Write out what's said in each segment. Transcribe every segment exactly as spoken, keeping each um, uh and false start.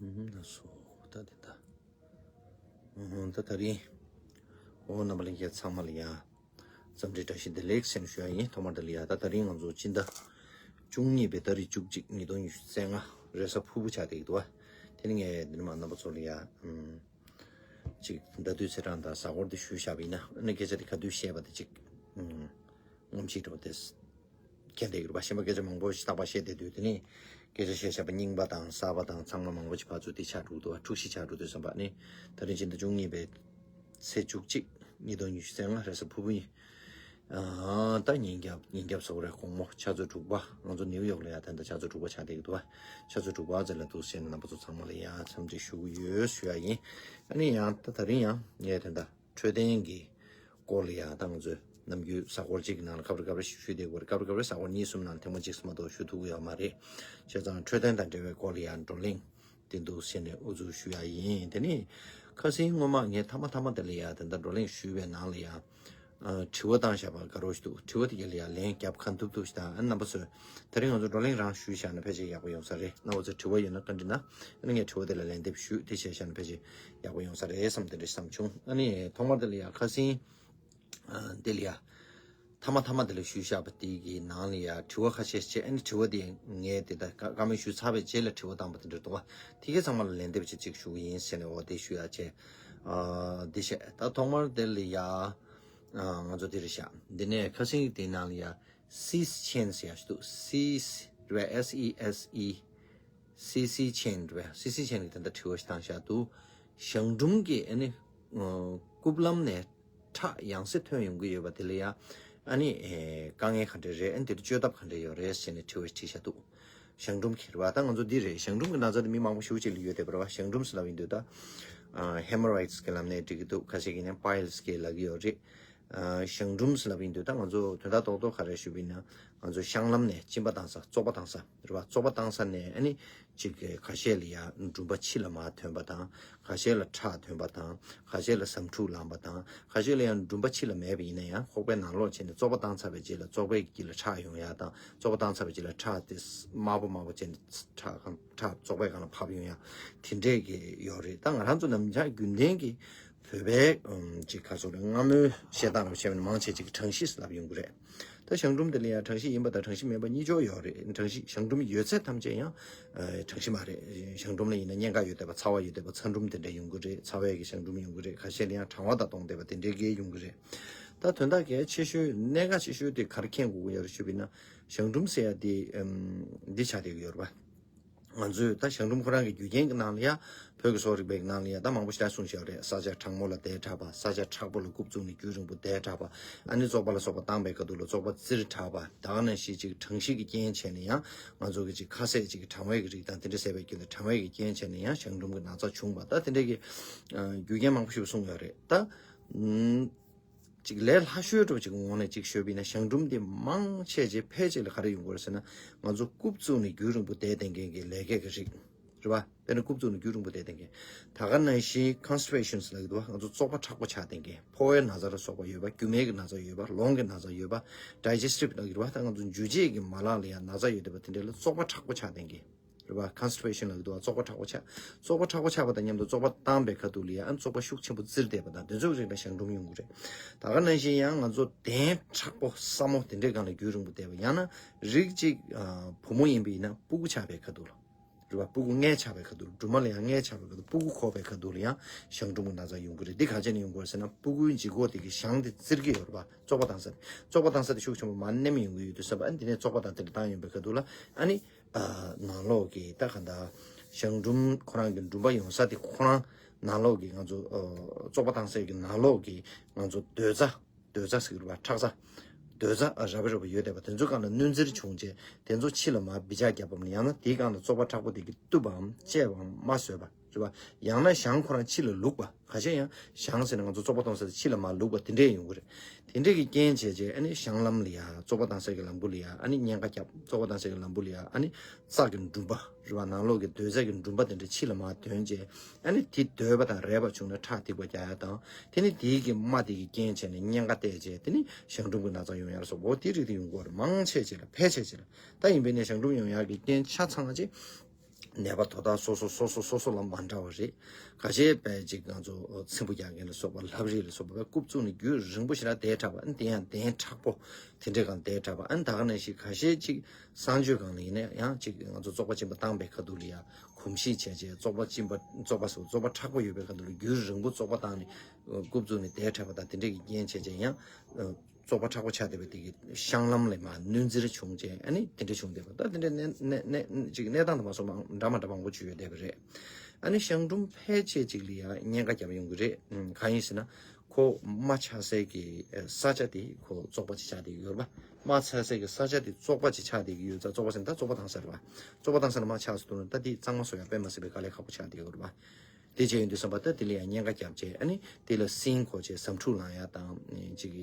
ཨུམ། ལགས་སོ། ད་དེ་ད། ཨུམ། ད་དེ་རིང་། ཨོ། རྣམ་པ་ལྷན་རྒྱས་ཚང་མ་ལ་ཡ། འཚམས་འདྲི་བཀྲ་ཤིས་བདེ་ལེགས་ཟེར་ཞུ་ཡ་ཡིན། ཐོག་མར་དེ་ལ་ཡ། ད་དེ་རིང་ང་ཚོ་སྤྱི་ཟླ་བཅུ་གཉིས་པའི་ཏ་རིག་བཅུ་གཅིག་ཉིས་སྟོང་ཉི་ཤུ་རྩ་ལྔ་རེས་གཟའ་ཕུར་བུ་ཆགས་བསྡད་ཀྱི་འདུག་བ། དེ་ནི་ངས་འདི་ནས་མར་རྣམ་པ་ཚོ་ལ་ཡ། ཨུམ། ཅིག་ཟླ་དུས་ཚེས་གྲངས་དང་གཟའ་འཁོར་དེ་ཞུས་བཞག་པ་ཡིན་ན། ཨ་ནི་སྐད་ཆ་དེ་ག་དུས་བཤད་པ་དེ་ཅིག་ཨུམ། ངོམ་ཅིག་འགྲོ་དེ། མཁྱེན་བསྡད་ཀྱི་རེད་པ། གཞན་པ་སྐད་ཆ་མང་པོ་ཞིག་རྟག་པར་བཤད་བསྡད་དུས། དེ་ནི་སྐད་ཆ་བཤད་བཞག་པ་རྙིང་པ་དང་གསར་པ་དང་ཚང་མ་མང་པོ་ཞིག་ཕར་ཚུར་དེ་ཆགས་འགྲོ་འདུག་བ། འཁྲུག་གཞི་ཆགས་འགྲོ་དུས་ཙམ་པ་ནི། ད་རིང་སྤྱི་ཟླ་བཅུ་གཉིས་པའི་ཚེས་བཅུ་གཅིག་ཉིས་སྟོང་ཉི་ཤུ་རྩ་ལྔ་རེས་གཟའ་ཕུར་བུ་ཡིན། ཨ། ད་ཉིན་རྒྱབ་ཉིན་རྒྱབ་ཟེར་དགོས་རེད། དགོང་མོ་ཆུ་ཚོད་དྲུག་པ། ང་ཚོ་ནིའུ་ཡོག་ལ་ཡ་ད་ལྟ་ཆུ་ཚོད་དྲུག་པ་ཆགས་བསྡད་ཀྱི་འདུག་བ། ཆུ་ཚོད་དྲུག་པ་ཙམ་ལ་འདུག་ཟེར་ནས་རྣམ་པ་ཚོ་ཚང་མ་ལ་ཡ་འཚམས་འདྲི་ཞུ་གི་ཡོད་ཞུ་ཡ་ཡིན། ཨ་ནི་ཡང་ད་དེ་རིང་ཡང་ངས་དེ་འདྲ་འཕྲོད་བསྟེན་གྱི་སྐོར་ལ་ཡང་ད་ང་ཚོས་ནམ་རྒྱུན་གཟའ་འཁོར་གཅིག་གི་ནང་ལ་སྐབས་རེ་སྐབས་རེ་ཞུ་བསྡད་ཀྱི་ཡོད་རེད། སྐབས་རེ་སྐབས་རེ་གཟའ་འཁོར་གཉིས་གསུམ་ནང་ཐེངས་མ་གཅིག་གསུམ་མ་གཏོགས་ཞུ་ཐུབ་ཀྱི་ཡོད་མ་རེད། བྱས་ཙང་འཕྲོད་བསྟེན་དང་འབྲེལ་བའི་སྐོར་ལ་ཡང་བགྲོ་གླེང་དེ་འདུག་ཟེར་ནས་ཨུ་ཚུགས་ཞུ་ཡ་ཡིན། དེ་ནི་ཁ་སང་སྔོན་མ་ངས་མཐའ་མ་མཐའ་མ་དེ་ལ་ཡང་དེ་འདྲ་བགྲོ་གླེང་ཞུས་པའི་ནང་ལ་ཡང་། ཨ། དྲི་བ་བཏང་བཞག་པ་དགའ་རབ་ཞིག་འདུག་དྲི་བ་དེ་ག་ལ་ཡང་ལན་རྒྱབ་གང་ཐུབ་ཐུབ་ཞིག་དང་། ཨ། རྣམ་པ་ཚོས་དེ་རིང་ང་ཚོ་བགྲོ་གླེང་རང་ཞུས་བཞག་ན་ཕལ་ཆེར་ཡག་པོ་ཡོང་ས་རེད། རྣམ་པ་ཚོས་དྲི་བ་ཡོད་ན་བཀའ་འདྲི་གནང་། ཨ་ནི་ངས་དྲི་བ་དེ་ལ་ལན་འདེབས་ཞུས། དེ་བྱས་བཞག་ན་ཕལ་ཆེར་ཡག་པོ་ཡོང་ས་རེད་བསམ་དེ་འདྲ་བསམ་བྱུང་། ཨ་ནི་ཐོག་མར་དེ་ལ་ཡང་ཁ་སང་། ཨ། དེ་ལ་ཡང་མཐའ་མ་མཐའ་མ་དེ་ལ་ཞུས་བཞག་པ་དེ་གི་ནང་ལ་ཡང་དྲི་བ་ཁ་ཤས་ཤིག་ཨ་ནི་དྲི་བ་དེ་ངས་དེ་ལྟར་བཀའ་བཀའ་མོལ་ཞུས་ཚར་བའི་རྗེས་ལ་དྲི་བ་བཏང་པ་དེ་འདྲ་འདུག་བ། དེ་གའི་ཚང་མ་ལ་ལན་འདེབས་ཅིག་ཅིག་ཞུ་གི་ཡིན་ཟེར་ནས། འོ། དེ་ཞུ་ཡ་བྱས། ཨ། དེ་བྱས། ད་ཐོག་མར་དེ་ལ་ཡ། ཨ། ང་ཚོ་དེ་རེད་བཞག་འདི་ནས་ཁ་སང་གི་དེའི་ནང་ལ་ཡ། སི་སི་ཆེན་ཟེར་ཡ་ཞིག་འདུག་སི་སི་རེད་པ། S E S E། སི་སི་ཆེན་རེད་པ། སི་སི་ཆེན་གྱིས་དེ་འདྲ་དྲི་བ་ཞིག་བཏང་བཞག་འདུག་གཞང་འབྲུམ་གྱི་ཨ་ནི། ཨ། རྐུབ་ལམ་ནས་ཁྲག་ཡང་སེ་ཐོན་ཡོང་གི་ཡོད་པ་དེ་ལ་ཡ། ཨ་ནི། ཨེ། དཀའ་ངལ་ག་འདྲ་རེད། ཨ་ནི་དེ་ལ་བཅོས་ཐབས་ག་འདྲ་ཡོད་རེད་ཟེར་ནས་དྲི་བ་ཞིག་བྲིས་བཞག་འདུག་གཞང་འབྲུམ་གྱི་རེད་པ། ད་ང་ཚོ་འདི་རེད། གཞང་འབྲུམ་གྱི་ན་ཚ་དེ་མི་མང་པོ་ཞེ་པོ་ཅིག་ལ་ཡོད་བསྡད་པ་རེད་པ། གཞང་འབྲུམ་ཟེར་ལབ་ཡིན་དུས་ད། ཨ། ཧེ་མོ་རོ་ཡིཌ་སི་གི་ལམ་ནས་འགྲིག་གི་འདུག་ཁ་ཤས་ཀྱིས་ནི་པའི་ལི་སི་གི་ལབ་ཀྱི་ཡོད་རེད། ཨ། གཞང་འབྲུམ་ཟེར་ལབ་ཡིན་དུས་ད་ང་ཚོ་དོན་དག་རྡོག་རྡོག་ག་རེ་ཞུས་པ་ཡིན་ན། ང་ཚོ་གཤང་ལམ་ནས་གཅིན་པ་བཏང་ས། བཙོག་པ་བཏང་ས་རེད་པ། བཙོག་པ་བཏང་ས་ནས་ཨ་ནི་ཅིག་ཁ་ཤས་ལ་ཡ་འབྲུམ་པ་ཕྱི་ལ་མར་ཐོན་པ་དང་། ཁ་ཤས་ལ་ཁྲག་ཐོན་པ་དང་། ཁ་ཤས་ལ་ཟམ་འཁྲུག་ལངས་པ་དང་། ཁ་ཤས་ལ་ཡང་འབྲུམ་པ་ཕྱི་ལ་མེད་པ་ཡིན་ན་ཡང་ཁོག་པའི་ནང་ལོགས་བྱས་ནས་བཙོག་པ་བཏང་ཚར་བའི་རྗེས་ལ་བཙོག་པའི་དཀྱིལ་ལ་ཁྲག་ཡོང་ཡ་དང་། བཙོག་པ་བཏང་ཚར་བའི་རྗེས་ལ་ཁྲག་དེ་དམར་པོ་དམར་པོ་བྱས་ནས་ཁྲག་ཁྲག་བཙོག་པའི་སྒང་ལ་ཕབ་ཡོང་ཡ་དེ་འདྲས་ཀྱི་ཡོད་རེད། ད་ང་རང་ཚོ་ནམ་ཞག་རྒྱུན་ལྡན་གྱི་བོད་པའི། ཨམ། ཅིག་ག་ཚོད་རེད། སྔ་མོའི་བཤད་སྟངས་ལ་བྱས་པ་ཡིན་ན་མང་ཆེ་ཅིག་གྲང་གཤིས་ལབ་ཡོང་གི་རེད། ད་གཞང་འབྲུམ་དེ་ལ་ཡང་གྲང་གཤིས་ཡིན་པ་དང་གྲང་གཤིས་མིན་པ་གཉིས་ཀྱང་ཡོད་རེད། གྲང་གཤིས། གཞང་འབྲུམ་ཡོད་ཚད་ཐམས་ཅད་ཡང་། ཨ། གྲང་གཤིས་མ་རེད། གཞང་འབྲུམ་ལ་ཡིན་ན་གཉན་ཁ་ཡོད་བསྡད་པ། ཚ་བ་ཡོད་བསྡད་པ། ཚ་འབྲུམ་དེ་འདྲ་ཡོང་གི་རེད། ཚ་བའི་གི་གཞང་འབྲུམ་ཡོང་གི་རེད། ཁ་ཤས་ལ་ཡང་གྲང་བ་དང་སྟོང་བསྡད་པ་དེ་འདྲའི་གི་ཡོང་གི་རེད། ད་དོན་དག་གལ་ཆེ་ཤོས། གནད་འགག་ཆེ་ཤོས་དེ་ག་རེ་མཁྱེན་དགོས་ཀྱི་ཡོད་རེད་ཞུས་པ་ཡིན་ན། གཞང་འབྲུམ་ཟེར་ཡ་དེ། ཨམ། འདི་ཆགས་བསྡད་ཀྱི་ཡོད་རེད་པ། ང་ཚོས་ད་གཞང་འབྲུམ་ཁོ་རང་གི་རྒྱུ་རྐྱེན་གྱི་ནང་ལ་ཡ། བོད་ཀྱི་གསོ་བ་རིག་པའི་ནང་ལ་ཡ་ད་མང་པོ་ཞིག་གསུངས་བཞག་རེད། ས་ཆ་གྲང་མོ་ལ་བསྡད་དྲགས་པ། ས་ཆ་མཁྲེགས་པོ་ལ་རྐུབ་བཙུགས་ནས་རྒྱུན་རིང་པོ་བསྡད་དྲགས་པ། ཨ་ནི་བཙོག་པ་ལ་སོགས་པ་བཏང་པའི་ཁ་ཐུག་ལ་བཙོག་པ་བཙིར་དྲགས་པ། ད་ག་ནང་བཞིན་ཅིག་གྲང་གཤིས་ཀྱི་རྐྱེན་བྱས་ནས་ཡང་ང་ཚོ་གི་ཅིག་ཁ་ཟས་ཅིག་གྲང་བའི་གི་རིགས་དང་དེ་འདྲ་ཟས་པའི་རྐྱེན་དང་། གྲང་བའི་གི་རྐྱེན་བྱས་ནས་ཡང་གཞང་འབྲུམ་གྱི་ན་ཚ་བྱུང་བ། ད་དེ་འདྲའི་གི་རྒྱུ་རྐྱེན་མང་པོ་ཞིག་གསུངས་ཡོད་རེད། ད། ཨམ། ཅིག་ལས་སླ་ཤོས་འདྲ་པོ་ཅིག་གི་ངོས་ནས་ཅིག་ཤོད་པ་ཡིན་ན། གཞང་འབྲུམ་དེ་མང་ཆེ་ཆེ་ཕལ་ཆེར་ལ་ག་རེ་ཡོང་གི་རེད་ཟེར་ན། ང་ཚོ་རྐུབ་བཙུགས་ནས་རྒྱུན་རིང་པོ་བསྡད་བསྡད་མཁན་གྱི་ལས་ཀ་གི་རིགས་རེད་པ། དཔེར་ན་རྐུབ་བཙུགས་ནས་རྒྱུན་རིང་པོ་བསྡད་བསྡད་མཁན། ད་ག་ནང་བཞིན་ཁོན་སི་ཊི་པེ་ཤན་ལབ་ཀྱི་འདུག་པ། ང་ཚོ་བཙོག་པ་མཁྲེགས་པོ་ཆགས་བསྡད་མཁན། ཕོ་བའི་ན་ཚ་ལ་སོགས་པ་ཡོད་པ། རྒྱུ་མའི་གི་ན་ཚ་ཡོད་པ། ལོང་གི་ན་ཚ་ཡོད་པ། ཌའི་ཇེ་སི་ཊིབ་ལབ་ཀྱི་འདུག་པ། ད་ང་ཚོ་འཇུ་བྱེད་ཀྱི་མ་ལག་ལ་ཡང་ན་ཚ་ཡོད་བསྡད་པ་དེ་འདྲ་ལ་བཙོག་པ་མཁྲེགས་པོ་ཆགས་བསྡད་མཁན། རེད་པ། ཁོན་སི་ཊི་པེ་ཤན་ལབ་ཀྱི་འདུག་པ། བཙོག་པ་མཁྲེགས་པོ་ཆགས། བཙོག་པ་མཁྲེགས་པོ་ཆགས་པ་དང་མཉམ་དུ་བཙོག་པ་བཏང་པའི་ཁ་ཐུག་ལ་ཡང་བཙོག་པ་ཤུགས་ཆེན་པོ་བཙིར་བསྡད་པ་དང་། དེ་ཚོའི་རིགས་ལ་གཞང་འབྲུམ་ཡོང་གི་རེད། ད་ག་ནང་བཞིན་ཡང་ང་ཚོ་གདན་མཁྲེགས་པོ་སྲབ་མོ་དེ་འདྲའི་སྒང་ལ་རྒྱུན་རིང་པོ་བསྡད་པ། ཡང་ན་རིགས་གཅིག་ཨ། བུ་མོ་ཡིན་པ་ཡིན་ན་སྤུ་གུ་ཆགས་པའི་ཁ་ཐུག་ལ། རེད་པ། སྤུ་གུ་མངལ་ཆགས་པའི་ཁ་ཐུག་ལ། སྦྲུམ་མ་ལ་ཡང་མངལ་ཆགས་པའི་ཁ་ཐུག་སྤུ་གུ་འཁོར་བའི་ཁ་ཐུག་ལ་ཡང་གཞང་འབྲུམ་གྱི་ན་ཚ་ཡོང་གི་རེད། འདི་ག་བྱས་ནས་ཡོང་གི་རེད་ཟེར་ན། སྤུ་གུའི་ལྗིད་ཁོག་དེ་གི་གཞང་དེ་བཙིར་གྱི་ཡོད་རེད་པ། བཙོག་པ་བཏང་ས་རེད། བཙོག་པ་བཏང་ས་དེ་ཤུགས་ཆེན་པོ་མར་མནན་ཡོང་གི་ཡོད་དུས་ཙམ་པ། ཨ་ནི་དེ་ནས་བཙོག་པ་དང་དེ་འདྲ་བཏང་ཡོང་པའི་ཁ་ཐུག་ལ། ཨ་ནི། ཨ། ནང་ལོགས་ཀྱི་ད་ག་འདྲ། གཞང་འབྲུམ་ཁོ་རང་གི་འབྲུམ་པ་ཡོང་ས་དེ་ཁོ་རང་ནང་ལོགས་ཀྱི་ང་ཚོ། ཨ། བཙོག་པ་བཏང་སའི་གི་ནང་ལོགས་ཀྱི་ང་ཚོ་སྡོད་རྩ། སྡོད་རྩ་ཟེར་གྱི་རེད་པ། ཁྲག་རྩ། སྡོད་རྩ། ཨ། རབ་རིབ་རབ་ཡོད་བསྡད་པ་དེ་ཚོའི་སྒང་ལ་གནོན་བཙིར་བྱུང་རྗེས། དེ་ཚོ་ཕྱི་ལ་མར་སྦི་ལྕག་བརྒྱབ་པའམ། ཡང་ན་དེའི་སྒང་ལ་བཙོག་པ་མཁྲེགས་པོ་དེ་གིས་གཏུབ་པའམ་བཅད་པའམ་མར་བཟོས་པ། རེད་པ། ཡང་ན་གཞང་ཁོ་རང་ཕྱི་ལ་ལུག་པ། ཁ་ཤས་ཡང་གཞང་ཟེར་ན་ང་ཚོ་བཙོག་པ་གཏོང་ས་དེ་ཕྱི་ལ་མར་ལུག་པ་དེ་འདྲས་ཡོང་གི་རེད། དེ་འདྲས་ཀྱི་རྐྱེན་བྱས་རྗེས། ཨ་ནི་གཞང་ལམ་ལ་ཡ། བཙོག་པ་བཏང་སའི་གི་ལམ་བུ་ལ་ཡ། ཨ་ནི་གཉན་ཁ་བརྒྱབ། བཙོག་པ་བཏང་སའི་གི་ལམ་བུ་ལ་ཡ། ཨ་ནི་རྩ་གི་འབྲུམ་པ། རེད་པ། ནང་ལོགས་ཀྱི་སྡོད་རྩ་གི་འབྲུམ་པ་དེ་འདྲ་ཕྱི་ལ་མར་ཐོན་རྗེས། ཨ་ནི་དེ་སྡོད་པ་དང་རལ་པ་བྱུང་ན་ཁྲག་ཐིགས་པ་རྒྱག་ཡ་དང་། དེ་ནི་དེའི་གི་རྨ་དེ་གི་རྐྱེན་བྱས་ནས་གཉན་ཁ་བལྟས་རྗེས། དེ་ནི་གཞང་འབྲུམ་གྱི་ན་ཚ་ཡོང་ཡ་ལ་སོགས་པ། འོ་དེའི་རིགས་དེ་ཡོང་གི་ཡོད་རེད། མང་ཆེ་ཆེ་ལ། ཕལ་ཆེ་ཆེ་ལ། ད་ཡིན་པས་ན་གཞང་འབྲུམ་ཡོང་ཡ་གི་རྐྱེན་ཆ་ཚང་ཅིག་ནད་པ་དོ་བདག་སོ་སོ་སོ་སོ་སོ་སོ་ལ་མ་འདྲ་བ་རེད། ཁ་ཤས་པས་ཅིག་ང་ཚོ་ཚེམ་བུ་རྒྱག་མཁན་ལ་སོགས་པ་ལྷ་རིས་ལ་སོགས་པ་པས་རྐུབ་བཙུགས་ནས་རྒྱུན་རིང་པོ་ཞིག་ལ་བསྡད་དྲགས་པ། ཨ་ནི་དེ་ཡང་གདན་མཁྲེགས་པོ་དེ་འདྲའི་སྒང་བསྡད་དྲགས་པ། ཨ་ནི་ད་ག་ནང་བཞིན་ཁ་ཤས་ཅིག་གསང་སྤྱོད་སྒང་ལ་ཡིན་ན་ཡང་ཅིག་ང་ཚོ་བཙོག་པ་གཅིན་པ་བཏང་པའི་ཁ་ཐུག་ལ་ཡང་གོམས་གཤིས་བྱས་བྱས་བཙོག་པ་གཅིན་པ་བཙོག་པ་སོགས་བཙོག་པ་མཁྲེགས་པོ་ཡོད་པའི་ཁ་ཐུག་ལ་རྒྱུན་རིང་པོ་བཙོག་པ་བཏང་ནས་རྐུབ་བཙུགས་ནས་བསྡད་དྲགས་པ་དང་དེ་འདྲའི་གི་རྐྱེན་བྱས་བྱས་ཡང་། བཙོག་པ་མཁྲེགས་པོ་ཆགས་བསྡད་པའི་དེ་གི་བཤང་ལམ་ལས་མར་གནོན་འཚེར་བྱུང་བྱས། ཨ་ནི་དེ་འདྲ་བྱུང་བསྡད་པ། ད་དེ་འདྲའི་གནས་གནས་གནས་ཅིག་གནས་སྟངས་དང་མ་སོང་བ་འདྲ་མ་འདྲ་མང་པོ་བྱུང་ཡོད་བསྡད་པ་རེད། ཨ་ནི་གཞང་འབྲུམ་ཕལ་ཆེར་ཅིག་ལ་ཡང་གཉན་ཁ་བརྒྱབ་ཡོང་གི་རེད། ཨུམ། གང་ཡིན་ཟེར་ན་ཁོ་རྨ་ཆགས་སའི་གི་ས་ཆ་དེ་ཁོ་བཙོག་པ་ཅིག་ཆགས་བསྡད་ཀྱི་ཡོད་རེད་པ། རྨ་ཆགས་སའི་གི་ས་ཆ་དེ་བཙོག་པ་ཅིག་ཆགས་བསྡད་ཀྱི་ཡོད་ཙང་། བཙོག་པ་ཟེར་ན་ད་བཙོག་པ་བཏང་ས་རེད་པ། བཙོག་པ་བཏང་ས་ལ་རྨ་ཆགས་སོང་ན་ད་དེ་གཙང་མ་བཟོ་ཡག་དཔེ་མ་སྲིད་པའི་དཀའ་ལས་ཁག་པོ་ཆགས་བསྡད་ཀྱི་ཡོད་རེད་པ། དེ་བྱས་ཡོང་དུས་ཙམ་པ་ད་དེ་ལ་ཡང་གཉན་ཁ་བརྒྱབ་བྱས། ཨ་ནི་དེ་ལ་སྲིན་གོ་བྱས་ཟམ་འཁྲུག་ལངས་ཡག་དང་། ཅིག་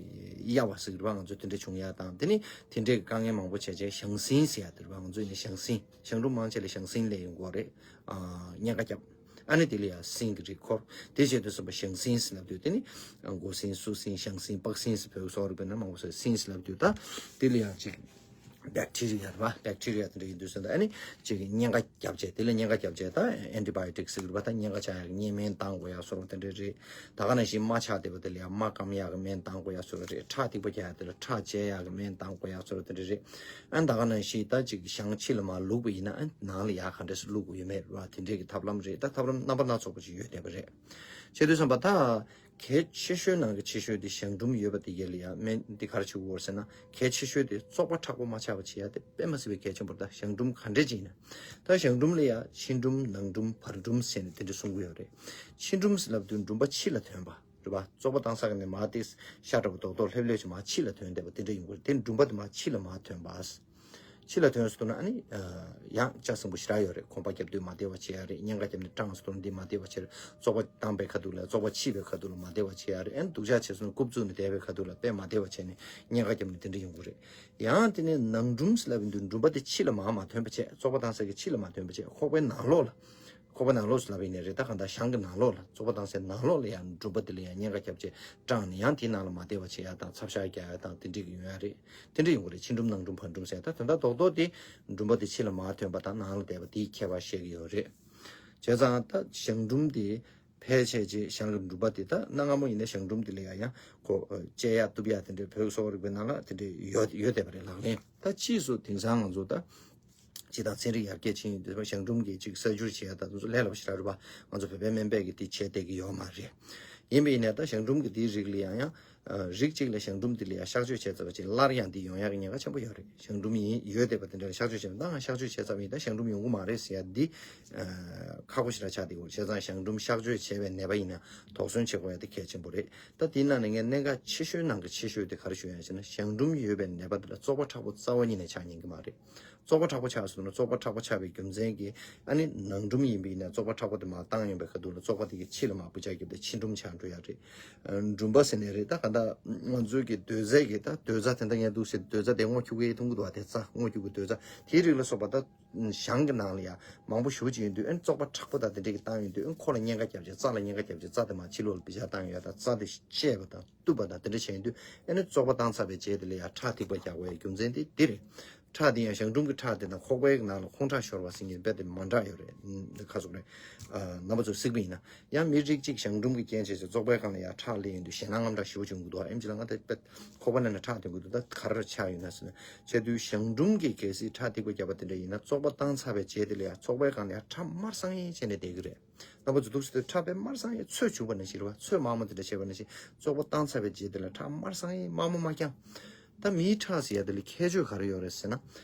གཡའ་བ་ཟེར་གྱི་རེད་པ། ང་ཚོ་དེ་འདྲ་བྱུང་ཡག་དང་། དེ་ནི་དེ་འདྲའི་དཀའ་ངལ་མང་པོ་བྱས་བྱས་གཞང་སྲིན་ཟེར་ཡག་དེ་རེད་པ། ང་ཚོ་ཡིན་ན་གཞང་སྲིན། གཞང་འབྲུམ་མང་ཆེ་ལ་གཞང་སྲིན་སླེབས་ཡོང་གི་རེད། ཨ། གཉན་ཁ་བརྒྱབ། ཨ་ནི་དེ་ལ་ཡང་སྲིན་གྱི་རིགས་འཁོར། དེ་བྱས་དུས་ཙམ་པ་གཞང་སྲིན་ཟེར་ལབ་དུས་དེ་ནི་མགོ་སྲིན་སུ་སྲིན་གཞང་སྲིན་པགས་སྲིན་ཟེར་བོད་སོག་རིག་པའི་ནང་མང་པོ་ཟེར་སྲིན་ཟེར་ལབ་དུས། ད་དེ་ལ་ཡང་ཅིག་བེག་ཊི་རི་ཡ་རེད་པ། བེག་ཊི་རི་ཡ་དེ་འདྲ་ཡིན་དུས་ཙམ་པ་ཨ་ནི་ཅིག་གཉན་ཁ་བརྒྱབ་བྱས། དེ་ལ་གཉན་ཁ་བརྒྱབ་བྱས་ད་ཨན་ཊི་བྷ་ཡོ་ཊིག་ཟེར་གྱི་རེད་པ། ད་གཉན་ཁ་ཆགས་ཡག་གཉན་སྨན་བཏང་དགོས་ཡག་བཟོ་འདྲ་དེ་འདྲ་རེད། ད་ག་ནང་བཞིན་རྨ་ཆགས་བསྡད་པ་དེ་ལ་ཡང་རྨ་སྐམ་ཡག་གི་སྨན་བཏང་དགོས་ཡག་བཟོ་འདྲ་རེད། ཁྲག་ཐིགས་པ་རྒྱག་ཡག་དེ་ལ་ཁྲག་བཅད་ཡག་གི་སྨན་བཏང་དགོས་ཡག་བཟོ་འདྲ་དེ་འདྲ་རེད། ཨ་ནི་ད་ག་ནང་བཞིན་ད་ཅིག་གཞང་ཕྱི་ལ་མར་བླུགས་པ་ཡིན་ན། ཨ་ནི་ནང་ལ་ཡར་ག་འདྲ་སེ་བླུགས་དགོས་ཡོད་མེད་རེད་པ། དེ་འདྲའི་གི་ཐབས་ལམ་རེད། ད་ཐབས་ལམ་རྣམ་པ་སྣ་ཚོགས་པ་ཅིག་ཡོད་བསྡད་པ་རེད། བྱས་དུས་ཙམ་པ་ད་གལ་ཆེ་ཤོས་ནང་གི་ཆེ་ཤོས་དེ་གཞང་འབྲུམ་ཡོད་པ་དེ་ག་ལ་ཡང་སྨན་འདི་ག་རེ་བྱེད་དགོས་ཟེར་ན། གལ་ཆེ་ཤོས་དེ་བཙོག་པ་མཁྲེགས་པོ་མ་ཆགས་པ་བྱེད་ཡག་དེ་དཔེ་མ་སྲིད་པའི་གལ་ཆེན་པོ་རེད། ད་གཞང་འབྲུམ་ག་འདྲས་ཅིག་ཡིན་ན། ད་གཞང་འབྲུམ་ལ་ཡང་ཕྱི་འབྲུམ་ནང་འབྲུམ་བར་འབྲུམ་ཟེར་ནས་དེ་འདྲ་གསུང་གི་ཡོད་རེད། ཕྱི་འབྲུམ་ཟེར་ལབ་དུས་འབྲུམ་པ་ཕྱི་ལ་ཐོན་པ་རེད་པ། བཙོག་པ་བཏང་ས་ག་ནས་མར་དེ་ཤ་འདྲ་པོ་རྡོག་རྡོག་ལྷེབ་ལྷེབ་ཅིག་མར་ཕྱི་ལ་ཐོན་བསྡད་པ་དེ་འདྲ་ཡིན་དགོས་རེད། དེ་འབྲུམ་པ་དེ་མར་ཕྱི་ལ་མར་ཐོན་པ། ཕྱི་ལ་ཐོན་སོང་ན་ཨ་ནི་ཡང་ལྕགས་སྲིན་པོ་ཞེ་དྲག་ཡོད་རེད། ཁོང་པ་རྒྱབ་དུས་མ་བདེ་བ་བྱེད་ཡག་རེད། གཉན་ཁ་བརྒྱབ་ནས་སྐྲངས་སོང་ན་འདི་མ་བདེ་བ་བྱེད་རེད། བཙོག་པ་བཏང་པའི་ཁ་ཐུག་ལ། བཙོག་པ་ཕྱིས་པའི་ཁ་ཐུག་ལ་མ་བདེ་བ་བྱེད་ཡག་རེད། ཨ་ནི་སྡུག་ཅག་བྱས་སོང་ན་རྐུབ་བཙུགས་ནས་བསྡད་པའི་ཁ་ཐུག་ལ་དཔེ་མ་བདེ་བ་བྱས་ནས་གཉན་ཁ་བརྒྱབ་ནས་དེ་འདྲ་ཡོང་གི་རེད། ཡང་དེ་ནས་ནང་འབྲུམ་ཟེར་ལབ་ཡོང་དུས་འབྲུམ་པ་དེ་ཕྱི་ལ་མར་མ་ཐོན་པ་བྱས། བཙོག་པ་བཏང་ས་གི་ཕྱི་ལ་མ་ཐོན་པ་བྱས། ཁོག་པའི་ནང་ལོགས་ལ། ཁོག་པ་ནང་ལོགས་སུ་ལབ་ཡིན་ནའི་རེད། ད་གང་ལྟར་གཞང་གི་ནང་ལོགས་ལ། བཙོག་པ་བཏང་སའི་ནང་ལོགས་ལ་ཡང་འབྲུམ་པ་དེ་ལ་ཡང་གཉན་ཁ་བརྒྱབ་བྱས་སྐྲངས་ནས་ཡང་དེའི་ནང་ལ་མ་བདེ་བ་བྱེད་ཡག་དང་ཚབ་ཤ་རྒྱག་ཡག་དང་དེ་འདྲ་གི་ཡོང་ཡག་རེད། དེ་འདྲ་ཡོང་གི་རེད། ཕྱི་འབྲུམ་ནང་འབྲུམ་བར་འབྲུམ་ཟེར། ད་དོན་དག་རྡོག་རྡོག་དེ་འབྲུམ་པ་དེ་ཕྱི་ལ་མར་ཐོན་པ་དང་ནང་ལ་བསྡད་པ་དེའི་ཁྱད་པར་བཤད་ཀྱི་ཡོད་རེད། བྱས་ཙང་ད་གཞང་འབྲུམ་དེ་ཕལ་ཆེར་ཅིག་གཞང་གི་འབྲུམ་པ་དེ། ད་གནའ་སྔ་མོ་ཡིན་ན་གཞང་འབྲུམ་དེ་ལ་ཡང་ཡང་ཁོ་བཅད་ཡག་གཏུབ་ཡག་དེ་འདྲ་བོད་གསོ་བ་རིག་པའི་ནང་ལ་དེ་འདྲ་ཡོད་ཡོད་བསྡད་པ་རེད། ལག་ལེན། ད་ཕྱིས་སུ་དེང་སང་ང་ཚོ་ད་སྤྱིར་བཏང་ཚན་རིག་ཡར་རྒྱས་ཕྱིན་ཡོང་དུས་གཞང་འབྲུམ་གྱི་ཅིག་གསར་འགྱུར་བྱེད་ཡག་ད་དེ་ཚོ་ལས་སླ་པོ་ཞེ་དྲག་རེད་པ། ང་ཚོ་བོད་པའི་སྨན་པས་ཀྱིས་དེ་བྱས་བསྡད་ཀྱི་ཡོད་མ་རེད། ཡིན་པ་ཡིན་ནའི་ད་གཞང་འབྲུམ་གྱི་དེའི་རིགས་ལ་ཡང་ཡང་། ཨ། རིགས་གཅིག་ལ་གཞང་འབྲུམ་དེ་ལ་ཡང་གཤག་བཅོས་བྱས་ཚར་བ་ཅིག་སླར་ཡང་འདི་ཡོང་ཡག་གི་ཉེན་ཁ་ཆེན་པོ་ཡོད་རེད། གཞང་འབྲུམ་ཡིན་ཡོད་བསྡད་པ་དེ་འདྲ་ལ་གཤག་བཅོས་བྱས་ན། ད་ང་གཤག་བཅོས་བྱས་ཚར་བ་ཡིན། ད་གཞང་འབྲུམ་ཡོང་གི་མ་རེད་ཟེར་ཡག་འདི། ཨ། ཁག་པོ་ཞེ་དྲག་ཆགས་བསྡད་ཡོད་རེད། བྱས་ཙང་གཞང་འབྲུམ་གཤག་བཅོས་བྱས་པའི་ནད་པ་ཡིན་ན་དོགས་ཟོན་བྱེད་དགོས་ཡག་དེ་གལ་ཆེན་པོ་རེད། ད་དེའི་ནང་ནས་ངས་གནད་འགག་ཆེ་ཤོས་ནང་གི་ཆེ་ཤོས་དེ་ག་རེ་ཞུ་ཡག་ཡིན་ཟེར་ན། གཞང་འབྲུམ་ཡོད་པའི་ནད་པ་དེ་ལ་བཙོག་པ་མཁྲེགས་པོ་རྩ་བ་ཉིད་ནས་ཆགས་ཉན་གྱི་མ་རེད། བཙོག་པ་མཁྲེགས་པོ་ཆགས་སོང་ན། བཙོག་པ་མཁྲེགས་པོ་ཆགས་པའི་རྒྱུ་མཚན་གྱིས་ཨ་ནི་ནང་འབྲུམ་ཡིན་པ་ཡིན་ན་བཙོག་པ་མཁྲེགས་པོ་དེ་མར་བཏང་ཡོང་པའི་ཁ་ཐུག་ལ་བཙོག་པ་དེ་གིས་ཕྱི་ལ་མར་འབུ་ཆགས་རྒྱབ་སྟེ་ཕྱི་འབྲུམ་ཆགས་འགྲོ་ཡག་རེད། འབྲུམ་པ་ཟེར་ནའི་རེད། ད་གང་ལྟར་ང་ཚོའི་གི་སྡོད་རྫས་ཀྱི། ད་སྡོད་རྩ་དེ་འདྲ་ངས་འདུག་ཟེར། སྡོད་རྩ་དེ་སྔོ་ཁྱུག་གེ་མཐོང་གི་འདུག་པ། དེ་རྩ་སྔོ་ཁྱུག་གི་སྡོད་རྩ་དེའི་རིགས་ལ་སོགས་པ། ད་གཞང་གི་ནང་ལ་ཡང་མང་པོ་ཞེ་པོ་ཅིག་ཡོང་དུས། ཨ་ནི་བཙོག་པ་མཁྲེགས་པོ་དང་དེ་འདྲ་གིས་བཏང་ཡོང་དུས། ཨ་ནི་ཁོ་ལ་གཉན་ཁ་བརྒྱབ་བྱས། རྩ་ལ་གཉན་ཁ་བརྒྱབ་བྱས་རྩ་དེ་མར་ཕྱི་ལོགས་ལ་འབུ་ཆགས་བཏང་ཡོང་ཡག་དང་། རྩ་དེ་བཅད་པ་དང་གཏུབ་པ་དང་དེ་འདྲ་བྱས་ཡོང་དུས། ཨ་ནི་བཙོག་པ་བཏང་ཚར་བའི་རྗེས་དེ་ལ་ཡང་ཁྲག་ཐིགས་པ་རྒྱག་པའི་རྒྱུ་མཚན་དེ་འདི་རེད། ཁྲག་དེ་ཡང་གཞང་འབྲུམ་གྱི་ཁྲག་དེ་དང་ཁོག་པའི་ནང་ལ་ཁོང་ཁྲག་ཤོར་བ་ཟེར་མཁན་རྦད་དེ་མ་འདྲ་ཡོད་རེད། ཨ། ཁ་སོགས་རེད། ཨ། རྣམ་པ་ཚོ་གཟིགས་པ་ཡིན་ན། ཡང་མི་རིགས་གཅིག་གཞང་འབྲུམ་གྱི་རྐྱེན་བྱས་ཏེ་བཙོག་པའི་སྒང་ལ་ཡང་ཁྲག་སླེབས་ཡོང་དུས་ཞེད་སྣང་དངངས་སྐྲག་ཞེ་པོ་བྱུང་གི་འདུག། ཨ། ཨེམ་ཆི་ལ་ང་དེ་རྦད་ཁོག་པ་ནང་ནས་ཁྲག་ཐོན་གྱི་འདུག། ད་ག་རེ་ཆགས་ཡོད་ན་ཟེར་ན། བྱས་དུས་གཞང་འབྲུམ་གྱི་གལ་སྲིད་ཁྲག་ཐིགས་པ་བརྒྱབ་པ་དེ་འདྲ་ཡིན་ན། བཙོག་པ་བཏང་ཚར་བའི་རྗེས་དེ་ལ་ཡང་བཙོག་པའི་སྒང་ལ་ཡང་ཁྲག་དམར་སང་ངེ་བྱས་ནས་བསྡད་ཀྱི་རེད། རྣམ་པ་ཚོ་འདུག་སེ་ཁྲག་དཔེ་དམར་སང་ངེ་ཚོས་བྱུག་པ་ནང་བཞིན་རེད་པ། ཚོས་དམར་མོ་དེ་འདྲ་བྱས་པ་ནང་བཞིན། བཙོག་པ་བཏང་ཚར་བའི་རྗེས་དེ་ལ་ཁྲག་དམར་སང་ངེ་དམར་མོ་མ་རྐྱང་། ད་མིའི་ཁྲག་ཟེར་ཡག་དེ་ལ་ཁྱད་ཆོས་ག་རེ་ཡོད་རེད་ཟེར་ན།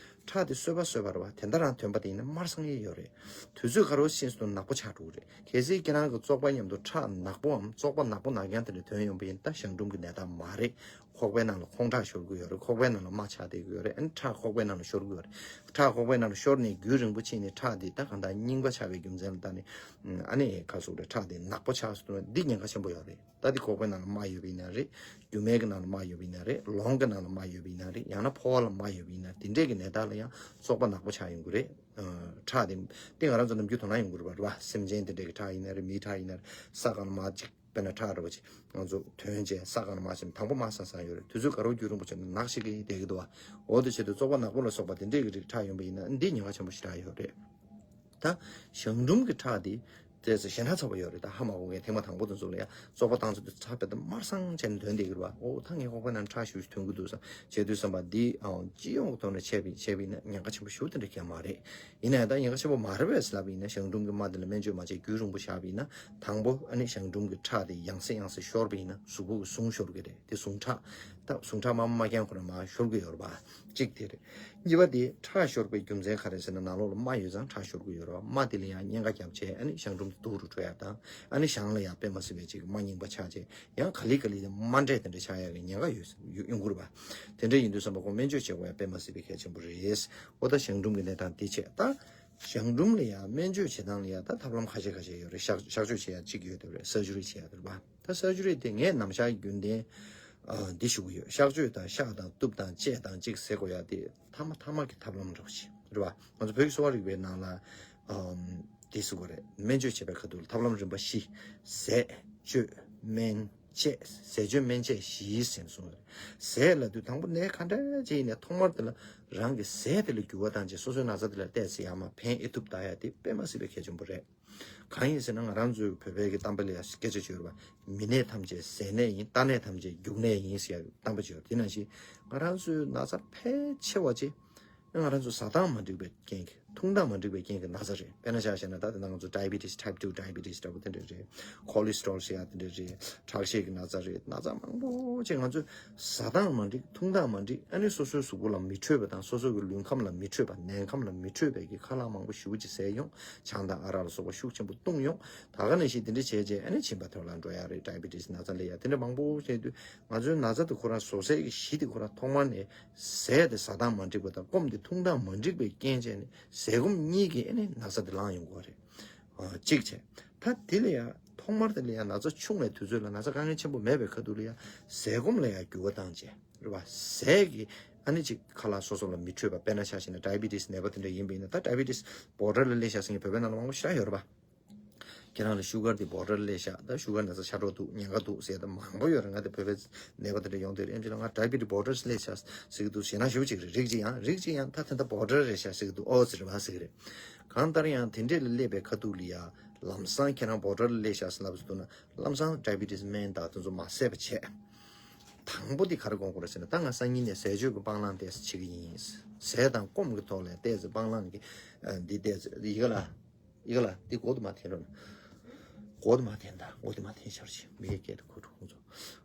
ཁྲག་དེ་གསོད་པ་གསོད་པ་རེད་པ། དེ་འདྲ་རང་ཐོན་པ་དེ་ཡིན་ན་དམར་སང་ངེ་ཡོད་རེད། དུས་ཚོད་ག་རེ་ཕྱིན་སོང་ན་ནག་པོ་ཆགས་འགྲོ་གི་རེད། གལ་སྲིད་ཁྱེད་རང་གི་བཙོག་པ་མཉམ་དུ་ཁྲག་ནག་པོའམ་བཙོག་པ་ནག་པོ་ནག་རྐྱང་དེ་འདྲ་ཐོན་ཡོང་པ་ཡིན་ན། ད་གཞང་འབྲུམ་གྱི་ནད་རྟགས་མ་རེད། ཁོག་པའི་ནང་ལ་ཁོང་ཁྲག་ཤོར་གྱི་ཡོད་རེད། ཁོག་པའི་ནང་ལ་རྨ་ཆགས་བསྡད་ཀྱི་ཡོད་རེད། ཨ་ནི་ཁྲག་ཁོག་པའི་ནང་ལ་ཤོར་གྱི་ཡོད་རེད། ཁྲག་ཁོག་པའི་ནང་ལ་ཤོར་ནས་རྒྱུན་རིང་པོ་ཕྱིན་ནས་ཁྲག་འདི་ད་གང་ལྟར་རྙིང་པ་ཆགས་པའི་རྒྱུ་མཚན་ལ་བརྟེན་ནས། ཨ་ནི་ཁ་སོགས་རེད། ཁྲག་འདི་ནག་པོ་ཆགས་སོང་ན་འདི་ཉེན་ཁ་ཆེན་པོ་ཡོད་རེད། ད་འདི་ཁོག་པའི་ནང་ལ་རྨ་ཡོད་པ་ཡིན་ན་རེད། རྒྱུ་མའི་གི་ནང་ལ་རྨ་ཡོད་པ་ཡིན་ན་རེད། ལོང་གི་ནང་ལ་རྨ་ཡོད་པ་ཡིན་ན་རེད། ཡང་ན་ཕོ་བ་ལ་རྨ་ཡོད་པ་ཡིན་ན། དེ་འདྲས་ཀྱི་ནད་རྟགས་ལ་ཡང་བཙོག་པ་ནག་པོ་ཆགས་ཡོང་གི་རེད། ཨ། ཁྲག་དེ་དེ་ང་རང་ཚོ་ནམ་རྒྱུན་དོ་སྣང་ཡོང་གི་རེད་པ། རེད་པ། སེམས་ཅན་དེ་འདྲས་ཀྱི་ཁྲག་ཡིན་ན་རེད། མིའི་ཁྲག་ཡིན་ན་རེད། ས་སྒང་ལ་མར་ཅིག་དཔེར་ན་ཁྲག་འདྲ་པོ་ཅིག་ང་ཚོ་ཐོན་བྱས་ས་སྒང་ལ་མར་ཕྱིན། དང་པོ་དམར་སང་སང་ཡོད་རེད། དུས་ཚོད་ག་རེ་རྒྱུན་རིང་པོ་ཕྱིན་ན་ནག་ཤིག་གེ་བསྡད་ཀྱི་འདུག་པ། འོ་དེ་བྱེད་དུས་བཙོག་པ་ནག་པོ་ལ་སོགས་པ་དེ་འདྲས་ཀྱི་རིགས་ཁྲག་ཡོང་པ་ཡིན་ན་འདི་ཉེན་ཁ་ཆེན་པོ་ཞེ་དྲག་ཡོད་རེད། ད་གཞང་འབྲུམ་གྱི་ཁྲག་དེ་དེ་ཚོ་ཞེ་དྲག་ཚ་པོ་ཡོད་རེད། ད་ཧ་མ་གོ་མཁན་ཐེངས་མ་དང་པོ་དེ་ཚོ་ལ་ཡ་བཙོག་པ་བཏང་ཚོད་དུ་ཚ་བས་ད་དམར་སང་བྱས་ནས་དོན་བསྡད་ཀྱི་རེད་བ། ཨོ་ད་ངའི་ཁོག་པའི་ནང་ཁྲག་ཞུ་ཞུ་ཐོན་གྱི་འདུག་བསམ་བྱས་དུས་བསམ་པ་འདི་ཨང་སྤྱི་ཡོངས་ཀྱི་ཐོག་ནས་བྱས་པ་ཡིན་བྱས་པ་ཡིན་ན་ཉེན་ཁ་ཆེན་པོ་ཞེ་པོ་དེ་འདྲ་གང་ཡང་མ་རེད། ཡིན་ན་ཡང་ད་ཉེན་ཁ་ཆེན་པོ་མ་རེད་པས་ལབ་པ་ཡིན་ན་གཞང་འབྲུམ་གྱི་རྨ་དེ་ལ་སྨན་བཅོས་མ་བྱས་རྒྱུན་རིང་པོ་བཞག་པ་ཡིན་ན། དང་པོ་ཨ་ནི་གཞང་འབྲུམ་གྱི་ཁྲག་དེ་ཡང་སེ་ཡང་སེ་ཤོར་བ་ཡིན་ན་གཟུགས་པོ་གི་ཟུངས་ཤོར་གྱི་རེད། དེ་ཟུངས་ཁྲག་ད་ཟུངས་ཁྲག་མ་མ་རྐྱང་ཁོ་ན་མར་ཤོར་གྱི་ཡོད་རེད་པ། གཅིག་དེ་རེད། གཉིས་པ་དེ་ཁྲག་ཤོར་བའི་རྒྱུ་མཚན་ག་རེ་ཟེར་ན་ནང་ལོགས་ལ་རྨ་ཡོད་ཙང་ཁྲག་ཤོར་གྱི་ཡོད་རེད་པ། རྨ་དེ་ལ་ཡང་གཉན་ཁ་བརྒྱབ་བྱས་ཨ་ནི་གཞང་འབྲུམ་དེ་སྡུག་རུ་འགྲོ་ཡ་དང་། ཨ་ནི་གཞང་ལ་ཡང་དཔེ་མ་སྲིད་པའི་ཅིག་རྨ་རྙིང་པ་ཆགས་བྱས་ཡང་ག་ལེ་ག་ལེ་རྨ་འབྲས་དེ་འདྲ་ཆགས་ཡ་གི་ཉེན་ཁ་ཡོད་ཡོང་གི་རེད་པ། དེ་འདྲ་ཡིན་དུས་བསམ་པ་ཁོ་སྨན་བཅོས་བྱེད་དགོས་ཡ་དཔེ་མ་སྲིད་པའི་གལ་ཆེན་པོ་རེད། འོ་ད་གཞང་འབྲུམ་གྱི་གནས་སྟངས་དེ་བྱས་ད། གཞང་འབྲུམ་ལ་ཡང་སྨན་བཅོས་བྱེད་སྟངས་ལ་ཡང་ད་ཐབས་ལམ་ཁ་ཤས་ཁ་ཤས་ཡོད་རེད། གཤག་གཤག་བཅོས་བྱེད་ཡ་གཅིག་ཡོད་དེ་རེད། སར་ཇུ་རི་བྱེད་ཡ་དེ་རེད་པ། ད་སར་ཇུ་རི་དེ་ངས་ནམ་ཞག་རྒྱུན་ལྡན་ཨ་འདི་ཞུ་གི་ཡོད། གཤག་བཅོས་དང་གཤག་དང་གཏུབ་དང་བཅད་དང་གཅིག་ཟེར་དགོས་ཡ་དེ་ཐ་མ་ཐ་མ་གི་ཐབས་ལམ་འདྲ་པོ་ཞིག་རེད་པ། ང་ཚོ་བོད་ཀྱི་གསོ་བ་རིག་པའི་ནང་ལ་ཨམ་འདི་ཟེར་དགོས་རེད། སྨན་བཅོས་བྱེད་པའི་ཁ་ཐུག་ལ་ཐབས་ལམ་རིམ་པ་བཞི། ཟས་སྤྱོད་སྨན། བཅས། ཟས་སྤྱོད་སྨན་བཅས་བཞི་ཟེར་ནས་གསུངས་ཡོད་རེད། ཟས་ལབ་དུས་དང་པོ་ནད་ག་འདྲ་ཅིག་ཡིན་ནའི་ཐོག་མར་དེ་ལ་རང་གི་ཟས་དེ་ལ་འགྱུར་བ་བཏང་བྱས་སོ་སོའི་ན་ཚ་དེ་ལ་ཏོག་ཙམ་ཡར་མར་ཕན་ཨེ་ཐུབ་ལྟ་ཡ་དེ་དཔེ་མ་སྲིད་པའི་གལ་ཆེན་པོ་རེད། གང་ཡིན་ཟེར་ན་ང་རང་ཚོའི་བོད་པའི་གི་གཏམ་དཔེ་ལ་ཡ་སྐད་ཆ་བརྗོད་རེད་པ། མི་ནད་ཐམས་ཅད་ཟས་ནད་ཡིན། རྟ་ནད་ཐམས་ཅད་རྒྱུག་ནད་ཡིན་ཟེར་ཡ་གི་གཏམ་དཔེ་བརྗོད། དེ་ནང་བཞིན་ང་རང་ཚོའི་ན་ཚ་ཕལ་ཆེ་བ་ཅིག་ང་རང་ཚོ་ཟ་སྟངས་མ་འགྲིག་པའི་རྐྱེན་གྱིས། འཐུང་སྟངས་མ་འགྲིག་པའི་རྐྱེན་གྱིས་ན་ཚ་རེད། དཔེར་ན་ཆ་བཞག་ན་ད་དེ་ན་ང་ཚོ་ཌའི་བི་ཊི་སི་ཊའིབ་ཊུ་ཌའི་བི་ཊི་སི་འདྲ་པོ་དེ་འདྲ་རེད། ཁོ་ལེ་སི་ཊོལ་ཟེར་ཡ་དེ་འདྲ་རེད། ཁྲག་ཤེད་ཀྱི་ན་ཚ་རེད། ན་ཚ་མང་པོ་ཅིག་ང་ཚོས་ཟ་སྟངས་མ་འགྲིག་འཐུང་སྟངས་མ་འགྲིག་ཨ་ནི་སོ་སོའི་གཟུགས་པོ་ལ་མི་འཕྲོད་པ་དང་སོ་སོ་གི་ལུས་ཁམས་ལ་མི་འཕྲོད་པ། ནད་ཁམས་ལ་མི་འཕྲོད་པའི་གི་ཁ་ལག་མང་པོ་ཞེ་པོ་ཅིག་ཟས་ཡོང་། ཆང་དང་ཨ་རག་ལ་སོགས་པ་ཤུགས་ཆེན་པོ་བཏུང་ཡོང་། ད་ག་ནང་བཞིན་དེ་འདྲ་བྱས་རྗེས་ཨ་ནི་མཆིན་པ་ཐོན་ལ་འགྲོ་ཡ་རེད། ཌའི་བི་ཊི་སི་ན་ཚ་སླེབས་ཡ་དེ་འདྲ་མང་པོ་བྱས་དུས་ང་ཚོའི་ན་ཚ་དེ་ཁོ་རང་བཟོ་ཟས་ཀྱི་གཞི་དེ་ཁོ་རང་ཐོག་མར་ནས་ཟས་དེ་ཟ་སྟངས་མ་འགྲིག་པ་དང་སྐོམ་དེ་འཐུང་སྟངས་མ་འགྲིག་པའི་རྐྱེན་བྱས་ནས་ཟས་སྐོམ་གཉིས་ཀྱིས་ཨ་ནི་ན་ཚ་དེ་ལངས་ཡོང་གི་རེད། ཨ་གཅིག་བྱས། ད་དེ་ལ་ཡང་ཐོག་མར་དེ་ལ་ཡང་ན་ཚ་ཆུང་བའི་དུས་ཚོད་ལ་ན་ཚ་དཀའ་ངལ་ཆེན་པོ་མེད་པའི་ཁ་ཐུག་ལ་ཡང་ཟས་སྐོམ་ལ་ཡང་འགྱུར་བ་བཏང་བྱས་རེད་པ། ཟས་ཀྱི་ཨ་ནི་ཅིག་ཁ་ལག་སོ་སོ་ལ་མི་འཕྲོད་པ། དཔེར་ན་ཆ་བཞག་ན་ཌའི་བི་ཊི་སི་ནད་པ་དེ་འདྲ་ཡིན་པ་ཡིན་ན། ད་ཌའི་བི་ཊི་སི་བོ་ཌར་ལ་སླེབས་ཤག་ཟེར་མཁན་བོད་པའི་ནང་ལ་མང་པོ་ཞེ་དྲག་ཡོད་རེད་པ། ཁྱེད་རང་ལ་ཤུ་གར་དེ་བོ་ཌར་སླེབས་ཤག་ད་ཤུ་གར་ན་ཚ་ཆགས་འགྲོ་འདུག་ཉེན་ཁ་འདུག་ཟེར་ད་མང་པོ་ཡོད་རེད། ང་དེ་བོད་པའི་ནད་པ་དེ་འདྲ་ཡོང་དུས་ཨེམ་ཆི་ལ་ང་ཌའི་བི་ཊི་སི་བོ་ཌར་སླེབས་ཤག་ཟེར་གྱི་འདུག་ཞེད་སྣང་ཞེ་པོ་ཅིག་རེད། རིགས་གཅིག་ཡང་རིགས་གཅིག་ཡང་ད་དེ་འདྲ་བོ་ཌར་རེད་ཤག་ཟེར་གྱི་འདུག་ཨོ་ཟེར་བ་ཟེར་གྱི་རེད། གང་ལྟར་ཡང་དེ་འདྲས་ལ་སླེབས་པའི་ཁ་ཐུག་ལ་ཡ་ལམ་སང་ཁྱེད་རང་བོ་ཌར་ལ་སླེབས་ཤག་ཟེར་ལབ་ཟེར་འདུག་ན་ལམ་སང་ཌའི་བི་ཊི་སི་སྨན་དང་དེ་ཚོ་མ་བཟས་པ་བྱས། དང་པོ་དེ་ག་རེ་དགོངས་དགོས་རེད་ཟེར་ན་ད་ང་སང་ཉིན་ནས་ཟས་སྤྱོད་ཀྱི་སྤང་བླང་ཏོག་ཙམ་བྱེད་ཀྱི་ཡིན། ཟས་དང་སྐོམ་གྱི་ཐོག་ལ་ཏོག་ཙམ་སྤང་བླང་གི་འདི་ཏོག་ཙམ་ཡི་གེ་ལ། ཡི་གེ་ལ་འདི་མགོ་དུ་མ་འཐེན་རོགས་གནང་། མགོ་དུ་མ་འཐེན་དང་མགོ་དུ་མ་འཐེན་ཤར་ཞིག་མི་ཡི་སྐད་དུ་གོ་འགྲོ་ཁོང་ཚོ།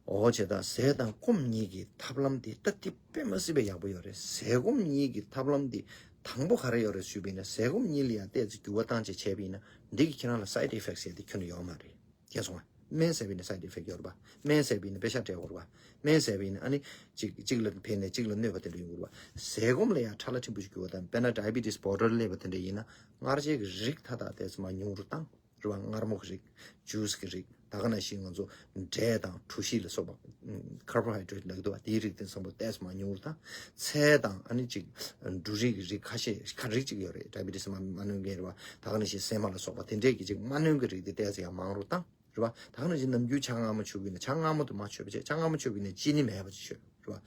འོ་བྱས་ད་ཟས་དང་སྐོམ་གཉིས་ཀྱི་ཐབས་ལམ་འདི་ད་འདི་དཔེ་མ་སྲིད་པའི་ཡག་པོ་ཡོད་རེད། ཟས་སྐོམ་གཉིས་ཀྱི་ཐབས་ལམ་འདི་དང་པོ་ག་རེ་ཡོད་རེད་ཞུས་པ་ཡིན་ན་ཟས་སྐོམ་གཉིས་ལ་ཡང་ཏོག་ཙམ་འགྱུར་བ་བཏང་བྱས་བྱས་པ་ཡིན་ན་འདི་གི་ཁྱེད་རང་ལ་སའེ་ཌི་ཨི་ཕེག་ཊི་ཟེར་དེ་ཁྱོན་ནས་ཡོད་མ་རེད། མཁྱེན་སོང་ང་། སྨན་ཟས་པ་ཡིན་ན་སའེ་ཌི་ཨི་ཕེག་ཊི་ཡོད་རེད་པ། སྨན་ཟས་པ་ཡིན་ན་པེ་ཤ་སྤྲད་དགོས་རེད་པ། སྨན་ཟས་པ་ཡིན་ན་ཨ་ནི་གཅིག་གཅིག་ལ་ཕན་ནས་གཅིག་ལ་གནོད་པ་དེ་འདྲ་ཡོང་གི་རེད་པ། ཟས་སྐོམ་ལ་ཡང་ཁྲ་ལ་ཕྲན་བུ་ཞིག་འགྱུར་བ་དང་དཔེར་ན་ཌའི་བི་ཊི་སི་བོ་ཌར་སླེབས་པ་དེ་འདྲ་ཡིན་ན་མངར་ཆའི་གི་རིགས་མཐའ་དག་ཏོག་ཙམ་མར་ཉུང་རུ་བཏང་རེད་པ། མངར་མོ་གི་རིགས། ཇུས་ཀྱི་རིགས། ད་ག་ནང་བཞིན་ང་ཚོ་འབྲས་དང་གྲོ་ཞིབ་ལ་སོགས་པ་ཀར་བོ་ཧའི་ཌེ་རེ་ཊི་ལབ་ཀྱི་འདུག་པ། དེའི་རིགས་དེ་ཚོ་མང་པོ་ཏོག་ཙམ་མར་ཉུང་རུ་བཏང་། ཚལ་དང་ཨ་ནི་གཅིག་འབྲུ་རིགས་ཀྱི་རིགས་ཁ་ཤས་ཁ་རིགས་གཅིག་ཡོད་རེད། ཌའི་བི་ཊི་སི་མ་མ་གནོད་མཁན་རེད་པ། ད་ག་ནང་བཞིན་སྲན་མ་ལ་སོགས་པ་དེ་འདྲས་ཀྱི་གཅིག་མ་གནོད་ཀྱི་རིགས་དེ་ཏོག་ཙམ་ཡང་མང་རུ་བཏང་། རེད་པ། ད་ག་ནང་བཞིན་ནམ་རྒྱུན་ཇ་མངར་མོ་མཆོད་ཀྱི་ཡིན་ན་ཇ་མངར་མོ་དེ་མ་མཆོད་པ་བྱས། ཇ་མངར་མོ་མཆོད་ཀྱི་ཡིན་ན་ཅི་ནི་མེད་པ་ཅིག་མཆོད་རེད་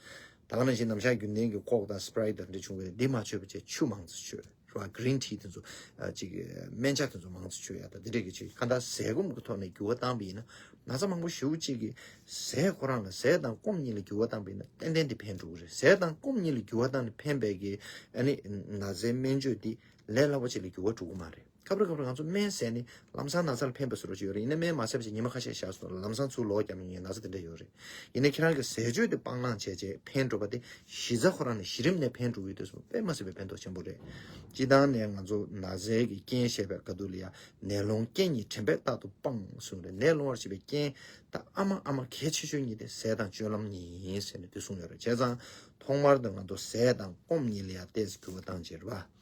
པ། ད་ག་ནང་བཞིན་ནམ་ཞག་རྒྱུན་ལྡན་གྱི་ཀོག་དང་སི་པ་རའི་ཊི་དང་དེ་འདྲ་བྱུང་བས་འདི་མ་མཆོད་པ་བྱས། ཆུ་མང་ཙམ་མཆོད་རེད་པ། གི་རིན་ཊི་དེ་ཚོ་ཨ་ཅིག་སྨན་ཆ་དེ་ཚོ་མང་ཙམ་མཆོད་ཡ་ད་དེ་འདྲས་ཀྱི་ཅིག་གང་ལྟར་ཟས་སྐོམ་གྱི་ཐོག་ནས་འགྱུར་བ་བཏང་བ་ཡིན་ན་ན་ཚ་མང་པོ་ཞེ་པོ་ཅིག་གིས་ཟས་ཁོ་རང་ལ་ཟས་དང་སྐོམ་གཉིས་ལ་འགྱུར་བ་བཏང་བ་ཡིན་ན་ཏན་ཏན་དེ་ཕན་འགྲོ་གི་རེད། ཟས་དང་སྐོམ་གཉིས་ལ་འགྱུར་བ་བཏང་ནས་ཕན་པའི་གི་ཨ་ནི་ན་ཚའི་སྨན་བཅོས་འདི་ལས་སླ་པོ་ཅིག་ལ་འགྱུར་བ་འགྲོ་གི་མ་རེད། སྐབས་རེ་སྐབས་རེ་ང་ཚོ་སྨན་ཟས་ནི་ལམ་སང་ན་ཚ་ལ་ཕན་པའི་བཟོ་འདྲ་ཅིག་ཡོད་རེད། ཡིན་ན་སྨན་མ་ཟས་པ་བྱས་ཉི་མ་ཁ་ཤས་བཞག་སོང་ལམ་སང་ཚུར་ལོག་རྒྱབ་ཡོང་ཡའི་ན་ཚ་དེ་འདྲ་ཡོད་རེད། ཡིན་ན་ཁྱེད་རང་གི་ཟས་སྤྱོད་དེ་སྤང་བླང་བྱས་རྗེས་ཕན་འགྲོ་བ་དེ་གཞི་རྩ་ཁོ་རང་ནས་གཞི་རིམ་ནས་ཕན་འགྲོ་གི་ཡོད་དུས་སོ་དཔེ་མ་སྲིད་པའི་ཕན་ཐོགས་ཆེན་པོ་རེད། སྤྱིར་བཏང་ནས་ང་ཚོ་ན་ཚའི་གི་རྐྱེན་བཤད་པའི་སྐབས་དུས་ལ་ཡ་ནད་སློང་རྐྱེན་གཉིས་དྲན་པས་རྟག་ཏུ་སྤང་གསུངས་རེད། ནད་སློང་བར་བྱེད་པའི་རྐྱེན་ད་ཨ་མ་ཨ་མ་གལ་ཆེ་ཤོས་གཉིས་དེ་ཟས་དང་སྤྱོད་ལམ་གཉིས་ཡིན་ཟེར་ནས་དེ་གསུངས་ཡོད་རེད། བྱས་ཙང་ཐོག་མར་དུ་ང་ཚོ་ཟས་དང་སྐོམ་གཉིས་ལ་ཡ་ཏོག་ཙམ་འགྱུར་བ་བཏང་བྱས་རེད་པ།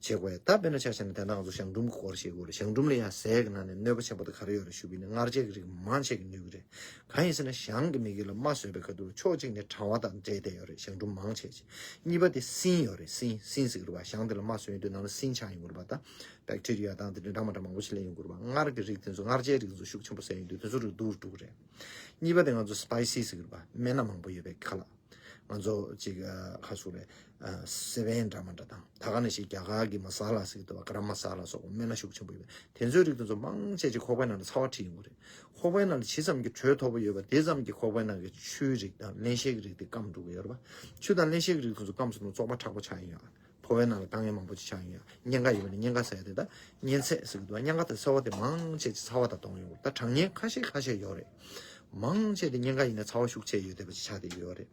བྱེད་དགོས་ཡ། ད་དཔེར་ན་ཆ་བཞག་ན་དེ་འདྲ་ང་ཚོ་གཞང་འབྲུམ་གྱི་སྐོར་བཤད་དགོས་རེད། གཞང་འབྲུམ་ལ་ཡང་ཟས་ཀྱི་ནང་ནས་གནོད་པ་ཆེན་པོ་དེ་ག་རེ་ཡོད་རེད་ཞུས་པ་ཡིན་ན་མངར་ཆའི་གི་རིགས་མང་ཆེ་གི་གནོད་ཀྱི་རེད། གང་ཡིན་ཟེར་ན་གཞང་གི་དམིགས་ཡུལ་ལ་རྨ་བཟོས་པའི་ཁ་ཐུག་ཕྱོགས་གཅིག་ནས་གྲང་བ་དང་འདྲེས་བསྡད་ཡོད་རེད། གཞང་འབྲུམ་མང་ཆེ་ཆེ། གཉིས་པ་དེ་སྲིན་ཡོད་རེད། སྲིན་སྲིན་ཟེར་གི་རེད་པ། གཞང་དེ་ལ་རྨ་བཟོས་ཡོང་དུས་ནང་ལ་སྲིན་ཆགས་ཡོང་གི་རེད་པ། ད་བེག་ཊི་རི་ཡ་དང་དེ་འདྲ་འདྲ་མི་འདྲ་མང་པོ་ཞིག་སླེབས་ཡོང་གི་རེད་པ། མངར་གྱི་རིགས་དེ་ཚོ་མངར་ཆའི་རིགས་དེ་ཚོ་ཤུགས་ཆེན་པོ་ཟས་ཡོང་དུས་དེ་ཚོ་རིགས་སྡུག་རུ་འགྲོ་གི་རེད། གཉིས་པ་དེ་ང་ཚོ་སི་པའི་སི་ཟེར་གི་རེད་པ། སྨན་སྣ་མང་པོ་ཡོད་པའི་ཁ་ལག་ང་ཚོ་ཅིག་ཁ་སུ་རེད། སེ་བན་འདྲ་མ་འདྲ་དང་ད་ག་ནང་བཞིན་རྒྱ་གར་གྱི་མ་ས་ལ་ཟེར་གྱི་འདུག་བ། ག་རམ་མ་ས་ལ་སོགས་སྨན་སྣ་ཤུགས་ཆེན་པོ་ཡོད་པ་དེ་ཚོའི་རིགས་དེ་ཚོ་མང་ཆེ་ཅིག་ཁོག་པའི་ནང་ལ་ཚ་བ་ཁྲིད་ཡོང་གི་རེད། ཁོག་པའི་ནང་ལ་ཇི་ཙམ་གྱི་དྲོད་མཐོ་པོ་ཡོད་པ་དེ་ཙམ་གྱི་ཁོག་པའི་ནང་གི་ཆུའི་རིགས་དང་བརླན་གཤེར་གྱི་རིགས་དེ་སྐམ་འགྲོ་གི་ཡོད་རེད་བ། ཆུ་དང་བརླན་གཤེར་གྱི་རིགས་དེ་ཚོ་སྐམ་སོང་ན་བཙོག་པ་དྲག་པོ་ཆགས་ཡོང་ཡ། ཕོ་བའི་ནང་ལ་ཏིང་ངེ་མང་པོ་ཅིག་ཆགས་ཡོང་ཡ། གཉན་ཁ་ཡོད་པ་ནི་གཉན་ཁ་ཟེར་ཡ་དེ་ད་གཉན་ཚད་ཟེར་གྱི་འདུག་བ། གཉན་ཁ་དང་སེར་བ་དེ་མང་ཆེ་ཅིག་ཚ་བ་དང་གཏོང་ཡོང་གི་རེད། ད་གྲང་གཉན་ཁ་ཤས་ཁ་ཤས་ཡོད་རེད། མང་ཆེ་དེ་གཉན་ཁ་ཡིན་ན་ཚ་བ་ཤུགས་ཆེ་ཡོད་བསྡད་པ་ཅིག་ཆགས་བསྡད་ཀྱི་ཡོད་རེད།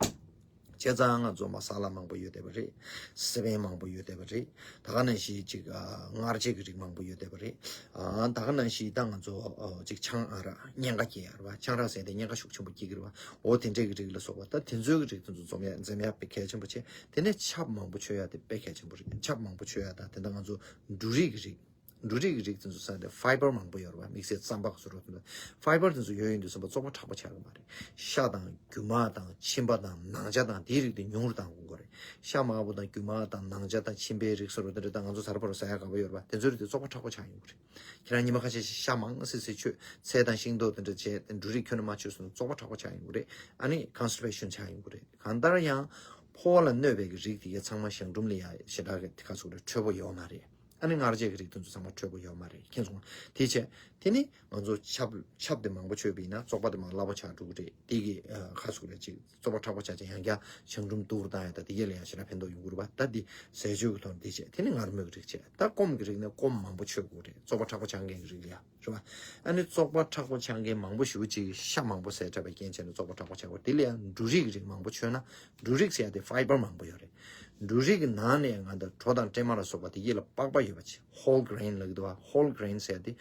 བྱས་ཙང་ང་ཚོ་མ་ས་ལ་མང་པོ་ཡོད་བསྡད་པ་རེད། སེ་བན་མང་པོ་ཡོད་བསྡད་པ་རེད། ད་ག་ནང་བཞིན་ཅིག་ཨ་མངར་ཆ་གི་རིགས་མང་པོ་ཡོད་བསྡད་པ་རེད། ཨ་ད་ག་ནང་བཞིན་ད་ང་ཚོ་ཨ་ཅིག་ཆང་ཨ་རག་གཉན་ཁ་སྐྱེ་ཡ་རེད་བ། ཆང་རག་ཟེར་དེ་གཉན་ཁ་ཤུགས་ཆེན་པོ་སྐྱེ་གི་རེད་བ། འོ་དེ་འདྲས་ཀྱི་རིགས་ལ་སོགས་པ་ད་དེ་ཚོའི་གི་རིགས་དེ་ཚོ་འཛོམས་ཡ་འཛེམ་ཡ་དཔེ་གལ་ཆེན་པོ་བྱས། དེ་ནས་ཆབ་མང་པོ་མཆོད་ཡ་དེ་དཔེ་གལ་ཆེན་པོ་རེད། ཆབ་མང་པོ་མཆོད་ཡ་ད་དེ་འདྲ་ང་ཚོ་འབྲུ་རིགས་ཀྱི་རིགས། འབྲུ་རིགས་ཀྱི་རིགས་དེ་ཚོ་ས་དེ་ཕའི་བར་མང་པོ་ཡོད་རེད་བ། དམིགས་བསལ་རྩམ་པ་སོགས་རོ་དེ་ཚོ་ཕའི་བར་དེ་ཚོ་ཡོད་ཡོད་དུས་ཙམ་པ་བཙོག་པ་དྲག་པོ་ཆགས་ཀྱི་མ་རེད། ཤ་དང་རྒྱུ་མ་དང་མཆིན་པ་དང་ནང་ཆ་དང་དེའི་རིགས་དེ་ཉུང་རུ་བཏང་དགོས་རེད། ཤ་དམར་པོ་དང་རྒྱུ་མ་དང་ནང་ཆ་དང་མཆིན་པའི་རིགས་སོགས་རོ་དེ་འདྲ་དང་ང་ཚོ་ཟ་ར་ཕོར་ར་ཟ་ཡ་དགའ་པོ་ཡོད་རེད་བ། དེ་ཚོའི་རིགས་དེ་བཙོག་པ་དྲག་པོ་ཆགས་ཡོང་གི་རེད། ཁྱེད་རང་ཉི་མ་ཁ་ཤས་ཤིག་ཤ་མང་སི་སི་མཆོད། ཚལ་དང་ཤིང་ཏོག་དེ་འདྲ་བྱས་འབྲུ་རིགས་ཁྱོན་ནས་མ་མཆོད་སོང་ན་བཙོག་པ་དྲག་པོ་ཆགས་ཡོང་གི་རེད། ཨ་ནི་ཁོན་སི་ཊི་པེ་ཤན་ཆགས་ཡོང་གི་རེད། གང་ལྟར་ཡང་ཕོ་བ་ལ་གནོད་པའི་གི་རིགས་དེ་གའི་ཚང་མ་གཞང་འབྲུམ་ལ་ཡ་ཞེ་དྲག་གི་ཁ་ཚུགས་རེད་འཕྲོད་པོ་ཡོད་མ་རེད། ཨ་ནི་མངར་ཆ་གི་རིགས་དེ་ཚོ་ཚང་མ་འཕྲོད་པོ་ཡོད་མ་རེད། མཁྱེན་སོང་ང་། དེ་བྱས་དེ་ནི་ང་ཚོ་ཆབ་ཆབ་དེ་མང་པོ་མཆོད་པ་ཡིན་ན་བཙོག་པ་དེ་མར་སླ་པོ་ཆགས་འགྲོ་གི་རེད། དེ་གི་ཁ་ཚུགས་རེད་ཅིག་བཙོག་པ་དྲག་པོ་ཆགས་ཅིག་ཡང་བསྐྱར་གཞང་འབྲུམ་སྡུག་རུ་བཏང་ཡ་ད་དེ་གས་ལ་ཡང་ཞེ་དྲག་ཕན་ཐོགས་ཡོང་གི་རེད་པ། ད་འདི་ཟས་སྤྱོད་ཀྱི་ཐོག་ནས་དེ་བྱས་དེ་ནི་མངར་མོའི་གི་རིགས་བྱས། ད་སྐོམ་གི་རིགས་ནི་སྐོམ་མང་པོ་མཆོད་དགོས་རེད། བཙོག་པ་དྲག་པོ་ཆགས་མཁན་གི་རིགས་ལ་ཡ། རེད་བ། ཨ་ནི་བཙོག་པ་དྲག་པོ་ཆགས་མཁན་མང་པོ་ཞེ་པོ་ཅིག་ཤ་མང་པོ་ཟས་འདྲ་བའི་རྐྱེན་བྱས་ནས་བཙོག་པ་དྲག་པོ་ཆགས་པ་དེ་ལ་ཡང་འབྲུ་རིགས་ཀྱི་རིགས་མང་པོ་མཆོད་ན། འབྲུ་རིགས་ཟེར་ཡ་དེ་ཕའི་བར་མང་པོ་ཡོད་རེད། འབྲུ་རིགས་ཀྱི་ནང་ནས་ང་ད་གྲོ་དང་སྲན་མ་ལ་སོགས་པ་དེ་གྱད་ལ་པགས་པ་ཡོད་པ་ཅིག་ཧོལ་གྷི་རེན་ལབ་ཀྱི་འདུག་བ། ཧོལ་གྷི་རེན་ཟེར་ཡ་དེ་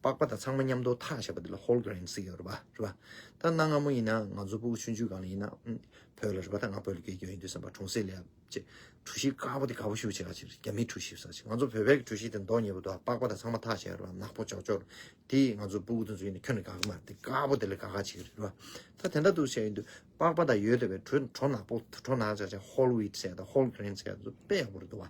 པགས་པ་དང་ཚང་མ་མཉམ་དུ་འཐག་བྱས་པ་དེ་ལ་ཧོལ་གྷི་རེན་ཟེར་གྱི་ཡོད་རེད་བ། རེད་བ། ད་གནའ་སྔ་མོ་ཡིན་ན་ང་ཚོ་ཕྲུ་གུ་ཆུང་ཆུང་སྒང་ལ་ཡིན་ན་ཨུམ། བོད་ལ་རེད་བ། ད་ང་བོད་ལ་སྐྱེས་ཡོད་དུས་ཙམ་པ་གྲོང་གསེབ་ལ་ཡ་ཅེ། གྲོ་ཞིབ་དཀར་པོ་དེ་དགའ་པོ་ཞེ་པོ་ཅིག་ལ་ཅིག་རྒྱ་མིའི་གྲོ་ཞིབ་ཟེར་ཅིག་ང་ཚོ་བོད་པའི་གྲོ་ཞིབ་དེ་མདོག་ཉེས་པོ་འདུག་པགས་པ་དང་ཚང་མ་འཐག་བྱས་རེད་བ། ནག་པོ་ཅོག་ཅོག་དེ་ང་ཚོ་ཕྲུ་གུ་དེ་ཚོ་ཡིན་ན་ཁྱོན་ནས་དགའ་གི་མ་རེད། དེ་དཀར་པོ་དེ་ལ་དགའ་དགའ་བྱེད་ཀྱི་རེད་བ། ད་དེ་འདྲ་འདུག་བྱས་ཡིན་དུས་པགས་པ་དང་ཡོད་བསྡད་པའི་གྲོ་གྲོ་ནག་པོ་གྲོ་ནག་ཆག་ཆག་ཧོལ་ཝིཊ་ཟེར་དང་ཧོལ་གྷི་རེན་ཟེར་དེ་ཚོ་དཔེ་ཡག་པོ་རེད་འདུག་བ།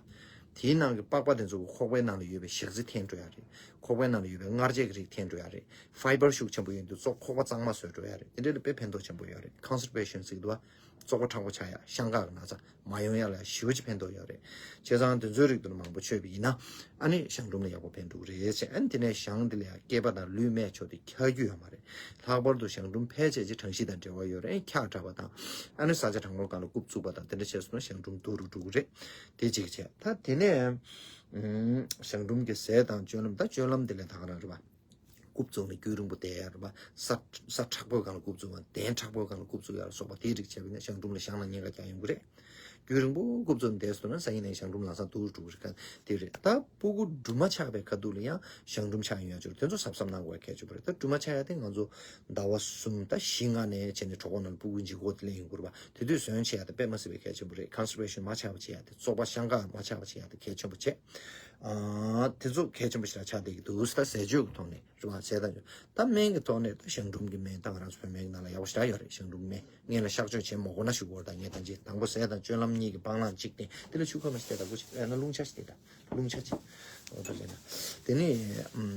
དེའི་ནང་གི་པགས་པ་དེ་ཚོ་གི་ཁོག་པའི་ནང་ལ་ཡོད་པའི་ཞག་རྩི་འཐེན་འགྲོ་ཡ་རེད། ཁོག་པའི་ནང་ལ་ཡོད་པའི་མངར་ཆ་གི་རིགས་འཐེན་འགྲོ་ཡ་རེད། ཕའི་བར་ཤུགས་ཆེན་པོ་ཡོད་དུས་བཙོག་ཁོག་པ་གཙང་མ་བཟོས་འགྲོ་ཡ་རེད། དེ་འདྲ་ལ་དཔེ་ཕན་ཐོགས་ཆེན་པོ་ཡོད་རེད། ཁོན་སི་ཊི་པེ་ཤན་ཟེར་གྱི་འདུག་བ། བཙོག་པ་དྲག་པོ་ཆགས་ཡ། བཤང་འགག་གི་ན་ཚ་མ་ཡོང་ཡ་ལ་ཞེ་པོ་ཅིག་ཕན་ཐོགས་ཡོད་རེད། བྱས་ཙང་དེ་ཚོའི་རིགས་དེ་ལ་མང་པོ་མཆོད་པ་ཡིན་ན་ཨ་ནི་གཞང་འབྲུམ་ལ་ཡག་པོ་ཕན་འགྲོ་གི་རེད་ཟེར། ཨ་ནི་དེ་ནས་གཞང་དེ་ལ་ཡང་སྐེད་པ་དང་ལུས་སྨད་ཕྱོགས་དེ་འཁྱག་རྒྱུ་ཡོད་མ་རེད། ལྷག་པར་དུ་གཞང་འབྲུམ་ཕལ་ཆེར་གྱི་གྲང་གཤིས་དང་འབྲེལ་བ་ཡོད་རེད། འཁྱག་དྲགས་པ་དང་ཨ་ནི་ས་ཆ་གྲང་མོའི་སྒང་ལ་རྐུབ་བཙུགས་པ་དང་དེ་འདྲ་བྱས་སོང་ན་གཞང་འབྲུམ་སྡུག་རུ་འགྲོ་གི་རེད། དེ་གཅིག་བྱས། ད་དེ་ནས་ཨུམ། གཞང་འབྲུམ་གྱི་ཟས་དང་སྤྱོད་ལམ། ད་སྤྱོད་ལམ་དེ་ལ་ད་ག་རང་རེད་པ། རྐུབ་བཙུགས་ནས་རྒྱུན་རིང་པོ་བསྡད་ཡ་རེད་པ། ས་ས་མཁྲེགས་པོའི་སྒང་ལ་རྐུབ་བཙུགས་པ། གདན་མཁྲེགས་པོའི་སྒང་ལ་རྐུབ་བཙུགས་ཡ་ལ་སོགས་པ་དེའི་རིགས་བྱས་པ་ཡིན་ན་གཞང་འབྲུམ་ལ་བཤང་ན་གཉན་ཁ་རྒྱག་ཡོང་གི་རེད། རྒྱུན་རིང་པོ་རྐུབ་བཙུགས་ནས་བསྡད་སོང་ན་སང་ཉིན་ནས་གཞང་འབྲུམ་ལམ་སང་སྡུག་རུ་འགྲོ་གི་རེད། དེ་རེད། ད་སྤུ་གུ་འབྲུ་མ་ཆག་པའི་ཁ་ཐུག་ལ་ཡང་གཞང་འབྲུམ་ཆགས་ཡོང་ཡ་ཅིག་རེད། དེ་ཚོ་གཟབ་གཟབ་གནང་དགོས་པ་གལ་ཆེན་པོ་རེད། ད་འབྲུ་མ་ཆག་ཡ་དེ་ང་ཚོ་ཟླ་བ་གསུམ་ད་བཞི་ལྔ་ནས་བྱས་ནས་གྲོད་ཁོག་ནང་ལ་སྤུ་གུ་འཇིག་གོ་དེ་ལས་ཡོང་གི་རེད་པ། དེ་དུས་ཟོན་བྱེད་ཡ་དེ་དཔེ་མ་སྲིད་པའི་གལ་ཆེན་པོ་རེད། ཁོན་སི་ཊི་པེ་ཤན་མ་ཆགས་པ་བྱེད་ཡ་དེ། བཙོག་པ་བཤང་འགག་མ་ཆགས་པ་བྱེད་ཡ་དེ་གལ་ཆེན་པོ་བྱེད། ཨ། དེ་ཚོ་གལ་ཆེན་པོ་ཞིག་ལ་ཆགས་བསྡད་ཀྱི་འདུག་ད་ཟས་སྤྱོད་ཀྱི་ཐོག་ནས་རེད་བ། ཟས་དང་ད་སྨན་གྱི་ཐོག་ནས་ད་གཞང་འབྲུམ་གྱི་སྨན་ད་ང་རང་ཚོ་བོད་སྨན་གྱི་ནང་ལ་ཡག་པོ་ཞེ་དྲག་ཡོད་རེད། གཞང་འབྲུམ་སྨན་སྔོན་ལ་གཤག་བཅོས་བྱེད་མ་དགོས་ན་ཞུ་དགོས་རེད། ད་ངས་ད་ཅི་དང་པོ་ཟས་དང་སྤྱོད་ལམ་གཉིས་ཀྱི་སྤང་བླང་གཅིག་བསྟེན། དེ་ལ་ཆུ་ཁོལ་མ་ཞིག་བལྟས། ད་གོ་ཞིག་ཨ་ན་རླུང་ཆ་ཞིག་བལྟས། ད་རླུང་ཆ་ཅིག་འོ་ད་ལས་ན་དེ་ནས་ཨམ།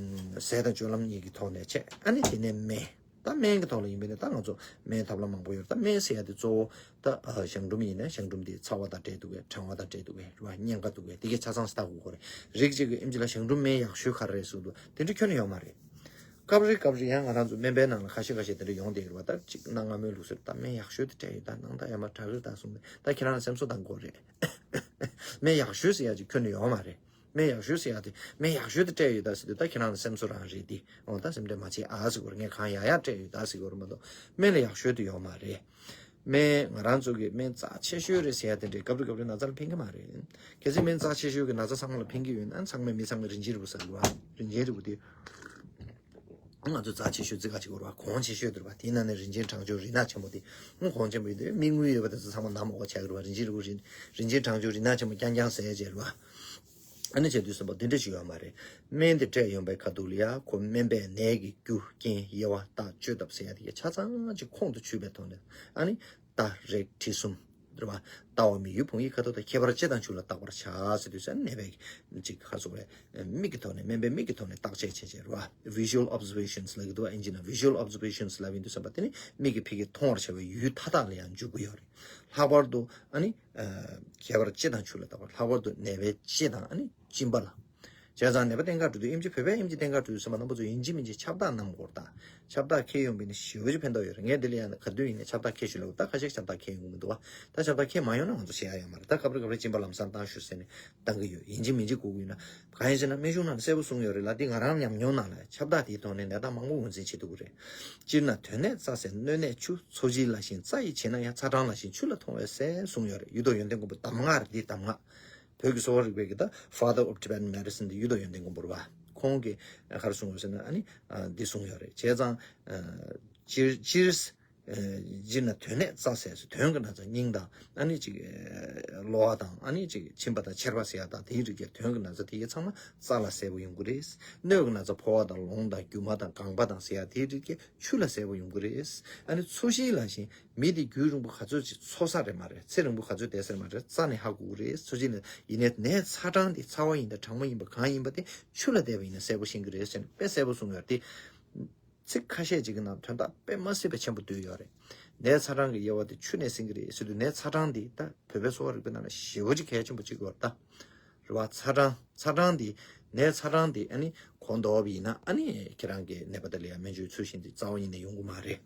ཟས་དང་སྤྱོད་ལམ་གཉིས་ཀྱི་ཐོག་ནས་བྱས། ཨ་ནི་དེ་ནས་སྨན། ད་སྨན་གྱི་ཐོག་ལ་ཡིན་པས་ན་ད་ང་ཚོ་སྨན་ཐབས་ལམ་མང་པོ་ཡོད་རེད། ད་སྨན་ཟེར་ཡ་དེ་གཙོ་བོ་ད་ཨ་གཞང་འབྲུམ་ཡིན་ན་གཞང་འབྲུམ་དེ་ཚ་བ་དང་འབྲེལ་འདུག་གས། གྲང་བ་དང་འབྲེལ་འདུག་གས། རེད་བ། གཉན་ཁ་འདུག་གས། དེ་གའི་ཆ་ཚང་ཞིག་ལྟ་དགོས་ཀྱི་རེད། རིགས་གཅིག་གིས་ཨེམ་ཆི་ལགས་གཞང་འབྲུམ་སྨན་ཡག་ཤོས་ག་རེ་རེད་གསུངས་འདུག་དེ་འདྲ་ཁྱོན་ནས་ཡོད་མ་རེད། སྐབས་རེ་སྐབས་རེ་ཡང་ང་རང་ཚོ་སྨན་པའི་ནང་ལ་ཁ་ཤས་ཁ་ཤས་དེ་འདྲ་ཡོང་བསྡད་ཡོད་རེད་བ། ད་ཅིག་གནའ་སྔ་མོའི་ལུགས་སྲོལ་ད་སྨན་ཡག་ཤོས་དེ་སྤྲད་ཡོད། ད་ནང་ད་ཡ་མ་དྲག་གི་རེད་ད་གསུངས་ནས། ད་ཁྱེད་རང་ལ་སེམས་གསོ་གཏང་དགོས་རེད། སྨན་ཡག་ཤོས་ཟེར་ཡ་ཅིག་ཁྱོན་ནས་ཡོད་མ་རེད། སྨན་ཡག་ཤོས་ཟེར་ཡ་དེ་སྨན་ཡག་ཤོས་དེ་སྤྲད་ཡོད་ད་ཟེར་དུས་ད་ཁྱེད་རང་ལ་སེམས་གསོ་རང་རེད་དེ། འོ་ད་སེམས་ཁྲལ་མ་བྱེད་ཨ་ཟེར་དགོས་རེད། ངས་གང་ཡག་ཡག་སྤྲད་ཡོད་ད་ཟེར་དགོས་རེད་མ་གཏོགས་སྨན་ལ་ཡག་ཤོས་དེ་ཡོད་མ་རེད། སྨན་ང་རང་ཚོ་གི་སྨན་རྩ་ཆེ་ཤོས་རེད་ཟེར་ཡ་དེ་འདྲའི་སྐབས་རེ་སྐབས་རེ་ན་ཚ་ལ་ཕན་གི་མ་རེད། གལ་སྲིད་སྨན་རྩ་ཆེ་ཤོས་ཀྱི་ན་ཚ་ཚང་མ་ལ་ཕན་གི་ཡོད་ན་ཚང་མས་མི་ཚང་མས་རིན་ཆེན་རིལ་བུ་ཟ་དགོས་རེད་བ། རིན་ཆེན་རིལ་བུ་དེ་ང་ཚོ་རྩ་ཆེ་ཤོས་རྩི་ཁ་ཆེ་དགོས་རེད་བ། གོང་ཆེ་ཤོས་དེ་རེད་བ། དེའི་ནང་ནས་རིན་ཆེན་གྲང་སྦྱོར་རིལ་ནག་ཆེན་པོ་དེ་ཁོང་ཆེན་པོ་ཡིན་དུས་མིག་དངུལ་ཡོད་པ་དེ་ཚོ་ཚང་མ་ནམ་འོག་ཆགས་ཀྱི་རེད་བ། རིན་ཆེན་རིལ་བུ་རིན་རིན་ཆེན་གྲང་སྦྱོར་རིལ་ནག་ཆེན་པོ་རྐྱང་རྐྱང་ཟ་ཡ་ཅིག་རེད་བ། ཨ་ནི་བྱས་དུས་ཙམ་པ་འདི་འདྲ་ཞིག་ཡོད་མ་རེད། སྨན་དེ་སྤྲད་ཡོང་པའི་ཁ་ཐུག་ལ་ཡ་ཁོ་སྨན་པས་ནད་ཀྱི་རྒྱུ་རྐྱེན་དབྱེ་བ་བརྟག་བཅོས་ཐབས་ཟེར་ཡ་དེ་ག་ཆ་ཚང་ཅིག་ཁོང་དུ་ཆུད་པའི་ཐོག་ནས་ཨ་ནི་རྟ་རེག་དྲི་གསུམ་ རེད་བ། ལྟ་བ་མི་ཡུལ་བོང་ཡུལ་ཁ་དོག་དང་ཁྱད་པར་ལྕེ་དང་ཆུ་ལ་བརྟག་པར་བྱ་ཟེར་དུས་ཙམ་ནད་པའི་ཅིག་ཁ་སོགས་རེད། མིག་གི་ཐོག་ནས་སྨན་པའི་མིག་གི་ཐོག་ནས་བརྟག་དཔྱད་བྱས་བྱས་རེད་བ། Visual observations ལབ་ཀྱི་འདུག་བ། ཨིན་ཇི་ནང་visual observations ལབ་ཡིན་དུས་ཙམ་པ་དེ་ནི་མིག་གིས་ཕ་གིར་མཐོང་བར་བྱ་བའི་ཡུལ་མཐའ་དག་ལ་ཡང་འཇུག་གི་ཡོད་རེད། ལྷག་པར་དུ་ཨ་ནི་ཁྱད་པར་ལྕེ་དང་ཆུ་ལ་བརྟག་པ། ལྷག་པར་དུ་ནད་པའི་ལྕེ་དང་ཨ་ནི་གཅིན་པ་ལ། བྱས་ཙང་ནད་པ་བསྟེན་གར་འགྲོ་དུས་ཨེམ་ཆི་བོད་པའི་ཨེམ་ཆི་བསྟེན་གར་འགྲོ་དུས་ཙམ་པ་རྣམ་པ་ཚོ་ཡིན་གཅིག་མིན་གཅིག་ཁྱབ་བདག་བསྣམས་དགོས་རེད་ད། ཁྱབ་བདག་འཁྱེར་ཡོང་བ་ཡིན་ན་ཞེ་པོ་ཅིག་ཕན་ཐོགས་ཡོད་རེད། ངས་འདི་ལ་ཡང་ག་དུས་ཡིན་ནའི་ཁྱབ་བདག་འཁྱེར་ཞུ་ལབ། ད་ཁ་ཤས་ཁྱབ་བདག་འཁྱེར་ཡོང་གི་མི་འདུག་བ། ད་ཁྱབ་བདག་འཁྱེར་མ་ཡོང་ན་ང་ཚོ་བྱེད་ཡ་ཡོད་མ་རེད། ད་སྐབས་རེ་སྐབས་རེ་གཅིན་པ་ལམ་སང་བཏང་ཞུ་ཟེར་ནས་བཏང་གི་ཡོད། ཡིན་གཅིག་མིན་གཅིག་དགོས་ཀྱི་ཡོད་ན། གང་ཡིན་ཟེར་ན་སྨན་གཞུང་ནང་ལ་གསལ་པོ་གསུངས་ཡོད་རེད་ལ། འདི་ང་རང་ཉམས་མྱོང་ནང་ལ་ཁྱབ་བདག་དེའི་ཐོག་ནས་ནད་རྟགས་མང་པོ་ངོས་འཛིན་བྱེད་ཐུབ་ཀྱི་རེད། སྤྱིར་ན་དོན་གནད་རྩ་ཟེར། གནོད་གནད་ཆུ། འཚོ་བྱེད་ལ་ཞེན་རྩ་ཡིས་བྱེད་ན་ཡང་། ཚ་གྲང་ལ་ཞེན་ཆུ་ལ་མཐོང་བས་ཟེར་གསུངས་ཡོད་རེད། གཡུ་ཐོག་ཡོན་ཏན་མགོན་པོ་གདམས་ངག་རེད། འདི་གདམས་ངག་བོད་ཀྱི་གསོ་བ་རིག་པའི་གི་ད་Father of Tibetan Medicine དེ་གཡུ་ཐོག་ཡོན་ཏན་མགོན་པོ་རེད་བ། ཁོང་གིས་ག་རེ་གསུངས་ཡོད་ཟེར་ན་ཨ་ནི་འདི་གསུངས་ཡོད་རེད། བྱས་ཙང་སྤྱིར་སྤྱིར་སྤྱིར་ན་དོན་གནད་རྩ་ཟེར། དོན་གྱི་ན་ཚ་སྙིང་དང་ཨ་ནི་ཅིག་གློ་བ་དང་ཨ་ནི་ཅིག་མཆིན་པ་དང་མཆེར་པ་ཟེར་ཡ་དང་དེའི་རིགས་ཀྱི་དོན་གྱི་ན་ཚ་དེ་གའི་ཚང་མ་རྩ་ལ་གསལ་པོ་ཡོང་གི་རེད། གནོད་ཀྱི་ན་ཚ་ཕོ་བ་དང་ལོང་དང་རྒྱུ་མ་དང་རྐང་པ་དང་ཟེར་ཡ་དེའི་རིགས་ཀྱི་ཆུ་ལ་གསལ་པོ་ཡོང་གི་རེད། ཨ་ནི་འཚོ་གཞིས་ལ་ཞེན། མི་དེ་རྒྱུན་རིང་པོ་ག་ཚོད་ཅིག་འཚོ་ས་རེད་མ་རེད། ཚེ་རིང་པོ་ག་ཚོད་བསྡད་ས་རེད་མ་རེད། རྩ་ནས་ཧ་གོ་གི་རེད། འཚོ་གཞིས་ནས་ཡིན་ནའི་ནད་ཚ་གྲང་དེ་ཚ་བ་ཡིན་དང་གྲང་མོ་ཡིན་པ་གང་ཡིན་པ་དེ་ཆུ་ལ་བལྟས་པ་ཡིན་ན་གསལ་པོ་ཤེས་ཀྱི་རེད་ཟེར་ནས་དཔེ་གསལ་པོ་གསུངས་ཡོད་རེད། དེ་ཚིག་ཁ་ཤས་ཅིག་གི་ནང་དོན་དག་དཔེ་མ་སྲིད་པའི་ཆེན་པོ་བསྡུས་ཡོད་རེད། ནད་ཚ་གྲང་གི་དབྱེ་བ་དེ་ཆུ་ནས་ཟིན་གྱི་རེད་ཟེར་དུས་ནད་ཚ་གྲང་དེ་ད་བོད་པའི་གསོ་བ་རིག་པའི་ནང་ལ་ཞེ་པོ་ཅིག་གལ་ཆེན་པོ་ཅིག་ཡོད་རེད་ད། རེད་བ། ཚ་གྲང་ཚ་གྲང་འདི་ནད་ཚ་གྲང་འདི་ཨ་ནི་གོ་མདོག་ཡིན་ན་ཨ་ནི་ཁྱེད་རང་གི་ནད་པ་དེ་ལ་ཡང་སྨན་བཅོས་ཚུལ་བཞིན་དུ་རྩ་བ་ཉིད་ནས་ཡོང་གི་མ་རེད།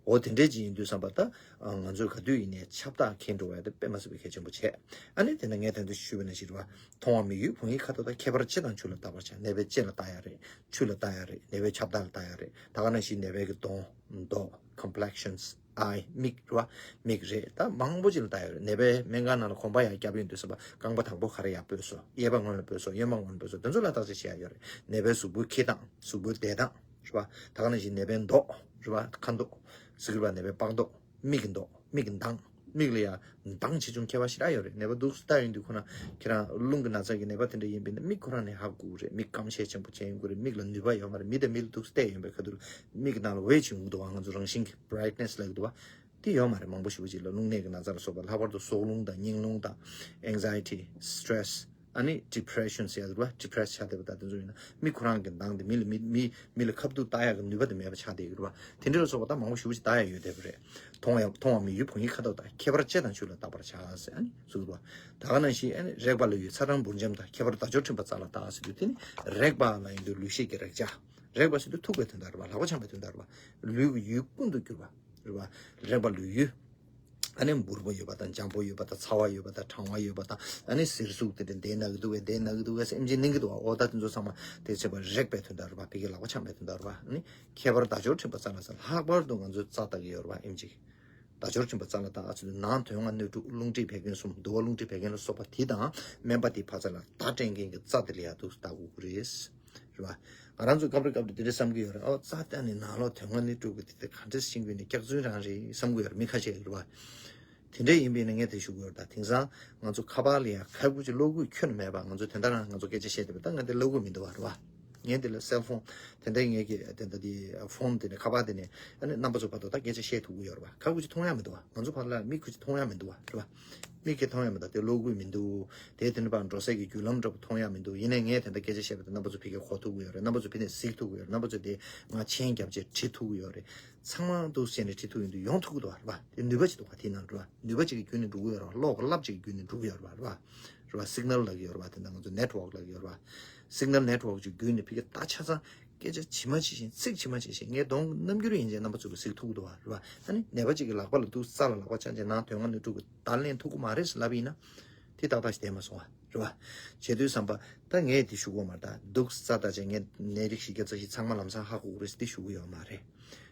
འོ་དེ་འདྲས་ཅིག་ཡིན་དུས་ཙམ་པ་ད་ང་ཚོས་ག་དུས་ཡིན་ནའི་ཁྱབ་བདག་འཁྱེར་འགྲོ་བ་དེ་དཔེ་མ་སྲིད་པའི་གལ་ཆེན་པོ་བྱས། ཨ་ནི་དེ་ན་ངས་ད་ལྟ་ཞུས་པ་ནང་བཞིན་རེད་བ། མཐོང་བ་མི་ཡུལ་བོང་ཡུལ་ཁ་དོག་དང་ཁྱད་པར་ལྕེ་དང་ཆུ་ལ་བརྟག་པར་བྱ། ནད་པའི་ལྕེ་ལ་བལྟ་ཡ་རེད། ཆུ་ལ་བལྟ་ཡ་རེད། ནད་པའི་ཁྱབ་བདག་ལ་བལྟ་ཡ་རེད། ད་ག་ནང་བཞིན་ནད་པའི་གི་གདོང་མདོག complexions eye མིག་རེད་བ། མིག་རེད། ད་མང་པོ་ཅིག་ལ་ལྟ་ཡོད་རེད། ནད་པའི་སྨན་ཁང་ནང་ལ་གོམ་པ་ཡར་བརྒྱབ་ཡོང་དུས་ཙམ་པ་རྐང་པ་དང་པོ་ག་རེ་ཡར་སྤོས་སོང་། གཡས་པ་སྔོན་ལ་སྤོས་སོང་། གཡོན་པ་སྔོན་ལ་སྤོས་སོང་། དེ་ཚོ་ལ་བརྟག་དཔྱད་བྱེད་ཡ་ཡོད་རེད། ནད་པའི་གཟུགས་པོའི་འཁྱེར་སྟངས། གཟུགས་པོའི་བསྡད་སྟངས་རེད་བ། ད་ག་ནང་བཞིན་ནད་པའི་མདོག་རེད་བ། ཁ་མདོག་ཟེར་གྱི་རེད་བ། ནད་པའི་པགས་མདོག་མིག་གི་མདོག་མིག་གི་མདངས། མིག་ལ་ཡང་མདངས་ཆེ་ཆུང་ཁྱད་པར་ཞེ་དྲག་ཡོད་རེད། ནད་པ་འདུག་སེ་ལྟ་ཡོང་དུས་ཁོ་ན་ཁྱེད་རང་རླུང་གི་ན་ཚ་གི་ནད་པ་དེ་འདྲ་ཡིན་པས་ན་མིག་ཁོ་རང་ནས་ཧ་གོ་གི་རེད། མིག་སྐམ་ཤས་ཆེན་པོ་ཅན་ཡོང་གི་རེད། མིག་ལ་ནུས་པ་ཡོད་མ་རེད། མི་དང་མི་ལ་འདུག་སེ་བལྟས་ཡོང་པའི་ཁ་ཐུག་ལ་མིག་གི་ནང་ལ་འོད་ཅིག་ཡོང་གི་འདུག་བ། ང་ཚོ་རང་བཞིན་གྱི་brightness ལབ་ཀྱི་འདུག་བ། དེ་ཡོད་མ་རེད། མང་པོ་ཞེ་པོ་ཅིག་ལ་རླུང་ནད་ཀྱི་ན་ཚ་ལ་སོགས་པ་ལྷག་པར་དུ་སྲོག་རླུང་དང་སྙིང་རླུང་དང་anxiety, stress ཨ་ནི་depression ཟེར་ཡ་འདུག་བ། depress ཆགས་བསྡད་པ་དང་དེ་ཚོ་ཡིན་ན་མི་ཁོ་རང་གི་མདངས་དེ་མི་ལ་མི་མི་མི་ལ་ཁ་ཐུག་ལྟ་ཡག་གི་ནུས་པ་དེ་མེད་པ་ཆགས་བསྡད་ཀྱི་རེད་བ། དེ་འདྲ་ལ་སོགས་པ་ད་མང་པོ་ཞེ་པོ་ཅིག་ལྟ་ཡག་ཡོད་བསྡད་པ་རེད། མཐོང་ཡང་མཐོང་བ་མི་ཡུལ་བོང་ཡུལ་ཁ་དོག་དང་། ཁྱད་པར་ལྕེ་དང་ཆུ་ལ་བརྟག་པར་བྱ་ཟེར་ཨ་ནི་གསུངས་འདུག་བ། ད་ག་ནང་བཞིན་ཨ་ནི་རེག་པ་ལ་ཡུལ། ཚ་གྲང་འབུར་འཇམ་དང་། ཁྱད་པར་དལ་འབྱོར་ཕྲེང་བ་རྩ་ལ་བརྟག་ཟེར་དུས་དེ་ནི་རེག་པ་ལ་ཡིན་དུས་ལུས་ཤེས་ཀྱི་རེག་བྱ། རེག་པ་ཟེར་དུས་ཐུག་པའི་དོན་དག་རེད་བ། ལག་པ་འཆང་བའི་དོན་དག་རེད་བ། ལུས་ཀྱི་ཡུལ་ཀུན་ཏུ་གྱུར་པ་རེད་བ། རེག་པ་ལུས་ཡུལ། ཨ་ནི་འབུར་པོ་ཡོད་པ་དང་། འཇམ་པོ་ཡོད་པ་དང་། ཚ་བ་ཡོད་པ་དང་། གྲང་བ་ཡོད་པ་དང་། ཨ་ནི་ཟེར་གཟུགས་དེ་འདྲ་འདི་ན་གི་འདུག་གས། འདི་ན་གི་འདུག་གས་ཟེར་ཨེམ་ཆི་གནོན་གི་འདུག་བ། འོ་ད་དེ་ཚོ་ཚང་མ་དེ་བྱས་པ་རེག་པའི་དོན་དག་རེད་བ། ཕ་གི་ལག་པ་འཆང་བའི་དོན་དག་རེད་བ། ཨ་ནི་ཁྱད་པར་དལ་འབྱོར་ཕྲེང་བ་རྩ་ལ་ཟེར། ལྷག་པར་དུ་ང་ཚོའི་རྩ་ལྟ་གི་ཡོད་རེད་བ། ཨེམ་ཆི་གིས་དལ་འབྱོར་ཕྲེང་བ་རྩ་ལ་བརྟག་ཨ་ཚོ་ནང་དོན་ལྔ་སྣོད་དྲུག་རླུང་མཁྲིས་བད་ཀན་གསུམ། དུ་བ་རླུང་མཁྲིས་བད་ཀན་ལ་སོགས་པ་དེ་དང་སྨན་པ་དེའི་ཕ་རྩ་ལ་བརྡ་སྤྲད་མཁན་གྱི་རྩ་དེ་ལ་ཡག་ཏུ་ལྟ་དགོས་ཀྱི་རེད། རེད་བ། ང་རང་ཚོ་སྐབས་རེ་སྐབས་རེ་དེ་འདྲ་བསམ་གྱི་ཡོད་རེད། ཨོ་རྩ་ལྟ་ནས་ནང་ལོགས་དོན་ལྔ་སྣོད་དྲུག་གི་དེ་དེ་ག་འདྲ་ཤེས་ཀྱི་ཡོད་ནས་སྐྱག་རྫུན་རང་རེད་བསམ་གྱི་ཡོད་རེད། མི་ཁ་ཤས་ཀྱིས་རེད་བ། དེ་འདྲ་ཡིན་པས་ན་ངས་དེ་ཞུ་གི་ཡོད་རེད། ད་དེང་སང་ང་ཚོ་ཁ་པར་ལ་ཡང་ཁ་བུ་ཅིག་གློག་སྐུད་ཁྱོན་ནས་མེད་པ། ང་ཚོ་དེ་འདྲ་རང་ང་ཚོ་སྐད་ཆ་བཤད་བསྡད་པ་ད་ང་དེ་གློག་སྐུད་མི་འདུག་བ། རེད་བ། ངས་དེ་ལ་སེལ་ཕོན་དེ་འདྲ་ངས་ཀྱི་དེ་འདྲ་དེ་ཕོན་དེ་ནས་ཁ་པར་དེ་ནས་ཨ་ནི་རྣམ་པ་ཚོ་བར་དུ་ད་སྐད་ཆ་བཤད་ཐུབ་ཀྱི་ཡོད་རེད་བ། ཁ་བུ་ཅིག་མཐོང་ཡ་མི་འདུག་བ། ང་ཚོ་བར་ལ་མིག་ཁུ་ཅིག་མཐོང་ཡ་མི་འདུག་བ། རེད་བ། མིག་གིས་མཐོང་ཡ་མི་འདུག་དེ་གློག་སྐུད་མི་འདུག་དེ་དེ་འདྲ་པར་འགྲོ་སའི་གི་བརྒྱུད་ལམ་འདྲ་པོ་མཐོང་ཡ་མི་འདུག་ཡིན་ནའི་ངས་དེ་འདྲ་སྐད་ཆ་བཤད་པ་དེ་རྣམ་པ་ཚོ་ཕ་གིར་གོ་ཐུབ་ཀྱི་ཡོད་རེད། རྣམ་པ་ཚོ་ཕ་ནས་གཟིགས་ཐུབ་ཀྱི་ཡོད་རེད། རྣམ་པ་ཚོ་དེ་ང་མཆན་རྒྱབ་བྱས་བྲིས་ཐུབ་ཀྱི་ཡོད་རེད། ཚང་མ་འདུག་སེ་བྱས་ནས་བྲིས་ཐུབ་ཡོང་དུས་ཡོང་ཐུབ་ཀྱི་འདུག་བ། རེད་བ། དེ་ནུས་པ་ཅིག་འདུག་བ། དེའི་ནང་འགྲོ་བ་ནུས་པ་ཅིག་གི་བརྒྱུད་ནས་འགྲོ་གི་ཡོད་རེད་བ། གློག་གི་རླབས་ཅིག་གི་བརྒྱུད་ནས་འགྲོ་གི་ཡོད་རེད་བ། རེད་བ། རེད་བ། སིག་ནལ་ལབ་ཀྱི་ཡོད་རེད་བ། དེ་འདྲ་ང་ཚོ་ནེཊ་ཝོག་ལབ་ཀྱི་ཡོད་རེད་བ། སིག་ནལ་ནེཊ་ཝོག་ཅིག་བརྒྱུད་ནས་ཕ་གི་ད་ཆ་ཚང་སྐད་ཆ་ཇི་མ་ཇི་བཞིན་ཚིག་ཇི་མ་ཇི་བཞིན་ངས་གདོང་རྣམ་འགྱུར་ཡིན་ཅེས་རྣམ་པ་ཚོ་ལ་གཟིགས་ཐུབ་ཀྱི་འདུག་བ། རེད་བ། ཨ་ནི་ནད་པ་ཅིག་གི་ལག་པ་ལ་འདུག་རྩ་ལ་ལག་པ་བཅངས་བྱས་ནང་དོན་ལྔ་སྣོད་དྲུག་གི་བརྡ་ལེན་ཐུབ་ཀྱི་མ་རེད་ལབ་ཡིན་ན། དེ་ཏག་ཏག་ཞིག་བསྡད་མ་སོང་བ། རེད་བ། བྱེད་དུས་བསམ་པ་ད་ངས་དེ་ཞུ་དགོས་མ་རེད། ད་འདུག་རྩ་ལྟ་བྱས་ངས་ནད་རིགས་བཞི་བརྒྱ་རྩ་བཞི་ཚང་མ་ལམ་སང་ཧ་གོ་གི་རེད་ཟེར་དེ་ཞུ་གི་ཡོད་མ་རེད།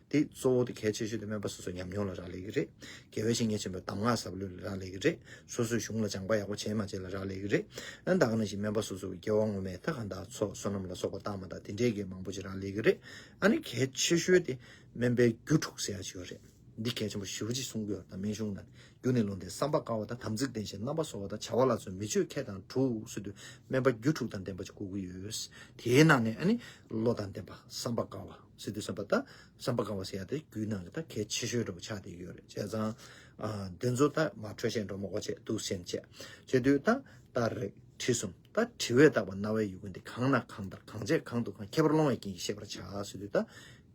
དེ་གཙོ་བོ་དེ་གལ་ཆེ་ཤོས་དེ་སྨན་པ་སོ་སོའི་ཉམས་མྱོང་ལ་རག་ལས་ཀྱི་རེད། དགེ་བའི་བཤེས་གཉེན་ཆེན་པོའི་གདམས་ངག་ཟབ་ལྷུན་ལ་རག་ལས་ཀྱི་རེད། སོ་སོའི་གཞུང་ལ་སྦྱངས་པ་ཡག་པོ་བྱས་མ་བྱས་ལ་རག་ལས་ཀྱི་རེད། ཨ་ནི་ད་ག་ནང་བཞིན་སྨན་པ་སོ་སོ་གི་སྐྱེ་བ་སྔོན་མའི་ད་གང་ལྟར་ཚོགས་བསོད་ནམས་ལ་སོགས་པ་བཏང་མ་བཏང་དེ་འདྲའི་གི་མང་པོ་ཅིག་རག་ལས་ཀྱི་རེད། ཨ་ནི་གལ་ཆེ་ཤོས་དེ་སྨན་པའི་རྒྱུ་དྲུག་ཟེར་ཡ་ཅིག་ཡོད་རེད། འདི་གལ་ཆེན་པོ་ཞེ་པོ་ཅིག་གསུང་གི་ཡོད་རེད། ད་སྨན་གཞུང་ནང་རྒྱུ་ནི་བློ་ལྡན་བསམ་པ་དཀར་བ་དང་། དམ་ཚིག་ལྡན་ཞིང་རྣམ་པར་གསོ་བ་དང་། བྱ་བ་ལ་བརྩོན་མི་ཆོས་ཁས་དང་དྲུག་ཟེར་དུས་སྨན་པ་རྒྱུ་དྲུག་དང་ལྡན་པ་ཅིག་དགོས་ཀྱི་ཡོད། དེའི་ནང་ནས་ཨ་ནི་བློ་དང་ལྡན་པ་བསམ་པ་དཀར་བ་ཟེར་དུས་བསམ་པ་ད་བསམ་པ་དཀར་བ་ཟེར་ཡ་དེ་རྒྱུའི་ནང་གི་ད་གལ་ཆེ་ཤོས་འདྲ་བོ་ཆགས་བསྡད་ཀྱི་ཡོད་རེད། བྱས་ཙང་ཨ་འདི་ཚོ་ད་མ་འཕྲོད་བཤད་འགྲོ་མ་དགོས་བྱས་འདུག་སེམས་བྱས་བྱས་དུས་ད་ད་རེད། དྲི་གསུམ། ད་དྲི་བས་བཏགས་པ་རྣ་བའི་ཡུལ་ཀུན་ཏེ། གང་ན་གང་ལྟར་གང་བྱས་གང་དུ་གང་། ཁྱད་པར་ཀློང་བའི་རྐྱེན་གྱིས་ཤེས་པར་བྱ་ཟེར་དུས་ད་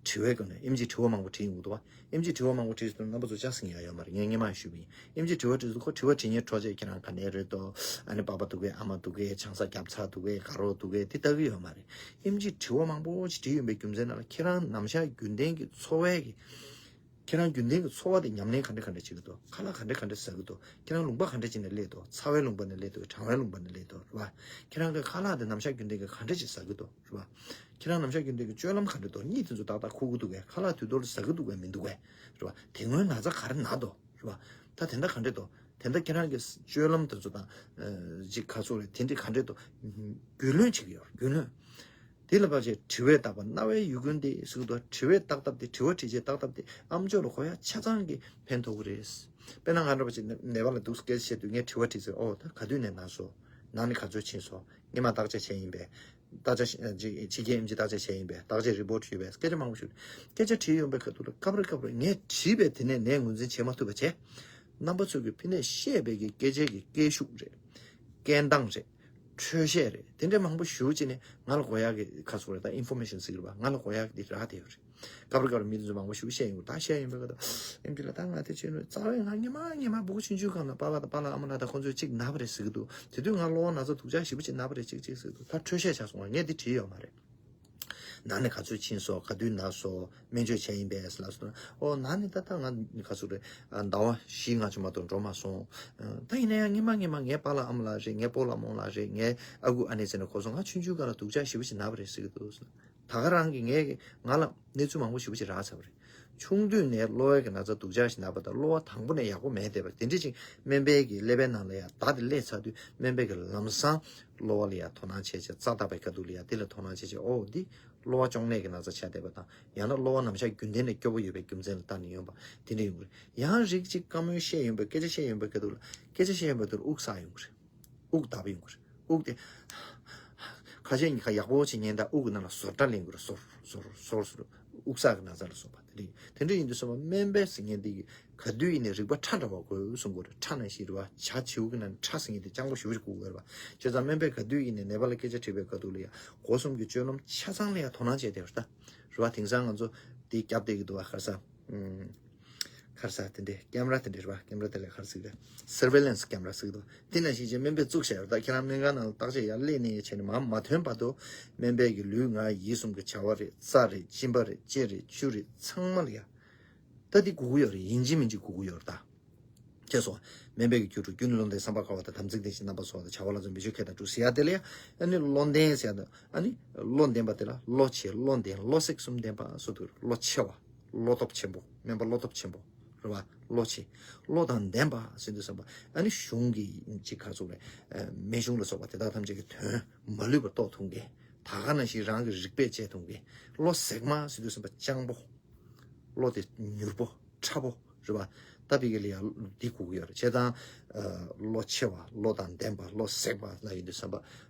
དྲི་བའི་སྒོ་ནས་ཨེམ་ཆི་དྲི་བ་མང་པོ་དྲིས་ཡོང་གི་འདུག་བ། ཨེམ་ཆི་དྲི་བ་མང་པོ་དྲིས་སོང་། རྣམ་པ་ཚོ་ཅག་སེང་ཡ་ཡོད་མ་རེད། ངས་སྔོན་མ་ཞུས་པ་ཡིན། ཨེམ་ཆི་དྲི་བ་དྲིས་སོང་། ཁོ་དྲི་བ་དྲི་མཁན་འཕྲོག་བྱེད་ཁྱེད་རང་ག་ནས་རེད་དོ། ཨ་ནི་པ་ཕ་འདུག་གས། ཨ་མ་འདུག་གས། ཆང་ས་རྒྱབ་ཚར་འདུག་གས། དགའ་རོགས་འདུག་གས། དེ་ལྟ་གི་ཡོད་མ་རེད། ཨེམ་ཆི་དྲི་བ་མང་པོ་ཞིག་དྲིས་ཡོང་པའི་རྒྱུ་མཚན་ནང་ལ་ཁྱེད་རང་ནམ་ཞག་རྒྱུན་ལྡན་གྱི་འཚོ་བའི་གི་ཁྱེད་རང་རྒྱུན་ལྡན་གྱི་འཚོ་བ་དེ་ཉམས་ལེན་ག་འདྲ་ག་འདྲ་བྱེད་ཀྱི་འདུག་ཁ་ལག་ག་འདྲ་ག་འདྲ་ཟ་གི་འདུག་ཁྱེད་རང་ལུང་པ་ག་འདྲ་བྱས་ནས་སླེབས་འདུག་ཚ་བའི་ལུང་པ་ནས་སླེབས་འདུག་གྲང་བའི་ལུང་པ་ནས་སླེབས་འདུག་རེད་བ། ཁྱེད་རང་གི་ཁ་ལག་དེ་ནམ་ཞག་རྒྱུན་ལྡན་གྱི་ག་འདྲ་ཅིག་ཟ་གི་འདུག་རེད་བ། ཁྱེད་རང་ནམ་ཞག་རྒྱུན་ལྡན་གྱི་སྤྱོད་ལམ་ག་འདྲ་འདུག་གཉིད་དེ་ཚོ་ཏག་ཏག་ཁུག་གི་འདུག་གས། ཁ་ལག་དུས་ཐོག་ལ་ཟ་གི་འདུག་གས། མི་འདུག་གས། རེད་བ། དེ་སྔོན་ན་ཚ་ག་རེ་ན་འདུག་རེད་བ། ད་དེ་འདྲ་ག་འདྲ་འདུག་དེ་འདྲ་ཁྱེད་རང་གི་སྤྱོད་ལམ་དེ་ཚོ་དང་ཅིག་ཁ་ཚུགས་རེད། དེ་འདྲ་ག་འདྲ་འདུག་རྒྱུས་ལོན་བྱེད་ཀྱི་ཡོད། རྒྱུས་ལོན། དེ་ལ་ཕར་ཅིག་དྲི་བས་བཏགས་པ་རྣ་བའི་ཡུལ་ཀུན་ཏེ་ཟེར་གྱི་འདུག་དྲི་བས་བཏགས་སྟབས་དེ། དྲི་བ་དྲིས་བྱས་བཏགས་སྟབས་དེ་ཨ་མཆོག་ལ་གོ་ཡ་ཆ་ཚང་གི་ཕན་ཐོགས་ཀྱི་རེད། དཔེར་ན་ང་འདྲ་པོ་ཅིག་ནད་པ་ལ་འདུག་སྐད་ཆ་བཤད་དུས་ངས་དྲི་བ་དྲིས་ཚེ། ཨོ་ད་ག་དུས་ནས་ན་སོང་། ན་ནི་ག་ཚོད་ཕྱིན་སོང་། སྔོན་མ་བརྟག་དཔྱད་བྱས་ཡིན་པས། བརྟག་དཔྱད་ཕྱི་རྒྱལ་ཨེམ་ཆི་བརྟག་དཔྱད་བྱས་ཡིན་པས། བརྟག་དཔྱད་རི་པོ་ཊི་ཡོད་པས། སྐད་ཆ་མང་པོ་ཞུ། སྐད་ཆ་དྲིས་ཡོང་པའི་ཁ་ཐུག་ལ་སྐབས་རེ་སྐབས་རེ་ངས་དྲིས་པའི་དེ་ནས་ནད་ངོས་འཛིན་བྱེད་མ་ཐུབ་པ་བྱས། རྣམ་པ་ཚོས་ཀྱི་ཕི་ནས་བཤད་པའི་གི་སྐད་ཆའི་གི་སྐད་ཤུགས་རེད། སྐད་གདངས་རེད། འཕྲོས་བཤད་རེད། དེ་འདྲ་མང་པོ་ཞུ་བྱས་ནས་ང་ལ་གོ་ཡག་གི་ཁ་ཚུགས་རེད། ད་ཨིན་ཕོར་མེ་ཤན་ཟེར་གི་རེད་པ། ང་ལ་གོ་ཡག་གི་དེ་རག་བསྡད་ཡོད་རེད། སྐབས་རེ་སྐབས་རེ་མི་དེ་ཚོ་མང་པོ་ཞིག་བཤད་ཡོང་གི་རེད། ད་བཤད་ཡོང་པའི་སྐབས་དུ་ཨེམ་ཆི་ལ་ད་ང་དེ་བྱས་ནས་རྩ་བའི་ང་སྔོན་མ་སྔོན་མ་སྤུ་གུ་ཆུང་ཆུང་སྒང་ལ་པཱ་ལགས་དང་པཱ་ལགས་ཨ་མ་ལགས་དང་ཁོང་ཚོས་གཅིག་ན་བ་རེད་ཟེར་གི་འདུག་དེ་དུས་ང་གློ་བ་ན་ཚ་སྡུག་ཅག་ཞེ་པོ་ཅིག་ན་བ་རེད་ཅིག་ཅིག་ཟེར་གི་འདུག་ད་འཕྲོས་བཤད་ཆགས་སོང་བ། ངས་དེ་བྲིས་ཡོད་མ་རེད། ན་ནི་ག་ཚོད་ཕྱིན་སོང་། ག་དུས་ན་སོང་། སྨན་བཅོས་བྱས་ཡིན་པས་ལབ་སོང་། ཨོ་ན་ནི་ད་ལྟ་ང་ག་ཚོད་རེད། ཟླ་བ་བཞི་ལྔ་ཅིག་མ་གཏོགས་འགྲོ་མ་སོང་། ད་ཡིན་ན་ཡང་སྔོན་མ་སྔོན་མ་ངའི་པཱ་ལགས་ཨ་མ་ལགས་རེད། ངའི་སྤོ་ལགས་རྨོ་ལགས་རེད། ངའི་ཨ་ཁུ་ཨ་ནེ་ཟེར་ནས་གོ་སོང་། ང་ཆུང་ཆུང་སྒང་ལ་སྡུག་ཅག་ཞེ་པོ་ཅིག་ན་བ་རེད་ཟེར་གི་འདུག་ད་ག་རང་གིས་ངས་ང་ལ་གནས་ཚུལ་མང་པོ་ཞེ་པོ་ཅིག་རག་ཚར་བ་རེད། ཆུང་དུས་ནས་གློ་བའི་གི་ན་ཚ་སྡུག་ཅག་ཞིག་ན་བ་དང་། གློ་བ་དང་པོ་ནས་ཡག་པོ་མེད་བསྡད་པ་དེ་འདྲ་ཅིག་སྨན་པའི་གི་ཀླད་པའི་ནང་ལ་ཡང་བརྡ་དེ་སླེབས་ཚར་དུས་སྨན་པའི་གི་ལམ་སང་གློ་བ་ལ་ཡང་དོ་སྣང་བྱས་བྱས། རྩ་བརྟག་པའི་ཁ་ཐུག་ལ་ཡང་དེ་ལ་དོ་སྣང་བྱས་བྱས། ཨོ་འདི་གློ་བ་གཅོང་ནད་ཀྱི་ན་ཚ་ཆགས་བསྡད་པ་དང་། ཡང་ན་གློ་བ་ནམ་ཞག་རྒྱུན་ལྡན་ནས་སྐྱོ་པོ་ཡོད་པའི་རྒྱུ་མཚན་ལ་བརྟེན་ནས་ཡོང་པ་དེ་འདྲ་ཡོང་གི་རེད། ཡང་རིགས་གཅིག་བཀའ་མོལ་བཤད་ཡོང་པའི་སྐད་ཆ་བཤད་ཡོང་པའི་སྐབས་དུ་ལ་སྐད་ཆ་བཤད་ཡོང་པའི་དུས་དབུགས་བསགས་ཡོང་གི་རེད། དབུགས་བརྡབ་ཡོང་གི་རེད། དབུགས་དེ་ཁ་ཤས་ཉིན་ཁ་ཡག་པོ་བྱེད་ཉན་ད་དབུགས་ཀྱི་ནང་ལ་ཟོར་སྒྲ་ལེན་གི་རེད། ཟོར་ཟོར་ཟོར་ཟོར། དབུགས་བསགས་ཀྱི་ན་ཚ་ལ་སོགས་པ་དེ་རེད། དེ་འདྲ་ཡིན་དུས་ཙམ་པ་སྨན་པས་ཟེར་མཁན་དེ་གི་ག་དུས་ཡིན་ནའི་རིག་པ་ཕྲ་འདྲ་བ་དགོས་གསུང་གི་རེད། ཁྲ་ནང་བཞིན་རེད་བ། བྱ་བྱིའུ་གི་ནང་ནས་ཁྲ་ཟེར་མཁན་དེ་སྤྱང་པོ་ཞེ་པོ་ཞིག་དགོས་ཀྱི་རེད་བ། བྱས་ཙང་སྨན་པས་ག་དུས་ཡིན་ནའི་ནད་པ་ལ་སྐད་ཆ་དྲིས་པའི་སྐབས་དུ་ལ་ཡང་སྒོ་གསུམ་གྱི་སྤྱོད་ལམ་ཆ་ཚང་ལ་ཡང་དོ་སྣང་བྱས་བསྡད་པ་རེད་ད། རེད་བ། དེང་སང་ང་ཚོ་དེ་བརྒྱབ་བསྡད་ཀྱི་འདུག་བ། ཁར་ས། ཨུམ། ཁར་ས་དེ་འདྲའི་ཀེམ་ར་དེ་འདྲའི་རེད་བ། ཀེམ་ར་དེ་ལ་ཁར་ཟིག་རེད། སར་ཝེ་ལན་སི་ཀེམ་ར་ཟིག་འདུག་དེ་ནང་བཞིན་བྱས་སྨན་པས་བཙུགས་བཞག་ཡོད། ད་ཁྱེད་རང་སྨན་ཁང་ནང་ལ་བརྟག་དཔྱད་ཡར་སླེབས་ནས་བྱས་ནས་མར་མ་ཐོན་བར་དུ་སྨན་པའི་གི་ལུས་ངག་ཡིད་གསུམ་གྱི་བྱ་བ་རེད། རྩ་རེད། གཅིན་པ་རེད། ལྕེ་རེད། ཆུ་རེད། ཚང་མ་ལ་ཡ་ད་འདི་དགོས་ཀྱི་ཡོད་རེད། ཡིན་གཅིག་མིན་གཅིག་དགོས་ཀྱི་ཡོད་རེད་ད། ཅེས་སོ། སྨན་པའི་གི་རྒྱུ་དྲུག་རྒྱུ་ནི་བློ་ལྡན་བསམ་པ་དཀར་བ་དང་། དམ་ཚིག་ལྡན་ཞིང་རྣམ་པར་གསོ་བ་དང་། བྱ་བ་ལ་བརྩོན་མི་ཆོས་ཁས་དང་དྲུག་ཟེར་ཡ་དེ་ལ་ཡ། ཨ་ནི་བློ་ལྡན་ཟེར་ཡ་དང་། ཨ་ནི་བློ་ལྡན་པ་དེ་ལ་བློ་ཆེ་བློ་ལྡན་བློ་སེགས་གསུམ་ལྡན་པ་སོ་དུ་བློ་ཆེ་བ། བློ་སྟོབས་ཆེན་པོ། སྨན་པ་བློ་སྟོབས་ཆེན་པོ་རེད་བ། བློ་ཆེ། བློ་དང་ལྡན་པ་ཟེར་དུས་ཙམ་པ་ཨ་ནི་གཞུང་གི་ཅིག་ག་ཚོད་རེད། སྨན་གཞུང་ལ་སོགས་པ་དེ་དག་ཐམས་ཅད་ཀྱི་དོན་མ་ལུས་པར་རྟོགས་ཐུབ་མཁན། ད་ག་ནང་བཞིན་རང་གི་རིག་པས་དཔྱད་ཐུབ་མཁན། བློ་སེགས་མ་ཟེར་དུས་ཙམ་པ་སྤྱང་པོ། བློ་དེ་མྱུར་པོ་ཕྲ་པོ་རེད་བ། ད་ཕ་གི་ལ་ཡང་འདི་དགོས་ཀྱི་ཡོད་རེད། བྱས་ཙང་བློ་ཆེ་བ། བློ་དང་ལྡན་པ། བློ་སེགས་པ་ལ་ཡིན་དུས་ཙམ་པ་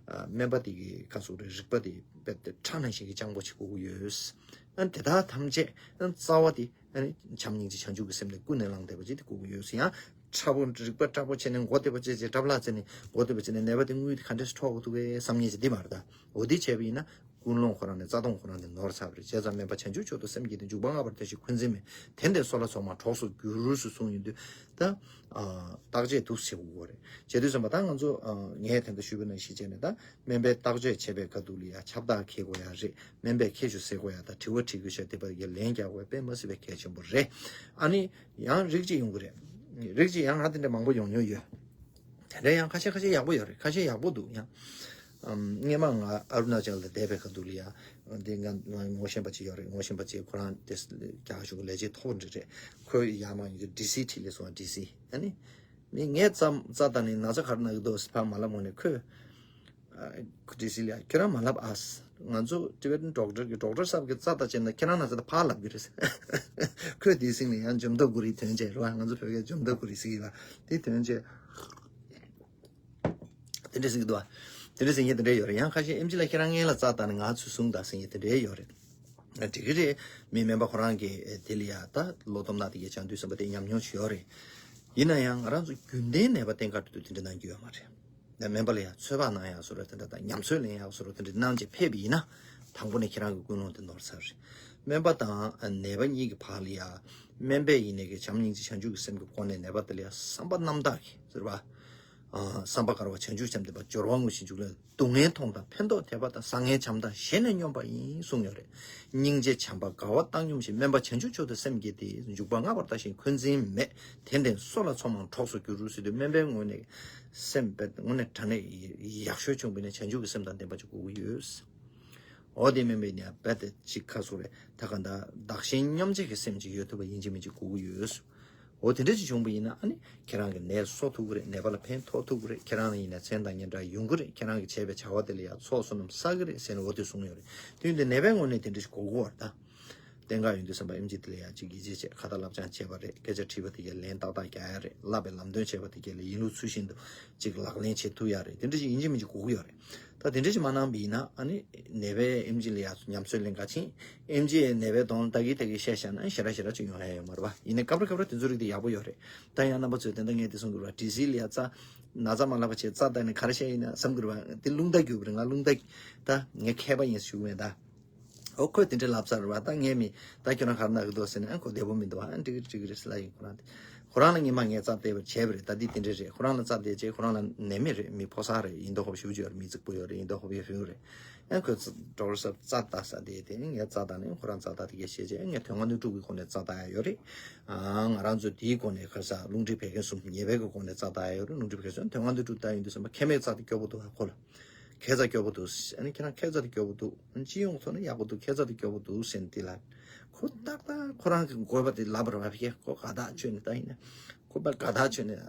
སྨན་པ་དེ་གི་ག་ཚོད་རེད། རིག་པ་དེ་དཔེ་དེ་ཁྲ་ནང་བཞིན་གྱི་སྤྱང་པོ་ཅིག་དགོས་ཀྱི་ཡོད། ཨ་ནི་དེ་དག་ཐམས་ཅད་ཨ་ནི་རྩ་བ་དེ་ཨ་ནི་བྱམས་སྙིང་རྗེ་བྱང་ཆུབ་ཀྱི་སེམས་ལས་ཀུན་ནས་བསླངས་བསྡད་པ་ཅིག་དེ་དགོས་ཀྱི་ཡོད་ཟེར། ཡང་ཕྲ་པོ་རིག་པ་ཕྲ་པོ་བྱས་ནས་མགོ་བདེ་བ་བྱས་བྱས་གྲབས་ལག་བྱས་ནས་མགོ་བདེ་བ་བྱས་ནས་ནད་པ་དེ་དངུལ་དེ་ག་འདྲས་སེ་འཕྲོག་དགོས་འདུག་གས་བསམ་མཁན་ཅིག་འདི་མ་རེད་ད། འོ་འདི་བྱས་པ་ཡིན་ན་ཀུན་སློང་ཁོ་རང་ནས་རྩ་ལྟུང་ཁོ་རང་ནས་ནོར་ཚར་བ་རེད། བྱས་ཙང་སྨན་པ་བྱང་ཆུབ་མཆོག་ཏུ་སེམས་བསྐྱེད་དེ། འཇུག་པ་ལྔ་པར་དེ་བཞིན་འཁོན་འཛིན་མེད། དེ་འདྲའི་སོ་ལ་སོགས་མ་གྲོགས་སུ་འགྱུར་ཟེར་གསུངས་ཡོང་དུས་ད། ཨ། བརྟག་དཔྱད་འདུག་སེ་བྱེད་དགོས་རེད། བྱས་དུས་ཙམ་པ་ད་ང་ཚོ་ཨ། ངས་དེ་འདྲ་ཞུས་པ་ནང་བཞིན་བྱས་ནས་ད། སྨན་པའི་བརྟག་དཔྱད་བྱེད་པའི་ཁ་ཐུག་ལ་ཡ་ཁྱབ་བདག་འཁེལ་དགོས་ཡ་རེད། སྨན་པས་ཁྱེར་ཤོག་ཟེར་དགོས་ཡ་དང་། དྲི་བ་དྲི་དགོས་ཤག་དེ་བར་གྱི་ལན་རྒྱག་དགོས་ཡ་དཔེ་མི་སྲིད་པའི་གལ་ཆེན་པོ་རེད། ཨ་ནི་ཡང་རིགས་གཅིག་ཡོང་གི་རེད། རིགས་གཅིག་ཡང་ང་དེ་འདྲ་མང་པོ་ཡོང་མྱོང་ཡོད། དེ་འདྲ་ཡང་ཁ་ཤས་ཁ་ཤས་ཡག་པོ་ཡོད་རེད། ཁ་ཤས་ཡག་པོ་འདུག་ཡང་། ཨམ། སྔོན་མ་ང་ཨ་རུ་ན་ཅལ་ལ་བསྡད་པའི་ཁ་ཐུག་ལ་ཡ། འདི་ང་ང་ངོ་ཤེས་པ་ཅིག་ཡོད་རེད། ངོ་ཤེས་པ་ཅིག་ཁོ་རང་དེ་རྒྱ་གར་གཞུང་གི་ལས་བྱེད་མཐོ་པོ་འདྲ་རེད། ཁོས་ཡར་མར་ཡོང་དུས་ཌི་སི་ཁྲིད་ལས་སོང་། ཌི་སི། ཨ་ནི། མི་ངས་རྩ་རྩ་བཏང་ནས་ན་ཚ་ག་རེ་ན་གི་འདུག་ཟེར་ཕར་མ་ལབ་འོང་ནས་ཁོས། ཨ། ཌི་སི་ལ་ཡ་ཁྱོད་རང་མ་ལབ་ཨ། ང་ཚོ་ཊི་བེ་ཊན་ཌོག་ཊར་གི་ཌོག་ཊར་གསར་པ་གི་རྩ་ལྟ་བྱས་ན་ཁྱེད་རང་ན་ཚ་ད་ཕར་ལབ་གི་རེད། ཁོས་དེའི་སྟེང་ནས་ཡང་འཇོམས་ཐབས་དགོས་རེད་དོན་བྱས་རེད་བ། ང་ཚོ་བོད་སྐད་འཇོམས་ཐབས་དགོས་རེད་ཟེར་གི་བ། དེ་དོན་བྱས། དེ་འདྲ་ཟེར་གི་འདུག་བ། དེ་འདྲ་ཟེར་མཁན་དེ་འདྲ་ཡོད་རེད། ཡང་ཁ་ཤས་ཨེམ་ཆི་ལགས་ཁྱེད་རང་སྔོན་ལ་རྩ་བཏང་ནས་ང་ཚོས་གསུངས་དང་ཟེར་མཁན་དེ་འདྲ་ཡོད་རེད། འགྲིག་གི་རེད། མི་སྨན་པ་ཁོ་རང་གིས་དེ་ལ་ཡ་ད་བློ་སྟོབས་ན་དེ་གའི་བྱང་དུས་བསམ་པ་དེ་ཉམས་མྱོང་ཞིག་ཡོད་རེད། ཡིན་ན་ཡང་ང་རང་ཚོ་རྒྱུན་ལྡན་ནད་པ་བསྟེན་ག་འགྲོ་དུས་དེ་འདྲ་གནང་རྒྱུ་ཡོད་མ་རེད། ནད་སྨན་པ་ལ་ཡ་ཚོད་དཔག་གནང་ཡག་བཟོ་འདྲ་དེ་འདྲ་དང་ཉམས་ཚོད་ལེན་ཡག་བཟོ་འདྲ་དེ་འདྲ་གནང་བྱས་ཕེབས་པ་ཡིན་ན། དང་པོ་ནས་ཁྱེད་རང་གི་ཀུན་སློང་དེ་ནོར་ཚར་རེད། སྨན་པ་དང་ནད་པ་གཉིས་ཀྱི་བར་ལ་ཡ། སྨན་པས་ཡིན་ནའི་གི་བྱམས་སྙིང་རྗེ་བྱང་ཆུབ་ཀྱི་སེམས་ཀྱི་སྒོ་ནས་ནད་པ་དེ་ལ་ཡ་བསམ་པ་རྣམ་དག་གིས་ཟེར་བ། ཨ། བསམ་པ་དཀར་བ་བྱང་ཆུབ་བྱམས་ལྡན་པ། སྦྱོར་བ་དངོས་གཞི་འཇུག་ལ། སྡུག་བསྔལ་མཐོང་དང་ཕན་འདོགས་དད་པ་དང་། བཟང་ངན་བྱམས་དང་ཞེ་ནས་སྙོམས་པ་ཡིན་གསུངས་ཡོད་རེད། སྙིང་རྗེ་བྱམས་པ་དགའ་བ་བཏང་སྙོམས་ཤིང་། སྨན་པ་བྱང་ཆུབ་མཆོག་ཏུ་སེམས་བསྐྱེད་དེ། འཇུག་པ་སྔ་བར་ལྟ་ཞིང་འཁོན་འཛིན་མེད། དེ་འདྲའི་སོ་ལ་མཚོ་མང་གྲོགས་སུ་འགྱུར་ཟེར་དུས་སྨན་པའི་ངོས་ནས་སེམས་དཔེ་དངོས་གནས་དྲང་གནས་ཡག་ཤོས་བྱུང་བ་ཡིན་ན་བྱང་ཆུབ་ཀྱི་སེམས་དང་ལྡན་པ་ཅིག་དགོས་ཀྱི་ཡོད། འོ་དེ་མིན་པའི་ནས་རྦད་དེ་ཅིག་ཁ་སོ་རེ་ད་ག་འདྲ་བདག་གཞན་མཉམ་བརྗེ་གི་སེམས་ཅིག་ཡོད་ཐུབ་པ་ཡིན་གཅིག་མིན་གཅིག་དགོས་ཀྱི་ཡོད། འོ་དེ་འདྲ་ཅིག་བྱུང་བ་ཡིན་ན་ཨ་ནི་ཁྱེད་རང་གི་ནད་གསོ་ཐུབ་ཀྱི་རེད། ནད་པ་ལ་ཕན་ཐོགས་ཐུབ་ཀྱི་རེད། ཁྱེད་རང་ལ་ཡིན་ན་མཚན་དང་སྙན་གྲགས་ཡོང་གི་རེད། ཁྱེད་རང་གིས་བྱས་པའི་བྱ་བ་དེ་ལ་ཡང་ཚོགས་བསོད་ནམས་བསགས་ཀྱི་རེད་ཟེར་ནས་འོ་དེ་གསུངས་ཡོད་རེད། དེ་ཡིན་དུས་ནད་པའི་ངོས་ནས་དེ་འདྲ་ཞིག་དགོས་ཀྱི་ཡོད་རེད་ད། བསྟེན་ག་ཡོང་དུས་བསམ་པ་ཨེམ་ཆི་དེ་ལ་ཡང་ཅིག་ཡིད་ཆེས་བྱས། ཁ་ཏ་བསླབ་སྦྱང་བྱས་པ་རེད། སྐད་ཆ་དྲིས་པ་དེ་གའི་ལན་ཏག་ཏག་རྒྱག་ཡ་རེད། བསླབ་པའི་ལམ་སྟོན་བྱས་པ་དེ་གའི་ལ་ཡིན་ལུགས་ཚུལ་བཞིན་དུ་ཅིག་ལག་ལེན་བྱེད་ཐུབ་ཡ་རེད། དེ་འདྲ་ཞིག་ཡིན་གཅིག་མིན་གཅིག་དགོས་ཀྱི་ཡོད་རེད། ད་དེ་འདྲ་ཞིག་མ་གནང་བ་ཡིན་ན་ཨ་ནི་ནད་པའི་ཨེམ་ཆི་ལ་ཡ་ཉམས་ཚོད་ལེན་ག་ཕྱིན། ཨེམ་ཆི་ནད་པའི་གདོང་ལ་ལྟ་གི་ལྟ་གི་བཤད་བཞག་ན་ཞེ་དྲག་ཞེ་དྲག་ཅིག་ཡོང་ཡ་ཡོད་མ་རེད་པ། ཡིན་ནའི་སྐབས་རེ་སྐབས་རེ་དེ་ཚོ་རིགས་དེ་ཡག་པོ་ཡོད་རེད། ད་ཡང་རྣམ་པ་ཚོས་དེ་འདྲ་ངས་དེ་གསུང་གི་རེད་པ། ཌི་སི་ལ་ཡ་རྩ་ན་ཚ་མ་ལབ་པ་བྱས་རྩ་བཏང་ནས་ག་རེ་བཤད་ཡིན་ན་བསམ་གི་རེད་པ། དེ་རླུང་རྟ་རྒྱུག་པ་རེད། ང་རླུང་རྟ་ད་ངས་མཁས་པ་ཡིན་ཞུ་གི་མེད་ད། ཨོ་ཁོས་དེ་འདྲ་ལབ་ཚར་བ། ད་ངས་མི་ད་ཁྱོད་རང་ག་རེ་ན་གི་འདུག་ཟེར་ན། ཨ་ཁོ་བདེ་པོ་མི་འདུག་ཨ་འགྲིག་གི་འགྲིག་གི་རེད་ཟེར་ལབ་ཡིན། ཁོ་རང་དེ་ཁོ་རང་ལ་ངས་མ་ངས་རྩ་བལྟས་པར་བྱས་པ་རེད། ད་འདི་དེ་འདྲ་རེད། ཁོ་རང་ལ་རྩ་བལྟས་བྱས་ཁོ་རང་ལ་ནད་མེད་རེད། མི་ཕོ་གསར་རེད། ཡིན་མདོག་ཁ་པོ་ཞེ་པོ་ཅིག་ཡོད་རེད། མི་རྫིག་པོ་ཡོད་རེད། ཡིན་མདོག་ཁ་པོ་ཡོད་རེད། ཨ་ཁོས་ཌོག་ཊར་ས་རྩ་ལྟ་ས་དེ་དེ་ངས་རྩ་ལྟ་ནས་ཁོ་རང་རྩ་ལྟ་དེ་གས་བཤད་བྱས། ངས་དོན་ལྔ་སྣོད་དྲུག་གི་སྒོ་ནས་རྩ་ལྟ་ཡ་ཡོད་རེད། ཨ་ང་རང་ཚོ་དེའི་སྒོ་ནས་ཁ་ས་རླུང་མཁྲིས་བད་ཀན་གསུམ་ཉེས་པའི་གི་སྒོ་ནས་རྩ་ལྟ་ཡ་ཡོད་རེད། རླུང་མཁྲིས་བད་ཀན་གསུམ། དོན་ལྔ་སྣོད་དྲུག་ལྟ་ཡོང་དུས་ཙམ་པ་ཁེ་མེད་རྩ་དེ་སྐྱོ་པོ་འདུག་ཨ་ཁོ་ལ། ཁྱད་མཚར་སྐྱོ་པོ་འདུག་ཨ་ནི་ཁྱེད་རང་ཁྱད་མཚར་དེ་སྐྱོ་པོ་འདུག་སྤྱི་ཡོངས་ཐོག་ནས་ཡག་པོ་འདུག་ཁྱད་མཚར་དེ་སྐྱོ་པོ་འདུག་ཟེར་ནས་དེ་ལ། ཁོ་ཏག་ཏག་ཁོ་རང་གི་དགོས་པ་དེ་ལབ་པར་མ་ཕེ། ཁོ་དགའ་ཐག་ཆོད་ནས་ད་ཡིན་ན། ཁོ་པ་དགའ་ཐག་ཆོད་ནས་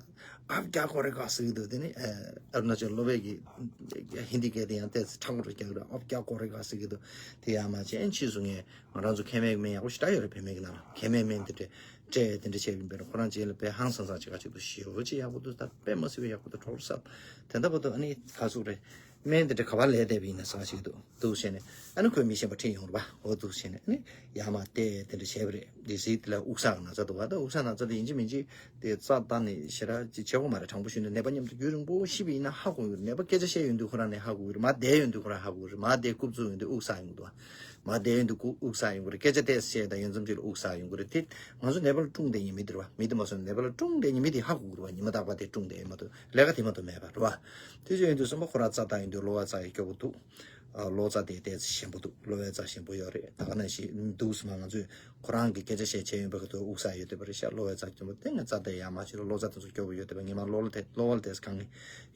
ཨབ་ཀྱ་ཀོ་རེ་ག་ཟེར་གི་འདུག་དེ་ནི་ཨ་རུ་ན་ཅལ་སློབ་དཔོན་གྱི་ཧིན་དི་སྐད་དེ་ཡང་ཏོག་ཙམ་ཕྲ་མོ་རུ་རྒྱག་གི་རེད། ཨབ་ཀྱ་ཀོ་རེ་ག་ཟེར་གི་འདུག་དེ་ཡང་མ་བྱས། ཕྱིས་སུ་ངས་ང་རང་ཚོ་ཁེ་མེད་སྨན་ཡག་པོ་ཞེ་དྲག་ཡོད་རེད། བོད་སྨན་གྱི་ནང་ལ་ཁེ་མེད་སྨན་དེ་འདྲས་སྤྲད་དེ་འདྲས་བྱས་ཡིན་པས་ན། ཁོ་རང་རྗེས་ལ་དཔེ་ཧང་སང་སང་ཅིག་ག་ཅིག་འདུག་ཞེ་པོ་ཅིག་ཡག་པོ་འདུག་ད་དཔེ་མ་སྲིད་པའི་ཡག་པོ་འདུག་ཌོག་ཊར་སར། དེ་འདྲ་བར་དུ་ཨ་ནི་ག་ཟེར་རེད། སྨན་དེ་འདྲ་ག་པར་ལས་བསྡད་པ་ཡིན་ན་ཟེར་ཞིག་འདུག་འདུག་བྱས་ནས་ཨ་ནི་ཁོས་མི་ཤེས་པ་ཁྲིད་ཡོང་རེད་པ། འོ་འདུག་བྱས་ནས་ཨ་ནི་ཡར་མར་བལྟས་དེ་འདྲ་བྱས་པ་རེད། ཌི་སི་དེ་ལ་དབུགས་བསགས་ན་ཚ་འདུག་པ། ད་དབུགས་བསགས་ན་ཚ་དེ་ཡིན་གཅིག་མིན་གཅིག་དེ་རྩ་བཏང་ནས་ཞེ་དྲག་ཅིག་བྱེད་དགོས་མ་རེད། དྲང་པོ་ཞུས་ན་ནད་པ་མཉམ་དུ་རྒྱུན་རིང་པོ་ཤི་བ་ཡིན་ན་ཧ་གོ་གི་རེད། ནད་པ་སྐད་ཆ་བཤད་ཡོང་དུས་ཁོ་རང་ནས་ཧ་གོ་གི་རེད། མར་བསྡད་ཡོང་དུས་ཁོ་རང་ཧ་གོ་གི་རེད། མར་བསྡད་རྐུབ་བཙུགས་ཡོང་དུས་དབུགས་བསགས་ཡོང་གི་འདུག་པ། མར་བསྡད་ཡོང་དུས་དབུགས་བསགས་ཡོང་གི་རེད། སྐད་ཆ་ཏོག་ཙམ་བཤད་དང་ཡོང་མཚམས་ཅིག་ལ་དབུགས་བསགས་ཡོང་གི་རེད། དེ་ང་ཚོ་ནད་པ་ལ་དཀྲུགས་བསྡད་མཁན་མི་འདུག་པ། མི་དེ་མ་སོང་ནད་པ་ལ་དཀྲུགས་བསྡད་མཁན་མི་འདུག་ལས་ཀ་དེ་མ་གཏོགས་ལས་ཀ་དེ་མ་གཏོགས་མེད་པ་རེད་པ། དེ་བྱས་ཡོང་དུས་གསུམ་པ་ཁོ་རང་རྩ་བཏང་ཡོང་དུས་གློ་བ་རྩ་ཡི་སྐྱོ་པོ་འདུག་ཨ་གློ་རྩ་དེ་ཏོག་ཙམ་ཞན་པོ་འདུག་གློ་བའི་རྩ་ཞན་པོ་ཡོད་རེད། ད་ག་ནང་བཞིན་འདུག་སེ་མར་ང་ཚོས་ཁོ་རང་གི་སྐད་ཆ་བཤད་བྱས་ཡོང་པའི་ཁ་ཐུག་དབུགས་བསགས་ཡོད་བསྡད་པ་རེད་ཤག་གློ་བའི་རྩ་སྐྱོ་པོ་དེ་ངས་རྩ་དེ་ཡར་མར་བྱས་ལ་གློ་རྩ་དེ་ཚོ་སྐྱོ་པོ་ཡོད་བསྡད་པ། ངས་མར་གློ་ལ་དེ་གློ་བ་ལ་དེ་གང་ནས་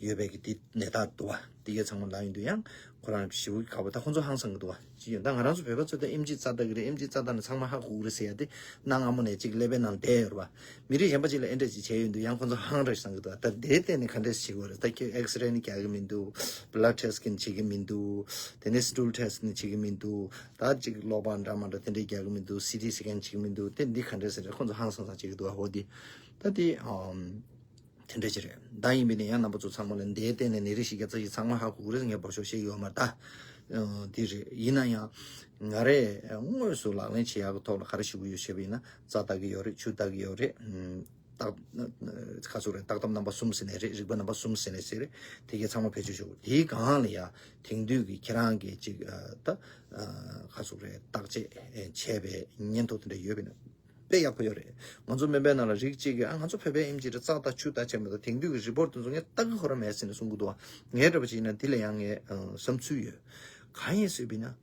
ཡོད་པའི་གི་དེ་ནད་རྟགས་འདུག་པ། དེ་གའི་ཚང་མ་ལབ་ཡོང་དུས་ཡང་ཁོ་རང་ཞེ་པོ་དགའ་པོ། ད་ཁོ་ཚོ་ཧང་སང་གི་འདུག་པ། ཅི་ཡོད་ད་ང་རང་ཚོ་བོད་པ་ཚོ་ད་ཨེམ་ཆི་རྩ་ལྟ་གི་རེད། ཨེམ་ཆི་རྩ་ལྟ་ན་ཚང་མ་ཧ་གོ་གི་རེད་ཟེར་ཡ་དེ་གནའ་སྔ་མོ་ནས་ཅིག་ཀླད་པའི་ནང་བསྡད་ཡོད་རེད་པ། མི་རིགས་གཞན་པ་ཅིག་ལ་ཨེ་འདྲ་ཅིག་བྱས་ཡོང་དུས་ཡང་ཁོ་ཚོ་ཧང་ར་ཞིག་སང་གི་འདུག་ད་དེའི་སྟེང་ནས་ག་འདྲས་བྱེད་དགོས་རེད། ད་ཁྱོད་ཨེགས་རེ་ནི་རྒྱག་གི་མི་འདུག་བླཌ་ཊེ་སི་ཊི་ནི་བྱེད་ཀྱི་མི་འདུག་དེ་ནས་སི་ཊུལ་ཊེ་སི་ཊི་ནི་བྱེད་ཀྱི་མི་འདུག་ད་ཅིག་གློག་པར་འདྲ་མ་འདྲ་དེ་འདྲས་རྒྱག་གི་མི་འདུག་སི་ཊི་སི་ཀེན་བྱེད་ཀྱི་མི་འདུག་དེ་འདི་ག་འདྲས་ཟེར་རེད། ཁོ་ཚོ་ཧང་སང་སང་བྱེད་ཀྱི་འདུག་ཨ་ཧོ་དེ། ད་དེ་ཨམ། དེ་འདྲ་ཅིག་རེད། ད་ཡིན་པས་ན་ཡང་རྣམ་པ་ཚོ་ཚང་མ་ལ་འདིའི་སྟེང་ནས་ནད་རིགས་བཞི་བརྒྱ་རྩ་བཞི་ཚང་མ་ཧ་གོ་གི་རེད། ངས་འབོར་ཤོག་བཤད་ཀྱི་ཡོད་མ་རེད་ད། ཨ་དེ་རེད། ཡིན་ན་ཡང་ང་རས་དངོས་སུ་ལག་ལེན་བྱེད་ཡག་གི་ཐོག་ལ་ག་རེ་ཞུ་གི་ཡོད་ཞེས་པ་ཡིན་ན། རྩ་ལྟ་གི་ཡོད་རེད། ཆུ་ལྟ་གི་ཡོད་རེད། ཨམ། བརྟག་ཁ་ཚུགས་རེད། བརྟག་ཐབས་རྣམ་པ་གསུམ་ཟེར་ནས་རེད། རིག་པ་རྣམ་པ་གསུམ་ཟེར་ནས་ཟེར་རེད། དེ་གའི་ཚང་མ་བེད་སྤྱོད་ཞུ་དགོས། དེའི་སྒང་ལ་ཡ་དེང་དུས་ཀྱི་ཁྱེད་རང་གི་ཅིག་ཨ་ད་ཨ་ཁ་ཚུགས་རེད། བརྟག་དཔྱད་བྱས་པའི་སྙན་ཐོ་དེ་འདྲ་ཡོད་པས་ན། དཔེ་ཡག་པོ་ཡོད་རེད། ང་ཚོ་སྨན་པའི་ནང་ལ་རིགས་གཅིག་གིས་ཨ་ང་ཚོ་བོད་པའི་ཨེམ་ཆི་རེད། རྩ་ལྟ་ཆུ་ལྟ་བྱས་མི་འདུག་དེང་དུས་ཀྱི་རི་པོར་ཊི་དེ་ཚོ་ངས་ལྟ་གི་ཁོ་རང་མེད་ཟེར་ནས་གསུང་གི་འདུག་ངའི་འདྲ་པོ་ཅིག་ཡིན་ན་དེ་ལ་ཡང་ངས་ཨ་བསམ་ཚུལ་ཡོད། གང་ཡིན་ཟེར་བ་ཡིན་ན།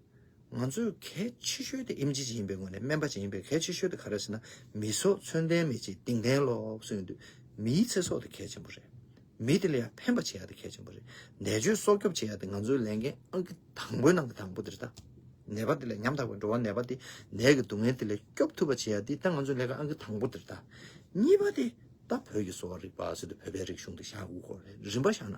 ང་ཚོའི་གལ་ཆེ་ཤོས་དེ་ཨེམ་ཆི་ཅིག་ཡིན་པའི་ངོས་ནས། སྨན་པ་ཅིག་ཡིན་པའི་གལ་ཆེ་ཤོས་དེ་ག་རེ་ཟེར་ན། མི་སྲོག་མཚོན་ལྡན་མི་གཅིག་གཏིང་བརླག་ལོག་གསུངས་ཡོང་དུས་མིའི་ཚེ་སྲོག་དེ་གལ་ཆེན་པོ་རེད། མི་དེ་ལ་ཡང་ཕན་པ་བྱེད་ཡ་དེ་གལ་ཆེན་པོ་རེད། ནད་བཅོས་སྲོག་སྐྱོབ་བྱེད་ཡ་དེ་ང་ཚོའི་ལས་འགན་ཨང་ཀི་དང་པོའི་ནང་གི་དང་པོ་དེ་རེད་ད། ནད་པ་དེ་ལ་ཉམ་ཐག་པའི་འགྲོ་བ་ནད་པ་དེ་ནད་ཀྱི་སྡུག་བསྔལ་དེ་ལས་སྐྱོབ་ཐུབ་པ་བྱེད་ཡ་དེ་ད་ང་ཚོའི་ལས་ཀ་ཨང་ཀི་དང་པོ་དེ་རེད་ད། གཉིས་པ་དེ་ ད་བོད་ཀྱི་གསོ་བ་རིག་པ་ཟེར་དུས་བོད་པའི་རིག་གཞུང་དེ་བཞག་དགོས་ཀྱི་རེད། རིམ་པ་བཞག་ན།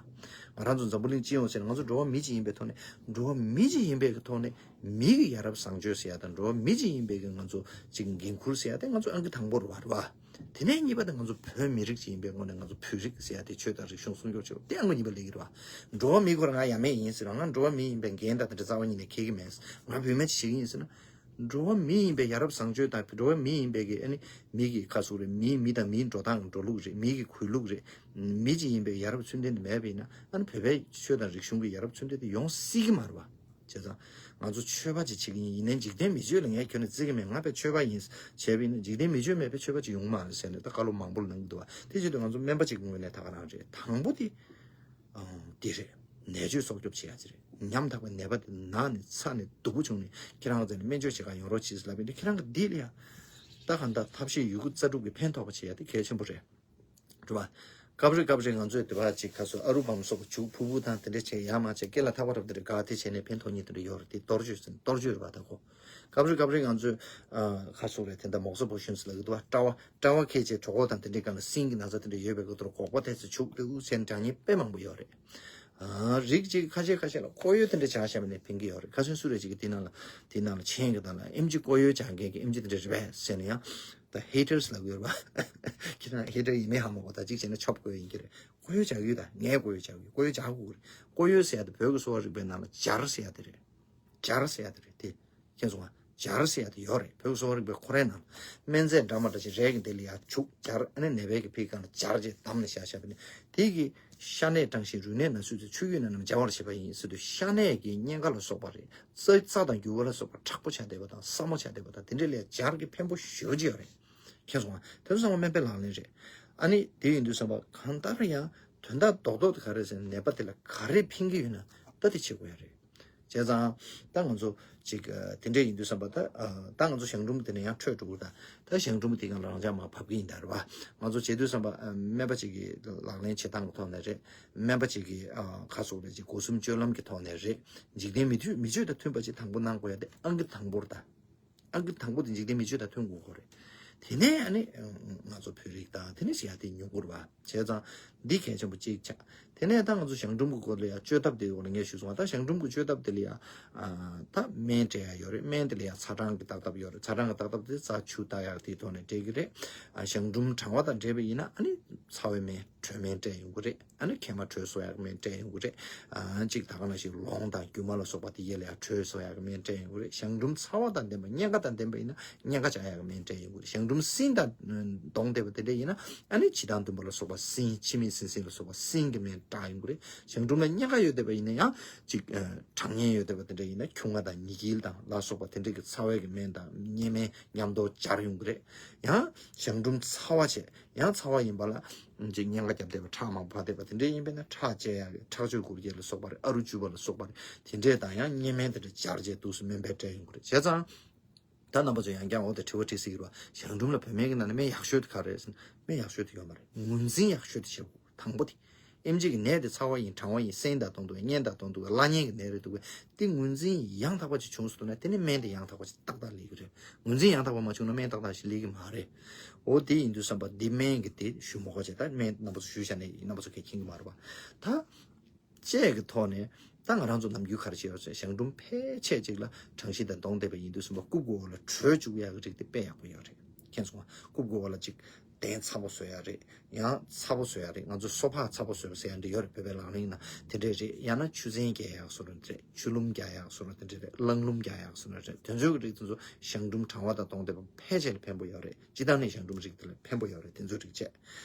ང་རང་ཚོ་འཛམ་བུ་གླིང་སྤྱི་ཡོངས་ཟེར་ན་ང་ཚོ་འགྲོ་བ་མི་གཅིག་ཡིན་པའི་ཐོག་ནས། འགྲོ་བ་མི་གཅིག་ཡིན་པའི་ཐོག་ནས་མི་གི་ཡ་རབས་བཟང་སྤྱོད་ཟེར་ཡ་དང་། འགྲོ་བ་མི་གཅིག་ཡིན་པའི་གི་ང་ཚོ་ཅིག་འགན་ཁུར་ཟེར་ཡ་དེ་ང་ཚོ་ཨང་ཀི་དང་པོ་རེད་བ། རེད་བ། དེ་ནས་གཉིས་པ་དེ་ང་ཚོ་བོད་མི་རིགས་ཅིག་ཡིན་པའི་ངོས་ནས་ང་ཚོ་བོད་རིགས་ཟེར་ཡ་དེ་ཆོས་དང་རིག་གཞུང་སྲུང་སྐྱོབ་བྱེད་པ་དེ་ཨང་ཀི་གཉིས་པ་སླེབས་ཀྱི་རེད་བ། འགྲོ་བ་མི་ཁོ་རང་ཡ་མེད་ཡིན་ཟེར་ན། ང་འགྲོ་བ་མི་ཡིན་པའི་འགན་དང་དེ་འདྲ་རྩ་བ་ཉིད་ནས་འཁྱེར་གྱི་མེད། ང་བུད་མེད་ཅིག་བྱེད་ཀྱི་ཡིན་ཟེར་ན། འགྲོ་བ་མི་ཡིན་པའི་ཡ་རབས་བཟང་སྤྱོད་དང་། འགྲོ་བ་མི་ཡིན་པའི་གི་ཨ་ནི་མི་གི་ཁ་སུ་རེད། མི་མི་དང་མིའི་འགྲོ་སྟངས་འགྲོ་ལུགས་རེད། མི་གི་གུས་ལུགས་རེད། མི་གཅིག་ཡིན་པའི་ཡ་རབས་ཚུལ་ལྡན་དེ་མེད་པ་ཡིན་ན། ཨ་ནི་བོད་པའི་ཆོས་དང་རིག་གཞུང་གི་ཡ་རབས་ཚུལ་ལྡན་དེ་ཡོང་སྲིད་ཀྱི་མ་རེད་བ། བྱས་ཙང་ང་ཚོ་ཆོས་པ་ཅིག་བྱེད་ཀྱི་ཡིན། ཡིན་ནའི་འཇིག་རྟེན་མི་ཆོས་ལ་ངས་ཁྱོན་ནས་བརྩི་གི་མེད། ང་དཔེ་ཆོས་པ་ཡིན་བྱས་པ་ཡིན་ན། འཇིག་རྟེན་མི་ཆོས་མེད་པའི་ཆོས་པ་ཅིག་ཡོང་མ་རེད་ཟེར་ནས་ད་བཀའ་སློབ་མང་པོ་གནང་གི་འདུག་བ། དེ་བྱེད་དུས་ང་ཚོ་སྨན་པ་ཅིག་གི་ངོས་ནས་ད་ག་རང་རེད། དང་པོ་དེ། ཨང་། འདི་རེད། ནད་བཅོས་སྲོག་སྐྱོབ་བྱེད་ཡ་ཅིག་རེད། ཉམ་ཐག་པའི་ནད་པ་དེ་ན་ནས་ཚ་ནས་སྡུག་པོ་བྱུང་ནས་ཁྱེད་རང་ཚོ་ནས་སྨན་བཅོས་བྱེད་གར་ཡོང་རོགས་གྱིས་ལབ་པ་ཡིན་དུས། ཁྱེད་རང་གི་འདི་ལ་ཡ། ད་གང་ལྟར་ཐབས་ཤེས་ཡོད་རྒུ་རྩལ་སྤྲུགས་ཀྱིས་ཕན་ཐོགས་པ་བྱེད་ཡ་དེ་གལ་ཆེན་པོ་རེད། རེད་བ། སྐབས་རེ་སྐབས་རེ་ང་ཚོས་དེ་བ་ཅིག་ཁ་སོ་ཨ་རུ་བམ་སོགས་བྱུག་ཕུ་བུ་དང་དེ་འདྲ་བྱས་ཡ་མ་བྱས། སྐེ་ལ་ཐག་པ་རབ་དེ་རེད། ག་དེ་བྱས་ནས་ཕན་ཐོགས་ཉིད་དེ་འདྲ་ཡོད་རེད། དེ་གཏོར་བཅོས་ཟེར། གཏོར་བཅོས་རེད་བ། ད་ཁོ། སྐབས་རེ་སྐབས་རེ་ང་ཚོས་ཨ་ཁ་སོ་རེད། དེ་འདྲ་མོག་སོ་བོ་ཤུན་ཟེར་ལབ་ཀྱི་འདུག་བ། སྐྲ་བ་སྐྲ་བ་ཁེལ་བྱས་གྲོད་ཁོག་དང་དེ་འདྲའི་སྒང་ལ་སྲིན་གྱི་ན་ཚ་དེ་འདྲ་ཡོད་པའི་སྐབས་དུ་སྒོག་པ་དེ་ཚོ་བྱུག་ལེའུ་ཟེར་ནས་གྲངས་ཉེས་དཔེ་མང་པོ་ཡོད་རེད། ཨ། རིགས་གཅིག་ཁ་ཤས་ཁ་ཤས་ལ་ཀོ་ཡོ་དེ་འདྲ་བྱ་བཞག་པ་ནས་ཕན་གྱི་ཡོད་རེད། ཁ་སང་སུ་རེ་གཅིག་གིས་དེ་ནང་ལ་དེ་ནང་ལ་མཆན་གྱི་སྟེང་ལ་ཨེམ་ཆི་ཀོ་ཡོ་བྱ་མཁན་གྱི་ཨེམ་ཆི་དེ་འདྲ་རེད་པས་ཟེར་ནས་ཡང་། ད་ཧེ་ཊར་སི་ལབ་ཀྱི་ཡོད་རེད་པ། ཁྱེད་རང་ཧེ་ཊར་སི་ཡིན་མིན་ཧ་མ་གོ། ད་གཅིག་བྱས་ན་ཆོབ་ཀོ་ཡོ་ཡིན་གྱི་རེད། ཀོ་ཡོ་བྱ་གི་ཡོད། ད་ངས་ཀོ་ཡོ་བྱ་གི་ཡོད། ཀོ་ཡོ་བྱ་དགོས་ཀྱི་རེད། ཀོ་ཡོ་ཟེར་ཡ་དེ་བོད་ཀྱི་གསོ་བ་རིག་པའི་ནང་ལ་སྦྱར་ཟེར་ཡ་དེ་རེད། སྦྱར་ཟེར་ཡ་དེ་རེད་དེ། མཁྱེན་སོང་ང་། སྦྱར་ཟེར་ཡ་དེ་ཡོད་རེད། བོད་ཀྱི་གསོ་བ་རིག་པའི་ཁོ་རའི་ནང་ལ། སྨན་རྫས་འདྲ་མ་འདྲ་ཞིག་རས་ཀྱི་དེ་ལ་ཡ་བྱུག་སྦྱར། ཨ་ནི་ནད་པའི་གི་ཕིའི་སྒང་ལ་སྦྱར་བྱས་བསྡམས་ནས་བཞག་བཞག་པ་ནི། དེ་གི་ཤ་གནད་དྲངས་ཤིང་རུས་ནད་ན་སོས་ཚེ། ཆུ་ཡོས་ནད་རྣམས་སྦྱང་བར་བྱེད་པ་ཡིན་ཟེར་དུས། ཤ་གནད་ཀྱི་གཉན་ཁ་ལ་སོགས་པ་རེད། རྩ་རྩ་དང་རྒྱུ་བ་ལ་སོགས་པ་མཁྲེགས་པོ་ཆགས་བསྡད་པ་དང་སྲབ་མོ་ཆགས་བསྡད་པ་དང་དེ་འདྲ་ལ་ཡ་སྦྱར་གྱི་ཕན་པོ་ཞེ་པོ་ཅིག་ཡོད་རེད། མཁྱེན་སོང་ང་། དེ་ཚོ་ཚང་མ་སྨན་པའི་ལག་ལེན་རེད། ཨ་ནི་དེ་ཡིན་དུས་ཙམ་པ་གང་ལྟར་ཡང་དོན་དག་རྡོག་རྡོག་དེ་ག་རེ་ཟེར་ན། ནད་པ་དེ་ལ་ག་རེ་ཕན་གྱི་ཡོད་ན་ད་དེ་བྱེད་དགོས་ཡ་རེད། བྱས་ཙང་ད་ང་ཚོ་ཅིག་ཨ་དེ་འདྲ་ཡིན་དུས་ཙམ་པ། ད་ཨ་ད་ང་ཚོ་གཞང་འབྲུམ་དེ་ནས་ཡང་འཕྲོས་འགྲོ་གི་རེད། ད་གཞང་འབྲུམ་དེ་སྒང་ལ་རང་འཇགས་མར་བབས་ཀྱི་ཡིན་ད། རེད་བ། ང་ཚོ་བྱེད་དུས་ཙམ་པ་ཨ་སྨན་པ་ཅིག་གི་ལག་ལེན་བྱེད་སྟངས་ཀྱི་ཐོག་ནས་རེད། སྨན་པ་ཅིག་གིས་ཨ་ག་ཟེར་དགོས་རེད། ཅིག་སྒོ་གསུམ་སྤྱོད་ལམ་གྱི་ཐོག་ནས་རེད། འཇིག་རྟེན་མི་ཆོས་མི་ཆོས་དང་མཐུན་པ་ཅིག་དང་པོ་གནང་དགོས་ཡ་དེ་ཨང་ཀི་དང་པོ་རེད་ད། ཨང་ཀི་དང་པོ་དེ་འཇིག་རྟེན་མི་ཆོས་དང་མཐུན་དགོས་ཀྱི་རེད། དེ་ནས་ཨ་ནི་ང་ཚོ་བོད་རིགས་དང་དེ་ནས་ཟེར་ཡ་དེ་ཉོ་དགོས་རེད་བ། བྱས་ཙང་འདི་གལ་ཆེན་པོ་གཅིག་ཆགས། དེ་ནས་ད་ང་ཚོ་གཞང་འབྲུམ་གྱི་སྐོར་ལ་ཡ་བཅོས་ཐབས་དེ་སྐོར་ལ་ངས་ཞུས་སོང་བ། ད་གཞང་འབྲུམ་གྱི་བཅོས་ཐབས་དེ་ལ་ཡ་ཨ་ད་སྨན་སྤྲད་ཡ་ཡོད་རེད། སྨན་དེ་ལ་ཡ་ཚ་གྲང་གི་བརྟག་ཐབས་ཡོད་རེད། ཚ་གྲང་གི་བརྟག་ཐབས་དེ་རྩ་ཆུ་བརྟག་ཡག་དེའི་ཐོག་ནས་སྤྲད་ཀྱི་རེད། ཨ་གཞང་འབྲུམ་གྲང་བ་དང་འབྲེལ་བ་ཡིན་ན་ཨ་ནི་ཚ་བའི་སྨན་དྲོད་སྨན་སྤྲད་ཡོང་གི་རེད། ཨ་ནི་མཁལ་མ་དྲོད་གསོ་ཡག་སྨན་སྤྲད་ཡོང་གི་རེད། ཨ་གཅིག་ད་ག་ནང་བཞིན་ལོང་དང་རྒྱུ་མ་ལ་སོགས་པ་དེ་ཡེ་ལ་ཡ་དྲོད་གསོ་ཡག་གི་སྨན་སྤྲད་ཡོང་གི་རེད། གཞང་འབྲུམ་ཚ་བ་དང་ལྡན་པ་གཉན་ཁ་དང་ལྡན་པ་ཡིན་ན་གཉན་ཁ་སྦྱང་ཡག་གི་སྨན་སྤྲད་ཡོང་གི་རེད། གཞང་འབྲུམ་སྲིན་དང་གདོང་བསྡེབས་པ་དེ་འདྲ་ཡིན་ན་ཨ་ནི་བྱི་ཐང་བདུན་པ་ལ་སོགས་པ་སྲིན། འཆི་མེད་སྲིན་སྲིན་ལ་སོགས་པ་སྲིན་གྱི་སྨན་སྦྱང་ཡོང་གི་རེད། གཞང་འབྲུམ་ལ་གཉན་ཁ་ཡོད་བསྡད་པ་ཡིན་ན་ཡང་ཅིག་ཨ་གྲང་ངར་ཡོད་བསྡད་པ་དེ་འདྲ་ཡིན་ན་ཁྱུང་ང་དང་ཉི་དཀྱིལ་དང་ལ་སོགས་པ་དེ་འདྲ་གི་ཚ་བའི་གི་སྨན་དང་གཉན་སྨན་མཉམ་དུ་སྦྱར་ཡོང་གི་རེད། ཡང་གཞང་འབྲུམ་ཚ་བ་བྱས། ཡང་ཚ་བ་ཡིན་པ་ལ་ཅིག་གཉན་ཁ་བརྒྱབ་བསྡད་པ། ཁྲག་མང་པོ་བབས་བསྡད་པ་དེ་འདྲ་ཡིན་པས་ན་ཁྲག་བཅད་ཡག་གི་ཁྲག་མཆོད་གུར་རྒྱག་ལ་སོགས་པ་རེད། ཨ་རུ་བཅུ་པ་ལ་སོགས་པ་རེད། དེ་འདྲས་དང་ཡང་གཉན་སྨན་དེ་འདྲ་སྦྱར་བྱས་འདུག་སེ་སྨན་པས་སྤྲད་ཡོང་གི་རེད། བྱས་ཙང་ད་རྣམ་པ་ཚོ་ཡང་བསྐྱར་འོ་དེ་དྲི་བ་དྲིས་སྲིད་ཀྱི་རེད་བ། གཞང་འབྲུམ་ལ་བོད་སྨན་གྱི་ནང་ནས་སྨན་ཡག་ཤོས་དེ་ག་རེ་རེད་ཟེར་ན། སྨན་ཡག་ཤོས་དེ་ཡོད་མ་རེད། ངོས་འཛིན་ཡག་ཤོས་དེ་བྱེད་དགོས། དང་པོ་དེ། ཨེམ་ཆི་གི་ནད་དེ་ཚ་བ་ཡིན་གྲང་བ་ཡིན་སྲན་དང་གདོང་བསྡེབས་པ་གཉན་དང་གདོང་བསྡེབས་པ་བླ་གཉན་གྱི་ནད་རེད་འདུག་གས། དེ་ངོས་འཛིན་ཡང་དག་པ་ཅིག་བྱུང་སོང་ན་དེ་ནི་སྨན་དེ་ཡང་དག་པ་ཅིག་ཏག་ཏག་སླེབས་ཀྱི་རེད། ངོས་འཛིན་ཡང་དག་པ་མ་བྱུང་ན་སྨན་ཏག་ཏག་ཞིག་སླེབས་ཀྱི་མ་རེད། འོ་དེ་ཡིན་དུས་ཙམ་པ་འདི་སྨན་གྱི་དེ་ཞུ་མ་དགོས་བྱས། ད་སྨན་རྣམ་པ་ཚོ་ཞུས་བཞག་ནས་རྣམ་པ་ཚོ་གས་མཁྱེན་གྱི་མ་རེད་པ། ད་དཔྱད་ཀྱི་ཐོག་ནས་ད་ང་རང་ཚོ་ནམ་རྒྱུན་ག་རེ་བྱེད་ཡོད་ཟེར། གཞང་འབྲུམ་ཕལ་ཆེར་ཅིག་ལ་གྲང་ཤིང་དང་གདོང་བསྡེབས་པ་ཡིན་དུས་ཙམ་པ་རྐུབ་ཀྱི་འོག་ལ་དྲོད་བཅུག་ཡག་གི་རིགས་དེ་དཔེ་ཡག་པོ་ཡོད་རེད། མཁྱེན་སོང་ང་། རྐུབ་ཀྱི་འོག་ལ་ཅིག་གདན་ཚ་པོ་བཟོ་ཡག་རེད། ཡང་ཚ་པོ་བཟོ་ཡག་རེད། ང་ཚོ་སོ་ཕག་ཚ་པོ་བཟོ་ཡག་ཟེར་ཡག་འདྲ་ཡོད་རེད། བོད་པའི་ལག་ལེན་ནང་དེ་འདྲས་རེད། ཡང་ན་ཆུ་ཚན་རྒྱག་ཡག་བཟོ་འདྲ་རེད། ཆུ་ལུམ་རྒྱག་ཡག་བཟོ་འདྲ་དེ་འདྲས་རེད། རླངས་ལུམ་རྒྱག་ཡག་བཟོ་འདྲ་དེ་འདྲས་རེད། དེ་ཚོའི་རིགས་དེ་ཚོ་གཞང་འབྲུམ་གྲང་བ་དང་གདོང་བསྡེབས་པ་ཕལ་ཆེར་ལ་ཕན་པོ་ཡོད་རེད། སྤྱིར་བཏང་ནས་གཞང་འབྲུམ་རིགས་དེ་ལ་ཕན་པོ་ཡོད་རེད། དེ་ཚོའི་རིགས་བྱས།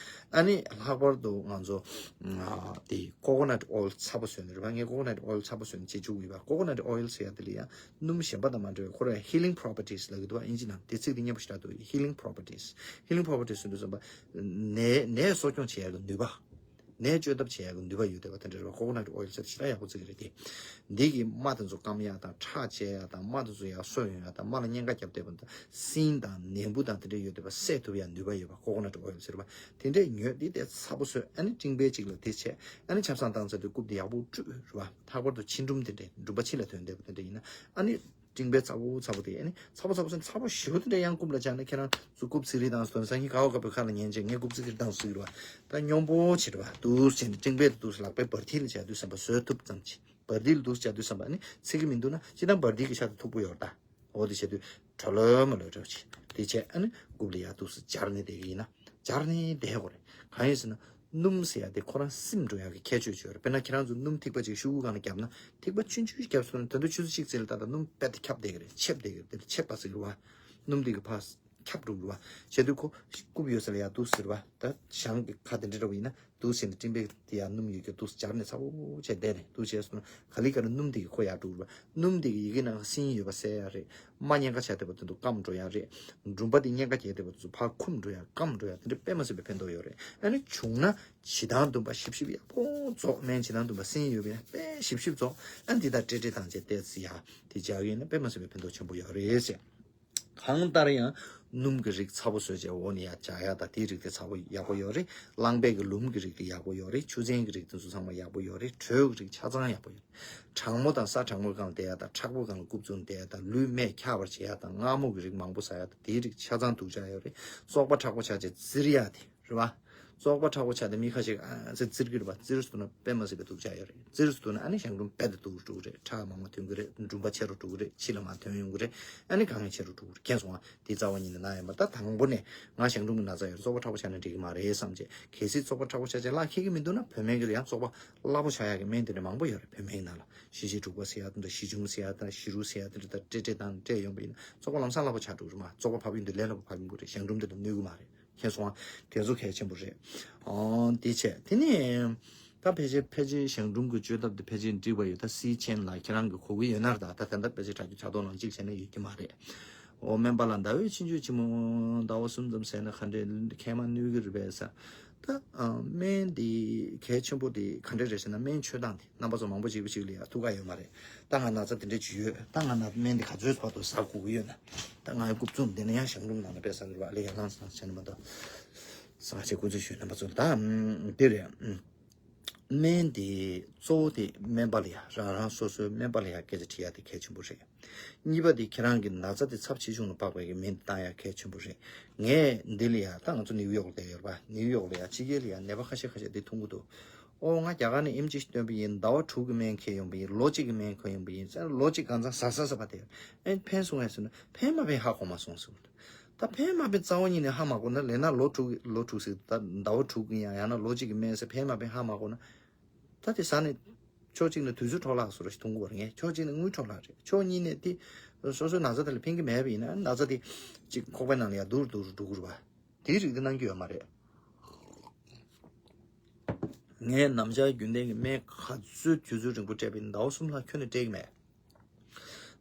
ཨ་ནི་ལྷག་པར་དུ་ང་ཚོ་ཨ་དེ་ཀོ་ཀོ་ནཊ་ཨོ་ཡིལ་ཚ་པོ་བཟོས་ནས་རེད་པ། ངས་ཀོ་ཀོ་ནཊ་ཨོ་ཡིལ་ཚ་པོ་བཟོས་ནས་བྱེད་བཅུག་ཡོད་པ། ཀོ་ཀོ་ནཊ་ཨོ་ཡིལ་ཟེར་ཡག་དེ་ལ་ཡང་སྣུམ་གཞན་པ་དང་མ་འདྲ་བའི་ཁོ་རང་ཧི་ལིང་པོ་རོ་པར་ཊིས་ལབ་ཀྱི་འདུག་པ། དབྱིན་ཇི་ནང་དེ་ཚིག་དེ་སྙན་པོ་ཞེ་དྲག་འདུག་ཧི་ལིང་པོ་རོ་པར་ཊིས་ཟེར་དུས་ཙམ་པ། ནད་ནད་གསོ་སྐྱོང་བྱེད་ཡག་གི་ནུས་པ། ནད་བཅོས་ཐབས་བྱེད་ཡག་གི་ནུས་པ་ཡོད་བསྡད་པ་དེ་འདྲ་རེད་པ། ཀོ་ཀོ་ནཊ་ཨོ་ཡིལ་ཟེར་ཞེ་དྲག་ཡག་པོ་བརྩི་གི་རེད་དེ། འདི་གིས་རྨ་དེ་ཚོ་སྐམ་ཡག་དང་། ཁྲག་བཅད་ཡག་དང་། རྨ་དེ་ཚོ་ཡར་གསོ་ཡོང་ཡག་དང་། རྨ་ལ་གཉན་ཁ་བརྒྱབ་བསྡད་པ་དང་། སྲིན་དང་ནད་འབུ་དང་དེ་འདྲ་ཡོད་བསྡད་པ་བསད་ཐུབ་ཡག་ནུས་པ་ཡོད་པ་ཀོ་ཀོ་ནཊ་ཨོ་ཡིལ་ཟེར་བ། དེ་འདྲས་ཉོས་ཏེ་དེ་ཚ་པོ་བཟོས། ཨ་ནི་ཊིང་པེ་གཅིག་ལ་དེ་བྱས། ཨ་ནི་ཆབ་གསང་བཏང་ཚར་དུས་རྐུབ་དེ་ཡག་པོ་བཀྲུས་རེད་པ། ལྷག་པར་དུ་མཆིན་འབྲུམ་དེ་འདྲས་འབྲུམ་པ་མཆིན་ལ་ཐོན་བསྡད་པ་དེ་འདྲས་ཡིན་ན། ཨ་ནི་ སྤྲིང་པའི་ཚ་པོ་ཚ་པོ་དེ་ཨ་ནི་ཚ་པོ་ཚ་པོ་ཚ་པོ་ཞེ་པོ་དེ་འདྲ་ཡང་རྐུབ་ལ་བཅག་ན། ཁྱེད་རང་ཚོ་རྐུབ་ཚིག་རིལ་དང་སོ་སང་ཉིན་ག་བ་ག་བའི་ཁ་ལ་ཉན་བྱས་ངས་རྐུབ་ཚིག་རིལ་དང་ཟེར་བ། ད་སྙོམས་པོ་བྱེད་བ་འདུག་སེ་བྱས་ནས་སྤྲིང་པའི་འདུག་སེ་ལག་པས་བར་མཐིལ་ལ་བྱ་དུས་བསམ་པ་བཟོད་ཐུབ་ཙམ་གྱིས། བར་མཐིལ་འདུག་སེ་བྱ་དུས་བསམ་པ་ནི་ཚིག་གི་མི་འདུག་ན་ཅི་ལྟར་བར་མཐིལ་གྱི་ཤ་དང་མཐུག་པོ་ཡོད་ད། འོ་དེ་བྱས་དུས་གྲོ་ལོད་མ་ལོད་འདྲ་བ་ཅིག་དེ་བྱས་ཨ་ནི་རྐུབ་ལ་ཡར་འདུག་སེ་སྦྱར་ནས་བསྡད་ཀྱི་ཡིན་ན་སྦྱར་ནས་བསྡད་དགོས་རེད། གང་ཡིན་ཟེར་ན། སྣུམ་ཟེར་ཡ་དེ་ཁོ་རང་སིམ་འགྲོ་ཡ་གི་ཁྱད་ཆོས་ཅིག་ཡོད་རེད། དཔེར་ན་ཁྱེད་རང་ཚོ་སྣུམ་ཐིགས་པ་ཅིག་ཤོག་གུ་སྒང་ལ་བརྒྱབ་ན་ཐིགས་པ་ཆུང་ཆུང་ཞིག་བརྒྱབ་སོང་ན་ད་དུང་ཆུ་ཚོད་གཅིག་ཙམ་ལ་ད་ལྟ་སྣུམ་རྦད་དེ་ཁྱབ་བསྡད་ཀྱི་རེད། ཆེབ་བསྡད་ཀྱི་རེད། དེ་ལ་ཆེབ་པ་ཟེར་གྱི་རེད་བ། སྣུམ་དེ་གི་ཕར་ཁྱབ་འགྲོ་གི་རེད་བ། བྱས་དུས་ཁོ་རྐུབ་ཡོད་ས་ལ་ཡར་འདུག་ཟེར་བ། ད་གཞང་གི་ཁ་དེ་འདྲ་འདྲ་བོ་ཡིན་ན་འདུག་ཟེར་ནས་སྤྲིང་པའི་དེ་ཡར་སྣུམ་ཡོད་ཀྱི་འདུག་སྦྱར་ནས་ཚ་པོ་བྱས་བསྡད་ནས་འདུག་བྱས་སོང་ན་ག་ལེ་ག་ལེ་སྣུམ་དེ་གི་ཁོ་ཡར་འགྲོ་གི་རེད་བ། སྣུམ་དེ་གི་ཡི་གེ་ནང་སྲིན་ཡོད་པ་གསལ་ཡ་རེད། རྨ་གཉན་ཁ་བྱས་བསྡད་པ་དེ་ཚོ་སྐམ་འགྲོ་ཡ་རེད། འབྲུམ་པ་དེ་གཉན་ཁ་བྱས་བསྡད་པ་དེ་ཚོ་ཕར་འཁུམ་འགྲོ་ཡ་སྐམ་འགྲོ་ཡ་དེ་འདྲ་དཔེ་མ་སྲིད་པའི་ཕན་ཐོགས་ཡོད་རེད། ཨ་ནི་བྱུང་ན་བྱེ་ཐང་ལྡུམ་པ་ཞིབ་ཞིབ་ཡག་པོ་རྫོགས། སྨན་བྱེ་ཐང་ལྡུམ་པ་སྲིན་ཡོད་པས་དཔེ་ཞིབ་ཞིབ་རྫོགས། ཨ་འདི་དག་ཏྲེ་ཏྲེ་དང་བཅས་ཏོག་ཙམ་ཡར་དེ་སྦྱར་ཡོད་ན་དཔེ་མ་སྲིད་པའི་ཕན་ཐོགས་ཆེན་པོ་ཡོད་རེད་ཟེར། གང་ལྟར་ཡང་སྣུམ་གྱི་རིགས་ཚ་པོ་བཟོས་བྱས་འོག་ནས་ཡར་སྦྱར་ཡ་དང་དེའི་རིགས་དེ་ཚ་པོ་ཡག་པོ་ཡོད་རེད། རླངས་པའི་གི་ལུམ་གྱི་རིགས་དེ་ཡག་པོ་ཡོད་རེད། ཆུ་ཚན་གྱི་རིགས་དེ་ཚོ་ཚང་མ་ཡག་པོ་ཡོད་རེད། དྲོད་ཀྱི་རིགས་ཆ་ཚང་ཡག་པོ་ཡོད་རེད། གྲང་མོ་དང་ས་གྲང་མོའི་སྒང་ལ་བསྡད་ཡ་དང་མཁྲེགས་པོའི་སྒང་ལ་རྐུབ་བཙུགས་བསྡད་ཡ་དང་ལུས་མེ་འཁྱག་པར་བྱེད་ཡ་དང་མངར་མོ་གི་རིགས་མང་པོ་ཟ་ཡ་དང་དེའི་རིགས་ཆ་ཚང་དུག་ཆ་ཡོད་རེད། བཙོག་པ་མཁྲེགས་པོ་ཆགས་བྱས་བཙིར་ཡ་དེ། རེད་བ། བཙོག་པ་མཁྲེགས་པོ་ཆགས་ཏེ་མི་ཁ་ཤས་ཨ་ཙི་བཙིར་གྱི་རེད་བ། བཙིར་སོང་ན་དཔེ་མ་སྲིད་པའི་དུག་ཆ་ཡོད་རེད། བཙིར་སོང་ན་ཨ་ནི་གཞང་འབྲུམ་རྦད་དེ་སྡུག་རུ་འགྲོ་གི་རེད། ཁྲག་མང་པོ་ཐོན་གྱི་རེད། འབྲུམ་པ་ཆེ་རུ་འགྲོ་གི་རེད། ཕྱི་ལ་མར་ཐོན་ཡོང་གི་རེད། ཨ་ནི་དཀའ་ངལ་ཆེ་རུ་འགྲོ་གི་རེད། མཁྱེན་སོང་ང་། དེ་རྩ་བ་ཉིད་ནས་ན་ཡིན་པ། ད་དང་པོ་ནས་ང་གཞང་འབྲུམ་གྱི་ན་ཚ་ཡོད་རེད། བཙོག་པ་མཁྲེགས་པོ་ཆགས་ན་འགྲིག་གི་མ་རེད་བསམ་བྱས། གལ་སྲིད་བཙོག་པ་མཁྲེགས་པོ་ཆགས་བྱས་ལག་འཁྱེར་གྱི་མི་འདུག་ན་བོད་སྨན་གྱི་ལ་ཡང་བཙོག་པ་སླ་པོ་ཆགས་ཡག་གི་སྨན་དེ་འདྲ་མང་པོ་ཡོད་རེད། བོད་སྨན་གྱི་ནང་ལ་ཞི་བྱེད་དྲུག་པ་ཟེར་ཡ་དེ་འདྲ་ཞི་འབྱུང་ཟེར་ཡ་དང་ཞི་རུ་ཟེར་ཡ་དེ་འདྲ་དང་ཏྲེ་ཏྲེ་དང་སྤྲད་ཡོང་པ་ཡིན་ན་བཙོག་པ་ལམ་སང་སླ་པོ་ཆགས་འགྲོ་གི་རེད་མ། བཙོག་པ་ཕབ་ཡོང་དུས་ལས་སླ་པོ་ཕབ་ཡོང་གི་རེད། གཞང་འབྲུམ་དེ་ལ་གནོད་གི་མ་རེད། མཁྱེན་སོང་ང་། དེ་ཚོ་གལ་ཆེན་པོ་རེད། ཨོ་དེ་བྱས་དེ་ནས་ད་ཕལ་ཆེར་ཕལ་ཆེར་གཞང་འབྲུམ་གྱི་བཅོས་ཐབས་དེ་ཕལ་ཆེར་འགྲིག་པ་ཡོད། ད་སི་ཆེན་ལ་ཁྱེད་རང་གི་གོ་གི་ཡོད་ན་རེད། ད་ད་ད་ལྟ་ཕལ་ཆེར་དྲག་རྒྱུ་ཆགས་ཐོག་ནང་གཅིག་བྱས་ན་ཡོད་ཀྱི་མ་རེད། ཨོ་སྨན་པ་ལ་ཟླ་འོད་ཆུང་ཆུང་ཆེན་མོ་ཟླ་བ་གསུམ་ཙམ་ཟས་ན་ག་འདྲས་མཁལ་མ་གནོད་ཀྱི་རེད་པས་ཟེར། ད་ཨ་སྨན་འདི་གལ་ཆེན་པོ་དེ་ག་འདྲས་རེད་ཟེར་ན་སྨན་མཆོད་སྟངས་དེ། རྣམ་པ་ཚོ་མང་པོ་ཅིག་པ་ཅིག་ལ་ཡང་ཐུག་ག་ཡོད་མ་རེད། ད་ང་ན་ཚ་དེ་འདྲ་ཅིག་ཡོད། ད་ང་ན་སྨན་འདི་ག་ཚོད་བར་དུ་ཟ་དགོས་ཀྱི་ཡོད་ན། ད་ང་ཡི་རྐུབ་བཙུགས་འདི་ན་ཡང་གཞང་འབྲུམ་ནང་ན་པས་ཟ་གི་རེད་པ། ཨ་ལས་ཡར་ལངས་ཟ་བྱས་ནས་མ་གཏོགས། ཟ་བྱེད་ཀུན་སྤྱོད་ཞུས་རྣམ་པ་ཚོ་ད་འདི་རེད། སྨན་འདི་གཙོ་བོ་དེ་སྨན་པ་ལ་ཡང་རང་རང་སོ་སོའི་སྨན་པ་ལ་ཡང་སྐད་ཆ་དྲི་ཡ་དེ་གལ་ཆེན་པོ་རེད། གཉིས་པ་དེ་ཁྱེད་རང་གི་ན་ཚ་དེ་ཚབས་ཆེ་ཆུང་ལ་དཔག་པའི་གི་སྨན་བཏང་ཡ་གལ་ཆེན་པོ་རེད། ངས་འདི་ལ་ཡ་ད་ང་ཚོ་ནིའུ་ཡོག་ལ་བསྡད་ཡོད་རེད་པ། ནིའུ་ཡོག་ལ་ཡ་ཕྱི་རྒྱལ་ལ་ཡ་ནད་པ་ཁ་ཤས་ཁ་ཤས་འདི་མཐོང་གི་འདུག་ཨོ་ང་རྒྱ་གར་ནས་ཨེམ་ཆི་སྟོན་པ་ཡིན། ཟླ་བ་དྲུག་གི་སྨན་འཁྱེར་ཡོང་པ་ཡིན། ལོ་གཅིག་གི་སྨན་འཁྱེར་ཡོང་པ་ཡིན་ཟེར། ལོ་གཅིག་གང་ཚང་ཟ་ཟ་ཟ་བ་དེ་ཨེ་ཕན་སོང་ངས་ཟེར་ན་ཕན་མ་ཕན་ཧ་གོ་མ་སོང་ཟེར། ད་ཕན་མ་ཕན་རྩ་བ་ཉིད་ནས་ཧ་མ་གོ་ན། ལས་ན་ལོ་དྲུག་ལོ་དྲུག་ཟེར་ད་ཟླ་བ་དྲུག་གི་ཡང་ཡང་ན་ལོ་གཅིག་གི་སྨན་ཟེར་ཕན་མ་ཕན་ཧ་མ་གོ་ན། ད་དེ་ཟ་ནས་ཕྱོགས་གཅིག་ནས་དུས་ཚོད་འཕྲོ་བརླག་བཟོ་འདྲ་ཞིག་མཐོང་གི་ཡོད་རེད། ངས་ཕྱོགས་གཅིག་ནས་དངུལ་འཕྲོ་བརླག་རེད། ཕྱོགས་གཉིས་ནས་དེ་སོ་སོའི་ན་ཚ་དེ་ལ་ཕན་གྱི་མེད་པ་ཡིན་ན་ན་ཚ་དེ་གཅིག་ཁོག་པའི་ནང་ལ་ཡར་སྡུག་རུ་སྡུག་རུ་འགྲོ་གི་རེད་པ། དེའི་རིགས་དེ་གནང་གི་ཡོད་མ་རེད། ངས་ནམ་ཞག་རྒྱུན་ལྡན་གྱི་སྨན་ག་ཚོད་དུས་ཚོད་རིང་པོ་སྤྲད་པ་ཡིན་ཟླ་བ་གསུམ་ལྷག་ཁྱོན་ནས་སྤྲད་ཀྱི་མེད།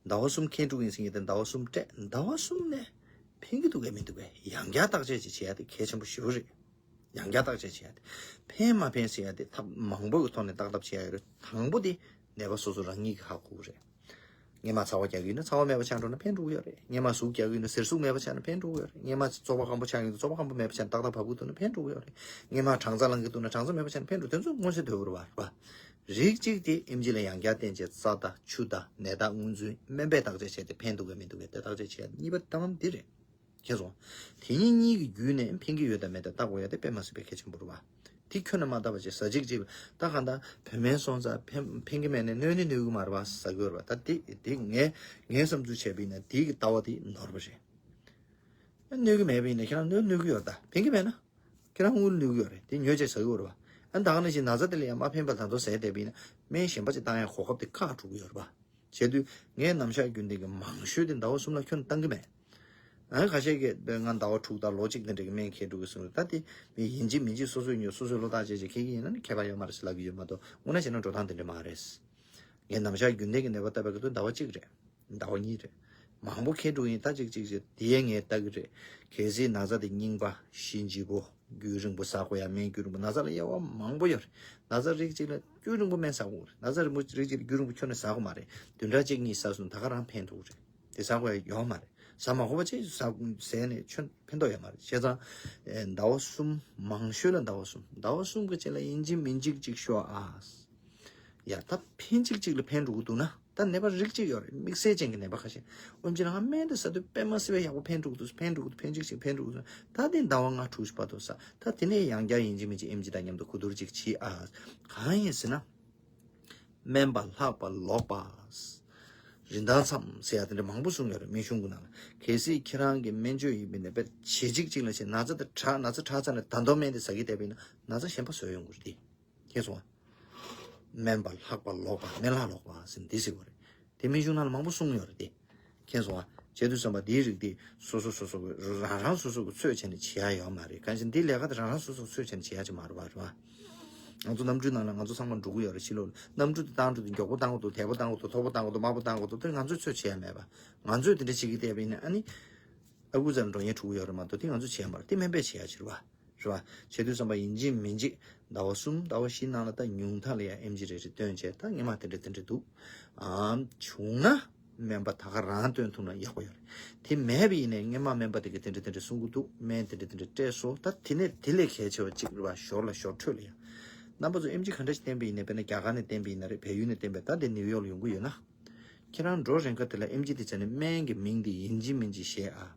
ཟླ་བ་གསུམ་ཁེངས་འགྲོ་གི་ཡིན་ཟེར་མཁན་དེ་ཟླ་བ་གསུམ་སྤྲད། ཟླ་བ་གསུམ་ནས་ཕན་གྱི་འདུག་གས་མི་འདུག་གས་ཡང་བསྐྱར་བརྟག་དཔྱད་ཅིག་བྱེད་ཡ་དེ་གལ་ཆེན་པོ་ཞེ་པོ་རེད། ཡང་བསྐྱར་བརྟག་དཔྱད་བྱེད་ཡ་དེ། ཕན་མ་ཕན་ཟེར་ཡ་དེ་ཐབས་མང་པོ་གི་ཐོག་ནས་བརྟག་ཐབས་བྱེད་ཡ་ཡོད་རེད། དང་པོ་དེ་ནད་པ་སོ་སོ་རང་ཉིད་ཀྱིས་ཧ་གོ་དགོས་རེད། སྔས་མ་ཚ་བ་རྒྱག་གི་ཡོད་ན་ཚ་བ་མེད་པ་ཆགས་འགྲོ་ན་ཕན་འགྲོ་གི་ཡོད་རེད། སྔས་མ་ཟུག་རྒྱག་གི་ཡོད་ན་གཟེར་ཟུག་མེད་པ་ཆགས་ན་ཕན་འགྲོ་གི་ཡོད་རེད། སྔས་མ་བཙོག་པ་སྐམ་པོ་ཆགས་ཡོད་ན་བཙོག་པ་སྐམ་པོ་མེད་པ་ཆགས་ན་ཏག་ཏག་བབས་ཀྱི་འདུག་ན་ཕན་འགྲོ་གི་ཡོད་རེད། སྔས་མ་སྦྲང་རྩི་ལངས་ཀྱི་འདུག་ན་སྦྲང་རྩི་མེད་པ་ཆགས་ན་ཕན་འགྲོ། དེ་ཚོ་མངོན་གསལ་དོད་པོ་རེད་པ། རིགས་གཅིག་དེ་ཨེམ་ཆི་ལ་ཡང་བསྐྱར་བསྟེན་བྱས་རྩ་དང་ཆུ་དང་ནད་རྟགས་སྔོན་ཚུད་སྨན་པས་བརྟག་དཔྱད་བྱས་ཏེ་ཕན་འདུག་གས་མི་འདུག་གས་དེ་བརྟག་དཔྱད་བྱས། གཉིས་པ་དེ་དང་འདི་རེད། མཁྱེན་སོང་། དེ་གཉིས་གཉིས་ཀྱི་བརྒྱུད་ནས་ཕན་གྱི་ཡོད་དམ་མེད་དམ་བརྟག་དགོས་ཡ་དེ་དཔེ་མ་སྲིད་པའི་གལ་ཆེན་པོ་རེད་པ། དེ་ཁྱོན་ནས་མ་བརྟག་པ་བྱས་ཟ་གཅིག་གཅིག་ལ་ད་གང་ལྟར་བོད་སྨན་སོང་ཙང་ཕན་ཕན་གྱི་མེད་ནས་གནོད་ནི་གནོད་ཀྱི་མ་རེད་པ། ཟ་གི་ཡོད་རེད་པ། ད་དེ་དེ་ངའི་ངའི་བསམ་ཚུལ་བྱས་པ་ཡིན་ན་དེ་གི་ལྟ་བ་དེ་ནོར་བ་རེད། གནོད་ཀྱི་མེད་པ་ཡིན་ན་ཁྱེད་རང་གནོད་གནོད་ཀྱི་ཡོད་རེད། ད་ཕན་གྱི་མེད་ན་ཁྱེད་རང་དངུལ་གནོད་ཀྱི་ཡོད་རེད། དེ་ཉོས་བྱས་ཟ་གི་ཡོད་རེད་པ། ཨ་ད་ག་ནང་བཞིན་ན་ཚ་དེ་ལ་ཡང་མ་ཕན་པ་ད་དུང་ཟས་བསྡད་པ་ཡིན་ན་སྨན་གཞན་པ་ཅིག་བཏང་ཡ་གོ་སྐབས་དེ་ཁག་འགྲོ་གི་ཡོད་རེད་པ། བྱས་དུས་ངས་ནམ་ཞག་རྒྱུན་ལྡན་གྱི་མང་ཤོས་དེ་ཟླ་བ་གསུམ་ལ་ཁྱོན་བཏང་གི་མེད། ཨ་ཁ་ཤས་ཀྱིས་ང་ཟླ་བ་དྲུག་དང་ལོ་གཅིག་དེ་འདྲ་གི་སྨན་འཁྱེར་འགྲོ་གི་སོང་རེད། ད་དེ་མི་ཡིན་གཅིག་མིན་གཅིག་སོ་སོས་ཉོས་སོ་སོས་བློ་ཐག་བཅད་བྱས་འཁྱེར་གྱི་ཡིན་ན་ནི་ཁྱད་པར་ཡོད་མ་རེད་ཟེར་ལབ་ཀྱི་ཡོད་མ་གཏོགས་དངོས་གནས་བྱས་ན་འགྲོ་སྟངས་དེ་འདྲ་མ་རེད། ངས་ནམ་ཞག་རྒྱུན་ལྡན་གྱི་ནད་པ་ལྟ་བའི་སྐབས་དུ་ཟླ་བ་གཅིག་རེད། ཟླ་བ་གཉིས་རེད། མང་པོ་འཁྱེར་འགྲོ་གི་ཡིན། ད་གཅིག་གཅིག་ཅིག་དེ་ཡས་ངས་ལྟ་གི་རེད། གལ་སྲིད་ན་ཚ་དེ་རྙིང་པ་གཤིན་རྗེ་པོ། རྒྱུན་རིང་པོ་ཟ་དགོས་ཡ་སྨན་རྒྱུན་རིང་པོ། ན་ཚ་ལ་དབྱེ་བ་མང་པོ་ཡོད་རེད། ན་ཚ་རིགས་གཅིག་ལ་རྒྱུན་རིང་པོ་སྨན་ཟ་དགོས་རེད། ན་ཚ་རིང་པོ་རིགས་གཅིག་ལ་རྒྱུན་རིང་པོ་ཁྱོན་ནས་ཟ་དགོས་མ་རེད། བདུན་ཕྲག་གཅིག་གཉིས་ཟ་སོང་ད་ག་རང་ཕན་ཐོགས་རེད། དེ་ཟ་དགོས་ཡ་ཡོད་མ་རེད། ཟ་མ་དགོས་པ་ཅིག་ཟ་ཟས་ནས་ཁྱོན་ཕན་ཐོགས་ཡོད་མ་རེད། བྱས་ཙང་ཨེ་ཟླ་བ་གསུམ་མང་ཤོས་ལ་ཟླ་བ་གསུམ་ཟླ་བ་གསུམ་གི་རྗེས་ལ་ཡིན་གཅིག་མིན་གཅིག་ཅིག་ཤོག་ཨ། ཡ་ད་ཕན་གཅིག་གཅིག་ལ་ཕན་འགྲོ་གི་འདུག་ན་ད། ད་ནད་པ་རིགས་གཅིག་ཡོད་རེད། དམིགས་བསལ་ཅན་གྱི་ནད་པ་ཁ་ཤས། ཨེམ་ཆི་ལ་ང་སྨན་དེ་ཟ་དུས་དཔེ་མ་སྲིད་པའི་ཡག་པོ་ཕན་འགྲོ་གི་འདུག་ཕན་འགྲོ་གི་འདུག་ཕན་གཅིག་ཕན་གཅིག་ཕན་འགྲོ་གི་འདུག་ད་དེ་ཟླ་བ་ལྔ་དྲུག་ཅིག་བར་དུ་ཟ། ད་དེ་ནས་ཡང་བསྐྱར་ཡིན་གཅིག་མིན་གཅིག་ཨེམ་ཆི་དང་མཉམ་དུ་གོ་བསྡུར་ཅིག་བྱེད་ཨ། གང་ཡིན་ཟེར་ན། སྨན་པ་ལྷག་པ་ལོག་པ། རིན་ཐང་འཚམས་ཟེར་ཡ་དེ་འདྲ་མང་པོ་གསུངས་ཡོད་རེད། སྨན་གཞུང་གི་ནང་ལ། གལ་སྲིད་ཁྱེད་རང་གི་སྨན་བཅོས་ཡིན་པའི་ནད་པ་བྱེད་གཅིག་གཅིག་ལ་བྱེད། ན་ཚ་དེ་དྲག་ན་ཚ་དྲག་ཚར་ནས་ད་དུང་སྨན་དེ་ཟ་གི་བསྡད་པ་ཡིན་ན་ན་ཚ་གཞན་པ་བཟོས་ཡོང་གི་རེད་དེ། མཁྱེན་སོང་ང་། སྨན་པ་ལྷག་པ་ལོག་པ། སྨན་ལྷག་ལོག་པ་ཟེར་འདི་ཟེར་བ་རེད། དེ་སྨན་གཞུང་ནང་ལ་མང་པོ་གསུངས་ཡོད་རེད་དེ། མཁྱེན་སོང་ང་། བྱེད་དུས་ཙམ་པ་འདིའི་རིགས་འདི་སོ་སོ་སོ་སོ་གི་རང་རང་སོ་སོ་གི་ཚོད་བྱས་ནས་བྱེད་ཡ་ཡོད་མ་རེད། གང་ཞིག་འདི་ལས་ཀ་དེ་རང་རང་སོ་སོ་གི་ཚོད་བྱས་ནས་བྱེད་ཡ་ཅིག་མ་རེད་པ། རེད་པ། ང་ཚོ་གནམ་གྲུའི་ནང་ལ་ང་ཚོ་ཚང་མ་འགྲོ་གི་ཡོད་རེད། ཕྱི་ལོགས་ལ་གནམ་གྲུ་དེ་བཏང་འགྲོ་དུས་མགྱོགས་པོ་བཏང་དགོས་འདུག་དལ་པོ་བཏང་དགོས་འདུག་མཐོ་པོ་བཏང་དགོས་འདུག་དམའ་པོ་བཏང་དགོས་འདུག་དེ་ང་ཚོས་ཚོད་བྱེད་ཡ་མེད་པ། ང་ཚོས་དེ་འདྲ་བྱེད་ཀྱི་བསྡད་པ་ཡིན་ན་ཨ་ནི། ཨ་ཁུ་ཚ་ལ་འགྲོ་ཉེན་འཁྲུག་གི་ཡོད་རེད་མ་གཏོགས་དེ་ང་ཚོས་བྱེད་ཡ་མ་རེད། དེ་སྨན་པས་བྱེད་ཡ་ཅིག་རེད་པ། རེད་པ། བྱེད་དུས་ཙམ་པ་ཡིན་གཅིག་མིན་གཅིག་ཟླ་བ་གསུམ་ཟླ་བ་བཞི་ནང་ལ་ད་ཉུང་མཐའ་ལ་ཡ་ཨེམ་ཆི་རེ་རེ་བཏོན་བྱས། ད་སྔོན་མ་དེ་འདྲ་དེ་འདྲ་འདུག་ཨ། བྱུང་ན་སྨན་པ་ད་ག་རང་བཏོན་ཐུབ་ན་ཡག་པོ་ཡོད་རེད། དེ་མེད་པ་ཡིན་ནའི་སྔོན་མ་སྨན་པ་དེ་གིས་དེ་འདྲ་དེ་འདྲ་གསུང་གི་འདུག་སྨན་དེ་འདྲ་དེ་འདྲ་སྤྲད་སོང་། ད་དེ་ནས་དེ་ལས་གལ་ཆེ་བ་གཅིག་རེད་པ། ཞོར་ལ་ཞོར་འཕྲོས་ལ་ཡ། རྣམ་པ་ཚོ་ཨེམ་ཆི་ག་འདྲ་ཞིག་བསྟན་པ་ཡིན་ནའི། དཔེར་ན་རྒྱ་གར་ནས་བསྟན་པ་ཡིན་ན་རེད། བལ་ཡུལ་ནས་བསྟན་པ། ད་དེ་ནིའུ་ཡོག་ལ་ཡོང་གི་ཡོད་ན། ཁྱེད་རང་འགྲོ་རན་ཁ་དེ་ལ་ཨེམ་ཆི་དེ་བྱས་ནས་སྨན་གྱི་མིང་དེ་ཡིན་གཅིག་མིན་གཅིག་བཞེས་ཨ།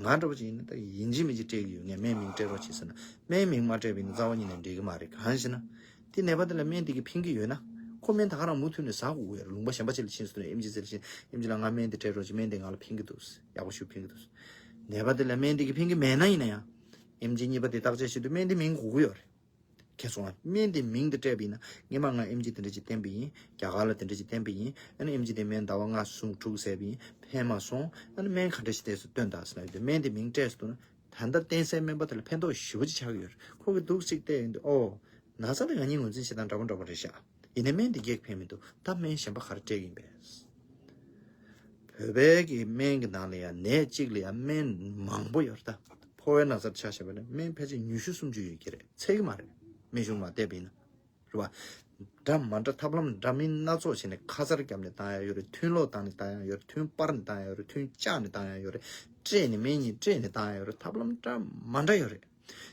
ང་འདྲ་པོ་ཅིག་ཡིན་ན་ད་ཡིན་གཅིག་མིན་གཅིག་སྤྲད་ཀྱི་ཡོད། ངས་སྨན་མིང་སྤྲད་རོགས་བྱེད་ཟེར་ན། སྨན་མིང་མ་སྤྲད་པ་ཡིན་ན་རྩ་བ་ཉིད་ནས་འགྲིག་གི་མ་རེད། གང་ཞེ་ན། དེ་ནད་པ་དེ་ལ་སྨན་དེ་གིས་ཕན་གྱི་ཡོད་ན། ཁོ་སྨན་ད་ག་རང་མུ་མཐུད་ནས་ཟ་དགོས་ཀྱི་ཡོད་རེད། ལུང་པ་གཞན་པ་ཅིག་ལ་ཕྱིན་སོང་ན་ཨེམ་ཆི་ཟེར་ཕྱིན། ཨེམ་ཆི་ལགས་ང་སྨན་དེ་སྤྲད་རོགས་བྱེད། སྨན་དེ་ང་ལ་ཕན་གྱི་འདུག་ཡག་པོ་ཞིག་ཕན་གྱི་འདུག་ནད་པ་དེ་ལ་སྨན་དེ་གིས་ཕན་གྱི་མེད་ན་ཡིན་ན་ཡང་། ཨེམ་ཆི་གཉིས་པ་དེ་བརྟག་དཔྱད་བྱེད་དུས་སྨན་དེ་མིང་དགོས་ཀྱི་ཡོད་རེད། མཁྱེན་སོང་ང་། སྨན་དེ་མིང་དེ་སྤྲད་པ་ཡིན་ན། སྔོན་མ་ང་ཨེམ་ཆི་དེ་འདྲ་ཅིག་བསྟེན་པ་ཡིན། རྒྱ་གར་ལ་དེ་འདྲ་ཅིག་བསྟེན་པ་ཡིན། ཨ་ནི་ཨེམ་ཆི་དེ་སྨན་ཟླ་བ་ལྔ་གསུམ་དྲུག་བཟས་པ་ཡིན། ཕན་མ་སོང་། ཨ་ནི་སྨན་ག་འདྲ་ཞིག་བལྟས་སོང་སྟོན་དང་ཟེར་ན་ཡོད་དུས། སྨན་དེ་མིང་སྤྲད་སོང་ན་ད་ལྟ་བསྟེན་སའི་སྨན་པ་དེ་ལ་ཕན་ཐོགས་ཞེ་པོ་ཅིག་ཆགས་ཀྱི་ཡོད་རེད། ཁོ་གིས་འདུག་ཅིག་བལྟས་ཡོང་དུས། ཨོ། ན་ཚ་དེ་ང་གཉིས་ངོས་འཛིན་བྱེད་སྟངས་འདྲ་པོ་འདྲ་པོ་རེད་ཤག་ཡིན་ནའི་སྨན་དེ་རྒྱག་ཕན་མི་འདུག་ད་སྨན་གཞན་པ་ག་རེ་སྤྲད་ཀྱི་ཡིན་པས། བོད་པའི་གི་སྨན་གྱི་ནང་ལ་ཡང་ནད་གཅིག་ལ་ཡང་སྨན་མང་པོ་ཡོད་རེད། ད་ཕོ་བའི་ན་ཚར་ཆ་བཞག་པ་ན་སྨན་ཕལ་ཆེར་ཉི་ཤུ་སུམ་ཅུ་ཡོད་ཀྱི་རེད། ཚད་ཀྱི་མ་རེད། སྨན་གཞུང་མ་བལྟས་པ་ཡིན་ན། རེད་པ། འདྲ་མ་འདྲ་ཐབས་ལམ་འདྲ་མིན་སྣ་ཚོགས་བྱས་ནས་ཁ་སར་བརྒྱབ་ནས་བཏང་ཡ་ཡོད་རེད། ཐུན་ལོག་བཏང་ནས་བཏང་ཡ་ཡོད་རེད། ཐུན་སྤར་ནས་བཏང་ཡ་ཡོད་རེད། ཐུན་བཅག་ནས་བཏང་ཡ་ཡོད་རེད། སྤྲད་ནས་སྨན་གཉིས་སྤྲད་ནས་བཏང་ཡ་ཡོད་རེད། ཐབས་ལམ་འདྲ་མ་འདྲ་ཡོད་རེད།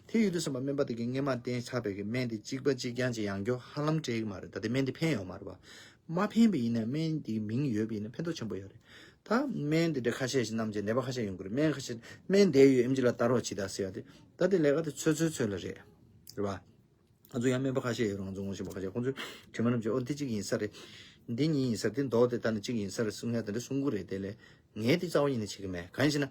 དེ་ཡོད་དུས་ཙམ་པ་སྨན་པ་དེ་གིས་སྔོན་མ་བསྟེན་ཚར་བའི་གི་སྨན་དེ་གཅིག་པ་གཅིག་རྐྱང་གཅིག་ཡང་བསྐྱར་ཧ་ལམ་སྤྲད་ཀྱི་མ་རེད། ད་ལྟ་སྨན་དེ་ཕན་ཡོད་མ་རེད་པ། མ་ཕན་པ་ཡིན་ན་སྨན་དེའི་མིང་ཡོད་པ་ཡིན་ན་ཕན་ཐོགས་ཆེན་པོ་ཡོད་རེད། ད་སྨན་དེ་འདྲ་ཁ་ཤས་ཤིག་བསྣམས་བྱས་ནད་པ་ཁ་ཤས་ཡོང་གི་རེད། སྨན་ཁ་ཤས་སྨན་དེ་ཡོད་ཨེམ་ཆི་ལགས་ལྟ་རོགས་བྱེད་དང་ཟེར་ཡ་དེ། ད་དེ་ལས་ཀ་དེ་ཚོད་ཚོད་ཚོད་ལ་རེད། རེད་པ། ང་ཚོ་ཡང་སྨན་པ་ཁ་ཤས་ཡོད་རེད། ང་ཚོ་ངོ་ཤེས་པ་ཁ་ཤས། ཁོང་ཚོས་དྲི་མ་རྣམས་ཀྱིས་ཨོ་འདི་གཅིག་ཡིན་ས་རེད། འདི་གཉིས་ཡིན་ས་རེད། འདི་མདོག་དེ་ལྟ་ན་གཅིག་ཡིན་ས་རེད་གསུང་ཡ་དེ་འདྲ་གསུང་གི་རེད། དེ་ལས་ངས་དེ་རྩ་བ་ཉིད་ནས་བྱེད་ཀྱི་མེད། གང་ཡིན་ཞེ་ན།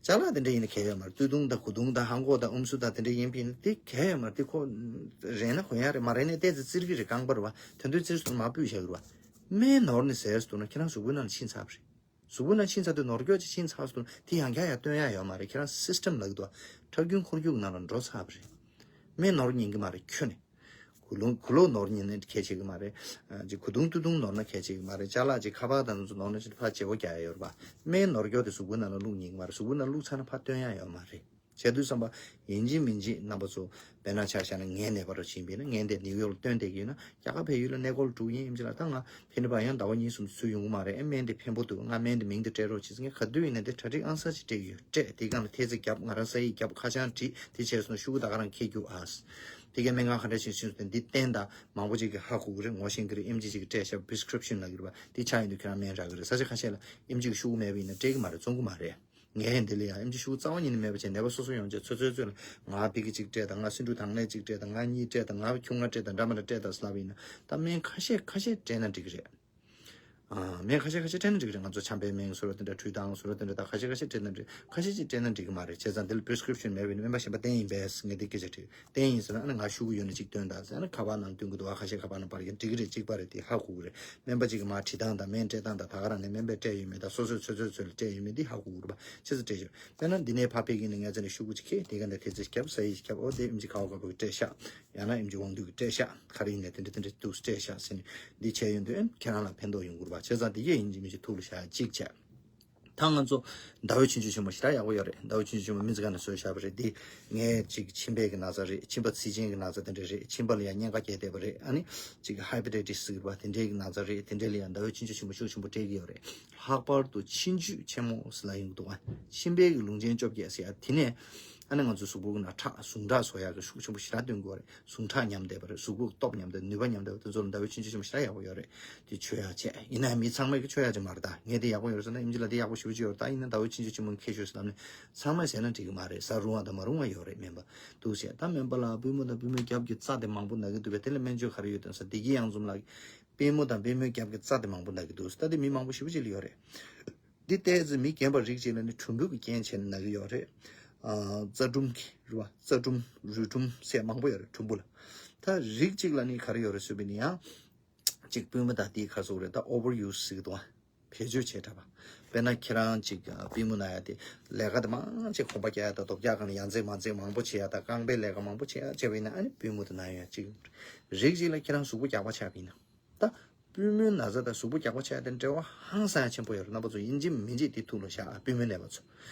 ཅ་ལག་དེ་འདྲ་ཡིན་ན་གལ་ཡོད་མ་རེད། སྟོད་ཐུང་དང་གོས་ཐུང་དང་ཧང་གོ་དང་ཨུམ་སུ་དང་དེ་འདྲ་ཡིན་པ་ཡིན་ན་དེ་གལ་ཡོད་མ་རེད། དེ་ཁོ་རན་ན་གོན་ཡ་རེད། མ་རན་ན་ཏོག་ཙམ་བཙིར་གྱི་རེད། རྐང་པ་རེད་པ། དོན་དུ་བཙིར་སོང་ན་མར་ཕུད་བཞག་གི་རེད་པ། སྨན་ནོར་ནས་ཟས་སོང་ན་ཁྱེད་རང་གཟུགས་པོའི་ནང་ལ་ཕྱིན་ཚར་བ་རེད། གཟུགས་པོའི་ནང་ཕྱིན་ཚར་དུས་ནོར་སྐྱོག་ཅིག་ཕྱིན་ཚར་སོང་ན་དེ་ཡང་བསྐྱར་ཡར་བཏོན་ཡ་ཡོད་མ་རེད། ཁྱེད་རང་སིས་ཊམ་ལབ་ཀྱི་འདུག་ཁྲག་རྒྱུན་འཁོར་རྒྱུག་ནང་ལ་འགྲོ་ཚར་བ་རེད། སྨན་ནོར་ཉན་གྱི་མ་རེད་ཁྱོན་ནས། གོས་ལོག་གོས་ལོག་ནོར་ཉན་ན་གལ་ཆེ་གི་མ་རེད། ཨ་ཅིག་གོས་ཐུང་སྟོད་ཐུང་ནོར་ན་གལ་ཆེ་གི་མ་རེད། ཅ་ལག་ཅིག་ཁ་པར་དང་དེ་ཚོ་ནོར་ན་ཅིག་ཕར་བརྗེ་པོ་རྒྱག་ཡ་ཡོད་རེད་པ། སྨན་ནོར་སྐྱོག་དེ་གཟུགས་པོའི་ནང་ལ་བླུགས་ཉན་གི་མ་རེད། གཟུགས་པོའི་ནང་བླུགས་ཚར་ན་ཕར་བཏོན་ཡ་ཡོད་མ་རེད། བྱས་དུས་ཙམ་པ་ཡིན་གཅིག་མིན་གཅིག་རྣམ་པ་ཚོ་དཔེར་ན་ཆ་བཞག་ན་ངའི་ནད་པ་རུ་ཕྱིན་པ་ཡིན་ན། ངས་འདིར་ནིའུ་ཡོག་ལ་བཏོན་བསྡད་ཀྱི་ཡོད་ན། རྒྱ་གར་བལ་ཡུལ་ལ་གནས་སྐོར་འགྲོ་གི་ཡིན། ཨེམ་ཆི་ལགས། ད་ང་ཕེབས་པ་ཡང་ཟླ་བ་གཉིས་གསུམ་ཚུར་ཡོང་གི་མ་རེད། ཨེ་སྨན་དེ་ཕན་པོ་འདུག་ང་སྨན་དེ་མིང་དེ་སྤྲད་རོགས་བྱེད་ཟེར། ངས་ག་དུས་ཡིན་ན་དེ་གྲ་སྒྲིག་ཨང་གསར་ཞིག་སྤྲད་ཀྱི་ཡོད། སྤྲད། དེའི་སྒང་ལ་ཐེལ་ཙེ་བརྒྱབ། ང་རང་ས་ཡིག་བརྒྱབ། ཁ་བྱང་བྲིས། དེ་བྱས་སོང་ན་ཤོག་གུ་ད་ག་རང་འཁྱེར་རྒྱུགས་ཨ། དེ་གའི་སྨན་ཁང་ག་འདྲ་ཞིག་ཕྱིན་སོང་ན་འདི་བསྟན་དང་མང་པོ་ཅིག་གིས་ཧ་གོ་གི་རེད། ངོ་ཤེས་ཀྱི་རེད། ཨེམ་ཆི་ཅིག་གིས་སྤྲད་བཞག་པ་པི་རི་སི་ཀི་རིབ་ཤན་ལབ་ཀྱི་རེད་པ། དེ་ཆགས་ཡོང་དུས་ཁྱེད་རང་སྨན་རག་གི་རེད། ས་ཆ་ཁ་ཤས་ལ་ཨེམ་ཆི་གི་ཤོག་གུ་མེད་པ་ཡིན་ན་སྤྲད་ཀྱི་མ་རེད། བཙོང་གི་མ་རེད། ངས་འདི་ལ་ཡང་ཨེམ་ཆི་ཤོག་གུ་རྩ་བ་ཉིད་ནས་མེད་པ་བྱས། ནད་པ་སོ་སོ་ཡོང་བྱས་ཚོད་ཚོད་ཚོད་ལ་ང་ཕི་གི་གཅིག་སྤྲད་དང་། ང་སེ་འབྲུ་དང་ལེན་གཅིག་སྤྲད་དང་། ང་གཉིས་སྤྲད་དང་། ང་ཁྱུང་ལྔ་སྤྲད་དང་། འདྲ་མི་འདྲ་སྤྲད་དང་ཟེར་ལབ་པ་ཡིན་ན། ད་སྨན་ཁ་ཤས་ཁ་ཤས་སྤྲད་ན་འགྲིག་གི་རེད། ཨ། སྨན་ཁ་ཤས་ཁ་ཤས་སྤྲད་ན་འགྲིག་གི་རེད། ང་ཚོ་ཆམ་པའི་སྨན་བཟོ་འདྲ་དེ་འདྲ། དྲོད་ཐང་བཟོ་འདྲ་དེ་འདྲ། ད་ཁ་ཤས་ཁ་ཤས་སྤྲད་ན་འགྲིག་ཁ་ཤས་ཅིག་སྤྲད་ན་འགྲིག་གི་མ་རེད། བྱས་ཙང་འདི་ལ་པི་རི་སི་ཀི་རིབ་ཤན་མེད་པ་ཡིན་ན་སྨན་པ་གཞན་པ་བསྟེན་ཡིན་པས་ངས་འདི་སྐད་ཆ་དྲིས། བསྟན་ཡིན་ཟེར་ན། ཨ་ནི་ང་ཤོག་གུ་ཡོད་ན་གཅིག་སྟོན་དང་ཟེར་ན། ཁ་པར་ནང་སྟོན་གྱི་འདུག་བ། ཁ་ཤས་ཁ་པར་ནང་སྤར་གྱི་འགྲིག་གི་རེད། གཅིག་པ་རེད། དེ་ཧ་གོ་གི་རེད། སྨན་པ་གཅིག་གིས་མར་བྲིས་སྟངས་དང་སྨན་སྤྲད་སྟངས་དང་ད་ག་རང་ནས་སྨན་པས་སྤྲད་ཡོད་མེད་དང་། སོ་སོས་ཚོད་ཚོད་ཚོད་ལ་སྤྲད་ཡོད་མེད་འདི་ཧ་གོ་གི་རེད་པ། ཆེ་ས་སྤྲད་ཤོག་དཔེར་ན་འདི་ནས་ཕར་ཕེབས་ཀྱི་ཡིན་ན་ངས་ཚེ་ནས་ཤོག་གུ་གཅིག་ཁྱེར། དེ་ག་ནས་ཐེལ་ཙེ་ཞིག་བརྒྱབ། ས་ཡིག་ཞིག་བརྒྱབ། ཨོ་དེ་ཨེམ་ཆི་ཁ་བ་དཀར་པོ་གིས་སྤྲད་ཤག་ཡང་ན་ཨེམ་ཆི་དབང་འདུས་ཀྱིས་སྤྲད་ཤག་ག་རེ་ཡིན་ནའི་དེ་འདྲ་དེ་འདྲ་འདུག་སྤྲད་ཤག་ཟེར་ནས་འདི་བྱས་ཡོང་དུས་ཨེ་ཁྱེད་རང་ལ་ཕན་ཐོགས་ཡོང་གི་རེད་པ། བྱས་ཙང་འདི་གས་ཡིན་གཅིག་མིན་གཅིག་ཐུགས་ལ་བཞག་གཅིག་བྱས། ད་ང་ཚོ་ཟླ་འོད་ཆུང་ཆུང་ཆེན་མོ་ཞེ་དྲག་ཡག་པོ་ཡོད་རེད། ཟླ་འོད་ཆུང་ཆུང་ཆེན་མོ་སྨན་རྩིས་ཁང་ནས་བཟོས་བཞག་པ་རེད། འདི་ངའི་ཅིག་མཆིན་པའི་གི་ན་ཚ་རེད། མཆིན་པ་ཚིལ་ཅན་གྱི་ན་ཚ་དེ་འདྲ་རེད། མཆིན་པ་ལ་ཡང་གཉན་ཁ་རྒྱས་བསྡད་པ་རེད། ཨ་ནི་ཅིག་ཧེ་པ་ཊའི་ཊི་སི་ཟེར་གྱི་རེད་པ། དེ་འདྲའི་གི་ན་ཚ་རེད། དེ་འདྲ་ལ་ཡང་ཟླ་འོད་ཆུང་ཆུང་ཆེན་མོ་ཤུགས་ཆེན་པོ་སྤྲད་ཀྱི་ཡོད་རེད། ལྷག་པར་དུ་མཆིན་བཅུད་ཆེན་མོ་ཟེར་ལབ་ཡོང་གི་འདུག་ག་མཆིན་པའི་གི་ལུང་ཆེན་བཅོ་བརྒྱད་ཟེར་ཡ་དེ་ནས། ཨ་ནི་ང་ཚོའི་གཟུགས་པོ་ནང་ཁྲག་ཟུངས་ཁྲག་བཟོ་ཡག་གི་ཤུགས་ཆེན་པོ་ཞེ་དྲག་སྟོན་དགོས་རེད། ཟུངས་ཁྲག་ཉམས་བསྡད་པ་རེད། གཟུགས་པོ་སྟོབས་ཉམས་བསྡད། ནུས་པ་ཉམས་བསྡད་པ་དེ་ཚོ་ལ་ཟླ་བའི་ཆུང་ཆུང་ཆུང་མ་ཞེ་དྲག་ཡག་པོ་ཡོད་རེད། དེ་མཆོད་ཡག་བྱས། ཡིན་ན་མི་ཚང་མས་ཀྱི་མཆོད་ཡག་ཅིག་མ་རེད་ད། ངས་དེ་ཡག་པོ་ཡོད་རེད་ཟེར་ན་ཨིན་ཇི་ལ་དེ་ཡག་པོ་ཞེ་པོ་ཅིག་ཡོད་རེད་ད། ཡིན་ན་ཟླ་བའི་ཆུང་ཆུང་ཆུང་མ་མཁས་ཤོས་ཟེར་ལབ་ནས་ཚང་མས་ཟེར་ན་འགྲིག་གི་མ་རེད། ཟ་རུང་བ་དང་མ་རུང་བ་ཡོད་རེད་སྨན་པ། འདུག་ཟེར། ད་སྨན་པ་ལགས་པུས་མོ་དང་པུས་མོའི་རྒྱབ་ཀྱི་རྩ་དེ་མང་པོ་ན་གི་འདུག་པས། དེ་ལ་སྨན་བཅོས་ག་རེ་ཡོད་དམ་ཟེར། བདེ་སྐྱིད་གཡང་འཛོམས་ལགས་ཀྱིས་པུས་མོ་དང་པུས་མོའི་རྒྱབ་ཀྱི་རྩ་དེ་མང་པོ་ན་གི་འདུག་ཟེར། ད་དེ་མི་མང་པོ་ཞེ་པོ་ཅིག་ལ་ཡོད་རེད། འདི་ཏོག་ཙམ་མི་རྒན་པ་རིགས་གཅིག་ལ་ནི་གྲུམ་བུ་གི་རྐྱེན་བྱས་ནས་ན་གི་ཡོད་རེད། ཨ་རྩ་གྲུམ་གྱི་རེད་བ། རྩ་གྲུམ་རུས་གྲུམ་ཟེར་མང་པོ་ཡོད་རེད་གྲུམ་བུ་ལ། ད་རིགས་གཅིག་ལ་ནི་ག་རེ་ཡོད་རེད་ཟེར་བ་ཡིན་ན་ཡང་། གཅིག་པུས་མོ་དང་དེའི་ཁ་སོགས་རེད། ད་ཨོ་བར་ཡུ་སི་ཟེར་གི་འདུག་ཨ། བེད་སྤྱོད་བྱས་དྲགས་པ། དཔེར་ན་ཁྱེད་རང་གཅིག་པུས་མོ་ན་ཡ་དེ་ལས་ཀ་དེ་མང་ཆེ་གོམ་པ་རྒྱག་ཡ་དང་རྡོ་རྒྱག་སྒང་ལ་ཡར་འཛེགས་མར་འཛེགས་མང་པོ་བྱེད་ཡ་དང་རྐང་པའི་ལས་ཀ་མང་པོ་བྱེད་ཡ་བྱས་པ་ཡིན་ན་ཨ་ནི་པུས་མོ་དེ་ན་ཡོང་ཡ་གཅིག་རེད། རིགས་གཅིག་ལ་ཁྱེད་རང་གཟུགས་པོ་རྒྱགས་པ་ཆགས་པ་ཡིན་ན། ད་པུས་མོའི་ན་ཚ་དང་གཟུགས་པོ་རྒྱགས་པ་ཆགས་ཡ་དེ་འབྲེལ་བ་ཧང་སང་ཡ་ཆེན་པོ་ཡོད་རེད། རྣམ་པ་ཚོ་ཡིན་གཅིག་མིན་གཅིག་དེ་ཐུགས་ལ་བཞག་ཨ། པུས་མོའི་ནད་པ་ཚོ།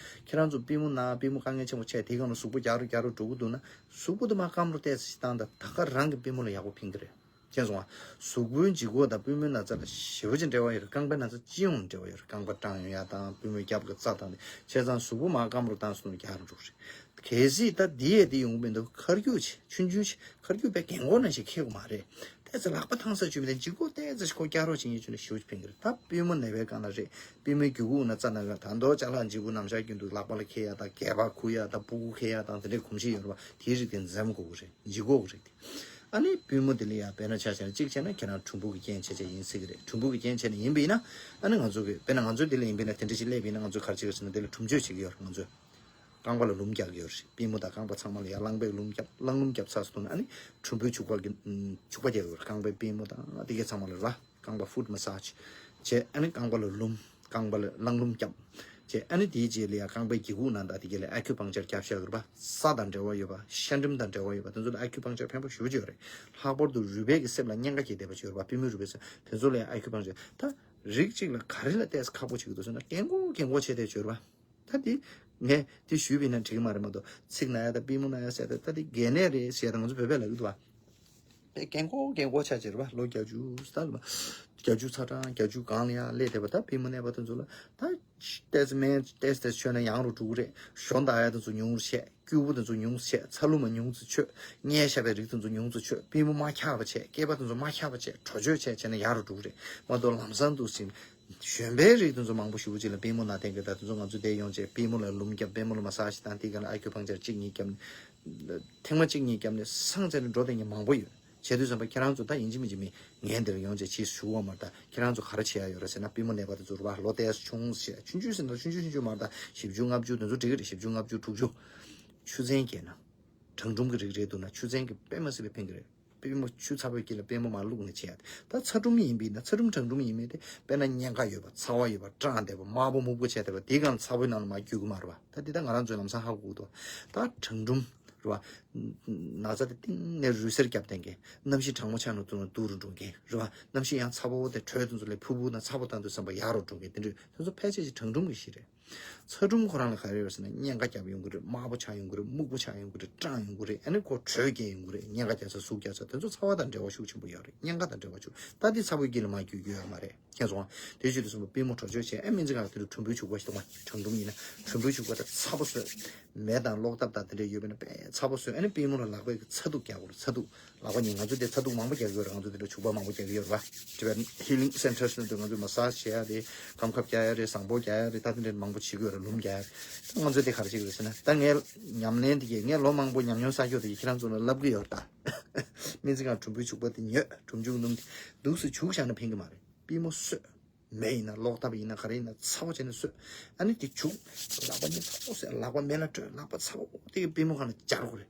ཁྱེད་རང་ཚོ་པུས་མོ་ན་པུས་མོ་དཀའ་ངལ་ཆེན་པོ་ཆགས་དེའི་སྒང་ལ་གཟུགས་པོ་རྒྱགས་རུ་རྒྱགས་རུ་འགྲོ་གི་འདུག་ན་གཟུགས་པོ་དེ་མར་སྐམ་རུ་ཏོག་ཙམ་ཞིག་བཏང་དང་ད་ག་རང་གི་པུས་མོ་ལ་ཡག་པོ་ཕན་གི་རེད། མཁྱེན་སོང་ང་། གཟུགས་པོའི་ལྗིད་ཁོག་དང་པུས་མོའི་ན་ཚ་ལ་ཞེ་པོ་ཅིག་འབྲེལ་བ་ཡོད་རེད། རྐང་པའི་ན་ཚ་སྤྱི་ཡོངས་ནས་འབྲེལ་བ་ཡོད་རེད། རྐང་པ་སྐྲངས་ཡོང་ཡ་དང་པུས་མོའི་རྒྱབ་ཀྱི་རྩ་དང་དེ་བྱས་ཙང་གཟུགས་པོ་མར་སྐམ་རུ་བཏང་སོང་ན་རྒྱགས་རུ་འགྲོ་གི་རེད། གལ་སྲིད་ད་འདི་ཡས་འདི་ཡོང་གི་མི་འདུག་ཁ་རྒྱུག་བྱེད་ཆུང་ཆུང་བྱེད་ཁ་རྒྱུག་དཔེ་རྒན་གོག་ནང་བཞིན་ཁེགས་གི་མ་རེད། ཏོག་ཙམ་ལག་པ་ཐང་ས་བཅུག་མི་དང་ལྗིད་ཁོག་ཏོག་ཙམ་ཞིག་ཁོ་བཀྱག་རོགས་བྱེད་ཉེན་བཅུག་ན་ཞེ་པོ་ཅིག་ཕན་གི་རེད། ད་པུས་མོ་ནད་པའི་སྒང་ལ་རེད། པུས་མོའི་རྒྱུད་ཁུག་ནང་རྩ་ན་ག་ད་མདོག་ཅ་ལག་ལྗིད་པོ་ནམ་ཞག་རྒྱུན་དུ་ལག་པ་ལ་འཁྱེར་ཡ་དང་སྒལ་པར་འཁུར་ཡ་དང་སྤུ་གུ་འཁྱེར་ཡ་དང་དེ་འདྲའི་གོམས་གཤིས་ཡོད་རེད་པ། དེའི་རིགས་དེ་འཛེམ་དགོས་གི་རེད། ལྗིད་ཁོག་གི་རེད་དེ། ཨ་ནི་པུས་མོ་དེ་ལ་ཡ་དཔེར་ན་ཆ་བཞག་ན་གཅིག་བྱས་ན་ཁྱེད་རང་གྲུམ་བུ་གི་རྐྱེན་བྱས་བྱས་ཡིན་སྲིད་གི་རེད། གྲུམ་བུ་གི་རྐྱེན་བྱས་ནས་ཡིན་པ་ཡིན་ན་ཨ་ནི་ང་ཚོ་གི་དཔེར་ན་ང་ཚོ་དེ་ལ་ཡིན་པ་ཡིན་ན་དེ་འདྲ་ཞིག་སླེབས་པ་ཡིན་ན་ང་ཚོ་ག་རེ་བྱེད་གི་རེད་ཟེར་ན་དེ་ལ་གྲུམ་བཅོས་བྱེད་གི་ཡོད་རེད་ང་ཚོས། རྐང་པ་ལ་ལུམ་རྒྱག་གི་ཡོད་རེད། པུས་མོ་དང་རྐང་པ་ཚང་མ་ལ་ཡར་རླངས་པས་ལུམ་རྒྱབ་རླངས་ལུམ་རྒྱབ་ཚར་སོང་ན་ཨ་ནི་གྲུམ་བུའི་བྱུག་པ་གི་ཨུམ་བྱུག་པ་རྒྱག་གི་ཡོད་རེད། རྐང་པའི་པུས་མོ་དང་དེ་གའི་ཚང་མ་ལ་ར་རྐང་པ་ཧྥུཊ་མ་སཱཇ་བྱས། ཨ་ནི་རྐང་པ་ལ་ལུམ་རྐང་པ་ལ་རླངས་ལུམ་རྒྱབ་བྱས། ཨ་ནི་དེའི་རྗེས་ལ་ཡར་རྐང་པའི་སྒྱེད་འུག་ནང་དང་དེ་གའི་ལ་ཨ་ཁུ་པང་ཅར་རྒྱབ་བཞག་གི་རེད་པ། ས་དང་འབྲེལ་བ་ཡོད་པ་ཤ་འགྲམ་དང་འབྲེལ་བ་ཡོད་པ་དེ་ཚོ་ལ་ཨ་ཁུ་པང་ཅར་ཕན་པོ་ཞེ་པོ་ཅིག་ཡོད་རེད། ལྷག་པར་དུ་རུས་སྦལ་གྱི་གསེབ་ལ་གཉན་ཁ་སྐྱེས་བསྡད་པ་ཅིག་ཡོད་རེད་པ། པུས་མོའི་རུས་སྦལ་ཟེར་དེ་ཚོ་ལ་ཡང་ཨ་ཁུ་པང་ཅར་ད་རིགས་གཅིག་ལ་ག་རེ་ལ་ཏོག་ཙམ་ཁག་པོ་བྱེད་ཀྱི་འདུག་ཟེར་ན་རྒན་གོག་རྒན་གོག་བྱས་བསྡད་ཅིག་ཡོད་རེད་པ། ད་དེ་ངས་དེ་ཞུས་པ་ཡིན་ན་འགྲིག་གི་མ་རེད་མ་གཏོགས་ཚིགས་ན་ཡ་དང་པུས་མོ་ན་ཡ་ཟེར་ད་ད་དེ་གལ་གནད་རེད་ཟེར་ད་ང་ཚོ་བོད་པས་ལབ་ཀྱི་འདུག་བ། དེ་རྒན་གོག་རྒན་གོག་ཆགས་ཀྱི་རེད་པ། ལོ་བརྒྱད་ཅུ་ད་ལ་བརྒྱད་ཅུ་ཚ་གྲང་བརྒྱད་ཅུ་སྒང་ལ་ཡང་སླེབས་བསྡད་པ་ད་པུས་མོ་ན་བ་དེ་ཚོ་ལ་ད་ཏོག་ཙམ་སྨན་ཏོག་ཙམ་ཏོག་ཙམ་མཆོད་ན་ཡང་རུ་འགྲོ་གི་རེད། ཞོ་འདག་ཡ་དེ་ཚོ་ཉུང་རུ་བྱས། སྐྱུར་པོ་དེ་ཚོ་ཉུང་རུ་བྱས། ཚ་ལུ་མ་ཉུང་རུ་མཆོད། མངལ་ཤ་བའི་རིགས་དེ་ཚོ་ཉུང་རུ་མཆོད། པུས་མོ་མ་འཁྱག་པ་བྱས། སྐེད་པ་དེ་ཚོ་མ་འཁྱག་པ་བྱས། དྲོ་བཅོས་བྱས་བྱས་ན་ཡག་རུ་འགྲོ་གི་རེད་མ་གཏོགས་ལམ་སང་འདུག་ཟེར། གཞོན་པའི་རིགས་དེ་ཚོ་མང་པོ་ཞེ་པོ་ཅིག་ལ་པུས་མོ་ན་བསྡད་མཁན་ད་དེ་ཚོ་ང་ཚོ་འདིར་ཡོང་བྱས་པུས་མོ་ལ་ལུམ་བརྒྱབ། པུས་མོ་ལ་མ་སཱཇ་བཏང་། དེའི་སྒང་ལ་ཨ་ཁུ་པང་ཅར་གཅིག་གཉིས་བརྒྱབ་ནས་ཐེངས་མ་གཅིག་གཉིས་བརྒྱབ་ནས་སངས་ཚར་ནས་འགྲོ་བསྡད་མཁན་མང་པོ་ཡོད། བྱས་དུས་ཙམ་པ་ཁྱེད་རང་ཚོ་ད་ཡིན་གཅིག་མིན་གཅིག་མི་ངའི་འདིར་ཡོང་བྱས་ཕྱིས་སུ་ཞུ་བ་མ་རེད་ད། ཁྱེད་རང་ཚོ་ག་རེ་བྱེད་ཡ་ཡོད་རེད་ཟེར་ན་པུས་མོ་ནད་པ་དེ་ཚོ་རུ་བ་ལོ་ཏོག་ཙམ་ཆུང་ཟེར་ཆུང་ཆུང་ཆུང་ཆུང་མ་རེད་ད། བཞི་བཅུ་ལྔ་བཅུ་དེ་ཚོ་འགྲིག་གི་རེད། བཞི་བཅུ་ལྔ་བཅུ་དྲུག་ཅུ། ཆུ་ཚན་སྐྱེས་ན། གྲང་གྲུམ་གྱི་རིགས་རེད་འདུག་ན་ཆུ་ཚན་གྱིས་དཔེ་མ་སྲིད་པའི་ཕན་གྱི་རེད། པུས་མོ་ཆུ་ཚ་པོའི་དཀྱིལ་ལ་པུས་མོ་མར་བླུགས་ནས་བྱེད་ཡ་དེ། ད་ཚ་གྲུམ་ཡིན་པས་ན་ཚ་གྲུམ་གྲང་གྲུམ་ཡིན་མིན་དེ་དཔེར་ན་གཉན་ཁ་ཡོད་པ་ཚ་བ་ཡོད་པ་སྐྲངས་བསྡད་པ་དམར་པོ་སྨུག་པོ་བྱས་བསྡད་པ་དེའི་སྒང་ལ་ཚ་བོའི་ནང་ལ་མར་རྒྱུག་གི་མ་རེད་པ། ད་དེ་ད་ང་རང་ཚོའི་ལམ་སང་ཧ་གོ་གི་འདུག་ད་གྲང་གྲུམ་རེད་པ། ན་ཚ་དེ་གཏིང་ནས་རུས་སེར་བརྒྱབ་བསྡད་མཁན། གནམ་གཤིས་གྲང་མོ་ཆགས་ན་དུ་ན་སྡུག་རུ་འགྲོ་མཁན་རེད་པ། གནམ་གཤིས་ཡང་ཚ་པོ་དེ་དྲོད་དེ་ཚོ་ལ་ཕུ་བོ་ན་ཚ་པོ་བཏང་དུས་ཙམ་པ་ཡག་རུ་འགྲོ་མཁན་དེ་འདྲ་དེ་ཚོ་ཕལ་ཆེར་ཅིག་གྲང་གྲུམ་གྱི་གཞི་རེད། ཚ་གྲུམ་ཁོ་རང་ལ་ག་རེ་ཡོད་ཟེར་ན་གཉན་ཁ་རྒྱབ་ཡོང་གི་རེད། དམར་པོ་ཆགས་ཡོང་གི་རེད། སྨུག་པོ་ཆགས་ཡོང་གི་རེད། སྐྲངས་ཡོང་གི་རེད། ཨ་ནི་ཁོ་དྲོད་སྐྱེ་ཡོང་གི་རེད། གཉན་ཁ་རྒྱག་ས་ཟུག་རྒྱག་ས་དེ་ཚོ་ཚ་བ་དང་འབྲེལ་བ་ཤུགས་ཆེན་པོ་ཡོད་རེད། གཉན་ཁ་དང་འབྲེལ་བ་ཤུགས། ད་འདི་ཚ་བོའི་དཀྱིལ་ལ་མར་རྒྱུག་རྒྱུ་ཡོད་མ་རེད། མཁྱེན་སོང་ང་། དེ་བྱེད་དུས་ཙམ་པ་པུས་མོ་དྲོ་བཅོས་བྱས། ཨ་སྨན་རྩིས་ཁང་ལ་དེ་འདྲ་གྲུམ་བུའི་བྱུག་པ་ཞིག་འདུག་མ། གྲང་གྲུམ་ཡིན་ན་གྲུམ་བུའི་བྱུག་པ་དང་ཚ་པོ་བཟོས། མེ་དང་གློག་ཐབ་དང་དེ་འདྲ་ཡོད་པ་ཡིན་ན་དཔེ་ཚ་པོ་བཟོས། ཨ་ནི་པུས་མོ་ལ་ལག་པས་ཚ་གདུགས་རྒྱག་དགོས་རེད། ཚ་གདུགས། ལག་པ་གཉིས། ང་ཚོ་དེ་ཚ་གདུགས་མང་པོ་རྒྱག་གི་ཡོད་རེད། ང་ཚོ་དེ་འདྲ་བྱུག་པ་མང་པོ་རྒྱག་གི་ཡོད་རེད་པ། Tibetan Healing Centers ནང་དུ་ང་ཚོས་མ་སཱཇ་བྱེད་ཡ་རེད། སྐམ་ཁབ་རྒྱག་ཡ་རེད། བཟང་པོ་རྒྱག་ཡ་རེད། ད་དེ་འདྲ་མང་པོ་བྱེད་ཀྱི་ཡོད་རེད། ལུམ་རྒྱག་ཡ་རེད། ད་ང་ཚོས་དེ་ག་རེ་བྱེད་ཀྱི་རེད་ཟེར་ན། ད་ངས་ཉམས་ལེན་དེ་གས་ངས་ལོ་མང་པོ་ཉམས་མྱོང་བསགས་ཡོད་དེ་གས་ཁྱེད་རང་ཚོ་ལ་ལབ་ཀྱི་ཡོད་རེད་ད། སྨན་རྩིས་ཁང་གྲུམ་བུའི་བྱུག་པ་དེ་ཉོས། གྲུམ་བྱུག་སྣུམ་དེ་འདུག་སེ་བྱུག་བཞག་ན་ཕན་གྱི་མ་རེད། པུས་མོ་གསོས། མེ་ཡིན་ན་གློག་ཐབ་ཡིན་ན་ག་རེ་ཡིན་ན་ཚ་པོ་བྱས་ནས་གསོས། ཨ་ནི་དེ་བྱུག། ལག་པ་གཉིས་ཚ་པོ་བཟོས། ལག་པ་མེ་ལ་བཀྲུས། ལག་པ་ཚ་པོ་དེ་གི་པུས་མོ་སྒང་ལ་སྦྱར་དགོས་རེད།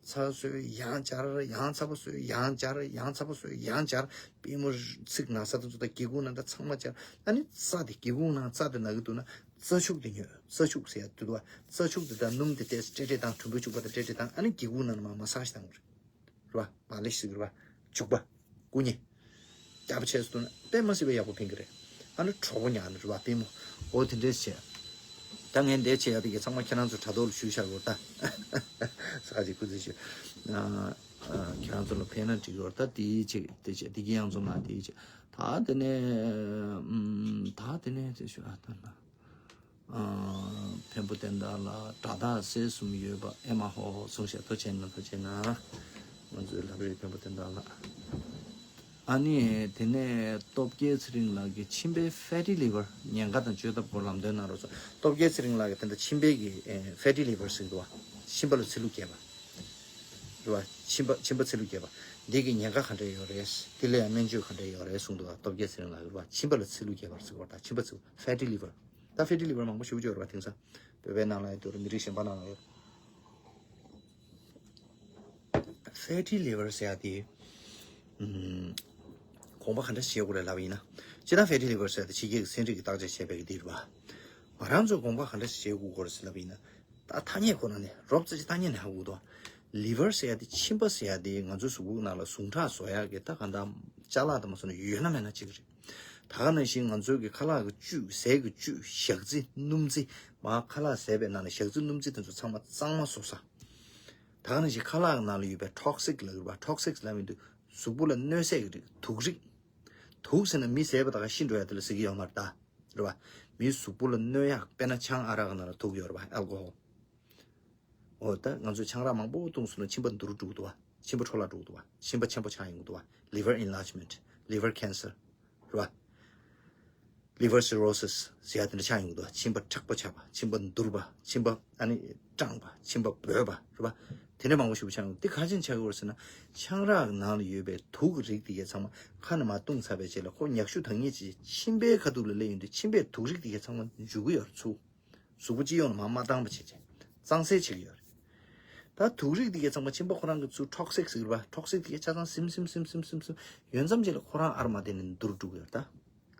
ཚ་བཟོས་ཡང་སྦྱར། ཡང་ཚ་པོ་བཟོས་ཡང་སྦྱར། ཡང་ཚ་པོ་བཟོས་ཡང་སྦྱར། པུས་མོ་ཚིགས་ན་ས་དེ་ཚོ་དང་སྒྱེད་འུག་ནང་དང་ཚང་མ་སྦྱར། ཨ་ནི་རྩ་དེ་སྒྱེད་འུག་ནང་རྩ་དེ་ན་གི་འདུག་ན་རྩ་ཆུག་དེ་ཉོས། རྩ་ཆུག་ཟེར་ཡ་དེ་འདུག་བ། རྩ་ཆུག་དེ་དང་སྣུམ་དེ་ཏོག་ཙམ་སྤྲེལ་སྤྲེལ་བཏང་། གྲུམ་བུའི་བྱུག་པ་དང་སྤྲེལ་སྤྲེལ་བཏང་། ཨ་ནི་སྒྱེད་འུག་ནང་ལ་མར་མ་སཱཇ་བཏང་དགོས་རེད། རེད་བ། མ་ལེ་ཤི་ཟེར་གི་རེད་བ། བྱུག་པ། སྐུ་མཉེ། རྒྱབ་ཕྱེ་སོང་ན་དཔེ་མ་སྲིད་པའི་ཡག་པོ་ཕན་གི་རེད། ཨ་ནི་གྲོགས་པོ་ཉག་ནི་རེད་བ་པུས་མོ། འོ་དེ་འདྲས་བྱས། ད་ངས་འདས་བྱས་ཡ་དེ་གི་ཚང་མ་ཁྱེད་རང་ཚོ་དྲ་ཐོག་ལ་ཞུས་བཞག་གི་རེད་ད། ས་ཁ་ཅིག་སྐུ་རྩེད་ཞུ། ཨ་ཨ་ཁྱེད་རང་ཚོ་ལ་ཕན་ན་འགྲིག་གི་རེད་ད། དེའི་ཆེད་དེ་ཆེད་དེ་གི་ཡང་ཚོ་མ་དེའི་ཆེད། ད་དེ་ནས་ཨམ་ད་དེ་ནས་དེ་ཞུ་ཨ་ད་ན། འཕན་པོ་བསྟན་དར་ལགས། དགྲ་དག་སྲས་གསུམ་ཡོད་པ་ཨེ་མ་ཧོ་གསུངས་ཤག་ཐུགས་རྗེ་གནང་། ཐུགས་རྗེ་གནང་། ང་ཚོའི་ལབ་རེས་འཕན་པོ་བསྟན་དར་ལགས། ཨ་ནི་དེ་ནས་སྟོབས་རྒྱལ་ཚེ་རིང་ལགས་ཀྱིས་མཆིན་པའི་ཕེ་ཊི་ལི་ཝར་ཉེན་ཁ་དང་བཅོས་ཐབས་སྐོར་ལམ་སྟོན་གནང་རོགས་སོ། སྟོབས་རྒྱལ་ཚེ་རིང་ལགས་ཀྱིས་དེ་འདྲ་མཆིན་པའི་གི་ཕེ་ཊི་ལི་ཝར་ཟེར་གྱི་འདུག་བ། མཆིན་པ་ལ་ཚིལ་ལུ་རྒྱས་པ་རེད་བ། མཆིན་པ་མཆིན་པ་ཚིལ་ལུ་རྒྱས་པ་འདི་གི་ཉེན་ཁ་ག་འདྲས་ཡོད་རེད། དེ་ལ་ཡང་སྨན་བཅོས་ག་འདྲས་ཡོད་རེད་གསུངས་འདུག་བ། སྟོབས་རྒྱལ་ཚེ་རིང་ལགས་རེད་བ། མཆིན་པ་ལ་ཚིལ་ལུ་རྒྱས་པ་ཟེར་གྱི་འདུག་བ། ད་མཆིན་པ་ཚིལ་ཕེ་ཊི་ལི་ཝར། ད་ཕེ་ཊི་ལི་ཝར་མང་པོ་ཞེ་པོ་ཅིག་ཡོད་རེད་བ། དེང་སང་བོད་པའི་ནང་ལ་ཡོད་དུས་མི་རིགས་གཞན་པ་ནང་ལ་ཡོད། ཕེ་ཊི་ལི་ཝར་ཟེར་ཡ་དེ། ཨུམ། དགོངས་པ་ག་འདྲ་ཞིག་བཞེས་དགོས་རེད་ལབ་པ་ཡིན་ན། སྤྱིར་བཏང་ཕེ་ཊི་ལི་ཝར་ཟེར་ཡ་དེ་ཕྱི་རྒྱལ་གྱི་ཚན་རིག་གིས་བརྟག་དཔྱད་བྱས་པའི་གི་དེ་རེད་བ། ང་རང་ཚོས་དགོངས་པ་ག་འདྲ་ཞིག་བཞེས་དགོས་རེད་ཟེར་ལབ་པ་ཡིན་ན། ད་ཐ་སྙད་ཁོ་ན་ནས་རོབ་ཙམ་ཅིག་ཐ་སྙད་ནས་ཧ་གོ་གི་འདུག་ལི་ཝར་ཟེར་ཡ་དེ་མཆིན་པ་ཟེར་ཡ་དེ་ང་ཚོའི་གཟུགས་པོའི་ནང་ལ་ཟུངས་ཁྲག་བཟོ་ཡ་གི་ད་ག་འདྲ་ཅ་ལག་དང་མ་སོང་ན་ཡོད་ན་མེད་ན་གཅིག་རེད། ད་ག་ནང་བཞིན་ང་ཚོའི་གི་ཁ་ལག་གི་བཅུད། ཟས་ཀྱི་བཅུད། ཞག་རྫི་སྣུམ་རྫི། མར་ཁ་ལག་བཟས་པའི་ནང་ནས་ཞག་རྫི་སྣུམ་རྫི་དེ་ཚོ་ཚང་མ་གཙང་མ་བཟོ་ས། ད་ག་ནང་བཞིན་ཁ་ལག་གི་ནང་ལ་ཡོད་པའི་ཊོག་སིག་ལབ་ཡོད་པ། ཊོག་སིག་ལབ་ཡོང་དུས་གཟུགས་པོ་ལ་གནོད་སའི་གི་རིགས། དུག་རིགས། དུག་ཟེར་ན་མི་བཟས་པ་ད་ག་ཤི་འགྲོ་ཡ་དེ་ལ་ཟེར་གྱི་ཡོད་མ་རེད་ད། རེད་བ། མིའི་གཟུགས་པོ་ལ་གནོད་ཡག་དཔེར་ན་ཆང་ཨ་རག་གི་ནང་ལ་དུག་ཡོད་རེད་བ། ཨལ་ཀོ་ཧོལ། འོ་ད་ང་ཚོས་ཆང་རག་མང་པོ་བཏུང་སོང་ན་མཆིན་པ་འདུར་འགྲོ་གི་འདུག་བ། མཆིན་པ་འཕྲོ་བརླག་འགྲོ་གི་འདུག་བ། མཆིན་པ་ཆེན་པོ་ཆགས་ཡོང་གི་འདུག་བ། Liver enlargement, liver cancer, རེད་བ། Liver cirrhosis ཟེར་ཡ་དེ་འདྲ་ཆགས་ཡོང་གི་འདུག་བ། མཆིན་པ་མཁྲེགས་པོ་ཆགས་པ། མཆིན་པ་འདུར་བ། མཆིན་པ་ཨ་ནི་སྐྲངས་པ། མཆིན་པ་བོད་པ། རེད་བ། དེ་འདྲ་མང་པོ་ཞིག་པོ་ཆགས་ཡོང་། འདི་ག་རེ་བྱས་ནས་ཆགས་ཀྱི་ཡོད་རེད་ཟེར་ན། ཆང་རག་གི་ནང་ལ་ཡོད་པའི་དུག་གི་རིགས་དེ་གས་ཚང་མ་ཁ་ནས་མར་བཏུང་ཚར་བའི་རྗེས་ལ་ཁོ་མྱག་ཤུ་འདང་ངེས་ཀྱིས་མཆིན་པའི་ཁ་ཐུག་ལ་སླེབས་ཡོང་དུས་མཆིན་པའི་དུག་རིགས་དེ་གས་ཚང་མ་འཇུ་གི་ཡོད་རེད་ཚུར། གཟུགས་པོ་སྤྱི་ཡོངས་ལ་མར་མ་བཏང་བ་བྱས་བྱས། གཙང་སེལ་བྱེད་ཀྱི་ཡོད་རེད། ད་དུག་རིགས་དེ་གས་ཚང་མ་མཆིན་པ་ཁོ་རང་གི་ཚུར་ཊོག་སིག་ཟེར་གྱི་རེད་བ། ཊོག་སིག་དེ་གས་ཆ་ཚང་སིམ་སིམ་སིམ་སིམ་སིམ་སིམ་ཡོང་ཙམ་ཅིག་ལ་ཁོ་རང་ཨར་མ་དེ་ནས་འདུར་འགྲོ་གི་ཡོད་རེད་ད།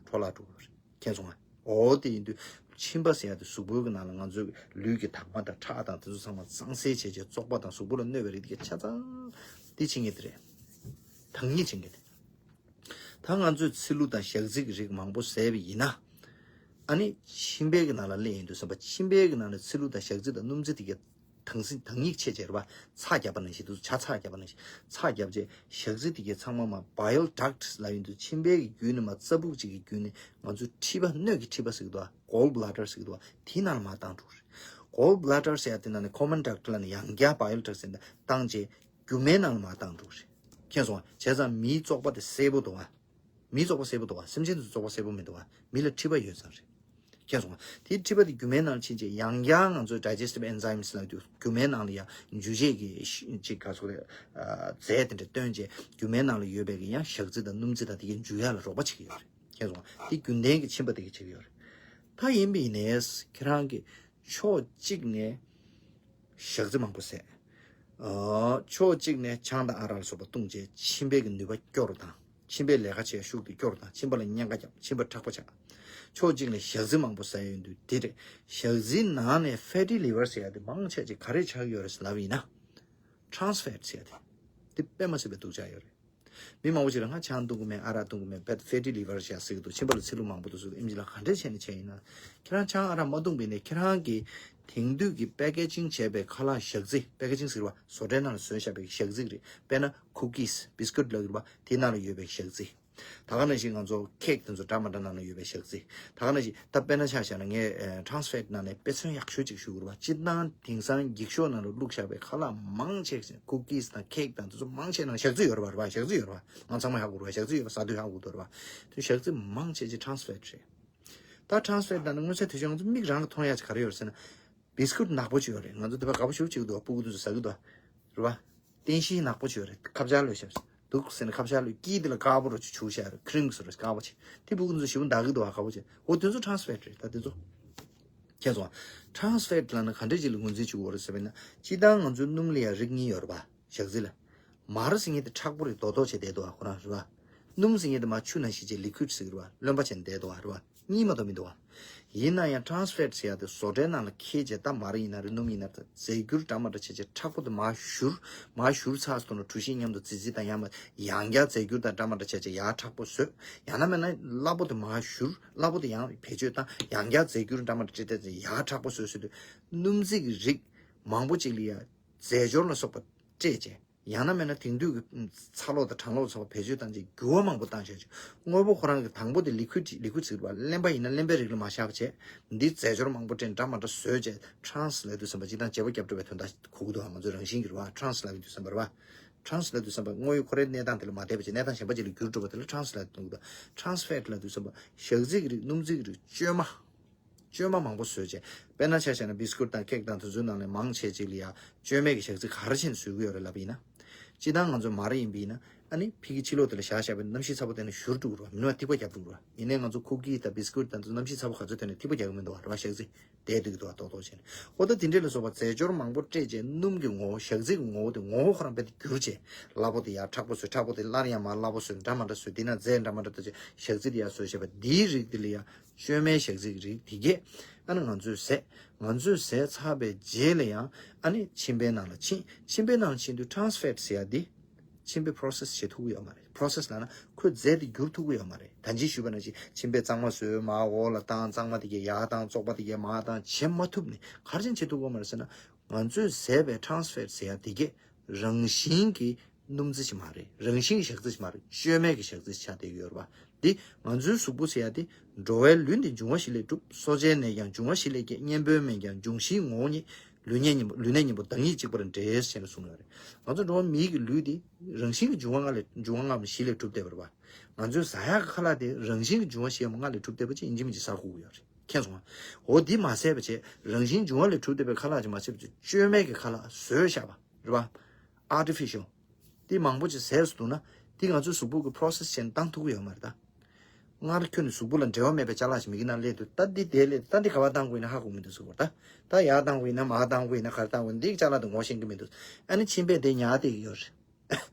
འཕྲོ་བརླག་འགྲོ་གི་ཡོད་རེད། མཁྱེན་སོང་ང་། འོ་དེ་ཡིན་དུས་མཆིན་པ་ཟེར་ཡ་དེ་གཟུགས་པོའི་གི་ནང་ལ་ང་ཚོའི་ལུས་ཀྱི་དྭངས་མ་དང་ཁྲག་དང་དེ་ཚོ་ཚང་མ་གཙང་སེལ་བྱས་བྱས། བཙོག་པ་དང་གཟུགས་པོ་ལ་གནོད་པའི་རིགས་དེ་གས་ཆ་ཚང་དེ་བྱེད་མཁན་དེ་རེད། འདང་ངེས་བྱེད་མཁན་དེ། ད་ང་ཚོས་ཚིལ་ལུ་དང་ཞག་རྩི་གི་རིགས་མང་པོ་བཟས་པ་ཡིན་ན། ཨ་ནི་མཆིན་པའི་གི་ནང་ལ་སླེབས་ཡོང་དུས་ཙམ་པ། མཆིན་པའི་གི་ནང་ལ་ཚིལ་ལུ་དང་ཞག་རྩི་དང་སྣུམ་རྩི་དེ་གས་དྭངས་སིང་དྭངས་སྙིགས་ཆེ་བྱས་རེད་བ། ཚྭ་བརྒྱབ་པ་ནང་བཞིན་དུ། ཇ་ཚྭ་བརྒྱབ་པ་ནང་བཞིན་ཚྭ་བརྒྱབ་བྱས། ཞག་རྩི་དེ་གས་ཚང་མ་མར་bile duct ལབ་ཡོང་དུས་མཆིན་པའི་གི་བརྒྱུད་ནས་མར་རྩ་ཕུག་ཅིག་གི་བརྒྱུད་ནས་ང་ཚོའི་མཁྲིས་པ། སྣོད་ཀྱི་མཁྲིས་པ་ཟེར་གི་འདུག་བ། gall bladder ཟེར་གི་འདུག་བ། དེའི་ནང་ལ་མར་བཏང་འགྲོ་གི་རེད། gall bladder ཟེར་ཡ་དེ་ནང་ནས་common duct ལབ་ནས་ཡང་བསྐྱར་bile duct ཟེར་ནས་བཏང་བྱས་རྒྱུ་མའི་ནང་ལ་མར་བཏང་འགྲོ་གི་རེད། མཁྱེན་སོང་ང་། བྱས་ཙང་མིའི་བཙོག་པ་དེ་གསལ་པོ་འདུག་བ། མིའི་བཙོག་པ་གསལ་པོ་འདུག་བ། སེམས་ཅན་དེ་ཚོ་བཙོག་པ་གསལ་པོ་མི་འདུག་བ། མི་ལ་མཁྲིས་པ་ཡོད་ཙང་རེད། མཁྱེན་སོང་ང་། དེའི་མཁྲིས་པ་དེ་རྒྱུ་མའི་ནང་ཕྱིན་རྗེས་ཡང་བསྐྱར་ང་ཚོའི་digestive enzymes ལབ་དུས་རྒྱུ་མའི་ནང་ལ་ཡང་འཇུ་བྱེད་ཀྱི་ཅིག་ག་ཚོད་རེད། རྫས་དེ་འདྲ་བཏོན་རྗེས་རྒྱུ་མའི་ནང་ལ་ཡོད་པའི་གི་ཡང་ཞག་རྩི་དང་སྣུམ་རྩི་དང་དེ་གའི་འཇུ་ཡག་ལ་རོགས་པ་བྱེད་ཀྱི་ཡོད་རེད། མཁྱེན་སོང་ང་། དེ་རྒྱུན་ལྡན་གྱི་མཆིན་པ་དེ་གའི་བྱེད་ཀྱི་ཡོད་རེད། ད་ཡིན་པ་ཡིན་ནའི་ཁྱེད་རང་གི་ཕྱོགས་གཅིག་ནས་ཞག་རྩི་མང་པོ་བཟས། ཨ། ཕྱོགས་གཅིག་ནས་ཆང་དང་ཨ་རག་ལ་སོགས་པ་བཏུང་རྗེས་མཆིན་པའི་གི་ནུས་པ་སྐྱོ་རུ་བཏང་། མཆིན་པའི་ལས་ཀ་བྱེད་ཤུགས་དེ་སྐྱོ་རུ་བཏང་། མཆིན་པ་ལ་གཉན་ཁ་བརྒྱབ། མཆིན་པ་མཁྲེགས་པོ་ཆགས། ཕྱོགས་གཅིག་ནས་ཞག་རྩི་མང་པོ་བཟས་ཡོང་དུས་དེ་རེད། ཞག་རྩིའི་ནང་ནས་fatty liver ཟེར་ཡ་དེ་མང་ཆེ་ཅིག་ག་རེ་ཆགས་ཀྱི་ཡོད་རེད་ཟེར་ལབ་པ་ཡིན་ན། trans fat ཟེར་ཡ་དེ། དེ་དཔེ་མ་སྲིད་པའི་སྡུག་ཅག་ཡོད་རེད། མི་མང་པོ་ཞིག་ལ་ང་ཆང་འཐུང་གི་མེད། ཨ་རག་འཐུང་གི་མེད། ཕེ་ཊི་ལི་ཝར་ཞེས་ཟེར་གྱི་འདུག་མཆིན་པ་ལ་ཚིལ་ལུ་མང་པོ་འདུག་ཟེར་གྱི་འདུག་ཨེམ་ཆི་ལ་ག་འདྲས་བྱས་ནས་བྱས་ཡིན་ན། ཁྱེད་རང་ཆང་ཨ་རག་མ་འཐུང་པ་ཡིན་ནའི་ཁྱེད་རང་གིས་དེང་དུས་ཀྱི་པེ་ཀེ་ཇིང་བྱས་པའི་ཁ་ལག་ཞག་རྩི། པེ་ཀེ་ཇིང་ཟེར་བ་བཟོ་གྲྭའི་ནང་ལ་བཟོས་བཞག་པའི་ཞག་རྩི་རེད། དཔེར་ན་ཁུ་ཀིས། བིས་ཀུད་ལབ་ཀྱི་རེད་པ། དེའི་ནང་ལ་ཡོད་པའི་ཞག་རྩི། ད་ག་ནང་བཞིན་ང་ཚོ་ཁེག་དེ་ཚོ་འདྲ་མ་འདྲ་ནང་ལ་ཡོད་པའི་ཞག་རྩི། ད་ག་ནང་བཞིན་ད་དཔེར་ན་ཆ་བཞག་ན་ངས་ཨ་ཊཱན་སི་ཕེཊ་ནང་ནས་དཔེ་མཚོན་ཡག་ཤོས་ཅིག་ཞུ་དགོས་རེད་པ། སྤྱིར་བཏང་དེང་སང་འགྱིག་ཤོག་ནང་ལ་བླུགས་བཞག་པའི་ཁ་ལག་མང་ཆེ་ཞིག་ཁུ་ཀིས་དང་ཁེག་དང་དེ་ཚོ་མང་ཆེ་ནང་ཞག་རྩི་ཡོད་རེད་པ། རེད་པ། ཞག་རྩི་ཡོད་རེད་པ། ང་ཚང་མ་ཧ་གོ་རེད་པ། ཞག་རྩི་ཡོད་པ། ཟ་དུས་ཧ་གོ་འདུག་རེད་པ། དེ་ཞག་རྩི་མང་ཆེ་ཅིག་ཊཱན་སི་ཕེཊ་རེད། ད་ཊཱན་སི་ཕེཊ་ནང་ནས་མངོན་གསལ་དོད་ཤོས་ང་ཚོ་མིག་རང་ལ་མཐོང་ཡག་ཅིག་ག་རེ་ཡོད་རེད་ཟེར་ན། བིས་ཀུད་ནག་པོ་ཅིག་ཡོད་རེད། ང་ཚོ་དེ་པ་དགའ་པོ་ཞེ་པོ་ཅིག་འདུག་སྤུ་གུ་དེ་ཚོ་ཟ་གི་འདུག་རེད་པ། རྟེན་གཞི་ནག་པོ་ཅིག་ཡོད་རེད། ཁ་བྱང་ལོས་ཤབ་འདུག་ཟེར་ནས་ཁ་བྱང་ལོས་དཀྱིལ་དེ་ལ་དཀར་པོ་རོ་ཅིག་བྱུག་བཞག་རེད། ཁི་རིམ་བཟོ་རེད། དཀར་པོ་ཅིག་དེ་སྤུ་གུ་དེ་ཚོ་ཞེ་པོ་འདག་གི་འདུག་པ། དགའ་པོ་ཅིག་འོ་དེ་ཚོ་ཊཱན་སི་ཕེཊ་རེད། ད་དེ་ཚོ། མཁྱེན་སོང་ང་། ཊཱན་སི་ཕེཊ་ལབ་ན་ག་འདྲས་ཅིག་ལ་ངོས་འཛིན་བྱེད་དགོས་རེད་ཟེར་བ་ཡིན་ན། སྤྱིར་བཏང་ང་ཚོའི་སྣུམ་ལ་ཡང་རིགས་གཉིས་ཡོད་རེད་པ། ཞག་རྩི་ལ། མར་ཟེར་མཁན་དེ་མཁྲེགས་པོ་རེད། རྡོག་རྡོག་བྱས་བསྡད་འདུག་པ། ཁོ་རང་རེད་པ། སྣུམ་ཟེར་མཁན་དེ་མར་ཆུ་ནང་བཞིན་བྱས་ལི་ཀུད་ཟེར་གི་རེད་པ། རློན་པ་བྱས་ནས་བསྡད་འདུག་པ། རེད་པ། གཉིས་མ་གཏོགས་མི་འདུག་པ། ཡིན་ན་ཡང་ཊཱན་སི་ཕེཊ་ཟེར་ཡ་དེ་བཟོ་གྲྭའི་ནང་ལ་འཁྱེར་བྱས། ད་མར་ཡིན་ན་རེད། སྣུམ་ཡིན་ན་རེད། རྫས་འགྱུར་འདྲ་མ་འདྲ་བྱས་བྱས་མཁྲེགས་པོ་དེ་མར་བཞུར། མར་བཞུར་ཚར་སོང་ན་གྲུ་བཞི་མཉམ་དུ་རྫི་རྫི་དང་ཡང་མ་ཡང་བསྐྱར་རྫས་འགྱུར་དང་འདྲ་མ་འདྲ་བྱས་བྱས་ཡར་མཁྲེགས་པོ་བཟོས། ཡང་ན་མིན་ན་སླ་པོ་དེ་མར་བཞུར། སླ་པོ་དེ་ཡང་བེད་སྤྱོད་བཏང་། ཡང་བསྐྱར་རྫས་འགྱུར་འདྲ་མ་འདྲ་བྱས་བྱས་ཡར་མཁྲེགས་པོ་བཟོས་བཟོས་དུས། སྣུམ་རྫས་ཀྱི་རིགས་མང་པོ་ཅིག་ལ་ཡ་རྫས་སྦྱོར་ལ་སོགས་པ་སྤྲད་བྱས། ཡང་ན་མེད་ན་དེང་དུས་ཀྱི་ཚ་གློག་དང་གྲང་གློག་ཚོ་བེད་སྤྱོད་བཏང་རྗེས་འགྱུར་བ་མང་པོ་བཏང་བཞག་ཅིག་དངོས་པོ་ཁོ་རང་གི་དང་པོ་དེ་ལི་ཁུད་ལི་ཁུད་ཟེར་བ་རློན་པ་ཡིན་ན་རློན་པའི་རིགས་ལ་མ་བཞག་པ་བྱས། འདི་རྫས་སྦྱོར་མང་པོ་སྤྲད་འདྲ་མ་འདྲ་བཟོས་བྱས་ཊ་རན་སི་ལབ་དུས་ཙམ་པ་སྤྱིར་བཏང་བརྗེ་པོ་བརྒྱབ་འགྲོ་བའི་དོན་དག་གོ་གི་འདུག་ང་ཚོའི་རང་བཞིན་གྱི་རེད་བ། ཊ་རན་སི་ལབ་དུས་ཙམ་པ་རེད་བ། ཊ་རན་སི་ལབ་དུས་ཙམ་པ་དངོས་ཡོད་ཁོ་རའི་གནས་སྟངས་དེ་ལ་མ་བསྡད་པ་བྱས་གནས་སྟངས་གཞན་པ་ཅིག་ལ་འགྱུར་འགྲོ་བ་དེ་ལ་ཊ་རན་སི་ལབ་འདུག་ཊ་རན་སི་ཕེཊ་ལབ་དུས་ཙམ་པ་ཞག་རྩི་གི་རིགས་སྣུམ་རྩི་གི་རིགས་བཅོས་མ། བཅོས་མ་མང་པོ་བཟོས་བྱས། དཔེར་ན་ཆ་བཞག་ན་བི་སི་ཀུད་དང་ཁེག་དང་དེ་ཚོའི་ནང་ནས་མང་ཆེ་ཅིག་ལ་ཡ་བཅོས་མའི་གི་ཞག་རྩི་ག་རེ་བྱས་ནས་བཟོས་ཀྱི་ཡོད་རེད་ལབ་པ་ཡིན་ན། སྤྱིར་བཏང་ང་ཚོ་མར་ཡིན་པ་ཡིན་ན་ཨ་ནི་ཕི་གི་ཕྱི་ལོགས་དེ་ལ་བཞག་བཞག་པའི་གནམ་གཤིས་ཚ་པོ་དེ་ནས་བཞུར་འགྲོ་གི་རེད་བ། མིན་ན་ཐིགས་པ་རྒྱབ་འགྲོ་གི་རེད་བ། ཡིན་ནའི་ང་ཚོ་ཁུག་ཀི་དང་བི་སི་ཀུད་དང་དེ་ཚོ་གནམ་གཤིས་ཚ་པོ་ག་ཚོད་ཐོན་ནས་ཐིགས་པ་རྒྱག་གི་མི་འདུག་བ་རེད་བ། ཞག་རྩི་བསྡད་འདུག་གི་འདུག་བ་ཏོག་ཏོག་བྱས་ནས། འོ་ད་དེ་འདྲས་ལ་སོགས་པ་རྫས་སྦྱོར་མང་པོ་སྤྲད་བྱས་སྣུམ་གྱི་ངོ་བོ་ཞག་རྩི་གི་ངོ་བོ་དེ་ངོ་བོ་ཁོ་རང་རྦད་དེ་འགྱུར་བྱས། སླ་པོ་དེ་ཡར་མཁྲེགས་པོ་བཟོས། མཁྲེགས་པོ་དེ་སླར་ཡང་མར་སླ་པོ་བཟོས། འདྲ་མ་འདྲ་བཟོས། དེ་ན་རྫས་འདྲ་མ་འདྲ་བཏགས་བྱས་ཞག་རྩི་དེ་ཡར་བཟོས་བྱས་པ་འདིའི་རིགས་དེ་ལ་ཡང་བཅོས་མའི་ཞག་རྩི་གི་རིགས་དེ་གས་ཨ་ནི་ང་ཚོས་ཟས། ང་ཚོས་ཟས་ཚར་བའི་རྗེས་ལ་ཡང་ཨ་ནི་མཆིན་པའི་ནང་ལ་ཕྱིན། མཆིན་པའི་ནང་ལ་ཕྱིན་དུས་ཊ་རན་སི་ཕེཊ་ཟེར་ཡ་འདི་མཆིན་པའི་པོ་རོ་སེ་སི་བྱེད་ཐུབ་ཀྱི་ཡོད་མ་རེད། པོ་རོ་སེ་སི་ལབ་ན་ཁོས་རྫས་དེ་བསྒྱུར་ཐུབ་ཀྱི་ཡོད་མ་རེད། ད་གིན་ཞུས་པ་ནང་བཞིན་མཆིན་པའི་གཙང་མ་བཟོས་མར་འོག་ལ་བཏང་། གཙང་མ་དེ་གས་ཡར་བཏང་། བཙོག་པ་དེ་གས་མར་བཏང་བྱེད་མ་ཐུབ་ནས་ག་རེ་བྱས་ནས་བྱེད་ཐུབ་ཀྱི་ཡོད་མ་རེད་ཟེར་ན། ང་ཚོས་ཟས་པའི་ཊ་རན་སི་ཕེཊ་ཟེར་ཡ་དེ་གས་རང་བཞིན་གྱི་སྣུམ་རྩི་ཞིག་མ་རེད། རང་བཞིན་གྱི་ཞག་རྩི་ཞིག་མ་རེད། བཅོས་མའི་གི་ཞག་རྩི་ཞིག་ཆགས་བསྡད་ཀྱི་ཡོད་རེད་བ། འདི་ང་ཚོའི་གཟུགས་པོ་ཟེར་ཡ་དེ་འགྲོ་བའི་ལུས་འདི་འབྱུང་བ་བཞི་ལས་གྲུབ། གསོ་བྱའི་གནས་ཀྱང་འབྱུང་བ་བཞི་ལས་སྐྱེ། གཉེན་པོའི་སྨན་ཀྱང་འབྱུང་བཞིའི་ངོ་བོ་ཉིད། ལུས་ནད་གཉིས་པོ་ལུས་ནད་གཉིས་པོ་བདག་ཉིད་གཅིག་པར་འབྲེལ་ཟེར་ནས་གསུངས་ཡོད་རེད། ང་ཚོ་འགྲོ་བ་མིའི་གི་ལུས་འདི་རང་བཞིན་གྱི་འབྱུང་བ་ལྔ་ལས་འབྱུང་བ་ལྔ་བཞི་ལས་གྲུབ་བསྡད་པ་རེད་བ། ང་ཚོའི་ཟ་ཡག་གི་ཁ་ལག་དེ་རང་བཞིན་གྱི་འབྱུང་བ་བཞི་ལྔ་ལས་གྲུབ་བསྡད་པ་ཅིག་ཡིན་གཅིག་མིན་གཅིག་ཟ་དགོས་ཀྱི་ཡོད་རེད། མཁྱེན་སོང་ང་། འོ་འདི་མ་ཟད་པ་བྱས་རང་བཞིན་འབྱུང་བ་ལས་གྲུབ་བསྡད་པའི་ཁ་ལག་ཅིག་མ་ཟད་པ་བྱས་བཅོས་མའི་གི་ཁ་ལག་བཟོས་བཞག་པ་རེད་བ། ཨར་ཊི་ཕི་ཤལ། འདི་མང་པོ་ཅིག་ཟས་སུ་འདུག་ན་འདི་ང་ཚོའི་གཟུགས་པོ་གི་པོ་རོ་སེ་སི་བྱས་ནས་བཏང་ཐུབ་ཀྱི་ཡོད་མ་རེད་ད། སྔར་ཁྱོན་ནས་གཟུགས་པོ་ལ་འབྲེལ་བ་མེད་པའི་ཅ་ལག་ཞིག་མི་གི་ནང་སླེབས་འདུག་ད་འདི་དེ་སླེབས་འདུག་ད་འདི་ག་པར་བཏང་དགོས་ཡིན་ན་ཧ་གོ་མི་འདུག་ཟེར་གོ་ད། ད་ཡར་བཏང་དགོས་ཡིན་ན་མར་བཏང་དགོས་ཡིན་ན་ག་རེ་བཏང་དགོས་ཡིན་ན་འདི་ཅ་ལག་དེ་ངོ་ཤེས་ཀྱི་མི་འདུག་ཨ་ནི་མཆིན་པས་དེ་ཉར་བསྡད་ཀྱི་ཡོད་རེད།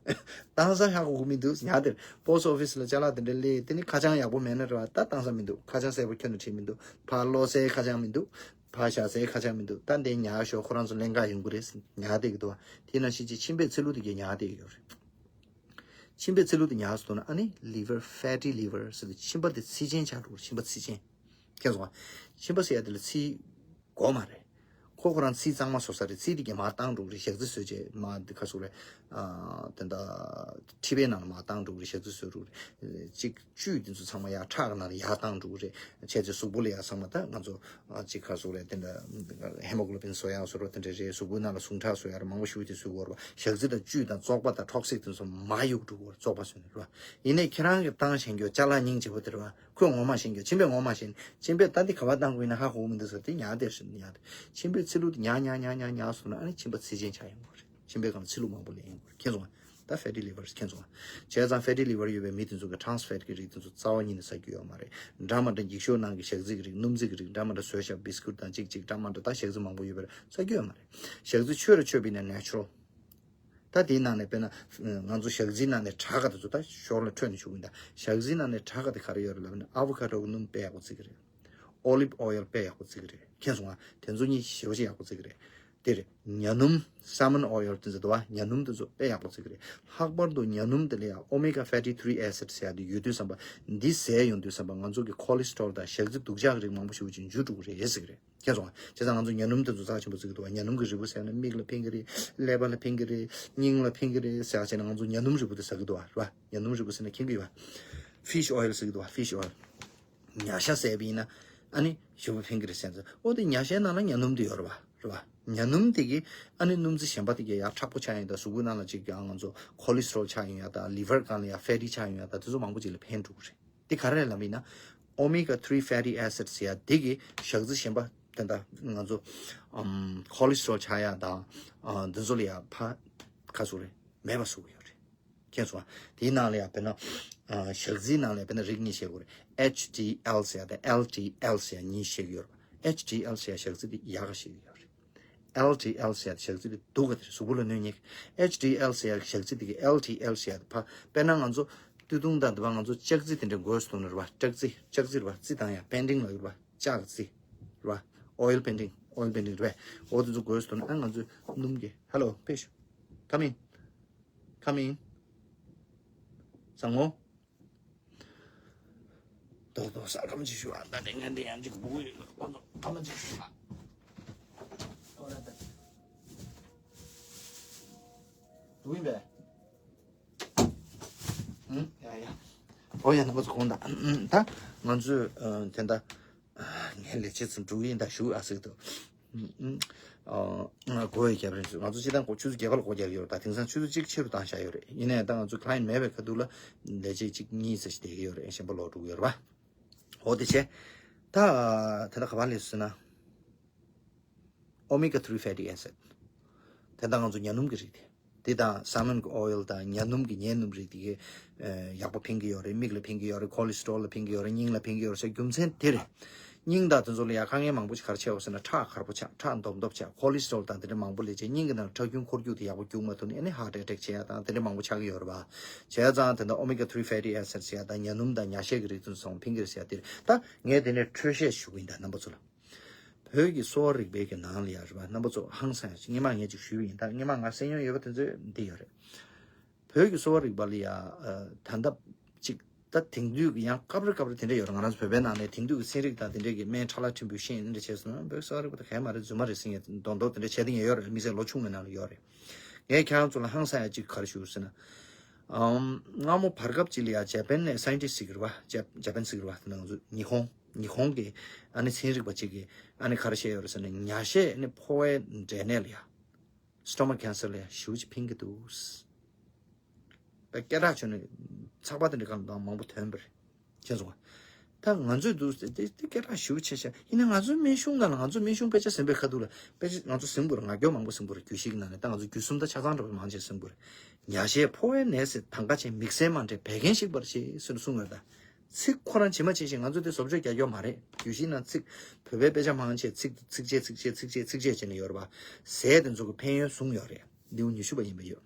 བཏང་ས་ཧ་གོ་གི་མི་འདུག་ཉར་དེར་པོ་སི་ཊི་ཨོ་ཕི་སི་ལ་ཅ་ལག་དེ་འདྲ་སླེབས། དེ་ནི་ཁ་བྱང་ཡག་པོ་མེད་ན་རེད་བ། ད་བཏང་ས་མི་འདུག་ཁ་བྱང་གསལ་པོ་ཁྱོན་ནས་བྲིས་མི་འདུག་ཕར་ཀློག་སའི་ཁ་བྱང་མི་འདུག་ཕར་བཞག་སའི་ཁ་བྱང་མི་འདུག་ད་འདི་ཉར་ཤོག་ཁོ་རང་ཚོ་ལེན་ག་ཡོང་གི་རེད་ཟེར་ཉར་བསྡད་ཀྱི་འདུག་བ། དེ་ནང་བཞིན་གྱི་མཆིན་པའི་ཚིལ་ལུ་དེ་གས་ཉར་བསྡད་ཀྱི་ཡོད་རེད། མཆིན་པའི་ཚིལ་ལུ་དེ་ཉར་སོང་ན་ཨ་ནི་ལི་ཝར། ཕེ་ཊི་ལི་ཝར་ཟེར་དུས་མཆིན་པ་དེ་ཚིལ་ཅན་ཆགས་འགྲོ་གི་རེད། མཆིན་པ་ཚིལ་ཅན། མཁྱེན་སོང་ང་། མཆིན་པ་ཟེར་ཡ་དེ་ལ་ཚིལ་དགོས་མ་རེད། ཁོ་ཁོ་རང་ཚིལ་གཙང་མ་བཟོ་ས་རེད། ཚིལ་དེ་གས་མར་བཏང་འགྲོ་གི་རེད། ཞག་རྩི་བཟོས་བྱས་མར་འདི་ག་ཟེར་དགོས་རེད། ཨ་དེ་འདྲ་མཁྲིས་པའི་ནང་ལ་མར་བཏང་འགྲོ་གི་རེད། ཞག་རྩི་བཟོས་འགྲོ་གི་རེད། གཅིག་བཅུད་དེ་ཚོ་ཚང་མ་ཡར་ཁྲག་གི་ནང་ལ་ཡར་བཏང་འགྲོ་གི་རེད། བྱས་ཙང་གཟུགས་པོ་ལ་ཡ་ཚང་མ་ད་ང་ཚོ་ཨ་གཅིག་ག་ཟེར་དགོས་རེད། དེ་འདྲ་ཧེ་མོ་གྷོ་ལོ་བིན་བཟོ་ཡག་བཟོ་འདྲ་དེ་འདྲ་རེད། གཟུགས་པོའི་ནང་ལ་ཟུངས་ཁྲག་བཟོ་ཡག་རེད། མང་པོ་ཞེ་པོ་ཅིག་བཟོ་གི་ཡོད་རེད་བ། ཞག་རྩི་དང་བཅུད་དང་བཙོག་པ་དང་ཊོག་སིག་དེ་ཚོ་མར་གཡུག་འགྲོ་གི་ཡོད་རེད། བཙོག་པ་བཟོས་ནས་རེད་བ། ཡིན་ནའི་ཁྱེད་རང་གིས་བཏང་བཞིན་གྱི་ཅ་ལག་སྙིང་རྗེ་པོ་དེ་རེད་བ། ཁོས་ངོ་མ་ཤེས་ཀྱང་མཆིན་པས་ངོ་མ་ཤེས་ནས་མཆིན་པས་ད་འདི་ག་པར་བཏང་དགོས་ཡིན་ན་ཧ་གོ་མི་འདུག་ཟེར་དེ་ཉར་བསྡད་ཟེར་ནས་ཉར་བསྡད། མཆིན་པའི་ཚིལ་ལུ་དེ་ཉར་ཉར་ཉར་ཉར་ཉར་སོང་ན་ཨ་ནི་མཆིན་པ་ཚིལ་ཅན་ཆགས་ཡོང་གི་རེད། མཆིན་པའི་སྒང་ལ་ཚིལ་ལུ་མང་པོ་སླེབས་ཡོང་གི་རེད། མཁྱེན་སོང་ང་། ད་ཕེ་ཊི་ལི་ཝར་མཁྱེན་སོང་ང་། བྱས་ཙང་ཕེ་ཊི་ལི་ཝར་ཡོད་པའི་མི་དེ་ཚོ་གི་ཊ་རན་སི་ཕེཊ་གི་རིགས་དེ་ཚོ་རྩ་བ་ཉིད་ནས་ཟ་རྒྱུ་ཡོད་མ་རེད། འདྲ་མ་འདྲ་འགྱིག་ཤོག་ནང་གི་ཞག་རྩི་གི་རིགས། སྣུམ་རྩི་གི་རིགས། འདྲ་མ་འདྲ་བཟོས་བཞག་བི་སི་ཀུད་དང་གཅིག་གཅིག་འདྲ་མ་འདྲ་ད་ཞག་རྩི་མང་པོ་ཡོད་པ་རེད། ཟ་རྒྱུ་ཡོད་མ་རེད། ཞག་རྩི་ཆོས་ར་ཆོས་པ་ཡིན་ན་ནེ་ཅུ་རལ། ད་དེའི་ནང་ནས་དཔེར་ན་ང་ཚོ་ཞག་རྩིའི་ནང་ནས་དྲག་ག་དེ་ཚོ་ད་ཞོར་ལ་འཕྲོས་ནས་ཞུ་གི་ཡིན། ད་ཞག་རྩིའི་ནང་ནས་དྲག་ག་དེ་ག་རེ་ཡོད་རེད་ལབ་ན་ཨ་བོ་ཁ་ཌོ་གི་སྣུམ་དཔེ་ཡག་པོ་བརྩི་གི་རེད། ཨོ་ལིབ་ཨོ་ཡལ་དཔེ་ཡག་པོ་བརྩི་གི་རེད། མཁྱེན་སོང་ང་། དེ་ཚོ་གཉིས་ཞེ་པོ་ཅིག་ཡག་པོ་བརྩི་གི་རེད། དེ་རེད། ཉ་སྣུམ་སལ་མོན་ཨོ་ཡལ་དེ་ཚོ་འདུག་བ། ཉ་སྣུམ་དེ་ཚོ་དཔེ་ཡག་པོ་བརྩི་གི་རེད། ལྷག་པར་དུ་ཉ་སྣུམ་དེ་ལ་ཡང་ཨོ་མེ་ག་ཕེ་ཊི་ཐི་རི་ཨེ་སིཌ་ཟེར་ཡག་དེ་ཡོད་དུས་ཙམ་པ་འདི་ཟས་ཡོང་དུས་ཙམ་པ་ང་ཚོ་གི་ཁོ་ལེ་སི་ཊོལ་དང་ཞག་རྩི་སྡུག་ཅག་གི་རིགས་མང་པོ་ཞེ་པོ་ཅིག་འཇུ་འགྲོ་གི་རེད་ཟེར་གི་རེད། མཁྱེན་སོང་ང་། བྱས་ཙང་ང་ཚོ་ཉ་སྣུམ་དེ་ཚོ་རྩ་ཆེན་པོ་བརྩི་གི་འདུག་བ། ཉ་སྣུམ་གྱི་རིལ་བུ་ཟེར་ན་མིག་ལ་ཕན་གི་རེད། ཀླད་པ་ལ་ཕན་གི་རེད། སྙིང་ལ་ཕན་གི་རེད་ཟེར་བྱས་ན་ང་ཚོ་ཉ་སྣུམ་རིལ་བུ་དེ་ཟ་གི་འདུག་བ། རེད་བ། ཉ་སྣུམ་རིལ་བུ་ཟེར་ན་མཁྱེན་གི་ཡོད་བ། ཕིཤ་ཨོ་ཡལ་ཟེར་གི་འདུག་བ། ཕིཤ་ཨོ་ཡལ། ཉ་ཤ་བཟས་པ་ཡིན་ན་ཨ་ནི་ཞེ་པོ་ཕན་གི་རེད་ཟེར་ཙང་། ཨོ་དེ་ཉ་ཤའི་ནང་ལ་ཉ་སྣུམ་དེ་ཡོད་རེད་བ། རེད་བ། ཉ་སྣུམ་དེ་གིས་ཨ་ནི་སྣུམ་རྩི་གཞན་པ་དེ་གས་ཡར་མཁྲེགས་པོ་ཆགས་ཡོང་། ད་གཟུགས་པོའི་ནང་ལ་ཅིག་ཡང་ང་ཚོ་ཁོ་ལེ་སི་ཊོལ་ཆགས་ཡོང་ཡ་དང་། ལི་ཝར་སྒང་ལ་ཡང་ཕེ་ཊི་ཆགས་ཡོང་ཡ་དང་། དེ་ཚོ་མང་པོ་ཅིག་ལ་ཕན་འགྲོ་གི་རེད། འདི་ག་རེ་ལབ་ཡིན་ན། ཨོ་མེ་ག་ཐི་རི་ཕེ་ཊི་ཨེ་སིཌ་ཟེར་ཡ་འདི་གི་ཞག་རྩི་གཞན་པ་དེ་འདྲ་ང་ཚོ་ཨམ་ཁོ་ལེ་སི་ཊོལ་ཆགས་ཡ་དང་ཨ་འདི་ཚོ་ལ་ཡ་ཕ་ཁ་སུ་རེད་མེད་པ་བཟོ་གི་ཡོད་རེད། མཁྱེན་སོང་ང་། དེའི་ནང་ལ་ཡ་དཔེར་ན་ཨ་ཞག་རྩིའི་ནང་ལ་ཡ་དཔེར་ན་རིགས་གཉིས་བཤད་དགོས་རེད། ཨེཆ་ཌི་ཨེལ་ཟེར་ཡ་དང་ཨེལ་ཌི་ཨེལ་ཟེར་ཡ་གཉིས་བཤད་ཀྱི་ཡོད་རེད། ཨེཆ་ཌི་ཨེལ་ཟེར་ཡ་ཞག་རྩི་དེ་ཡག་ག་བཤད་ཀྱི་ཡོད་རེད། ཨེལ་ཌི་ཨེལ་ཟེར་ཡ་ཞག་རྩི་དེ་སྡུག་ག་དེ་རེད། གཟུགས་པོ་ལ་གནོད་ཉེན། ཨེཆ་ཌི་ཨེལ་ཟེར་ཡ་ཞག་རྩི་དེ་གི་ཨེལ་ཌི་ཨེལ་ཟེར་ཡ་དེ་ཕ་དཔེར་ན་ང་ཚོ་སྟོད་ཐུང་དང་དེ་བ་ང་ཚོ་ལྕགས་རྩི་དེ་འདྲ་འགོས་སུ་གཏོང་ནི་རེད་བ། ལྕགས་རྩི་ལྕགས་རྩི་རེད་བ། རྩི་དང་ཡ་པེན་ཊིང་ལབ་ཡོད་རེད་བ། ལྕགས་རྩི་རེད་བ། ཨོ་ཡལ་པེན་ཊིང་ཨོ་ཡལ་པེན་ཊིང་རེད་བས། འོ་དེ་ཚོ་འགོས་སུ་གཏོང་ན་ཨ་ང་ཚོ་སྣུམ་གྱི། Hello, fish, come in, come in. བཟང་མོ། རྡོག་རྡོག་ས་སྐམ་ཅིག་ཞུ་ཨ། ད་དེ་ངན་དེ་ཡང་ཅིག་བུ་ཡོད། ཁོ་ཚོ་སྐམ་ཅིག་ཞུ་ཨ། ཡིན་པས། ཨུམ། ཡ་ཡ། ཨོ་ཡ། རྣམ་པ་ཚོ་དགོངས་དག་ཨུམ། ད་ང་ཚོས་ཨ་དེ་འདྲ་ངའི་ལས་བྱེད་ཚོ་འགྲོ་གི་ཡིན། ད་བཞུགས་ཨ་ཟེར་གི་འདུག་ཨུམ། ཨ་ང་སྒོ་ཡི་རྒྱབ་རིང་ཚོ། ང་ཚོ་སྤྱིར་བཏང་སྒོ་ཆུ་ཚོད་བརྒྱད་པ་ལ་སྒོ་རྒྱག་གི་ཡོད་རེད། ད་དེང་སང་ཆུ་ཚོད་གཅིག་ཕྱི་རུ་བཏང་བཞག་ཡོད་རེད། ཡིན་ནའི་ད་ང་ཚོ་client་མེད་པའི་ཁ་ཐུག་ལ་ལས་བྱེད་གཅིག་གཉིས་ཙམ་ཞིག་བསྡད་ཀྱི་ཡོད་རེད། གཞན་པ་ལོག་འགྲོ་གི་ཡོད་རེད་པ། འོ་དེ་བྱས། ད་དེ་འདྲ་ག་པར་སླེབས་སོང་ཟེར་ན། Omega three fatty acid། དེ་ད་ང་ཚོ་ཉ་སྣུམ་གྱི་རིགས་དེ། དེ་དང་salmon་གི་oil་དང་ཉ་སྣུམ་གྱི་ཉའི་སྣུམ་རིགས་དེ་གས་ཡག་པོ་ཕན་གྱི་ཡོད་རེད། མིག་ལ་ཕན་གྱི་ཡོད་རེད། cholesterol་ལ་ཕན་གྱི་ཡོད་རེད། སྙིང་ལ་ཕན་གྱི་ཡོད་རེད་ཟེར་རྒྱུ་མཚན་དེ་རེད། སྙིང་དང་དེ་ཚོ་ལ་ཡང་དཀའ་ངལ་མང་པོ་ཞིག་ག་རེ་ཆེ་བ་ཟེར་ན། ཁྲག་དཀར་པོ་ཆགས། ཁྲག་འདོམ་འདོམ་ཆགས། cholesterol་དང་དེ་འདྲ་མང་པོ་སླེབས་བྱས་སྙིང་གི་ནང་ཁྲག་རྒྱུན་འཁོར་རྒྱུག་དེ་ཡག་པོ་རྒྱུག་མ་ཐུབ་ནས་ཨ་ནི་heart attack་བྱེད་ཡ་དང་དེ་འདྲ་མང་པོ་ཆགས་ཀྱི་ཡོད་རེད་པ། བྱས་ཙང་དེ་འདྲ་omega three fatty acid་ཟེར་ཡ་དང་ཉ་སྣུམ་དང་ཉ་ཤས་ཀྱི་རིགས་དེ་ཚོ་ཚང་མ་ཕན་གྱི་རེད་ཟེར་ཡ་དེ་རེད། ད་ངས་དེ་ནས་འཕྲོས་བཤད་ཞུ་གི་ཡིན་ད་རྣམ་པ་ཚོ་ལ། བོད་ཀྱི་གསོ་བ་རིག་པའི་གི་ནང་ལ་ཡ་རེད་པ། རྣམ་པ་ཚོ་ཧང་སང་ཡ་ཅིག་སྔོན་མ་ངས་ཅིག་ཞུས་པ་ཡིན། ད་སྔོན་མ་ང་གསན་མྱོང་ཡོད་པ་དེ་ཚོས་འདི་ཡོད་རེད། བོད་ཀྱི་གསོ་བ་རིག་པ་ལ་ཡ་ཨ་ད་ལྟ་ཅིག་ད་དེང་དུས་ཀྱི་ཡང་སྐབས་རེ་སྐབས་རེ་དེ་འདྲ་ཡོད་རེད། ང་རང་ཚོ་བོད་པའི་ནང་ནས་དེང་དུས་ཀྱི་ཚན་རིག་དང་དེ་འདྲ་གི་སྨན་ཁྲ་ལ་ཕྲན་བུ་ཤེས་འདི་འདྲ་བྱས་སོང་ན་བོད་ཀྱི་གསོ་བ་རིག་པ་ད་གས་མ་རེད། རྫུན་མ་རེད་ཟེར་མཁན་མདོག་མདོག་དེ་འདྲ་བྱས་བསྡད་མཁན་ཡོད་རེད། མི་ཚེ་ལོ་ཆུང་བའི་ནང་ལ་ཡོད་རེད། ངས་ཁྱེད་རང་ཚོ་ལ་ཧང་སང་ཡ་ཅིག་ག་རེ་ཞུ་ཟེར་ན། ཨམ། སྔ་མོ་བར་སྐབས་ཅིག་ལ་ཡ་ཇ་པན་ནས་scientist་ཞིག་རེད་པ། ཇ་ཇ་པན་ཟེར་གི་རེད་པ། དེ་ནང་ཚོ་ཉི་ཧོང་ཉི་ཧོང་གི་ཨ་ནི་ཚན་རིག་པ་ཅིག་གིས་ཨ་ནི་ག་རེ་བཤད་ཡོད་རེད་ཟེར་ན། ཉ་ཤས་ནི་ཕོ་བའི་འབྲས་ནད་ལ་ཡ། stomach cancer་ལ་ཡ་ཞེ་པོ་ཅིག་ཕན་གྱི་འདུག་ད་སྐད་གྲགས་བྱུང་ནས་ཚགས་པར་དེ་འདྲ་གང་དང་མང་པོ་ཐོན་པ་རེད། མཁྱེན་སོང་ང་། ད་ང་ཚོས་འདུག་སྟེ་དེ་དེ་སྐད་གྲགས་ཞེ་པོ་ཆེ་ཤག་ཡིན་ན་ང་ཚོའི་སྨན་གཞུང་ནང་ལ། ང་ཚོའི་སྨན་གཞུང་དཔེ་ཆ་ཟིན་པའི་ཁ་ཐུག་ལ་དཔེ་ཆ་ང་ཚོ་ཟིན་དགོས་རེད། ངག་རྒྱུན་མང་པོ་ཟིན་དགོས་རེད། རྒྱུད་བཞི་གི་ནང་ནས་ད་ང་ཚོ་རྒྱུད་གསུམ་ད་ཆ་ཚང་འདྲ་པོ་མང་ཆེ་ཟིན་དགོས་རེད། ཉ་ཤས་ཕོ་བའི་ནད་སེལ་དང་ག་ཆེ། མིག་སེར་དམར་འབྲས་བད་ཀན་ཞིག་འབར་ཞེས་ཟེར་ནས་གསུངས་ཡོད་ད། ཚིག་ཁོ་རང་ཇི་མ་ཇི་བཞིན། ང་ཚོ་དེ་བཟོ་བཅོས་རྒྱག་རྒྱུ་མ་རེད། རྒྱུད་བཞི་ནང་ཚིག་བོད་པའི་དཔེ་ཆ་མང་ཆེ་ཚིག་ཚིགས་བཅད་ཚིགས་བཅད་ཚིགས་བཅད་ཚིགས་བཅད་བྱས་ནས་ཡོད་རེད་པ། ཟས་དེ་ཚོ་གི་ཕན་ཡོན་གསུངས་ཡོད་རེད། ལེའུ་ཉི་ཤུ་པ་ཡིན་པ་ཡོད།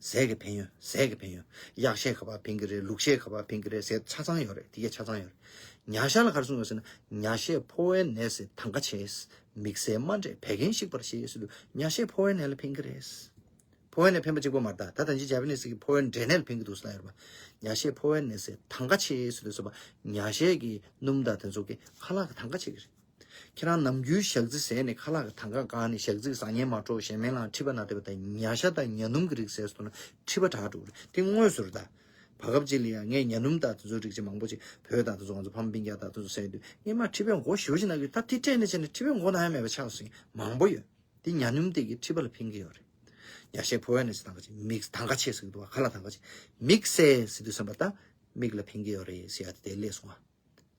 ཟས་ཀྱི་ཕན་ཡོན། ཟས་ཀྱི་ཕན་ཡོན། གཡག་ཤས་ག་པར་ཕན་གྱི་རེད། ལུག་ཤས་ག་པར་ཕན་གྱི་རེད། ཟས་ཆ་ཚང་ཡོད་རེད། དེ་གས་ཆ་ཚང་ཡོད་རེད། ཉ་ཤ་ལ་ག་རེ་གསུངས་ཡོད་ཟེར་ན། ཉ་ཤས་ཕོ་བའི་ནད་སེལ་དང་ག་ཆེ། མིག་སེར་དམར་འབྲས་བད་ཀན་ཞིག་འབར་ཞེས་ཟེར་དུས་ཉ་ཤས་ཕོ་བའི་ནད་ལ་ཕན་གྱི་རེད། ཕོ་བའི་ནད་ཕན་པ་གཅིག་པོ་མ་རེད་ད། ད་ད་ཅི་ཇ་པ་ནི་སི་གི་ཕོ་བའི་འབྲས་ནད་ལ་ཕན་གྱི་འདུག་ཟེར་ལབ་ཡོད་རེད་པ། ཉ་ཤས་ཕོ་བའི་ནད་སེལ་དང་ག་ཆེ་ཟེར་དུས་ཟེར་བ། ཉ་ཤས་ཀྱི་སྣུམ་དང་དེ་ཚོ་གི་ཁ་ལག་གི་དང་ག་ཆེ་གི་རེད། ཁྱེད་རང་ནམ་རྒྱུན་ཞག་རྩི་ཟས་ནས་ཁ་ལག་གི་དང་ག་བཀག་ནས་ཞག་རྩི་གི་བཟང་ངན་མ་འཕྲོག་གཞན་སྨན་བླངས་མཁྲིས་པ་ན་བསྡད་པ་དང་། ཉ་ཤ་དང་ཉ་སྣུམ་གྱི་རིགས་ཟས་སོང་ན་མཁྲིས་པ་དྲག་འགྲོ་གི་རེད། དེ་དངོས་སུ་རེད་ད། བར་སྐབས་ཅིག་ལ་ཡང་ངས་ཉ་སྣུམ་དང་དེ་ཚོའི་རིགས་ཅིག་མང་པོ་ཅིག་བོད་དང་དེ་ཚོ་ང་ཚོ་ཕ་མ་སྤུན་ཀྱག་དང་དེ་ཚོ་ཟས་དུས་སྔོན་མ་མཁྲིས་པས་མགོ་ཞེ་པོ་ཅིག་ན་གི། ད་དེ་སྤྲད་ནས་བྱས་ནས་མཁྲིས་པས་མགོ་ན་ཡང་མེད་པ་ཆགས་སོང་མང་པོ་ཡོད། དེ་ཉ་སྣུམ་དེ་གི་མཁྲིས་པ་ལ་ཕན་གྱི་ཡོད་རེད། ཉ་ཤས་ཕོ་བའི་ནད་སེལ་དང་ག་ཆེ། མིག་དང་ག་ཆེ་ཟེར་གི་འདུག་བ། ཁ་ལག་དང་ག་ཆེ། མིག་སེར་ཟེར་དུས་ཙམ་པ་ད་མིག་ལ་ཕན་གྱི་ཡོད་རེད་ཟེར་ཡ་དེ་དེ་སླེབས་སོང་བ།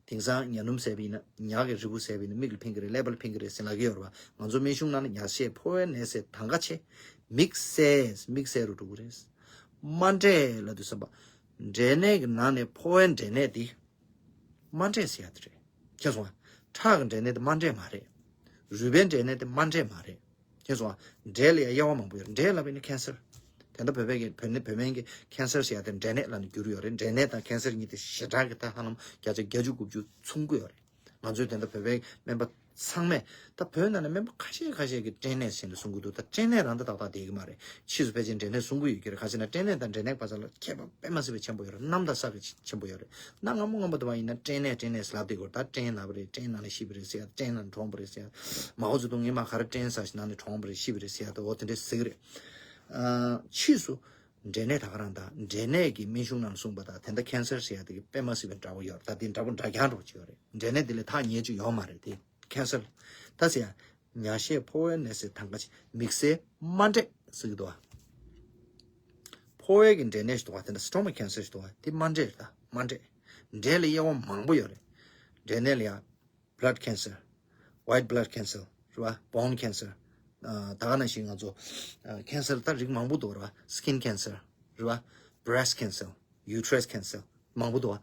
དེང་སང་ཉ་སྣུམ་ཟས་པ་ཡིན་ན། ཉ་གི་རིལ་བུ་ཟས་པ་ཡིན་ན་མིག་ལ་ཕན་གྱི་རེད། ཀླད་པ་ལ་ཕན་གྱི་རེད་ཟེར་ལབ་ཀྱི་ཡོད་རེད་བ། ང་ཚོ་སྨན་གཞུང་ནང་ལ་ཉ་ཤས་ཕོ་བའི་ནད་སེལ་དང་ག་ཆེ། མིག་སེར། མིག་སེར་རུ་འགྲོ་གི་རེད། དམར་འབྲས་ལབ་དུས་ཙམ་པ། འབྲས་ནད་ཀྱི་ནང་ནས་ཕོ་བའི་འབྲས་ནད་དེ་དམར་འབྲས་ཟེར་ཡ་དེ་རེད། མཁྱེན་སོང་ང་། ཁྲག་གི་འབྲས་ནད་དེ་དམར་འབྲས་མ་རེད། རུས་པའི་འབྲས་ནད་དེ་དམར་འབྲས་མ་རེད། མཁྱེན་སོང་ང་། འབྲས་ལ་ཡང་དབྱེ་བ་མང་པོ་ཡོད་རེད། འབྲས་ལབ་པ་ཡིན་ན་cancer། དེ་འདྲ་བོད་པའི་གི་བོད་ནི་བོད་སྨན་གྱི་cancer་ཟེར་ཡ་དེ་འབྲས་ནད་ལབ་ནས་བསྒྱུར་ཡོད་རེད། འབྲས་ནད་དང་cancer་གཉིས་དེ་ཞེ་དྲག་གི་ད་ཧ་ལམ་བརྒྱ་ཆ་བརྒྱད་ཅུ་དགུ་བཅུ་མཚུངས་ཀྱི་ཡོད་རེད། ང་ཚོའི་དེ་འདྲ་བོད་པའི་སྨན་པ་ཚང་མས། ད་བོད་ནང་ནས་སྨན་པ་ཁ་ཤས་ཁ་ཤས་ཀྱིས་སྐྲན་ནད་ཟེར་ནས་གསུང་གི་འདུག་ད་སྐྲན་ནད་རང་ད་ཏག་ཏག་བསྡད་ཀྱི་མ་རེད། ཕྱིས་སུ་ཕལ་ཆེར་འབྲས་ནད་གསུང་གི་ཡོད་ཀྱི་རེད། ག་ཅི་ན་སྐྲན་ནད་དང་འབྲས་ནད་བར་ལ་ཁྱད་པར་དཔེ་མ་སྲིད་པའི་ཆེན་པོ་ཡོད་རེད། གནམ་དང་ས་གི་ཆེན་པོ་ཡོད་རེད། ད་སྔ་མོ་སྔ་མོ་དུ་བ་ཡིན་ན་སྐྲན་ནད་སྐྲན་ནད་ཟེར་ལབ་བསྡད་ཀྱི་ཡོད་རེད། ད་སྐྲན་ན་ལ་ཤི་བ་རེད་ཟེར་ཡ། སྐྲན་ན་གྲོངས་པ་རེད་ཟེར་ཡ། མའོ་ཙེ་ཏུང་ངས་མ་ག་རེ་སྐྲན་ཟ་ཞིག་ན་ནས་གྲོངས་པ་རེད། ཤི་བ་རེད་ཟེར་ཡ། ད་འོ་དེ་འདྲས་ཟེར་གྱི་རེད། ཨ། ཕྱིས་སུ་འབྲས་ནད་ད་ག་རང་ད་འབྲས་ནད་ཀྱི་སྨན་གཞུང་ནང་གསུངས་པ་དང་དེ་འདྲ་cancer་ཟེར་ཡ་དེ་གི་དཔེ་མ་སྲིད་པའི་འདྲ་པོ་ཡོད་རེད། ད་དེ་འདྲ་པོ་འདྲ་རྐྱང་འདྲ་པོ་ཅིག་ཡོད་རེད། འབྲས་ནད་དེ་ལས་ཐག་ཉེ་ཅིག་ཡོད་མ་རེད་དེ། cancer་ལ་ད་ཟེར་ཡ། ཉ་ཤས་ཕོ་བའི་ནད་སེལ་དང་ག་ཆེ། མིག་སེར་དམར་འབྲས་ཟེར་གྱི་འདུག་བ། ཕོ་བའི་གི་འབྲས་ནད་ཞིག་འདུག་བ། དེ་འདྲ་stomach cancer་ཞིག་འདུག་བ། དེ་དམར་འབྲས་རེད། ད་དམར་འབྲས། འབྲས་ལ་དབྱེ་བ་མང་པོ་ཡོད་རེད། འབྲས་ནད་ལ་ཡ། blood cancer, white blood cancer་རེད་བ། bone cancer། ཨ། ད་ག་ནང་བཞིན་ང་ཚོ་ཨ་cancer་ད་རིགས་མང་པོ་འདུག་རེད་བ། skin cancer་རེད་བ། breast cancer, uterus cancer་མང་པོ་འདུག་བ།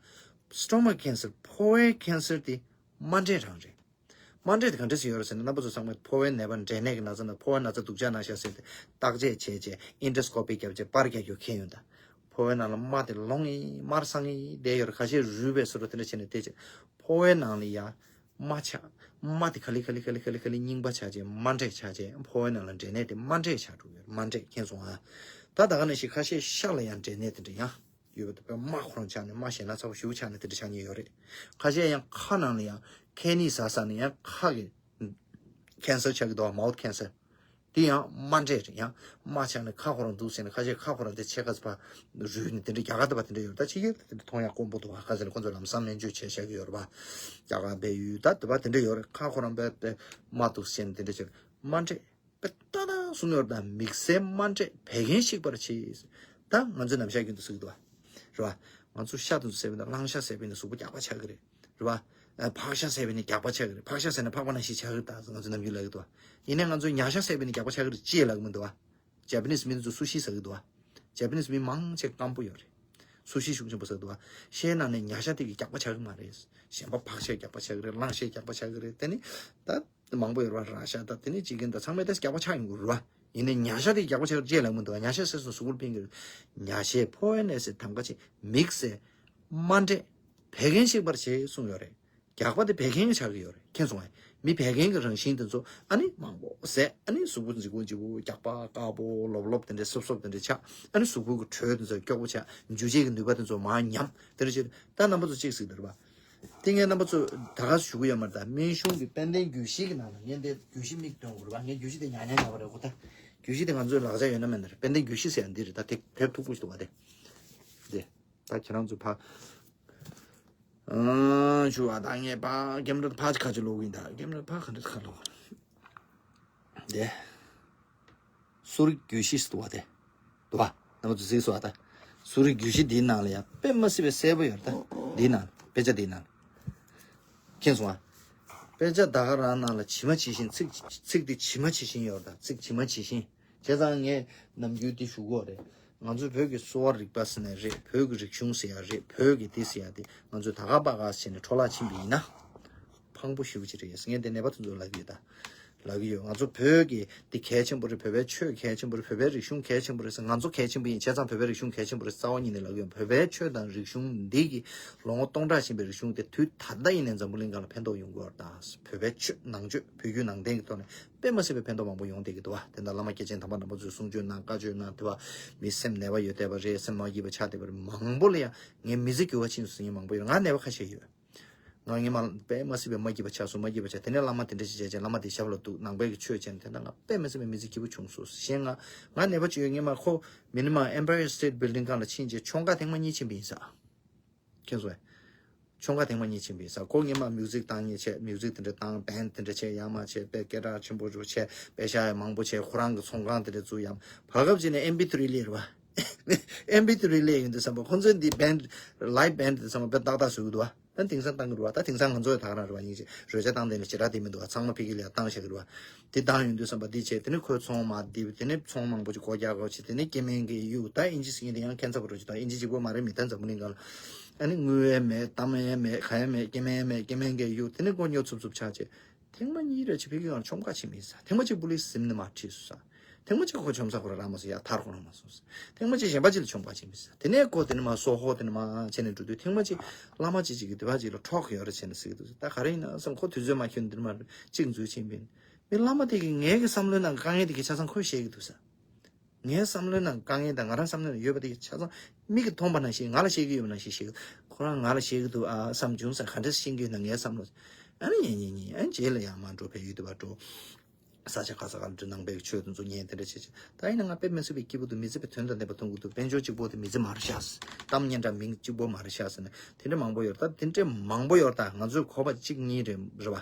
stomach cancer་ཕོ་བའི་cancer་དེ་དམར་འབྲས་རང་རེད། དམར་འབྲས་དེ་ག་འདྲས་སེ་ཡོད་རེད་ཟེར་ན། རྣམ་པ་ཚོ་ཚང་མས་ཕོ་བའི་ནད་པ་འབྲས་ནད་ཀྱི་ན་ཚ་ན། ཕོ་བའི་ན་ཚ་སྡུག་ཅག་ན་ཤག་ཟེར་ཏེ་བརྟག་དཔྱད་བྱས་བྱས་endoscopy་བརྒྱབ་བྱས་པར་རྒྱག་རྒྱུ་མཁན་ཡོད་ད། ཕོ་བའི་ནང་ལ་རྨ་དེ་ལོང་ངེ་དམར་སང་ངེ་བསྡད་ཡོད་རེད། ཁ་ཤས་རུས་པའི་བཟོ་འདྲ་དེ་འདྲ་བྱས་ནས་བསྡད་བྱས་ཕོ་བའི་ནང་ལ་ཡ་རྨ་ཆགས། རྨ་དེ་ག་ལེ་ག་ལེ་ག་ལེ་ག་ལེ་རྙིང་པ་ཆགས་བྱས་དམར་འབྲས་ཆགས་བྱས་ཕོ་བའི་ནང་ལ་འབྲས་ནད་དེ་དམར་འབྲས་ཆགས་འགྲོ་གི་ཡོད་རེད། དམར་འབྲས། མཁྱེན་སོང་ཨ། ད་ད་ག་ནང་བཞིན་ཁ་ཤས་ཤ་ལ་ཡང་འབྲས་ནད་དེ་འདྲ་ཡང་ཡོད་པ་དེ། དཔེ་རྨ་ཁོ་རང་ཆགས་ནས་རྨ་ཞེད་སྣང་ཚ་པོ་ཞེ་པོ་ཆགས་ནས་དེ་འདྲ་ཆགས་མཁན་ཡོད་རེད། ཁ་ཤས་ཡང་ཁ་ནང་ལ་ཡང་ཁ་ནི་ཟ་ཟ་ནས་ཡང་ཁ་གི་cancer་ཆགས་ཀྱི་འདུག mouth cancer། དེ་ཡང་རྨ་འབྲས་རེད། ཡང་རྨ་ཆགས་ནས་ཁ་ཁོ་རང་འདུག་ཟེར་ནས་ཁ་ཤས་ཁ་ཁོ་རང་དེ་ཕྱེད་ཀ་ཙམ་རུལ་ནས་དེ་འདྲ་རྒྱག་ག་བསྡད་པ་དེ་འདྲ་ཡོད་རེད། ད་ཕྱི་རྒྱལ་དེ་འདྲ་མཐོང་ཡག་དཀོན་པོ་འདུག་བ། ག་ཟེར་ན་ཁོ་ཚོ་ལམ་སང་སྨན་བཅོས་བྱས་བཞག་གི་ཡོད་རེད་བ། རྒྱ་གར་བལ་ཡུལ་ད་དེ་བ་དེ་འདྲ་ཡོད་རེད། ཁ་ཁོ་རང་བལ་ཏེ་རྨ་འདུག་ཟེར་ནས་དེ་འདྲ་བྱས། རྨ་འབྲས་དཔེ་ལྟ་སྟངས་གསུངས་ཡོད་རེད། ད་དམིགས་བསལ་རྨ་འབྲས་བད་ཀན་བཤིག་པར་བྱེད། ད་ང་ཚོས་ནམ་ཞག་རྒྱུན་དུ་ཟེར་གི་འདུག་བ། རེད་བ། ང་ཚོ་ཤ་དེ་ཚོ་བཟས་པ་ཡིན་ན་གླང་ཤ་བཟས་པ་ཡིན་ན་གཟུགས་པོ་རྒྱགས་པ་ཆགས་ཀྱི་རེད། རེད་བ། ཨ། ཕག་ཤ་བཟས་པ་ཡིན་ན་རྒྱགས་པ་ཆགས་ཀྱི་རེད། ཕག་ཤ་བཟས་ན་ཕག་པ་ནང་བཞིན་ཆགས་ཀྱི་རེད། ད་ང་ཚོ་ནམ་རྒྱུན་ལབ་ཀྱི་འདུག་བ། ཡིན་ནའི་ང་ཚོས་ཉ་ཤ་བཟས་པ་ཡིན་ན་རྒྱགས་པ་ཆགས་ཀྱི་རེད་ཅེས་ལབ་ཀྱི་མི་འདུག་བ། ཇ་པ་ནིས་མི་དེ་ཚོ་སུ་ཤི་ཟ་གི་འདུག་བ། ཇ་པ་ནིས་མི་མང་ཆེ་སྐམ་པོ་ཡོད་རེད། སུ་ཤི་ཤུགས་ཆེན་པོ་ཟ་གི་འདུག་བ། ཤའི་ནང་ནས་ཉ་ཤ་དེ་གི་རྒྱགས་པ་ཆགས་ཀྱི་མ་རེད། གཞན་པ་ཕག་ཤའི་རྒྱགས་པ་ཆགས་ཀྱི་རེད། གླང་ཤའི་རྒྱགས་པ་ཆགས་ཀྱི་རེད། དེ་ནི་ད་མང་པོ་ཡོད་རེད་བ། ར་ཤ་དང་དེ་ནི་ཅི་གིན་དང་ཚང་མས་ད་རྒྱགས་པ་ཆགས་ཡོང་གི་རེད་བ། ཡིན་ནའི་ཉ་ཤ་དེ་གི་རྒྱགས་པ་ཆགས་ཀྱི་རེད་ཅེས་ལབ་མི་འདུག་བ། ཉ་ཤ་ཟས་སོང་གཟུགས་པོར་ཕན་གྱི་རེད། ཉ་ཤས་ཕོ་བའི་ནད་སེལ་དམ་ག་ཆེ། དམིགས་བསལ་རྨ་འབྲས་བད་ཀན་བཤིག་པར་བྱེད་གསུངས་ཡོད་རེད། རྒྱགས་པ་དེ་བད་ཀན་ཆགས་ཀྱི་ཡོད་རེད། མཁྱེན་སོང་ངས། མི་བད་ཀན་གྱི་རང་བཞིན་དེ་ཚོ་ཨ་ནི་མང་པོ་ཟས། ཨ་ནི་གཟུགས་པོ་ལྗིད་པོ་ལྗིད་པོ། རྒྱགས་པ་དཀར་པོ་ལོབ་ལོབ་དེ་འདྲ་སོབ་སོབ་དེ་འདྲ་ཆགས། ཨ་ནི་གཟུགས་པོ་གི་དྲོད་དེ་ཚོ་སྐྱོ་པོ་ཆགས། འཇུ་བྱེད་ཀྱི་ནུས་པ་དེ་ཚོ་མར་ཉམས། དེ་འདྲ་བྱས། ད་རྣམ་པ་ཚོ་གཅིག་གཟིགས་དང་རེད་པ། དེ་ངས་རྣམ་པ་ཚོ་ད་ག་ཞུ་གི་ཡོད་མ་རེད། ད་སྨན་གཞུང་གི་དཔལ་ལྡན་རྒྱུད་བཞི་གི་ནང་ལ་ངས་འདི་རྒྱུད་བཞི་མིག་སྟོན་དགོས་རེད་པ། ངས་རྒྱུད་བཞི་དེ་ཉག་ཉག་ཉག་པ་རེད་གོ། ད་རྒྱུད་བཞི་དེ་ང་ཚོའི་ལག་ཆ་ཡོད་ན་མེད་ན་རེད། དཔལ་ལྡན་རྒྱུད་བཞི་ཟེར་ཡ་འདི་རེད། ད་དེབ་ཐུག་པོ་ཞིག་འདུག་བ། དེ་དེ་ད་ཁྱེད་རང་ཚོ་ཕ། ཨང་། ཞུ་བ་ད་ངས་ཕ་ཀེམ་ར་ཕ་ཁ་ཅིག་ལོག་གིན། ད་ཀེམ་ར་ཕ་ག་འདྲ་ཁ་ལོག་དེ། གསོ་རིག་རྒྱུད་བཞི་ཟེར་འདུག་བ། དེ་འདུག་བ། རྣམ་པ་ཚོ་གཟིགས་སོང་བ། ད་གསོ་རིག་རྒྱུད་བཞི་འདིའི་ནང་ལ་ཡང་དཔེ་མ་སྲིད་པའི་གསལ་པོ་ཡོད་རེད། ད་འདིའི་ནང་དཔེ་ཆ་འདིའི་ནང་མཁྱེན་སོང་ང་། དཔེ་ཆ་ད་ག་རང་ནང་ལ་ཇི་མ་ཇི་བཞིན། ཚིག་ཚིག་འདི་ཇི་མ་ཇི་བཞིན་ཡོད་རེད། ད་ཚིག་ཇི་མ་ཇི་བཞིན། བྱས་ཙང་ངས་ནམ་རྒྱུན་འདི་ཞུ་གི་ཡོད་རེད། ང་ཚོའི་བོད་ཀྱི་གསོ་བ་རིག་པ་ཟེར་ནའི་རེད། བོད་ཀྱི་རིག་གཞུང་ཟེར་ཡ་རེད། བོད་ཀྱི་འདི་ཟེར་ཡ་འདི་ང་ཚོས་ད་ག་པ་ག་བྱས་ནས་འཕྲོ་བརླག་ཕྱིན་པ་ཡིན་ན། ཕངས་པོ་ཞེ་པོ་ཅིག་རེད། ངས་འདི་ནད་པ་དེ་ཚོ་ལབ་ཀྱི་ཡོད། ད་ལབ་ཀྱི་ཡོད། ང་ཚོ་བོད་ཀྱི་འདི་གལ་ཆེན་པོ་རེད། བོད་པའི་ཆོས་གལ་ཆེན་པོ་རེད། བོད་པའི་རིག་གཞུང་གལ་ཆེན་པོ་རེད་ཟེར། ང་ཚོ་གལ་ཆེན་པོ་ཡིན། བྱས་ཙང་བོད་པའི་རིག་གཞུང་གལ་ཆེན་པོ་རེད། རྩ་བ་ཉིད་ནས་ལབ་ཀྱི་ཡོད། བོད་པའི་ཆོས་དང་རིག་གཞུང་འདི་གི་ལོ་ངོ་སྟོང་ཕྲག་ཕྱིན་པའི་རིག་གཞུང་དེ་དུས་ད་ལྟ་ཡིན་ནའི་འཛམ་བུ་གླིང་སྒང་ལ་ཕན་ཐོགས་ཡོང་གི་ཡོད་རེད། ད་བོད་པའི་ཆོས་ནང་ཆོས་བོད་བརྒྱུད་ནང་བསྟན་གྱི་ཐོག་ནས་དཔེ་མ་སྲིད་པའི་ཕན་ཐོགས་མང་པོ་ཡོང་བསྡད་ཀྱི་འདུག་བ། དེ་འདྲ་བླ་མ་སྐྱེས་ཆེན་དམ་པ་རིན་པོ་ཆེས་གསུང་ཆོས་གནང་། བཀའ་ཆོས་གནང་། དེ་བ་མི་སེམས་ནད་པ་ཡོད་བསྡད་པ་རེད། སེམས་མ་སྐྱིད་པ་ཆགས་བསྡད་པ་རེད། མང་པོ་ལ་ཡང་ངས་མི་ཚེ་འགྱུར་བ་ཕྱིན་སོང་ཟེར་མཁན་མང་པོ་ཡོད། ང་ནད་པ་ཁ་ཤས་ཡོད། ང་སྔོན་མ་དཔེ་མ་སྲིད་པའི་མ་སྐྱིད་པ་ཆགས་སོང་། མ་སྐྱིད་པ་ཆགས། དེ་ནས་བླ་མ་དེ་འདྲ་ཞིག་བྱས་བྱས། བླ་མ་དེ་ཞབས་ལ་གཏུགས། ནང་པའི་གི་ཆོས་བྱས་ནས། དེ་འདྲ་ང་དཔེ་མ་སྲིད་པའི་མི་ཚེ་སྐྱིད་པོ་བྱུང་སོང་། གཞན་ང་ང་ནད་པ་ཅིག་ཡོད། སྔོན་མ་ཁོ་མི་ནི་མ་Empire State Building སྒང་ལ་ཕྱིན་བྱས་མཆོང་ཁ་ཐེངས་མ་གཉིས་ཕྱིན་པ་ཡིན་ས། མཁྱེན་སོང་ངས། མཆོང་ཁ་ཐེངས་མ་གཉིས་ཕྱིན་པ་ཡིན་ས། ཁོ་སྔོན་མ་མིའུ་ཛིག་བཏང་མཁན་བྱས། མིའུ་ཛིག་དེ་འདྲ་བཏང་། བེན་དེ་འདྲ་བྱས། ཡར་མར་བྱས། དཔེ་སྐད་གྲགས་ཆེན་པོ་རུ་བྱས། པེ་ཤག་ཡང་མང་པོ་བྱས། ཁོ་རང་གི་ཚོང་ཁང་དེ་འདྲ་བཙུགས། ཡར་བར་སྐབས་ཅིག་ནས་ཨེམ་པི་ཐི་རི་ལས་རེད་བ། ཨེམ་པི་ཐི་རི་ལས་ཡོང་དུས་ཙམ་པ་ཁོ་ཚོས་འདི་བེན་ལའེབ་བེན་དེ་ཚང་མ་དཔེ་ཏག་ཏག་བཟོ་གི་འདུག་བ། ད་དེང་སང་བཏང་གི་རེད་བ། ད་དེང་སང་ང་ཚོ་ཡང་ད་ག་རང་རེད་བ། སྙིང་རྗེ། རོལ་ཆ་བཏང་དེ་ལ་ཞེ་དྲག་དེ་མི་འདུག་བ། ཚང་མ་ཕ་གི་ལ་ཡར་བཏང་བཞག་གི་རེད་བ། དེ་བཏང་ཡོང་དུས་ཙམ་པ་འདི་བྱས། དེ་ནས་ཁོའི་ཚོང་མར་རྡིབ། དེ་ནས་ཚོང་མང་པོ་ཅིག་སྒོ་རྒྱག་དགོས་བྱས། དེ་ནས་སྐྱེ་དམན་གྱི་གཡུག་ད་ཨིན་ཇི་ཟེར་མཁན་དེ་ཡང་ཁྱད་མཚར་པོ་རེད་ཅིག་ད་ཨིན་ཇི་གཅིག་པོ་མ་རེད། མི་ད་འཛམ་བུ་གླིང་སྒང་ལ་ཨ་ནི་དངུལ་ཡང་མེད། གཏའ་མ་ཡང་མེད། ག་ཡང་མེད། སྐྱེ་དམན་ཡང་མེད། སྐྱེ་དམན་གྱི་གཡུག་དེ་ནས་ཁོ་སྨྱོ་ཚུབ་ཚུབ་ཆགས་བྱས། ཐེངས་མ་གཉིས་རེ་བྱས་ཕ་གི་སྒང་ལ་མཆོང་ཁ་ཕྱིན་པ་ཡིན་ས། ཐེངས་མ་གཅིག་པུ་ལིས་ཟིན་ནས་མར་ཁྲིད་སོང་ས། ཐེངས་མ་གཅིག་ཁོ་མཆོང་ས་ཁོ་རང་རག་མ་སོང་། ཡར་ཐར་ཁོ་རང་མ་སོང་ས། ཐེངས་མ་གཅིག་གཞན་པ་གཅིག་ལ་མཆོང་ཁ་ཕྱིན་པ་ཡིན་ས། དེ་ནས་ཁོ་དེ་ནས་མར་སོ་ཧོ་དེ་ནས་མར་བྱས་ནས་འགྲོ་དུས་ཐེངས་མ་གཅིག་བླ་མ་གཅིག་གཅིག་གིས་དེ་བ་གཅིག་ལ་འཕྲོག་གི་ཡོད་རེད་བྱས་ནས་ཟེར་གི་འདུག་ད་ག་རེ་ཡིན་ན་བསམ། ཁོ་དུས་ཚོད་མ་འཁྱོལ་ནས་འདིར་མར་གཅིག་འཛུལ་ཕྱིན་པ་ཡིན། མི་བླ་མ་དེ་གིས་ངའི་གི་བསམ་བློའི་ནང་དཀའ་ངལ་དེ་གི་ཆ་ཚང་ཁོས་ཤེས་གི་འདུག་ས། ངའི་བསམ་བློའི་ནང་དཀའ་ངལ་དང་ང་རང་བསམ་བློའི་ནང་ཡོད་པ་དེ་ཆ་ཚང་མིག་གིས་མཐོང་པ་ནང་བཞིན། ང་ལ་བཤད་ཀྱི་ཡོད་པ་ནང་བཞིན་བཤད་ཀྱི། ཁོ་རང་ང་ལ་བཤད་ཀྱི་འདུག་ཨ་བསམ་བྱུང་ས། ག་འདྲ་ཤེས་ཀྱི་ཡོད་ན་ངའི་བསམ་བློ། ཨ་ནི་ཉན་ཉན་ཉན། ཨ་ནི་རྗེས་ལ་ཡར་མར་འགྲོ། བལ་ཡུལ་དུ་བ་འགྲོ། ས་ཆ་ག་ས་ག་ལ་འགྲོ། ནང་པའི་ཆོས་དེ་ཚོ་ཉན། དེ་འདྲ་བྱེད་བྱེད། ད་ཡིན་ན་ང་དཔེ་མི་སྲིད་པའི་སྐྱིད་པོ་འདུག་མི་ཚེ་དཔེ་དོན་དང་ལྡན་པ་མཐོང་གི་འདུག་དཔལ་འབྱོར་གཅིག་པོ་དེ་མི་ཚེ་མ་རེད་ཤག་གཏམ་སྙན་གྲགས་མིང་གཅིག་པོ་མ་རེད་ཤག་ཟེར་ནས་དེ་འདྲ་མང་པོ་ཡོད་རེད། ད་དེ་འདྲ་མང་པོ་ཡོད་རེད། ད་ང་ཚོའི་གོ་བ་གཅིག་གཉིས་རེད་རེད་བ།